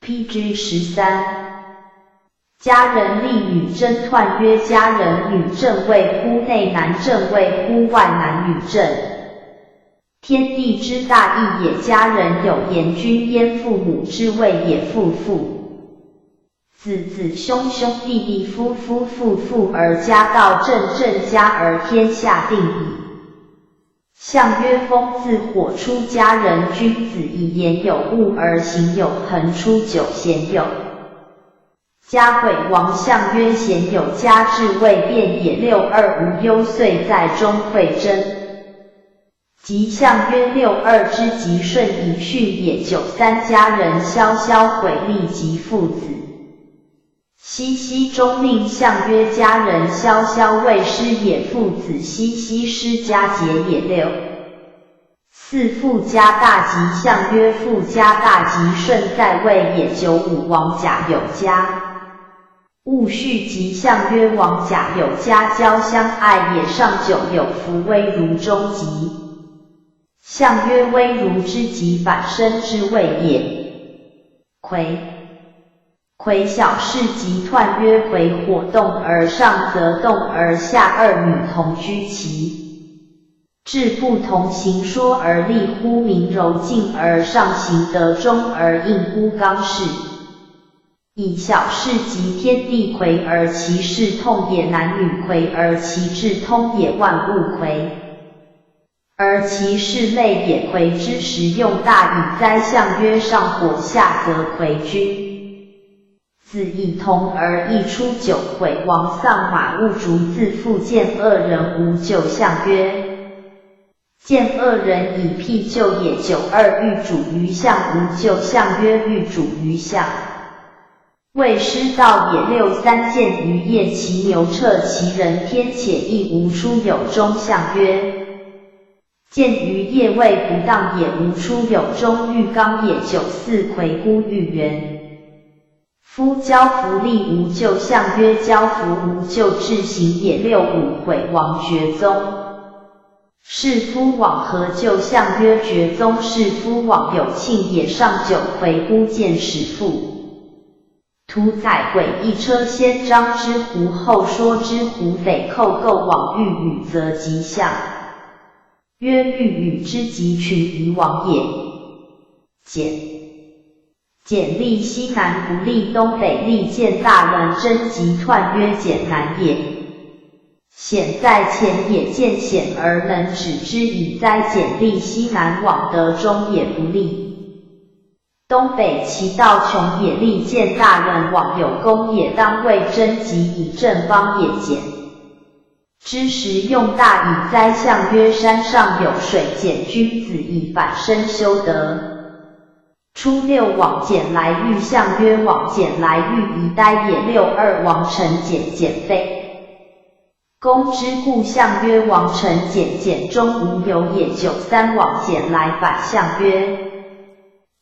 PG 13。家人立女贞彖曰：家人女正位乎内难，正位乎外难女正。天地之大义也。家人有言：君焉父母之谓也，父父子子兄兄弟弟夫夫妇妇而家道正正家而天下定矣。象曰：风自火出家人，君子以言有物而行有恒出九贤有。家毁王相曰：贤有家志未变也。六二无忧岁在中会真。吉象曰：六二之吉顺以训也。九三家人萧萧毁利及父子。西西中令相曰：家人萧萧未失也，父子西西失家节也。六四父家大吉相曰：父家大吉顺在位也。九五王甲有家。戊戌吉象曰：王甲有家交相爱也。上九有福威如中吉相曰：威如之吉反身之谓也。癸癸小事吉彖曰：癸火动而上则动而下，二女同居其志不同行说而立乎明柔静而上行得中而应乎刚士。以小事及天地魁而其事痛也，男女魁而其志通也，万物魁而其事类也。魁之时用大以灾象曰：上火下则魁君。子以同而异出九毁王丧马物竹自复见恶人无咎相曰：见恶人以辟咎也。九二欲主于相无咎相曰：欲主于相。未失道也。六三见于夜其牛彻其人天且亦无出有中相曰：见于夜未不当也，无出有中欲刚也。九四魁孤欲圆。夫交福利无咎，相曰交福无咎至行也。六五毁亡绝宗。是夫往何咎？相曰绝宗。是夫往有庆也。上九回孤见始父。屠宰鬼一车先张之胡后说之胡匪寇构往欲与则吉相。曰欲与之吉群于往也。简。简立西南不立东北利见大人贞吉彖曰简难也。险在前也，见险而能止之以哉？简立西南往得中也不利。东北其道穷也，利见大人往有功也，当为贞吉以正方也。简之时用大以哉？相曰山上有水，简君子以反身修德。初六往简来欲相曰往简来欲宜呆也。六二王臣简简废。公之故相曰王臣简简中无有也。九三往简来反相曰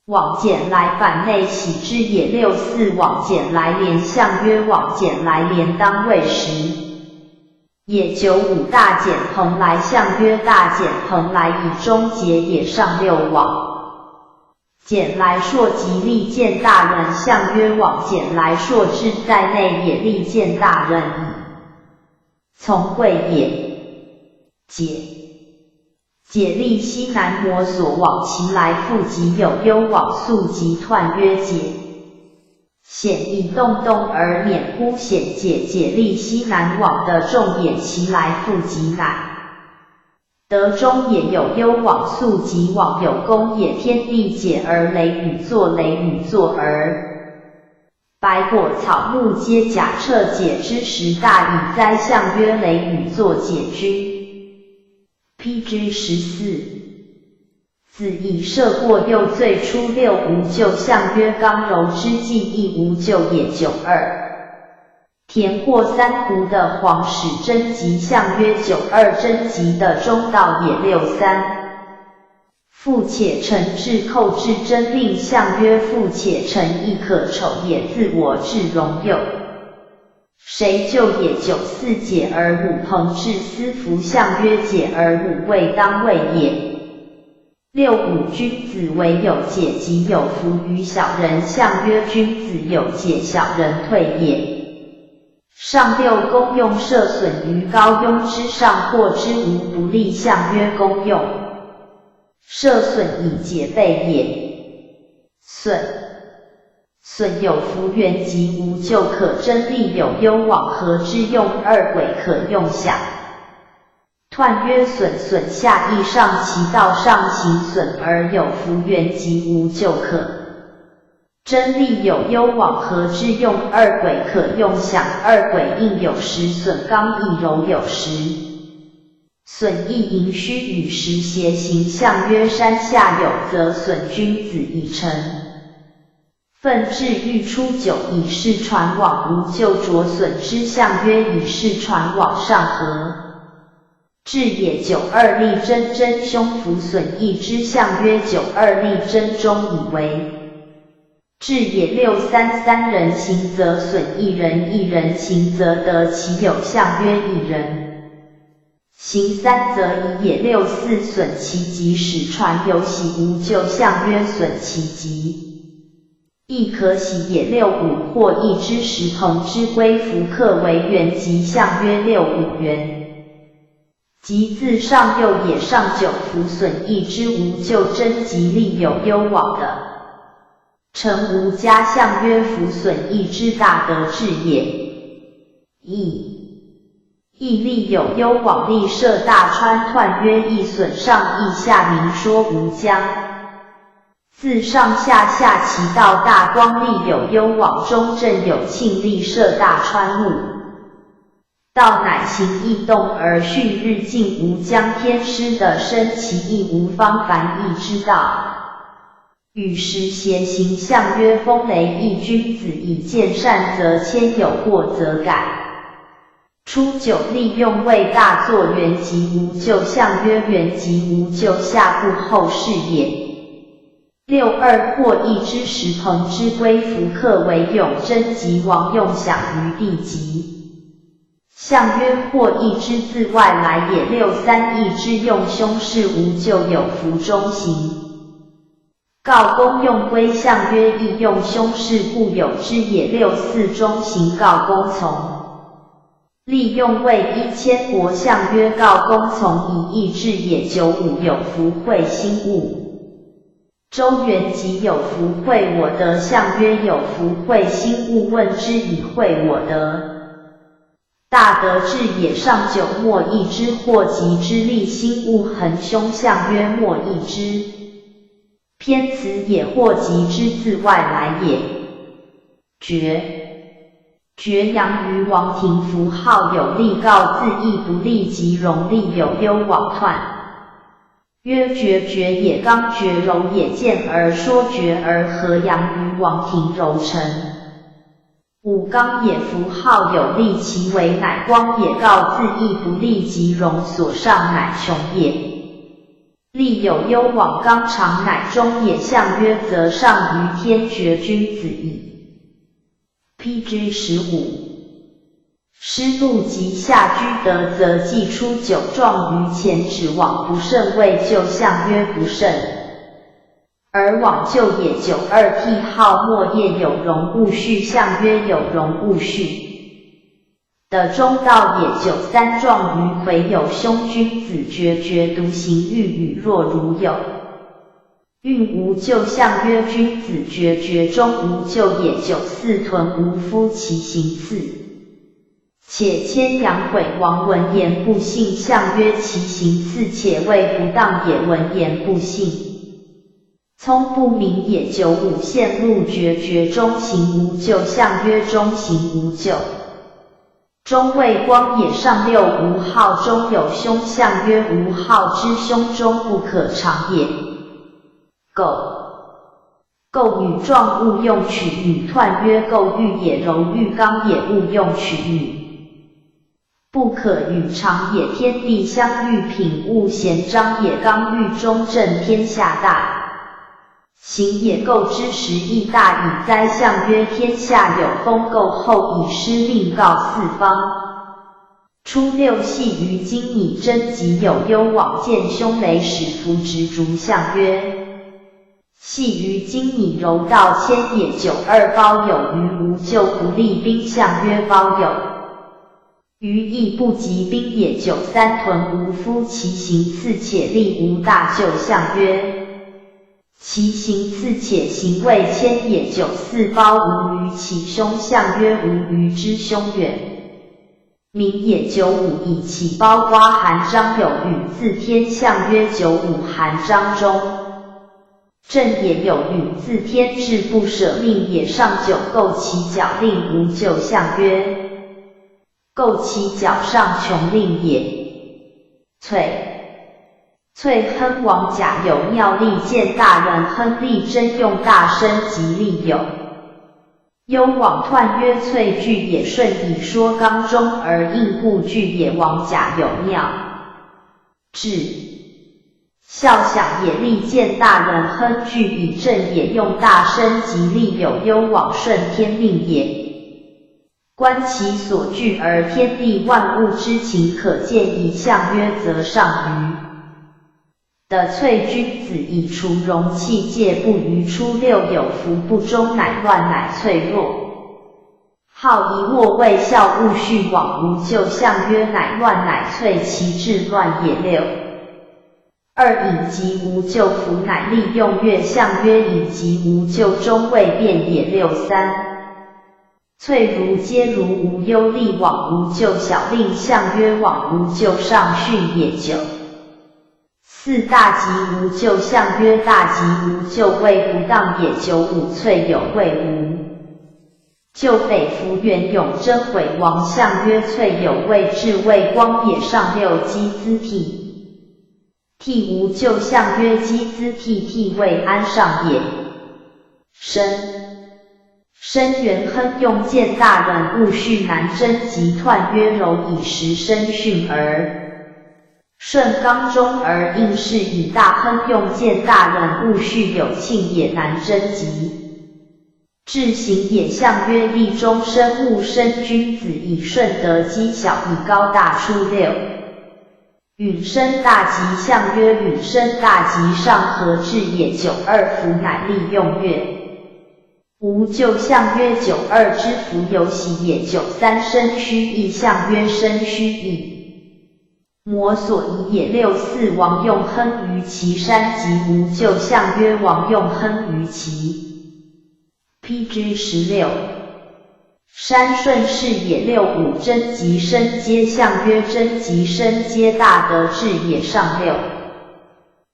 往简来反内喜之也。六四往简来连相曰往简来连当未时也。九五大简蓬莱相曰大简蓬莱以终结也。上六往简来朔吉利见大人相曰往简来朔志在内也，利见大人矣。从贵也。解解利西南摩所往其来复及有忧往速及彖曰解。险以动动而免乎险解解利西南往的众也，其来复及乃。德中也有忧往速及往有功也，天地解而雷雨作，雷雨作而百果草木皆假彻解之时大以哉？相曰雷雨作解君。PG 14子以射过右最初六无咎，相曰刚柔之计亦无咎也。九二田获三胡的皇室贞吉相曰九二贞吉的中道也。六三复且臣至寇至真令相曰复且臣亦可丑也，自我至荣佑。谁救也？九四解而母彭至司服相曰解而母未当位也。六五君子为有解及有福于小人相曰君子有解小人退也。上六公用射损于高庸之上，或之无不利。相曰公用射损以解备也。损损有福源及无咎可争利有忧往何之用二鬼可用享。彖曰损损下义上其道上行损而有福源及无咎可。真利有忧往何之用二鬼可用享二鬼应有时损刚易柔有时。损益盈虚与时偕行相曰山下有则损君子以成。奋志欲出九以是传往无咎着损之相曰以是传往上合。至也九二利贞真凶福损益之相曰九二利贞中以为。至也六三三人行则损一人，一人行则得其有相曰一人。行三则以也六四损其己使传有喜无咎相曰损其己。亦可喜也六五或一之时朋之归福克为元吉相曰六五元。即自上右也上九福损益之无咎贞吉利有攸往的。臣无家相曰福损益之大德至也。义义利有攸往利涉大川彖曰义损上义下明说无疆。自上下下其道大光利有攸往中正有庆利涉大川路。道乃行义动而训日进无疆天师的身其意无方凡义之道。与时偕行相曰风雷亦君子以见善则迁有过则改。初九利用为大作元吉无咎相曰元吉无咎下不后事也。62或一之石彭之归福克为永贞吉王用享于地极。相曰或一之自外来也。63一之用凶事无咎有福中行。告公用归相曰亦用凶事故有之也。64中行告公从。利用为一千国相曰告公从以义治也。95有福会心物。周元吉有福会我德相曰有福会心物问之以会我德。大德至也。上九莫一之祸及之利心物恒凶相曰莫一之。偏辞也祸及之自外来也。绝。绝阳于王庭符号有利告自义不利及荣利有忧往彖。曰绝绝也刚绝柔也见而说绝而和阳于王庭柔成。五刚也符号有利其为乃光也告自义不利及荣所上乃穷也。利有攸往刚长乃中也相曰则上于天绝君子矣。P.G. 15。失禄及下居德则既出九状于前指往不胜谓就相曰不胜。而往就也。92替号末叶有容勿序相曰有容勿序。的中道也。93状于魁有凶君子决绝独行欲与若如有。运无咎相曰君子决绝中无咎也。94屯无夫其行次。且千阳毁王闻言不信相曰其行次且谓不当也闻言不信。聪不明也。95线路决绝中行无咎相曰中行无咎。中谓光也。上六无号中有凶相曰无号之凶中不可长也。构构女状勿用取女彖曰构欲也柔欲刚也勿用取女。不可与长也天地相遇品物贤章也刚欲中正天下大。行也构之时亦大以哉相曰天下有风构后以师命告四方。初六系于今拟贞吉有攸往见凶雷使扶执竹相曰。系于今拟柔道千也。92包有余无咎不利兵相曰包有余亦不及兵也。93屯无夫其行次且利无大咎相曰。其行次且行未迁也。94包无余其凶相曰无余之凶远。明也。95以其包括韩章有与自天相曰95韩章中。正也有与自天志不舍命也。上九构其角令无咎相曰。构其角上穷令也。翠。翠亨王甲有妙利见大人亨利真用大身吉利有。攸往彖曰翠具也顺以说刚中而应故具也王甲有妙。至。孝想也利见大人亨具以正也用大身吉利有攸往顺天命也。观其所具而天地万物之情可见一相曰则上于。的翠君子以除容器戒不于初六有福不忠乃乱乃脆弱。好一卧位孝勿序往无咎相曰乃乱乃脆其志乱也。62隐疾无咎福乃利用月相曰隐疾无咎终未变也。63翠如皆如无忧利往无咎小令相曰往无咎上训也。94大吉无咎相曰大吉无咎谓不当也。95翠有谓无咎北福元永贞毁王相曰翠有谓至谓光也。上六积资替替无咎相曰积资替替谓安上也。申申元亨用见大人勿恤南征集彖曰柔以时申训而。舜刚中而应是以大亨用见大人勿恤有庆也难贞吉。至行也相曰立终身勿生君子以顺德积小以高大出六。允生大吉相曰允生大吉上和至也九二福乃利用月。无咎相曰九二之福有喜也九三生虚义相曰生虚义。摩所以也六四王用亨于其山及无咎相曰王用亨于其。PG 16山顺势也六五贞吉生皆相曰贞吉生皆大德至也上六。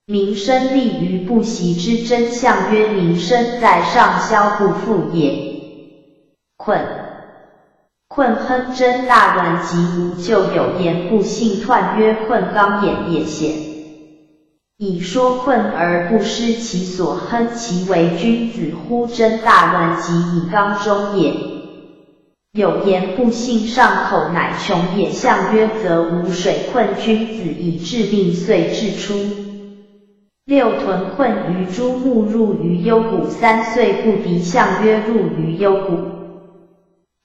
民生立于不习之真相曰民生在上消不复也。困困亨真大卵及无咎有言不信彖曰困刚眼也显。以说困而不失其所亨其为君子乎真大卵及以刚中也。有言不信上口乃穷也相曰则无水困君子以致命遂至出。六屯困于诸木入于幽谷三岁不敌相曰入于幽谷。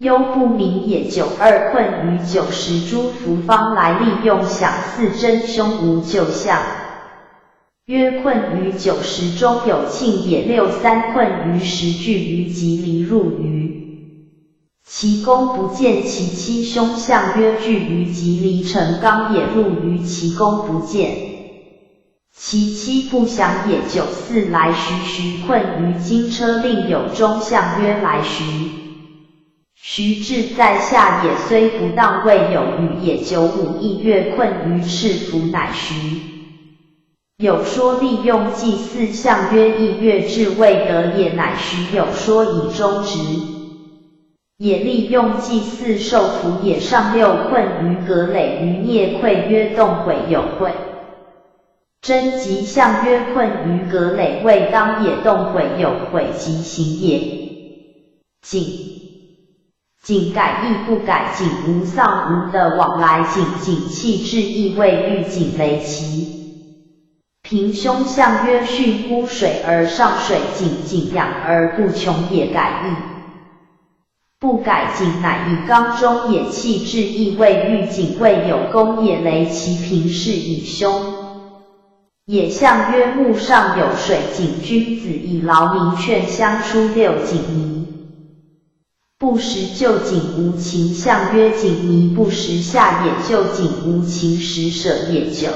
幽不明也九二困于九十诸福方来利用享四真凶无咎相。曰困于九十中有庆也六三困于十聚于吉离入于其宫不见其妻凶相曰聚于吉离成刚也入于其宫不见其妻不祥也九四来徐徐困于金车令有中相曰来徐。徐志在下也虽不当未有与也九五一月困于赤福乃徐。有说利用祭祀相曰一月至未得也乃徐有说以终直。也利用祭祀受福也上六困于葛垒于聂愧曰动悔有悔。贞吉相曰困于葛垒未当也动悔有悔即行也。景。景改亦不改，景无丧无的往来，景景气质意味欲景雷其。平胸相曰巽乎水而上水井，景养而不穷也改易。不改景乃以刚中也气质意味欲景未有功也雷其平是以凶。也相曰木上有水井，君子以劳民劝相出六景迷。不食就景无情相曰景迷不食下也就景无情食舍也九。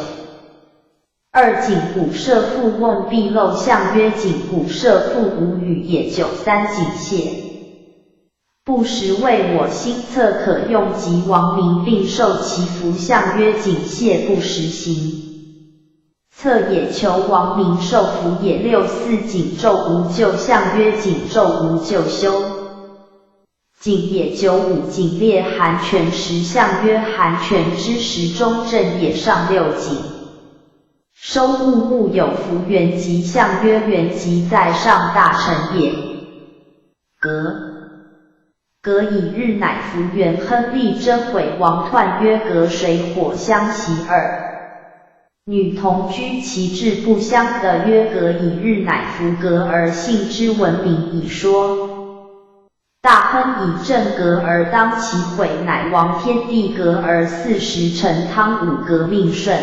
二景古社父瓮毕漏相曰景古社父无语也九三景谢。不食为我心策可用及王民并受其福相曰景谢不实行。策也求王民受福也六四景昼无咎相曰景昼无咎修。景也九五景列寒泉时相曰寒泉之时中正也上六景。收物木有福元吉相曰元吉在上大臣也。格格以日乃福元亨利贞毁王彖曰隔水火相袭二。女同居其志不相的曰隔以日乃福格而信之闻名以说。大亨以正格而当其悔，乃王天地格而四时辰汤武革命顺。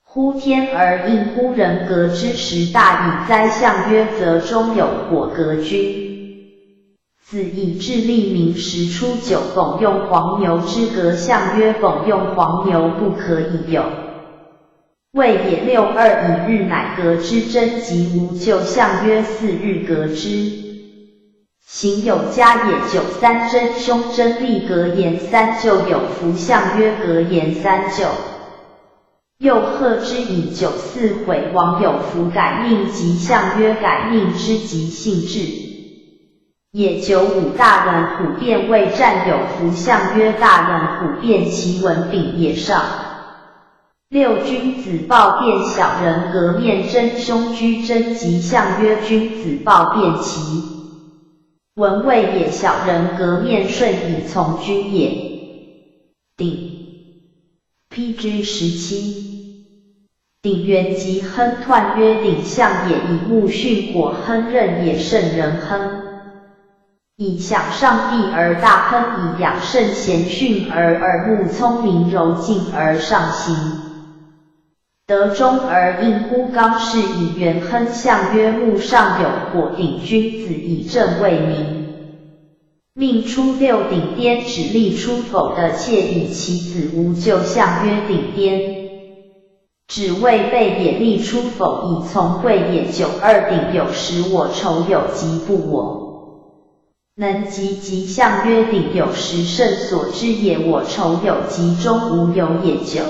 呼天而应乎人格之时大以哉相曰则中有火格君。子以智利民时出九拱用黄牛之格相曰拱用黄牛不可以有。谓也六二以日乃格之贞吉无咎相曰四日格之。行有家也九三真凶真立格言三就有福相曰格言三就。又贺之以九四毁王有福改命吉相曰改命之吉性质。也九五大人虎变为战有福相曰大人虎变其文柄也上。六君子豹变小人革面真凶居真吉相曰君子豹变其文位也小人革面顺以从军也。鼎。PG 17。鼎元吉亨彖曰：鼎象也，以木巽火亨，任也，圣人亨。以享上帝而大亨，以养圣贤训而耳目聪明柔静而上行。德中而应乎刚是以元亨象曰：木上有火鼎，君子以正为名。命出六鼎颠指立出否的妾以其子无咎象曰鼎颠。只为备也，立出否以从贵也。九二鼎有时我仇有吉不我。能及吉象曰鼎有时圣所知也，我仇有吉中无有也。九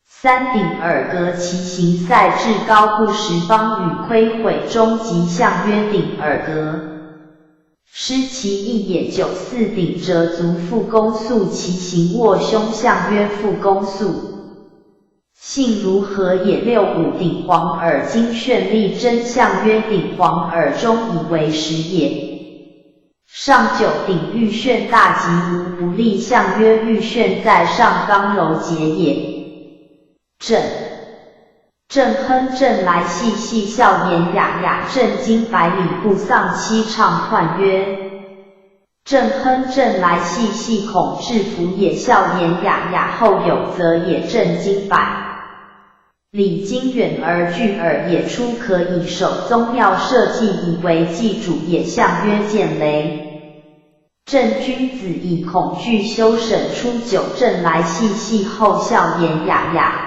三鼎尔格其形赛至高不十方与亏毁中吉象曰鼎尔格，失其意也。九四鼎折足复弓速其形卧胸象曰复弓速。性如何也。六五鼎黄耳金绚丽真象曰鼎黄耳中以为实也。上九鼎玉炫大吉无不利象曰玉炫在上刚柔节也。震震亨震来细细笑颜雅雅震惊百里不丧妻唱彖曰：震亨震来细细恐制服也，笑颜雅雅后有责也，震惊百里经远而惧耳也，出可以守宗庙社稷以为祭主也，象曰见雷。正君子以恐惧修省出九震来细细后笑颜雅雅。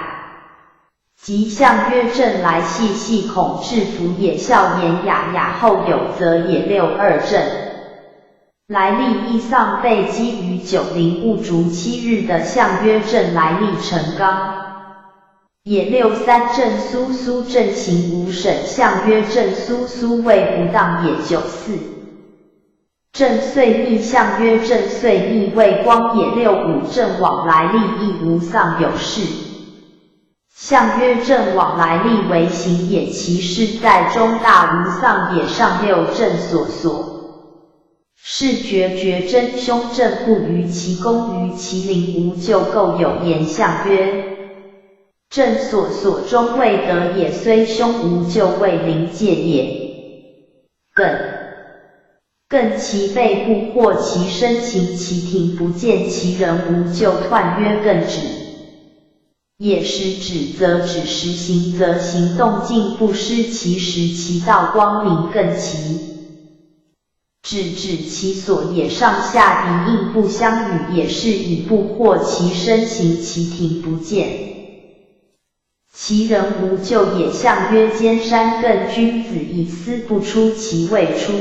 吉象曰震来细细恐制服也，笑颜雅雅后有责也。六二震来历义丧被击于九灵戊逐7日的象曰震来历成刚。也。六三震苏苏震行无审象曰震苏苏谓不当也。九四震岁逆象曰震岁逆谓光也。六五震往来利益无丧有事象曰震往来利为行也，其事在中大无丧也。上六震所所是决绝真凶震不于其功于其灵无咎垢有言象曰正所所终未得也，虽凶无咎未临界也。艮艮其背不惑其身行其庭不见其人无咎彖曰艮止也，时止则止，时行则行，动静不失其时，其道光明。艮其止止其所也，上下敌应不相与也，是以不惑其身行其庭不见其人无咎也。象曰尖山艮君子以思不出其未出。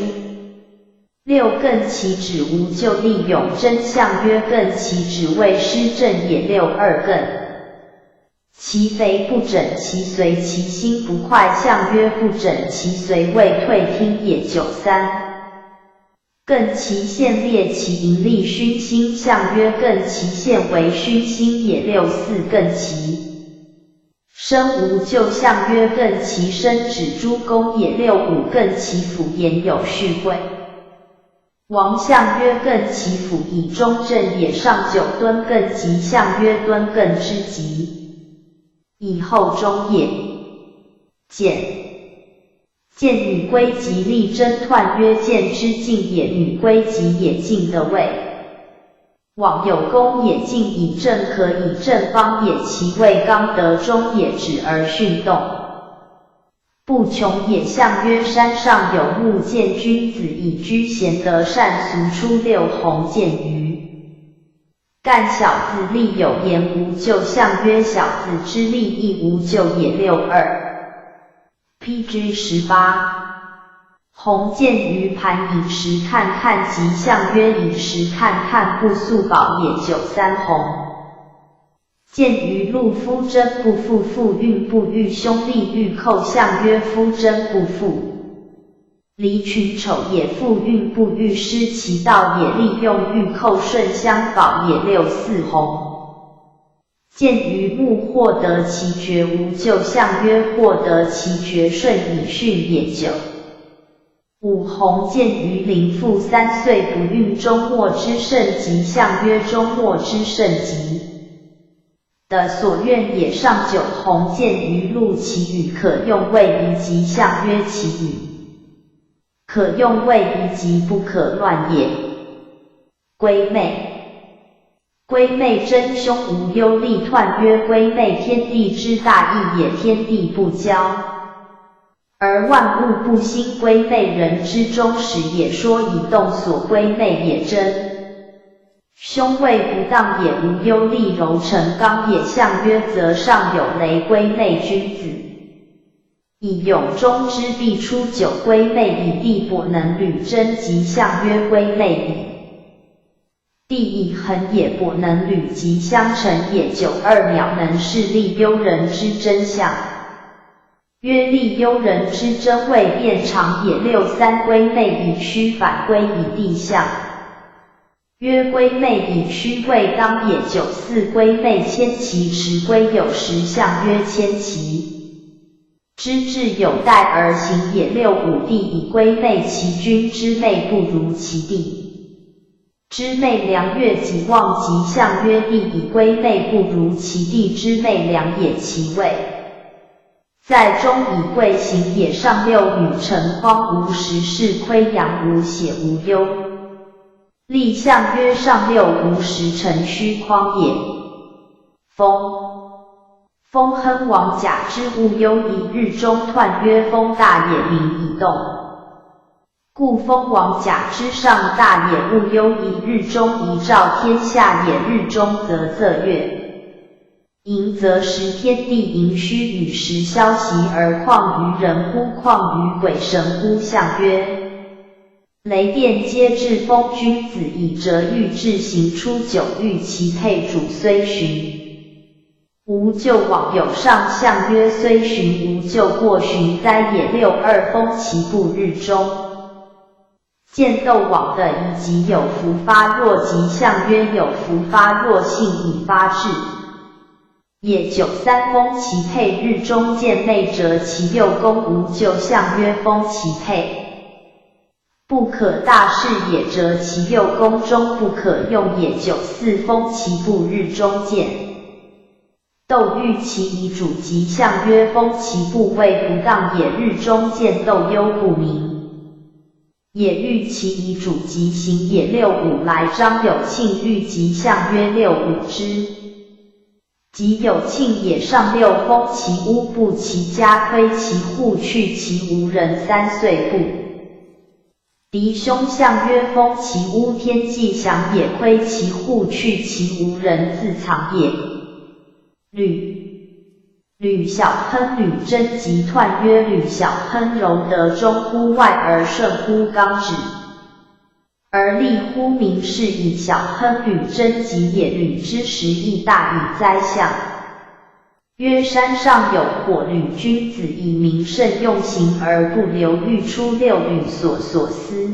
六艮其止无咎利勇真象曰艮其止谓失正也。六二艮其肥不整其随其心不快象曰不整其随未退听也。九三艮其现列其盈利熏心象曰艮其现为熏心也。六四艮其身无咎象曰艮其身指诸公也。六五艮其府言有序会王象曰艮其府以中正也。上九敦艮吉象曰敦艮之吉以后中也。简见女归吉利贞彖曰见之敬也，女归吉也，敬的位。往有功也，敬以正可以正方也，其位刚得中也，止而训动不穷也。象曰山上有木见君子以居贤德善俗出六鸿见鱼。干小子利有言无咎象曰小子之利亦无咎也。六二 PG 18。鸿见于盘饮食看看吉象曰饮食看看不素饱也。九三鸿见于陆夫贞不复复运不欲兄利欲寇象曰夫贞不复离群丑也，复运不欲失其道也，利用欲寇顺相保也。六四鸿见于木获得其绝无咎象曰获得其绝顺以训也。九五鸿见于林父3岁不孕终末之盛吉象曰终末之盛吉。的所愿也。上九鸿渐于陆，其羽可用为宜吉象曰：其羽可用为宜吉，不可乱也。归昧。归昧真凶无忧利彖曰：归昧天地之大义也，天地不交而万物不兴，归昧人之终始也。说以动所归昧也真。凶位不当也，无忧利柔成刚也。象曰：则上有雷归昧君子，以永终之必出九归昧以地伯能履贞吉象曰：归昧以地以恒也，伯能履吉相成也。九二鸟能是利忧人之真相曰：利忧人之真未变长也。六三归昧以虚反归以地象曰：归昧以虚未当也。九四归昧千其持归有时象曰：千其之志有待而行也。六五帝以归昧其君之昧不如其弟之昧良月己望吉象曰：帝以归昧不如其弟之昧良也。其位在中以贵行也。上六女诚荒无时事亏阳无血无忧。立象曰：上六无时辰虚诓也。风风亨王甲之物忧一日中彖曰：风大也，民以动。故风王甲之上大也，勿忧一日中一照天下也。日中则仄月盈则时天地盈虚与时消息而况于人乎？况于鬼神乎？象曰：雷电皆至风，君子以折欲至行出九欲其配主虽循。无咎往有上象曰：虽循无咎，过循哉也。六二风其步日中。见斗往的以及有福发若吉象曰：有福发若性以发至也。九三风其配日中见内折其右宫无咎象曰：风其配不可大事也，折其右宫中不可用也。九四风其步日中见斗欲其以主吉象曰：风其部位不当也，日中见斗忧不明也，欲其以主吉行也。六五来张有庆欲吉象曰：六五之吉有庆也。上六封其屋不其家亏其户去其无人3岁不敌凶象曰：封其屋天际祥也，亏其户去其无人自藏也。吕吕小亨吕贞吉彖曰：吕小亨柔得中乎外而顺乎刚直，而利乎民，是以小亨吕贞吉也。吕之时亦大以哉象曰：山上有火，吕君子以明慎用行而不流欲出六吕所所思，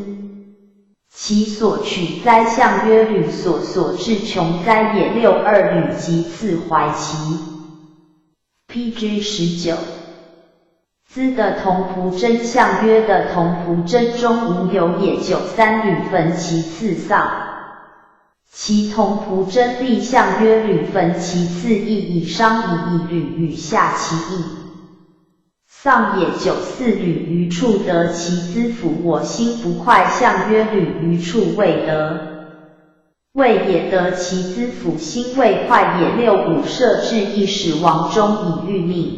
其所取哉象曰：吕所所至穷哉也。六二吕及次怀其。P.G. 19，兹的同仆真相曰：的同仆真中无有也。九三吕焚其次丧，其同仆真立相曰：吕焚其次亦以伤以以吕与下其意丧也。九四吕于处得其资府，我心不快相曰：吕于处未得。未也得其资府，心未快也。六五设置一使王中以欲命，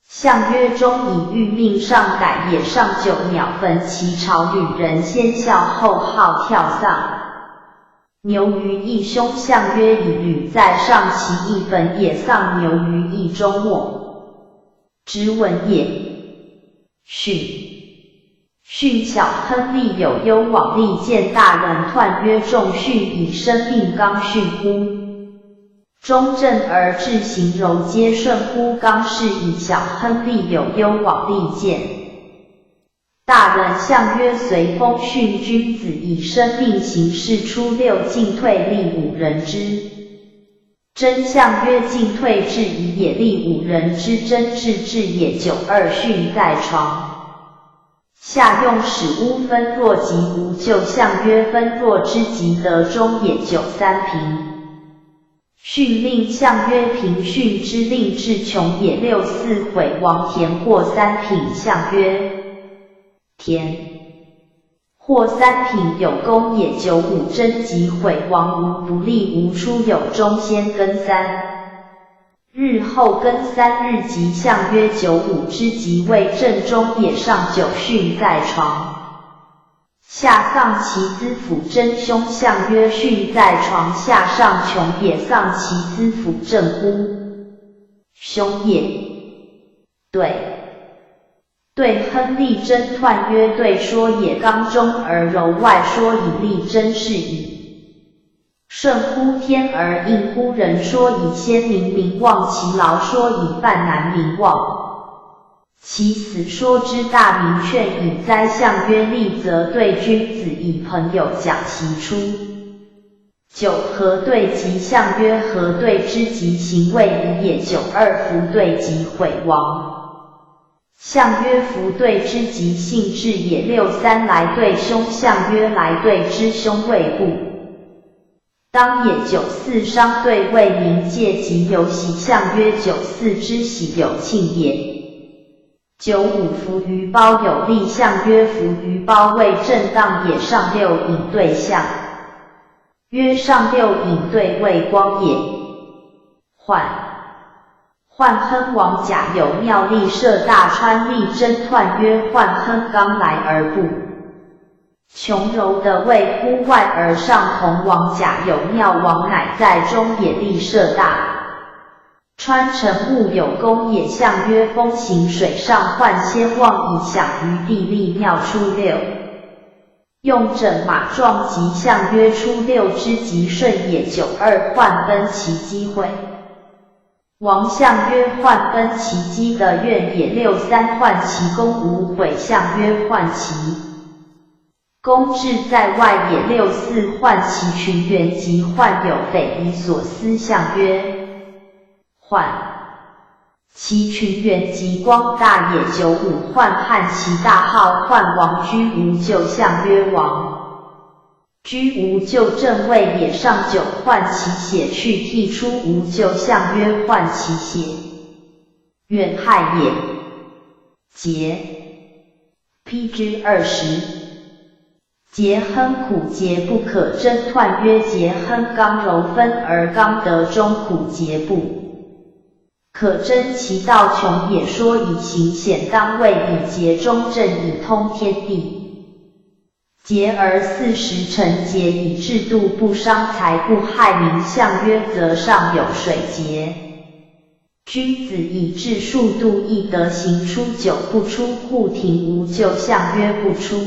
相曰：中以欲命上改也。上九鸟焚其巢，旅人先笑后号跳丧。牛于一凶相曰：以履在上其一焚也。丧牛于一中末，直闻也。训训小亨利有忧往利见大人彖曰：众训以生命刚训乎？中正而志行柔皆顺乎刚，是以小亨利有忧往利见大人相曰：随风训君子以生命行事出六进退立五人之真相曰：进退至矣也，立五人之真至至也。九二训在床。下用使乌分若及无咎相曰：分若之极得中也。九三平。训令相曰平训之令至穷也。六四毁王田获三品相曰田获三品有功也。95贞吉毁王无不利无出有中先更3日后更3日吉相曰95之吉位正中也。上九训在床。下丧其资府真凶相曰训在床下上穷也。丧其资府正乎？凶也。对。对亨利贞彖曰对说也，刚中而柔外说以利贞是矣。顺乎天而应乎人说以先民民忘其劳说以犯难民忘。其死说之大明劝以哉相曰利则对君子以朋友讲其出。九何对吉相曰何对之吉行位以也。92福对吉毁亡。相曰福对之吉性质也。63来对凶相曰来对之凶位不当也。94商对为民戒吉有喜相曰94之喜有庆也。95福于包有利相曰福于包为正当也。上六隐对相曰上六隐对为光也。涣涣亨王甲有妙力设大川利贞彖曰涣亨刚来而不穷柔的位乎外而上同王甲有妙王乃在中也。力设大川成物有功也。相曰风行水上患先望以享于地利妙出六用枕马壮吉相曰出六之吉顺也。92患奔其机会王相曰患奔其机的怨也。63患其功无悔相曰患其功志在外也。64患其群员及患有匪夷所思相曰患其群员极光大也。95患汉其大号患王居无咎相曰王居无咎正位也。上九患其血去剃出无咎相曰患其血远害也。节 PG 20节亨苦节不可争彖曰节亨刚柔分而刚得中苦节不可争其道穷也。说以行显当位以节中正以通天地。节而四时成节以制度不伤财不害民相曰则上有水节。君子以治数度一德行出九不出户庭无咎相曰不出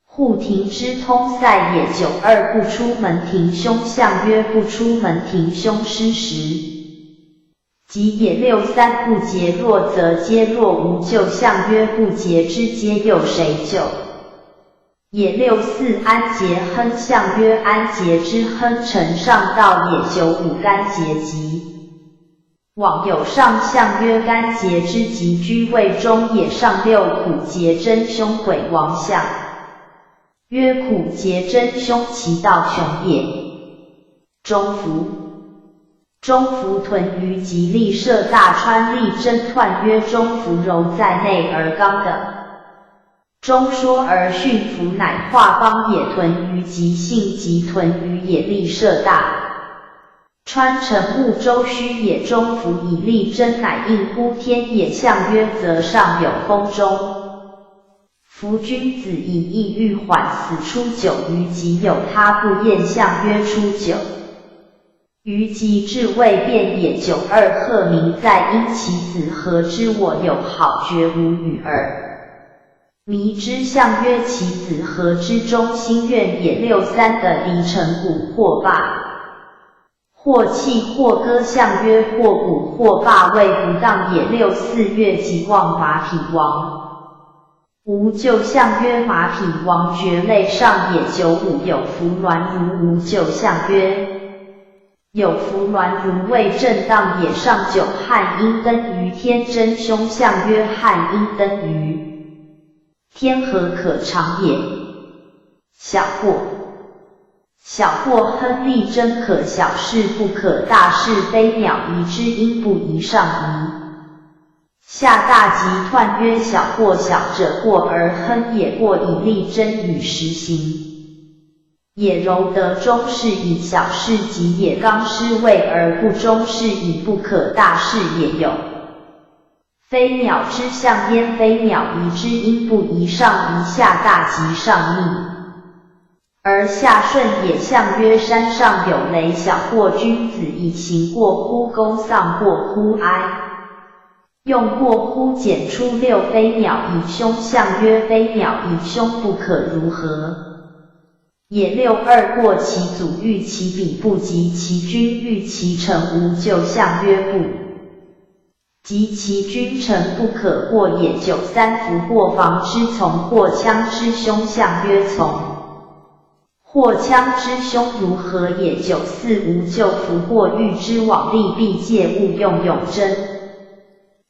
户庭之通塞也。92不出门庭凶相曰不出门庭凶失时。吉也。63不节弱则皆弱无咎相曰不节之皆有谁救？也。64安节亨相曰安节之亨承上道也。95干节吉往有上相曰干节之吉居位中也。上六苦节真凶鬼王相曰苦节真凶其道穷也。中伏中伏屯于吉利设大川利贞彖曰中伏柔在内而刚的中说而驯服乃化邦也。屯于吉性吉屯于也利设大川成物周虚也。中伏以利贞乃应乎天也。相曰则上有风中夫君子以意欲缓死出九于己有他不厌相曰出九。于己志未变也。92鹤鸣在因其子何之我有好绝无与尔。迷之相曰其子何之中心愿也。63的敌成古或霸，或弃或歌相曰或古或霸谓不当也。64月即望马匹王。无咎相曰马匹王绝类上也。95有服栾如无咎相曰有福栾如为正当也。上九汉阴登于天真凶相曰汉阴登于天何可长也。小过小过亨利真可小事不可大事飞鸟宜之音不宜上宜。下大吉彖曰小过小者过而亨也过以利贞与实行。也柔得中是以小事吉也刚失位而不忠是以不可大事也有。飞鸟之象焉飞鸟宜之音不宜上宜下大吉上逆。而下顺也象曰山上有雷小过君子以行过乎公丧过乎哀。用过乎简出六飞鸟以凶象曰飞鸟以凶不可如何？也六二过其祖欲其彼不及其君欲其臣无咎象曰不及其君臣不可过也九三福过房之从或枪之凶象曰从。或枪之凶如何也？九四无咎福过欲之往利必借物用永贞。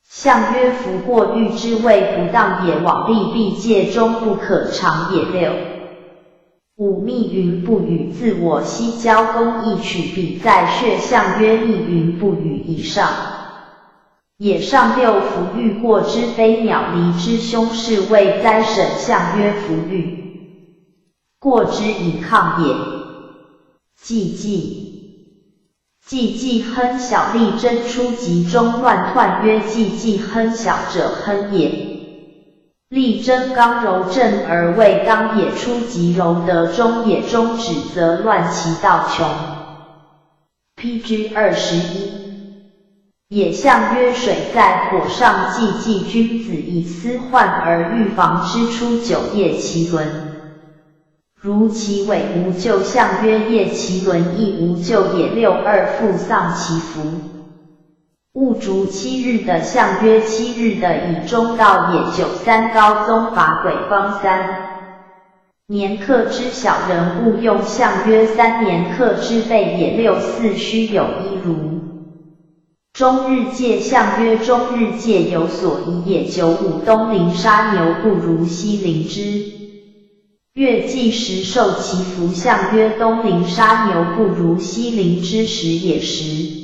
象曰福过欲之谓不当也，往利必借终不可长也。六五密云不与自我西郊公一取彼在穴象曰密云不与以上。也上六福欲过之飞鸟离之凶是谓灾神象曰福欲。过之以抗也。既济，既济亨小利贞出吉中乱彖曰既济亨小者亨也。利贞刚柔正而未当也出吉柔得中也中止则乱其道穷。PG 21。也象曰水在火上既济君子以思患而预防之出九业其轮。如其尾无咎象曰业其轮亦无咎也。六二复丧其福。戊逐七日的象曰七日的以中道也。九三高宗伐鬼方三年克之小人勿用象曰三年克之备也。六四虚有一如。终日戒象曰终日戒有所疑也。九五东邻杀牛不如西邻之。月季时受其福相曰东邻杀牛不如西邻之时也时。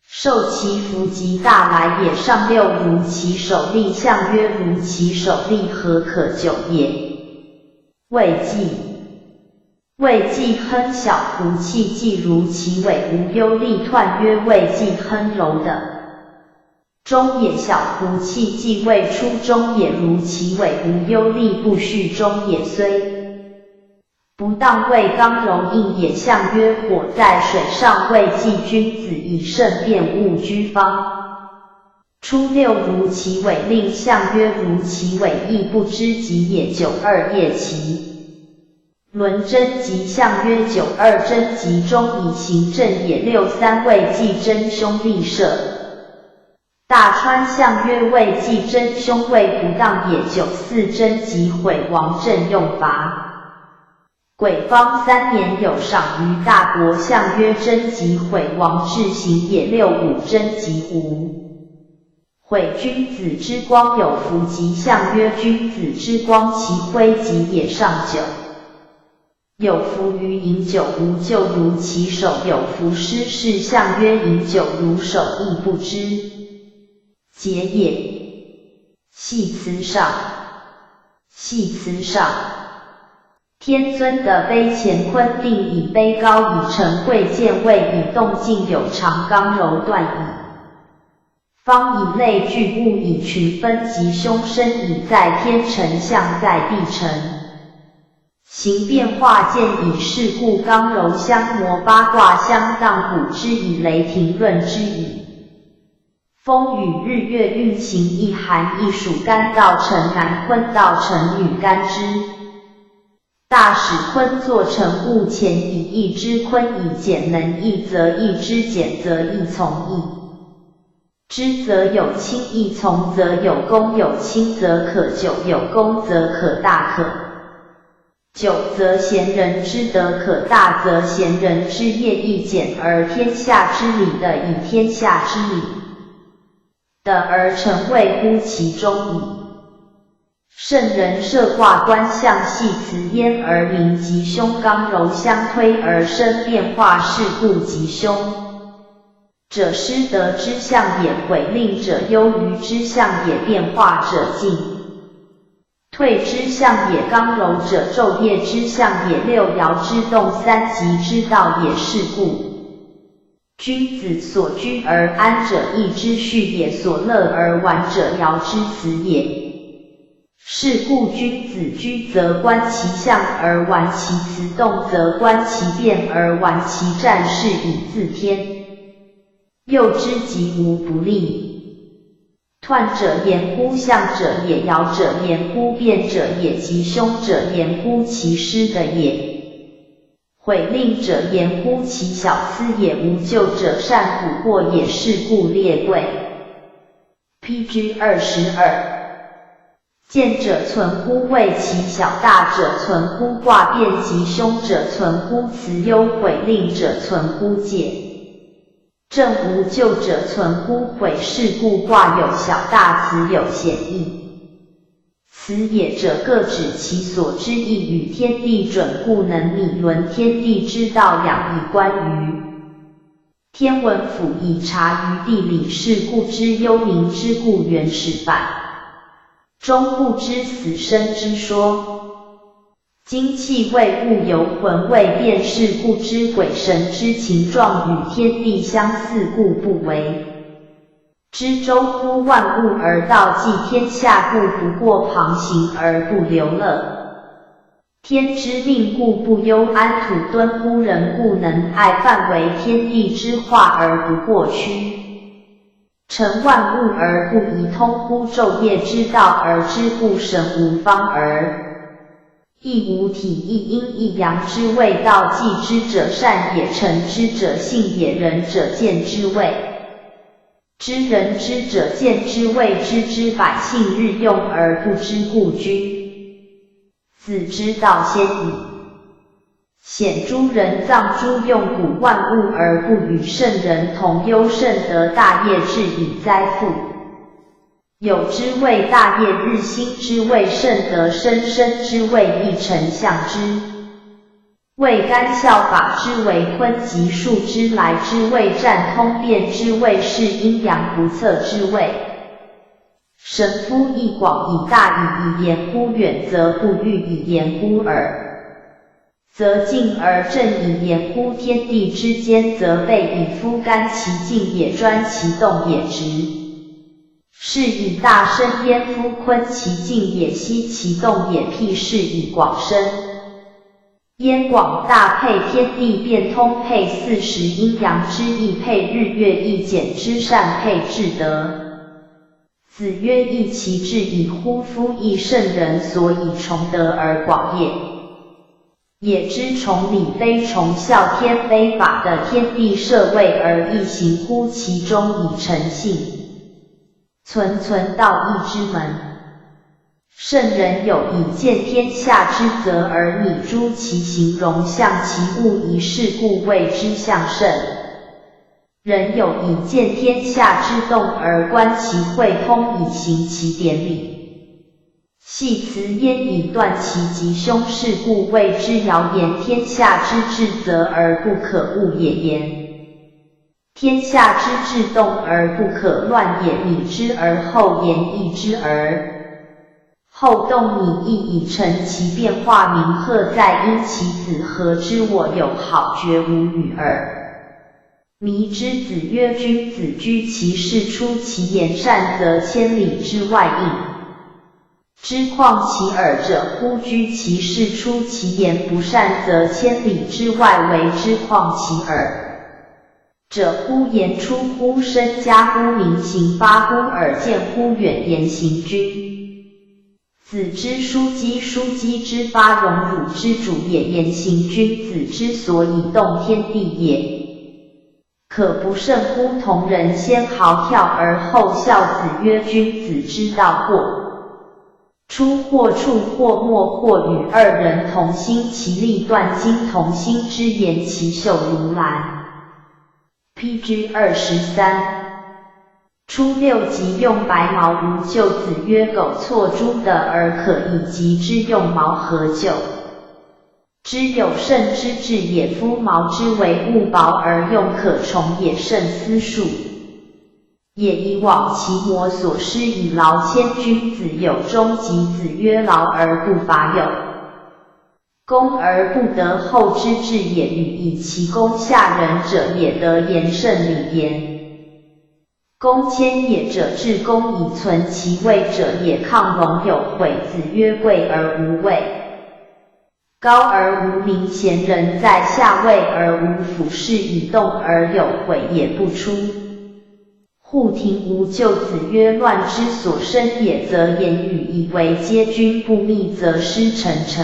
受其福及大来也上六如其手立相曰如其手立何可久也。未济未济亨小胡气既如其尾无忧利彖曰未济亨柔的。中也小胡气既未出中也如其尾无忧利不续中也虽不当谓刚柔应也象曰火在水上未济君子以慎变勿居方。初六如其尾令象曰如其尾亦不知己也。九二夜其轮贞吉象曰九二贞吉中以行正也。六三未济真凶立设。大川相曰未济真凶位不当也。九四贞吉毁王政用罚。鬼方三年有赏于大国相曰贞吉毁王治行也。六五贞吉无毁君子之光有福吉相曰君子之光其辉吉也。上九有福于饮酒无咎如其手有福失事相曰饮酒如手亦不知。节也。系辞上，系辞上。天尊的卑乾坤定以卑高以成贵贱位以动静有常刚柔断矣。方以类聚物以群分吉凶生以在天成象在地成。形变化见以是故刚柔相磨八卦相当古之以雷霆论之矣。风雨日月运行一寒一暑干道成男坤道成女干支。大使坤作成物前以一之坤以简能易则易之简则易从易。之则有轻易从则有功有轻则可久有功则可大可。久则贤人之德可大则贤人之业易简而天下之理的以天下之理。的而成位乎其中矣。圣人设卦观象系辞焉而明吉凶，刚柔相推而生变化，是故吉凶者失德之象也，悔令者忧于之象也，变化者进退之象也，刚柔者昼夜之象也，六爻之动，三极之道也。是故君子所居而安者，义之序也；所乐而玩者，爻之辞也。是故君子居则观其象而玩其辞，动则观其变而玩其战，是以自天佑之吉无不利。彖者言乎象者也，爻者言乎变者也，吉凶者言乎其失的也。悔令者言乎其小疵也，无咎者善卜惑也。是故列贵。P.G. 22。见者存乎谓其小，大者存乎卦变，吉凶者存乎辞忧，悔令者存乎戒。正无咎者存乎悔。是故卦有小大，辞有显易。辞也者，各指其所之意，与天地准，故能拟伦天地之道，仰以观于天文，俯以察于地理。是故知幽冥之故原始反终不知死生之说。精气未物游魂未变，是故知鬼神之情状与天地相似，故不为之周乎万物而道济天下，故不过旁行而不流乐。天之命，故不忧安土敦乎人，故能爱范围天地之化而不过屈。成万物而不移，通乎昼夜之道而知故神无方而亦无体，一阴一阳之谓道。继之者善也，成之者信也，仁者见之谓之，人之者见之谓知之。百姓日用而不知，故君子之道先矣。显诸人葬诸用谷万物而不与圣人同忧，圣德大业至矣哉夫！有之谓大业，日新之谓圣德，生生之谓义，成相之谓干效法之为坤，极数之来之谓战，通变之谓是，阴阳不测之谓神。夫以广以大以言乎远，则不欲以言乎尔。则近而正以言乎天地之间，则备以夫干其静也，专其动也，直是以大声焉。夫坤其静也，息其动也，辟是以广深焉。广大配天地变通，配四时阴阳之意，配日月易简之善，配至德。子曰：义其志以乎夫亦圣人所以崇德而广也。也之崇礼，非崇孝天非法的天地设位而一行乎其中以诚信，存存道义之门。圣人有以见天下之责而拟诸其形容象其物一是故谓之象圣。人有以见天下之动而观其会通以行其典礼。系辞焉以断其吉凶，是故谓之谣言。天下之至则而不可恶也言。天下之至动而不可乱也。拟之而后言，义之而后动，拟义以成其变化，明赫在因其子何之我有好，绝无与尔。迷之子曰：君子居其事，出其言善，则千里之外应之况其耳者乎？居其事，出其言不善，则千里之外为之况其耳者乎？言出乎身，加乎民行，发乎耳，见乎远，言行君子之枢机，枢机之发，荣辱之主也。言行君子之所以动天地也。可不胜乎同人先嚎跳而后笑。子曰：君子之道或出或处或没或与二人同心，其利断金；同心之言，其秀如兰。P.G. 23。初六吉用白毛无咎。子曰：苟错诸的而可以及之，用毛何咎？之有圣之至也。夫毛之为物薄而用可重也，甚思数也。以往其魔所施以劳千君子有终及子曰：劳而不伐有功而不得后之至也，与以其功下人者也，得言胜礼言。公谦也者，至公以存其位者也。亢龙有悔。子曰：贵而无位，高而无名，贤人在下位而无辅，是以动而有悔也不出。户庭无咎。子曰：乱之所生也，则言语以为皆君不密，则失臣臣；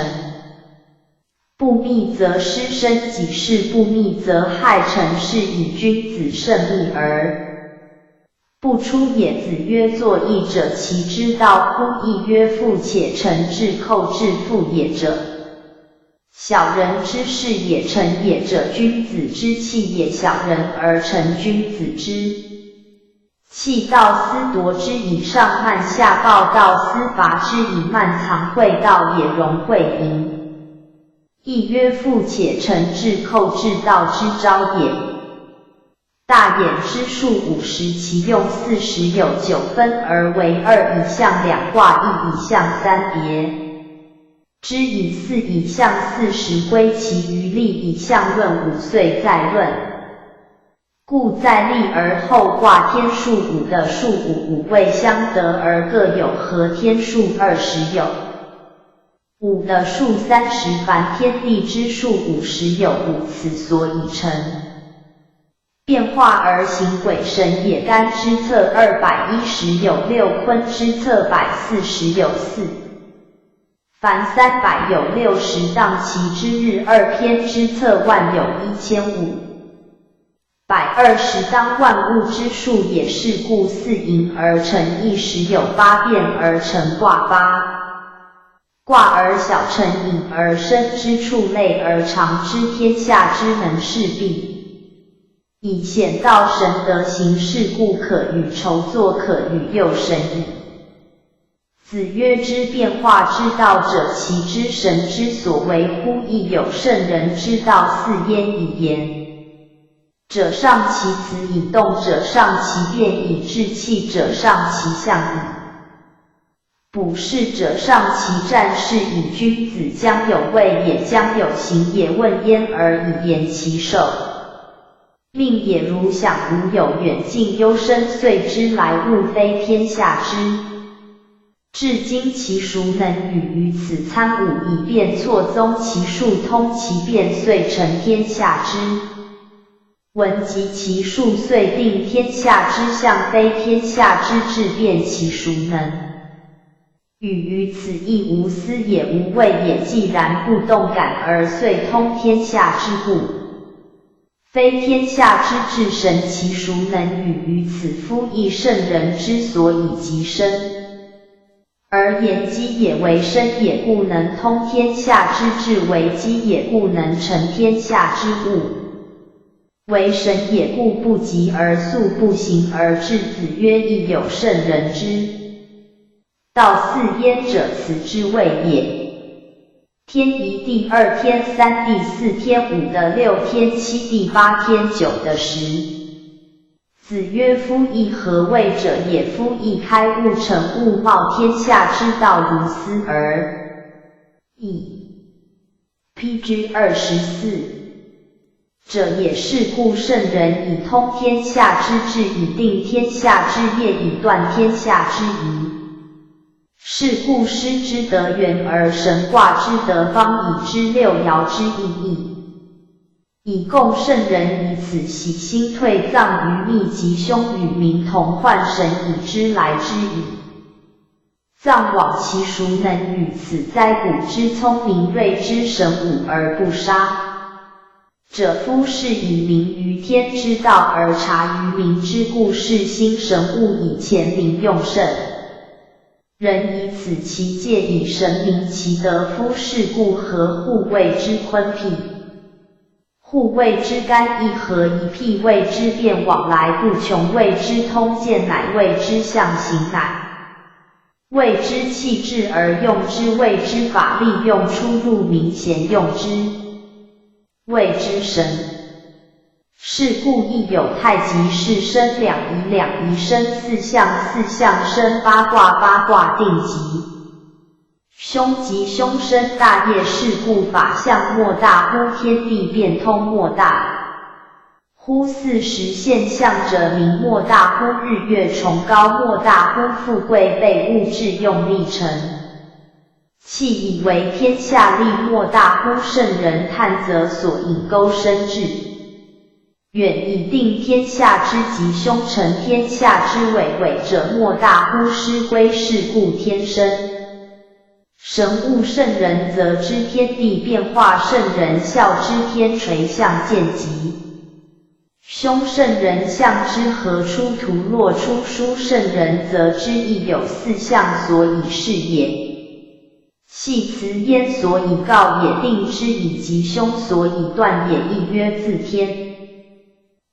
不密则失身己事，不密则害臣。是以君子慎密而不出也。子曰：作义者，其之道乎？亦曰：富且臣至寇至富也者，小人之事也；臣也者，君子之器也。小人而成君子之器，道斯夺之以上慢，下暴道斯伐之以慢，藏秽道也，荣会盈。亦曰：富且臣至寇至道之昭也。大衍之数50，其用四十有九分而为二，以象两卦，一以象三别。之以四以象四十，归其余历以象论五岁再论。故在历而后卦天数五的数五五位相得而各有合天数20有5的数30，凡天地之数50有5，此所以成。变化而行鬼神也。干之策210有6，坤之策140有4，凡360当其之日。二天之策万有1520，当万物之数也。是故四淫而成一时有八变而成卦八卦而小成隐而生之处类而长之天下之能事毕。以显道神德行事，故可与筹作，可与诱神矣。子曰：知变化之道者，其知神之所为乎？亦有圣人之道，似焉以言者，尚其辞以动者，尚其变以制器者，尚其象以卜筮者，尚其战事以君子将有位也，将有行也。问焉而以言其寿命也，如想无有远近幽深邃之来物，非天下之至今其孰能与于此参伍以辨错综其数，通其变，遂成天下之文及其数，遂定天下之象，非天下之至变，其孰能与于此亦无私也，无畏也。既然不动感而遂通天下之故，非天下之至神，其孰能与于此？夫亦圣人之所以及身而言机也，为身也，故能通天下之志；为机也，故能成天下之物；为神也，故不疾而速，不行而至。子曰：亦有圣人之道似焉者，此之谓也。天一地二天三地四天五的六天七地八天九的十。子曰：夫亦何谓者也？夫亦开物成物，冒天下之道如斯而已。PG 24者也。是故圣人以通天下之志，以定天下之业，以断天下之疑。是故师之德圆而神卦之德方，以知六爻之意义，以供圣人以此洗心退葬于密，吉凶与民同患神以知来之矣。葬往其孰能与此哉？古之聪明睿之神武而不杀者，夫是以明于天之道而察于民之故，是心神物以前民用圣。人以此其戒以神明其德，夫是故何护谓之坤辟？护谓之干一合一辟谓之变往来不穷谓之通见乃谓之象形乃谓之气质而用之谓之法利用出入明贤用之谓之神。是故亦有太极是生两仪两仪生四象四象生八卦八卦定吉凶吉凶生大业是故法象莫大乎天地变通莫大乎四时现象者明莫大乎日月崇高莫大乎富贵备物质用力成器以为天下利莫大乎圣人探则所引钩深至远以定天下之吉凶成天下之伟伟者莫大乎师归是故天生。神物圣人则知天地变化，圣人孝知天垂象见吉凶，圣人象之何出图若出书，圣人则知亦有四象所以是也。系辞焉所以告也，定之以吉凶所以断也。亦曰自天。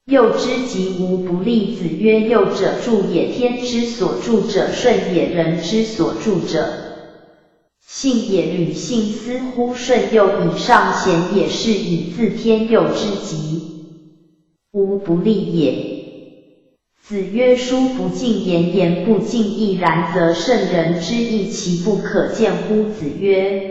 佑之吉无不利。子曰：佑者助也，天之所助者顺也，人之所助者信也。履信思乎顺佑以上贤也，是以自天佑之吉无不利也。子曰：书不尽言，言不尽意，然则圣人之意，其不可见乎？子曰：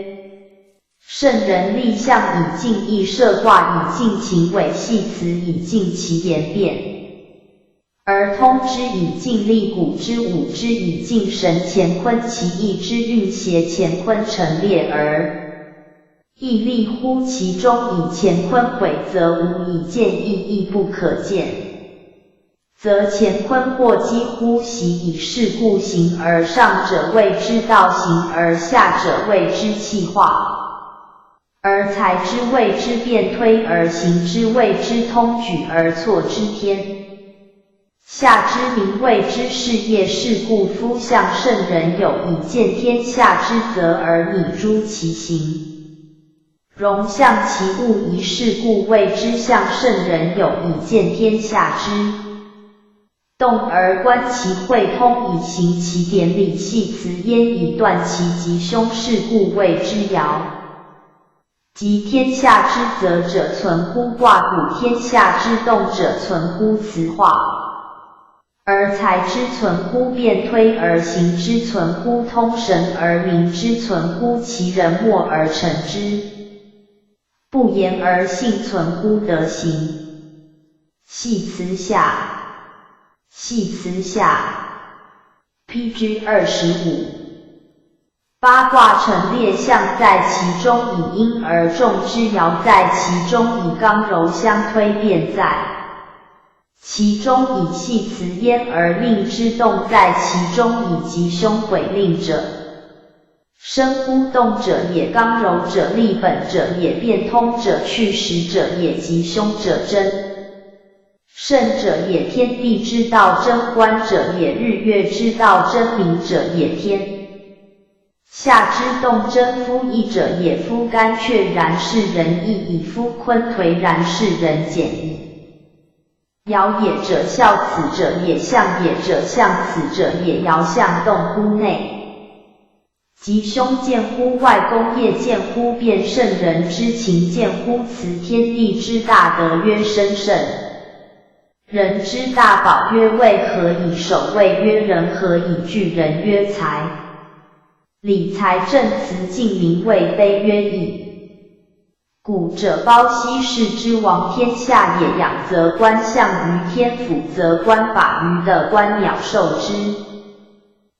圣人立象以尽意，设卦以尽情伪，系辞以尽其言辩，而通之以尽力，鼓之舞之以尽神，乾坤其意之运邪，乾坤成列而义立乎其中，以乾坤毁，则无以见义，亦不可见。则乾坤或几乎习以是故，形而上者谓之道，形而下者谓之气化。而裁之谓之变，推而行之谓之通，举而错之天下之民谓之事业。是故夫向圣人有以见天下之责而拟诸其行，容象其物一是故谓之象。圣人有以见天下之动而观其会通，以行其典礼，系辞焉以断其吉凶，是故谓之爻。及天下之泽者存乎卦谷，天下之动者存乎辞化。而裁之存乎变，推而行之存乎通神，而明之存乎其人，默而成之，不言而信存乎德行。系辞下，系辞下。PG 25。八卦成列象在其中，以阴而中之；爻在其中，以刚柔相推变在其中，以系辞焉而令之动在其中，以吉凶鬼令者。生乎动者也，刚柔者立本者也，变通者去实者也，吉凶者真圣者也，天地之道贞观者也，日月之道真明者也，天下之动真夫义者也。夫干确然是人义，以夫坤颓然是人简矣。爻也者，孝此者也；象也者，象此者也。爻象动乎内，吉凶见乎外，功业见乎变，圣人之情见乎辞，天地之大德曰生圣人之大宝曰位，何以守位曰仁，何以惧人曰才。理财正辞镜明位卑曰义。古者包羲氏之王天下也，仰则观象于天，俯则观法于的，观鸟兽之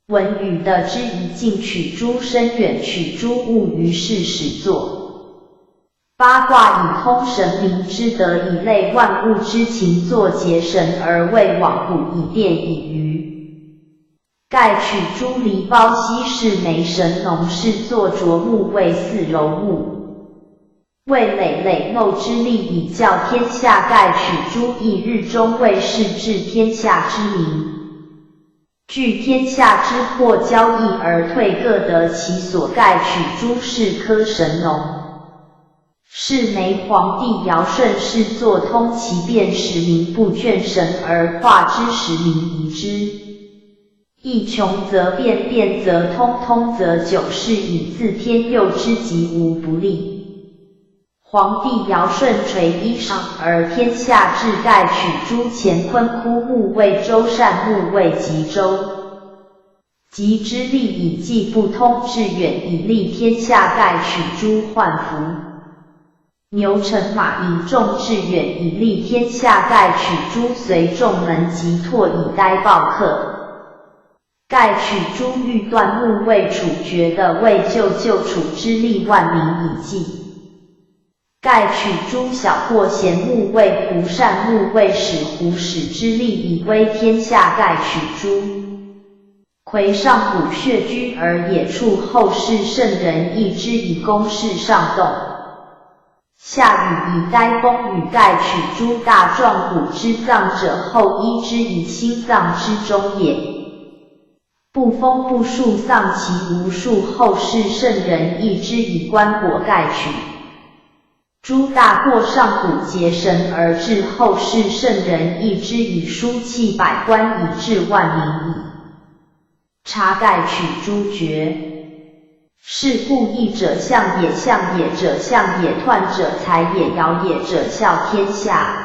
文与的之一境，取诸深远，取诸物于是始作。八卦以通神明之德，以类万物之情，作结神而为往古，以变以愚。盖取诸离包羲氏梅神农氏作琢木为四柔木，为累累耨之力以教天下。盖取诸一日中为是治天下之民，聚天下之货交易而退，各得其所。盖取诸是科神农是梅皇帝尧舜是作通其变，使民不倦神而化之，使民疑之。义穷则变，变则通，通则久，是以自天佑之极无不利。皇帝尧舜垂衣裳而天下治，盖取诸乾坤枯木为周善木为吉周。吉之利以济不通致远以利天下，盖取诸患福。牛乘马引众致远以利天下，盖取诸随众门及拓以呆暴客。盖取诸欲断木未处决的未救救处之利万民以济。盖取诸小过贤木为胡善木为使胡使之利以威天下。盖取诸魁上古穴居而野处后世圣人义之以公事上动。下雨以呆风雨。盖取诸大壮骨之脏者后医之以心脏之中也。不封不树丧其无数后世圣人义之以棺椁。盖取诸大过上古结神而至后世圣人义之以书泣百官以治万民矣。查盖取诸绝。是故义者相也，相也者相也，彖者才也，尧也者孝天下。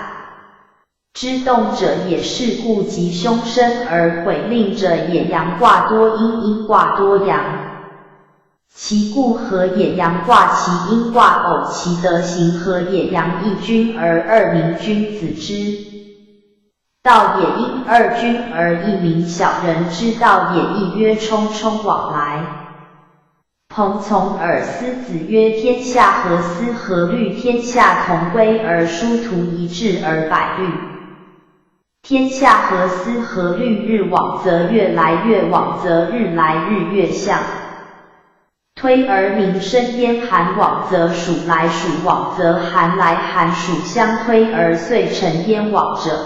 知动者也，是故吉凶生而悔令者也。阳卦多阴，阴卦多阳，其故何也？阳卦其阴卦偶，其德行何也？阳一君而二民，君子之道也；阴二君而一民，小人之道也。亦曰冲冲往来。彭从尔思子曰：天下何思何虑？天下同归而殊途一致而百虑。天下何思何虑？日往则月来，月往则日来，日月相推而民生焉。寒往则暑来，暑往则寒来，寒暑相推而岁成焉。往者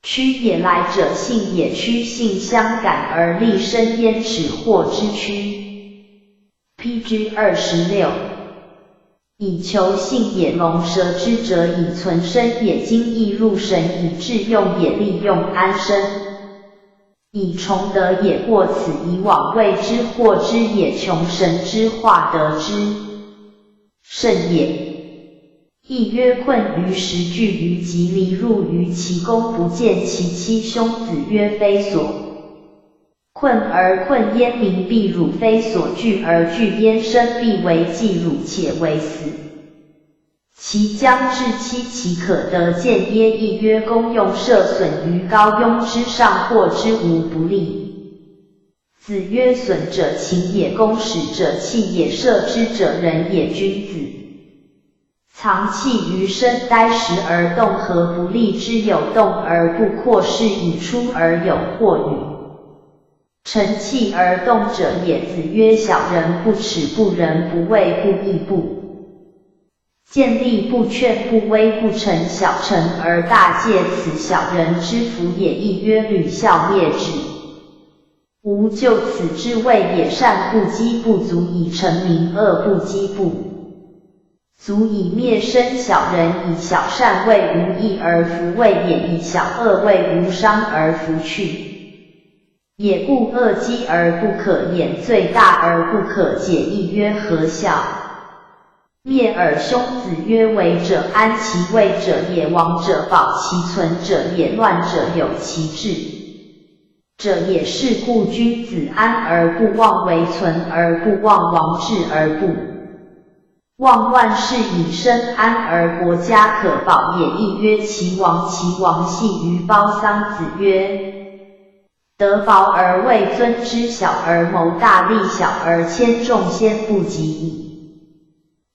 趋也，来者信也，趋信相感而立生焉，始获之趋。P.G. 26。以求信也，龙蛇之者以存身也，精意入神以致用也，利用安身以崇德也。过此以往谓之获之也，穷神之化得之圣也。亦曰困于时，惧于吉，离入于其宫，不见其妻兄。子曰：非所困而困焉，民必辱；非所惧而惧焉，生必为既辱，且为死。其将至期，其可得见耶？亦曰公用射损于高庸之上，获之无不利。子曰：损者情也，公使者气也，射之者仁也。君子藏器于身，呆时而动，何不利之有？动而不阔，是以出而有惑与？乘气而动者也。子曰：小人不耻不仁不畏不义不见利不劝不威不成小成而大戒，此小人之福也。亦曰吕孝灭之，吾就此之谓也。善不积不足以成名，恶不积不足以灭身。小人以小善为无益而弗为也，以小恶为无伤而弗去也。故恶积而不可掩，罪大而不可解。亦曰何孝灭尔兄。子曰：为者安其位者也，亡者保其存者也，乱者有其治者也。是故君子安而不忘为存而不忘亡，治而不忘万事以身安而国家可保也。亦曰齐王，齐王系于包桑。子曰：德薄而位尊之，小而谋大利，小而谦众，先不及矣。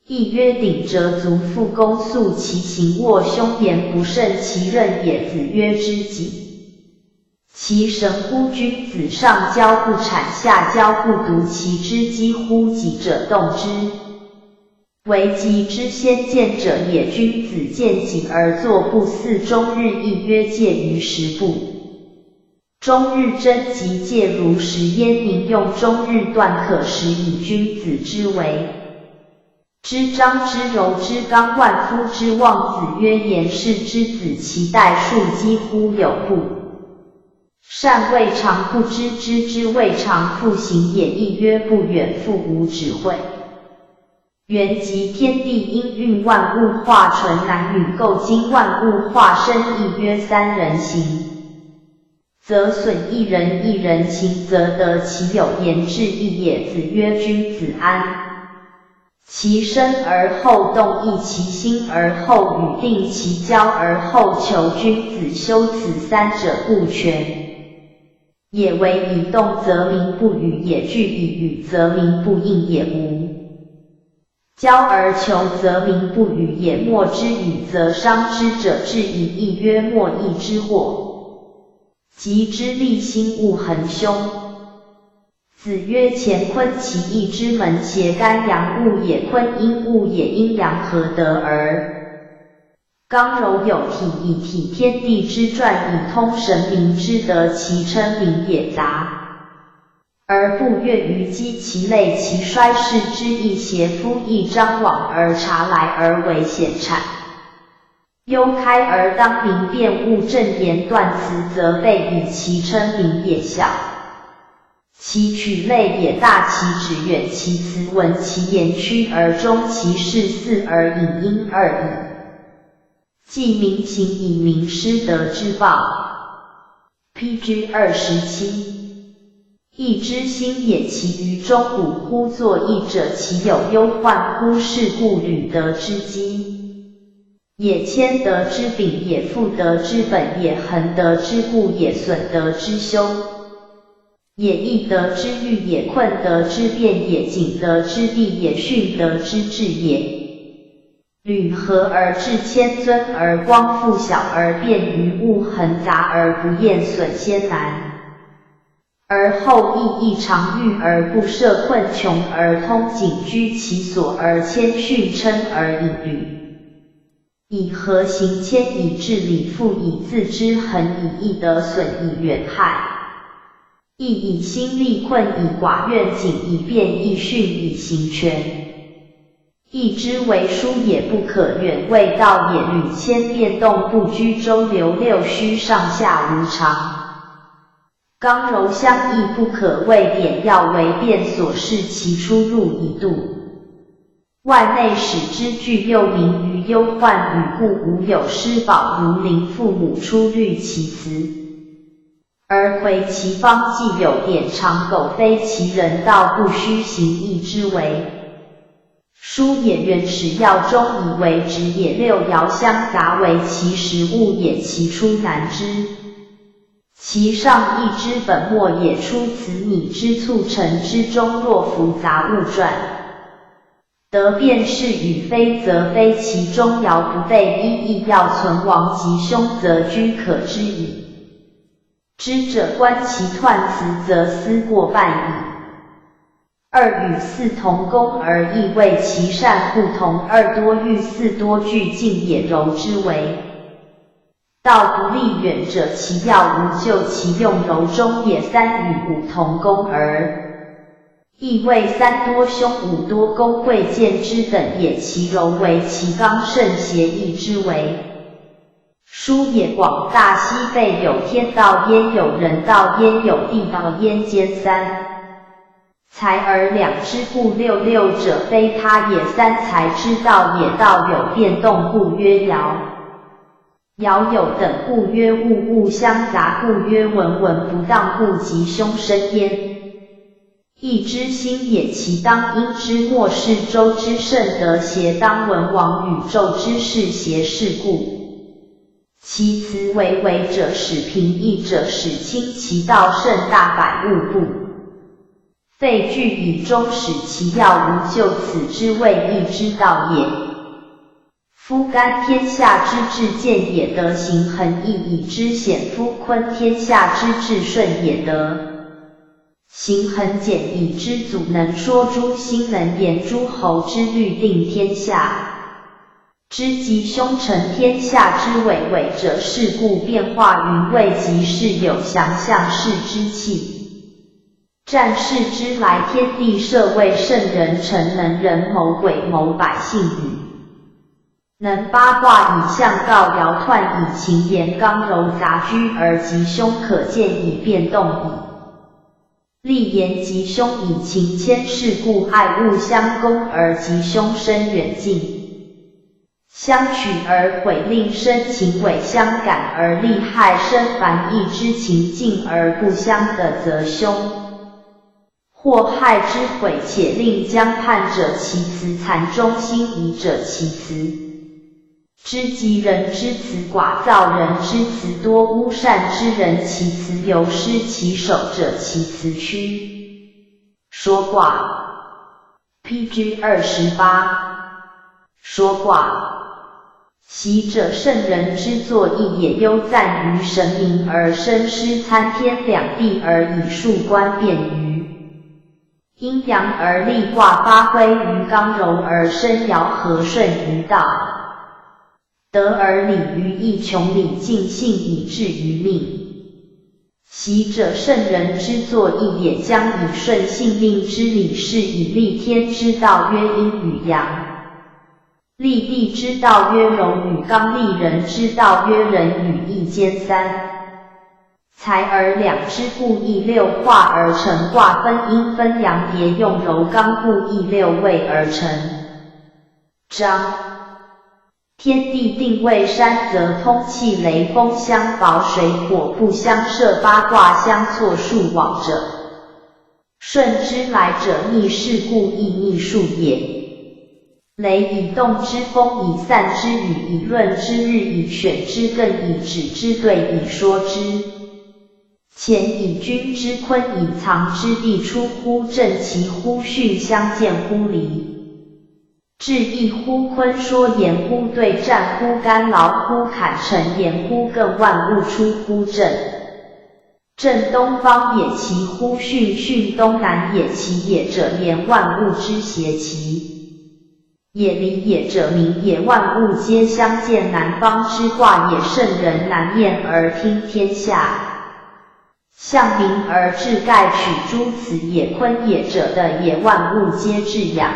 亦曰鼎折足，复弓速其行，握胸言不胜其任也。子曰：知己其神乎？君子上交不谄，下交不独，其之几乎己者动之，为己之先见者也。君子见己而作不似终日。亦曰戒于十步。终日贞吉戒如食焉，宁用终日断可食以君子之为。之章之柔之刚万夫之望。子曰：言氏之子，其代庶几乎有不善，未尝不知之之未尝复行也。亦曰：不远复无止会。元集天地音韵万物化纯男女构精万物化生。亦曰：三人行，则损一人，一人行，则得其有言志义也。子曰：君子安其身而后动，益其心而后语，定其交而后求。君子修此三者，不全也。为以动则民不与也，据以语则民不应也。无交而求则民不与也，莫之与则伤之者，至矣。亦曰：莫义之祸，及之利心勿恒凶。子曰：乾坤其义之门邪？干阳物也，坤阴物也，阴阳合得而刚柔有体，以体天地之转，以通神明之德，其称名也杂，而不悦于积其类其衰世之意邪夫一张网而察来而为险产。忧开而当明辨物正言断词则备以其称名也小。其曲类也大，其旨远，其辞文，其言曲而终，其事似而隐音而已。既明行以明师德之报。P.G. 27。义之心也，其于中古乎作义者，其有忧患乎？是故履德之基也，谦德之秉也，复德之本也，恒德之固也，损德之修也，易德之欲也，困德之变也，谨德之地也，训德之治也。履和而至谦尊而光复小而便于物恒杂而不厌损先难。而后义亦常欲而不设困穷而通景居其所而谦逊称而隐履。以和行谦以治理，复以自知，恒以义德，损以远害。义以心力，困以寡怨，谨以变，义训以行权。义之为书也，不可远为道也。履谦变动不居，周流六虚，上下无常。刚柔相异，不可谓典要为变所示，其出入以度。外内使之具，又名于忧患与故无有失宝如临父母出虑其辞，而魁其方既有典长苟非其人道不虚行义之为。书也原始要中以为直也，六爻相杂为其实物也，其出难知。其上义之本末也，出此拟之促成之中，若复杂物传。得辨是与非，则非其中爻不备一义要存亡吉凶，则居可知矣。知者观其彖辞，则思过半矣。二与四同工而意谓其善不同，二多欲四多俱进也，柔之为。道不立远者，其要无咎，其用柔中也。三与五同工而意谓三多凶，五多公贵贱之等也，其柔为其刚盛邪义之为。书也广大兮备有天道焉，有人道焉，有地道焉，兼三才而两之故，六六者非他也，三才之道也。道有变动，故曰爻。爻有等，故曰物，物相杂，故曰文，文不当，故吉凶生焉。义之心也，其当阴之末是周之盛德邪？当文王宇宙之事邪？是故。其辞为为者，使平易者，使轻其道甚大，百物不废具以终，使其要无咎，此之谓义之道也。夫干天下之至健也，德行恒义以知显；夫坤天下之至顺也，德行恒简以知祖。能说诸星，能言诸侯之律，定天下之吉凶，成天下之伟伟者，是故变化云未及是有祥象事之气。战事之来，天地设为圣人臣能人谋鬼谋百姓与。能八卦以象告爻彖以情言刚柔杂居而吉凶可见以变动以立言吉凶以情牵事故爱物相攻而吉凶生远近相取而毁令生情伪相感而利害生烦义之情进而不相的则凶祸害之毁且令将叛者其辞残忠心疑者其辞。知及人之辞寡造人之辞多污善之人其辞犹失其手者其辞屈。说卦。PG 28。说卦。习者圣人之作义也，优赞于神明而生师参天两地而以数观变于阴阳而立卦发挥于刚柔而生爻和顺于道。得而理于义，穷理尽性以至于命。习者圣人之作义也，将以顺性命之理，是以立天之道曰阴与阳，立地之道曰柔与刚，立人之道曰仁与义兼三。才而两之故，易六化而成卦，分阴分阳叠用柔刚故，易六位而成章。天地定位山泽通气雷风相保水火不相射八卦相错数往者，顺之来者逆势故亦逆数也。雷以动之，风以散之，雨以润之，日以选之，艮以止之，兑以说之。乾以君之，坤以藏之，地出乎震，其乎巽，相见乎离。志异乎坤，说言乎对，战乎干，劳乎坎，成言乎艮，万物出乎震。震东方也，其乎巽，巽东南也，其也者，言万物之邪其也离也者，明也，万物皆相见。南方之卦也，圣人南面而听天下。象明而治盖取诸此也，坤也者的也，万物皆至养。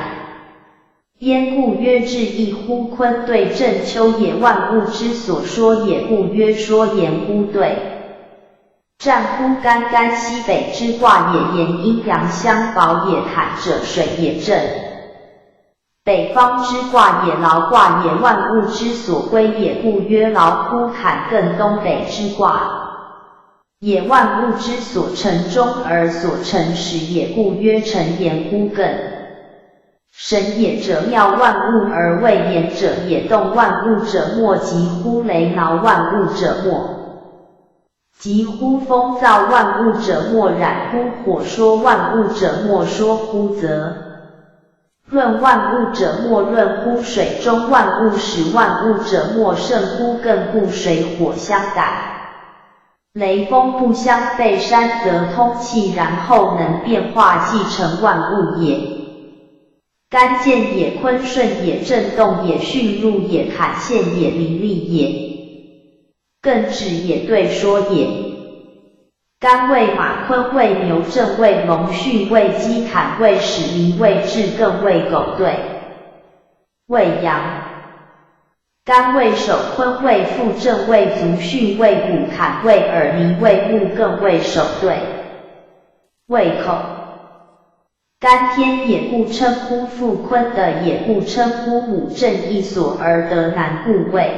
焉故曰志异乎坤对震秋也，万物之所说也，故曰说言乎对。战乎干，干西北之卦也，言阴阳相保也，坎者水也，震北方之卦也，劳卦也，万物之所归也，故曰劳乎坎艮东北之卦也，万物之所成终而所成始也，故曰成言乎艮。神也者，妙万物而未言者也，动万物者莫及乎雷，挠万物者莫及乎风，造万物者莫染乎火，说万物者莫说乎泽，润万物者莫润乎水，中万物，使万物者莫胜乎艮，故水火相逮。雷风不相悖，山泽通气，然后能变化继承万物也。干见也，坤顺也，震动也，巽入也，坎陷也，离立也，艮止也，对说也。干为马，坤为牛，震为龙，巽为鸡，坎为豕，离为雉，艮为狗，兑为羊。干为手，坤为腹，震为足，巽为骨，坎为耳，离为目，艮为手，兑为口。干天也，故称乎父；坤的也，故称乎母。震一所而得男，故谓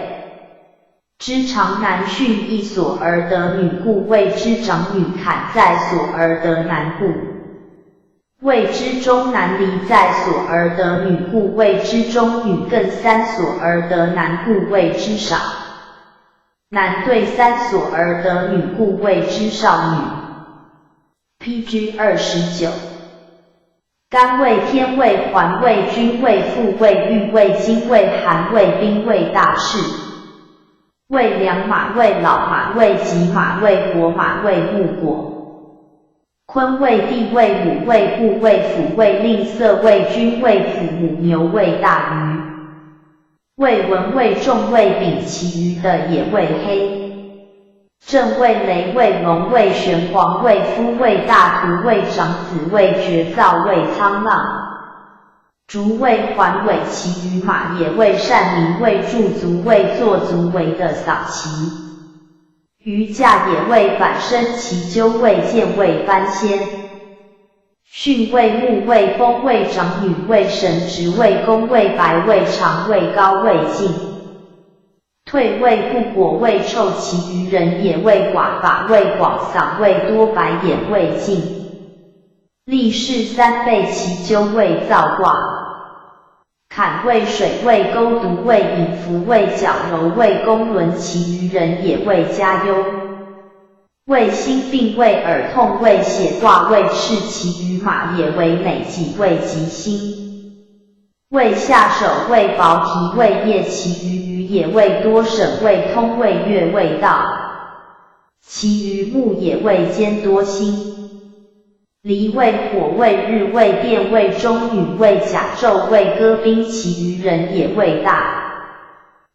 之长男；巽一所而得女，故谓之长女；坎在所而得男，故谓之中男；离在所而得女，故谓之中女；艮三所而得男，故谓之少男；兑三所而得女，故谓之少女。PG 29。干为天位，环位，君位，父位，御位，金位，寒位，兵位，大赤位，良马位，老马位，吉马位，国马位，木果。坤位，地位，母位，部位，辅位，吝啬位，君位，子母牛位，大鱼位，文位，众位，丙，其余的也位黑。震位雷位龙位玄黄位夫位大图位长子位绝造位沧浪。竹位环尾其余马也位善明位驻足位坐足为的扫其。余驾也位反身其鸠位见位翻仙。巽位木位风位长女位神职位宫位白位长位高位进。退位不果位臭其余人也位寡法位广嗓位多白眼位进。立式三倍其鸠位造卦。坎位水位钩毒位隐伏位角柔位公轮其余人也位加忧。位心病位耳痛位血卦位赤其余马也为美己位吉星。位下手位薄提位夜其余鱼也位多省位通位月位道。其余木也位兼多星。离位火位日位电位中女位甲昼位戈兵其余人也位大。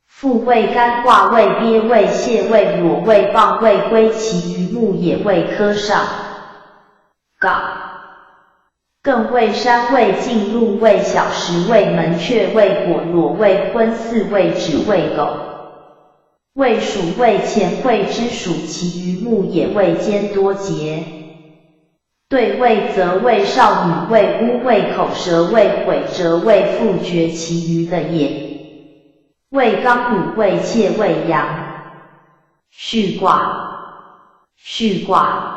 复位干卦位鳖位蟹位裸位蚌位龟其余木也位科上。岗。艮位山位进入位小时位门阙位果裸位昏巳位止位狗。位鼠位乾位之属其余木也位兼多节。对位则位少女位乌位口舌位悔折位复绝其余的也。位刚弩位妾位阳。序卦。序卦。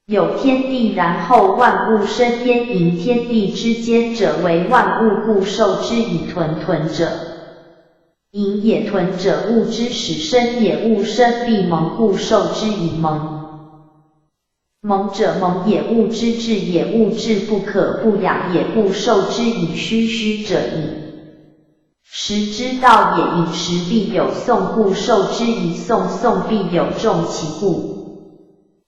有天地，然后万物生焉。盈天地之间者，为万物，故受之以屯。屯者，盈也。屯者，物之始生也。物生必萌，故受之以萌。萌者，萌也，物之稚也。物稚不可不养也，故受之以虚。虚者，饮食之道也。饮食必有讼，故受之以讼。讼必有众，其故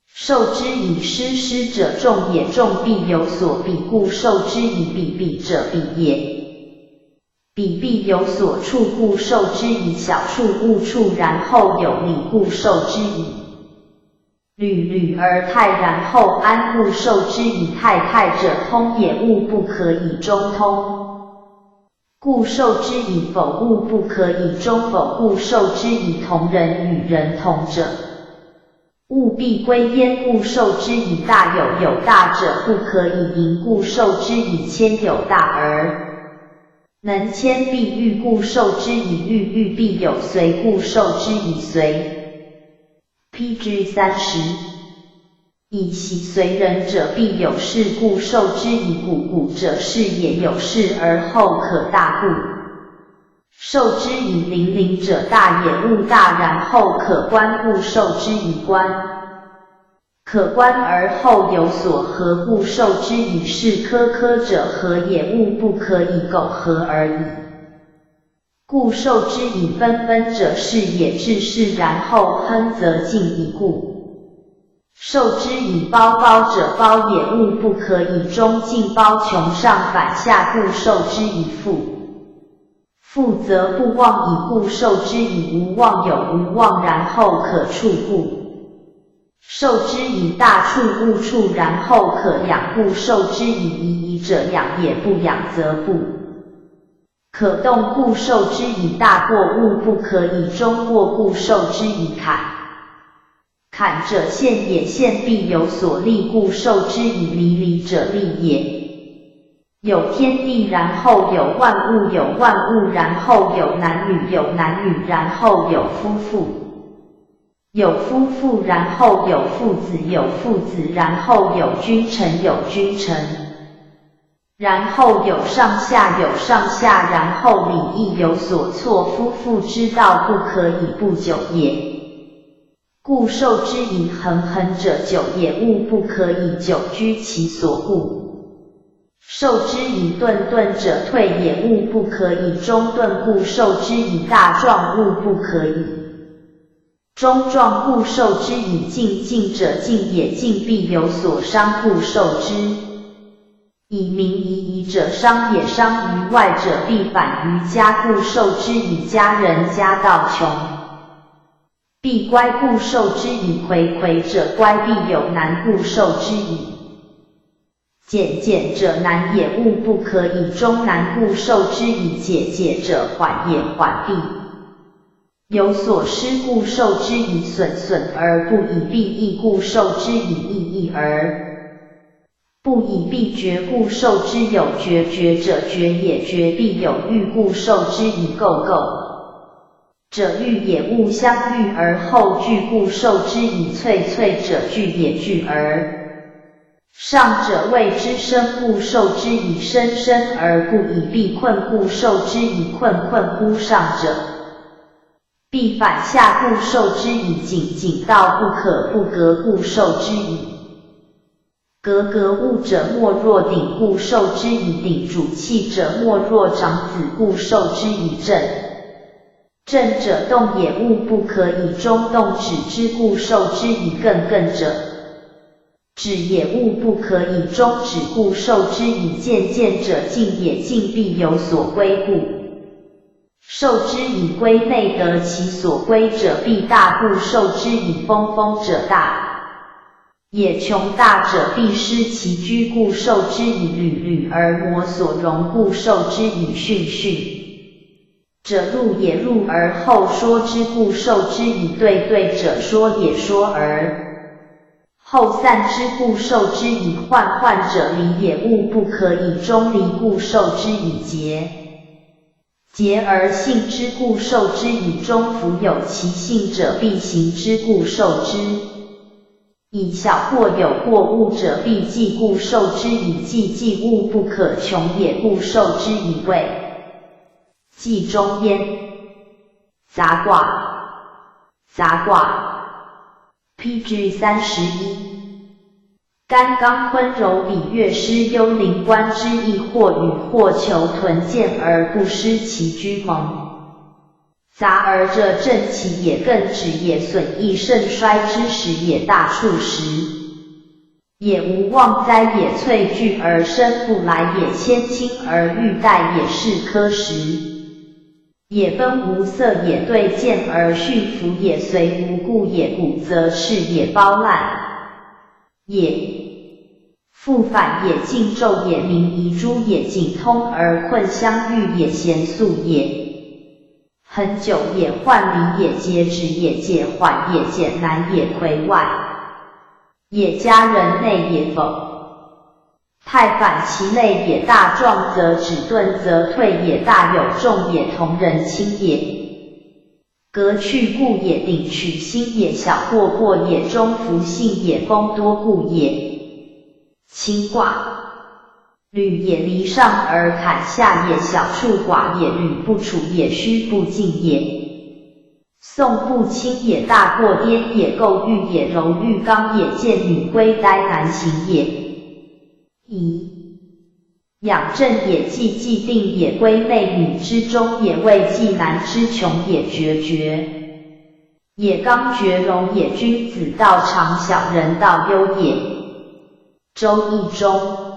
受之以师。师者，众也。众必有所比，故受之以比。比者，比也。比必有所处，故受之以小处。物处然后有理，故受之以履。履而泰然后安，故受之以泰。泰者，通也。物不可以中通，故受之以否。物不可以中否，故受之以同。人与人同者，物必归焉，故受之以大有。有大者，不可以盈，故受之以谦。有大而能谦，必欲，故受之以欲。欲必有随，故受之以随。P.G. 30。以喜随人者，必有事，故受之以古。古者，事也。有事而后可大，故受之以临。临者，大也。物大然后可观，故受之以观。可观而后有所合，故受之以事。苛苛者，合也。物不可以苟合而已，故受之以分。分者，是也。治世然后亨，则进矣，故受之以褒。褒者，包也。物不可以中进，包穷上反下，故受之以富。富则不忘矣，故受之以无忘。有无忘，然后可处，故受之以大处。物处然后可养，故受之以宜。宜者，养也。不养则不可动，故受之以大过。物不可以中过，故受之以坎。坎者，陷也。陷必有所立，故受之以离。离者，利也。有天地，然后有万物；有万物，然后有男女；有男女，然后有夫妇；有夫妇，然后有父子；有父子，然后有君臣；有君臣，然后有上下；有上下，然后礼义有所措。夫妇之道，不可以不久也。故受之以恒。恒者，久也。物不可以久居其所，故受之以钝。钝者，退也。物不可以中钝，故受之以大壮。物不可以中壮，故受之以进。进者，进也。进必有所伤，故受之以明。仪。仪者，伤也。伤于外者，必反于家，故受之以家人。家道穷，必乖故受之以睽睽者乖，必有難故受之以簡簡者難也，物不可以終難故受之以解解者緩也，緩必有所失故受之以損損而不以必異故受之以異異而不以必絕故受之有決決者絕也，絕必有欲故受之以垢垢者欲也，物相欲而後具故受之以粹粹者具也，具而上者謂之生故受之以生生而不以必困故受之以困困乎上者，必反下故受之以緊緊道不可不格故受之以格格物者莫若鼎故受之以鼎主器者莫若長子故受之以正。正者動也，物不可以中動止之故受之以亘亘者止也，物不可以終止故受之以漸漸者進也，進必有所歸故受之以歸內得其所歸者必大故受之以豐豐者大也，窮大者必失其居故受之以縷縷而摩所容故受之以訓訓者入也，入而後說之故受之以對對者說也，說而後散之故受之以患患者離也，物不可以終離故受之以節節而信之故受之以中夫有其信者必行之故受之以小過有過物者必繼故受之以繼繼物不可窮也故受之以位繼中焉。雜卦雜卦 PG 31。干剛坤柔比樂師幽靈觀之亦或與或求屯見而不失其居蒙。雜而者正其也，更止也，損益盛衰之時也，大處時也，無妄災也，萃聚而生不來也，千輕而欲待也，是科時也，分無色也，對見而馴服也，隨無故也，古則赤也，包爛也，復反也，盡晝也，明遺珠也，景通而困相遇也，鹹素也，恆久也，患離也，節止也，解緩也，簡難也，魁外也，家人內也，否太反其類也，大壯則止，鈍則退也，大有眾也，同人親也，革去故也，鼎取新也，小過過也，中服信也，風多故也，清卦履也，離上而坎下也，小處寡也，履不處也，虛不進也，宋不清也，大過顛也，構欲也，柔欲剛也，見女歸呆難行也。乙養正也，既既定也，歸內女之中也，謂既難之窮也，決絕也，剛決榮也，君子道長，小人道幽也。周易中。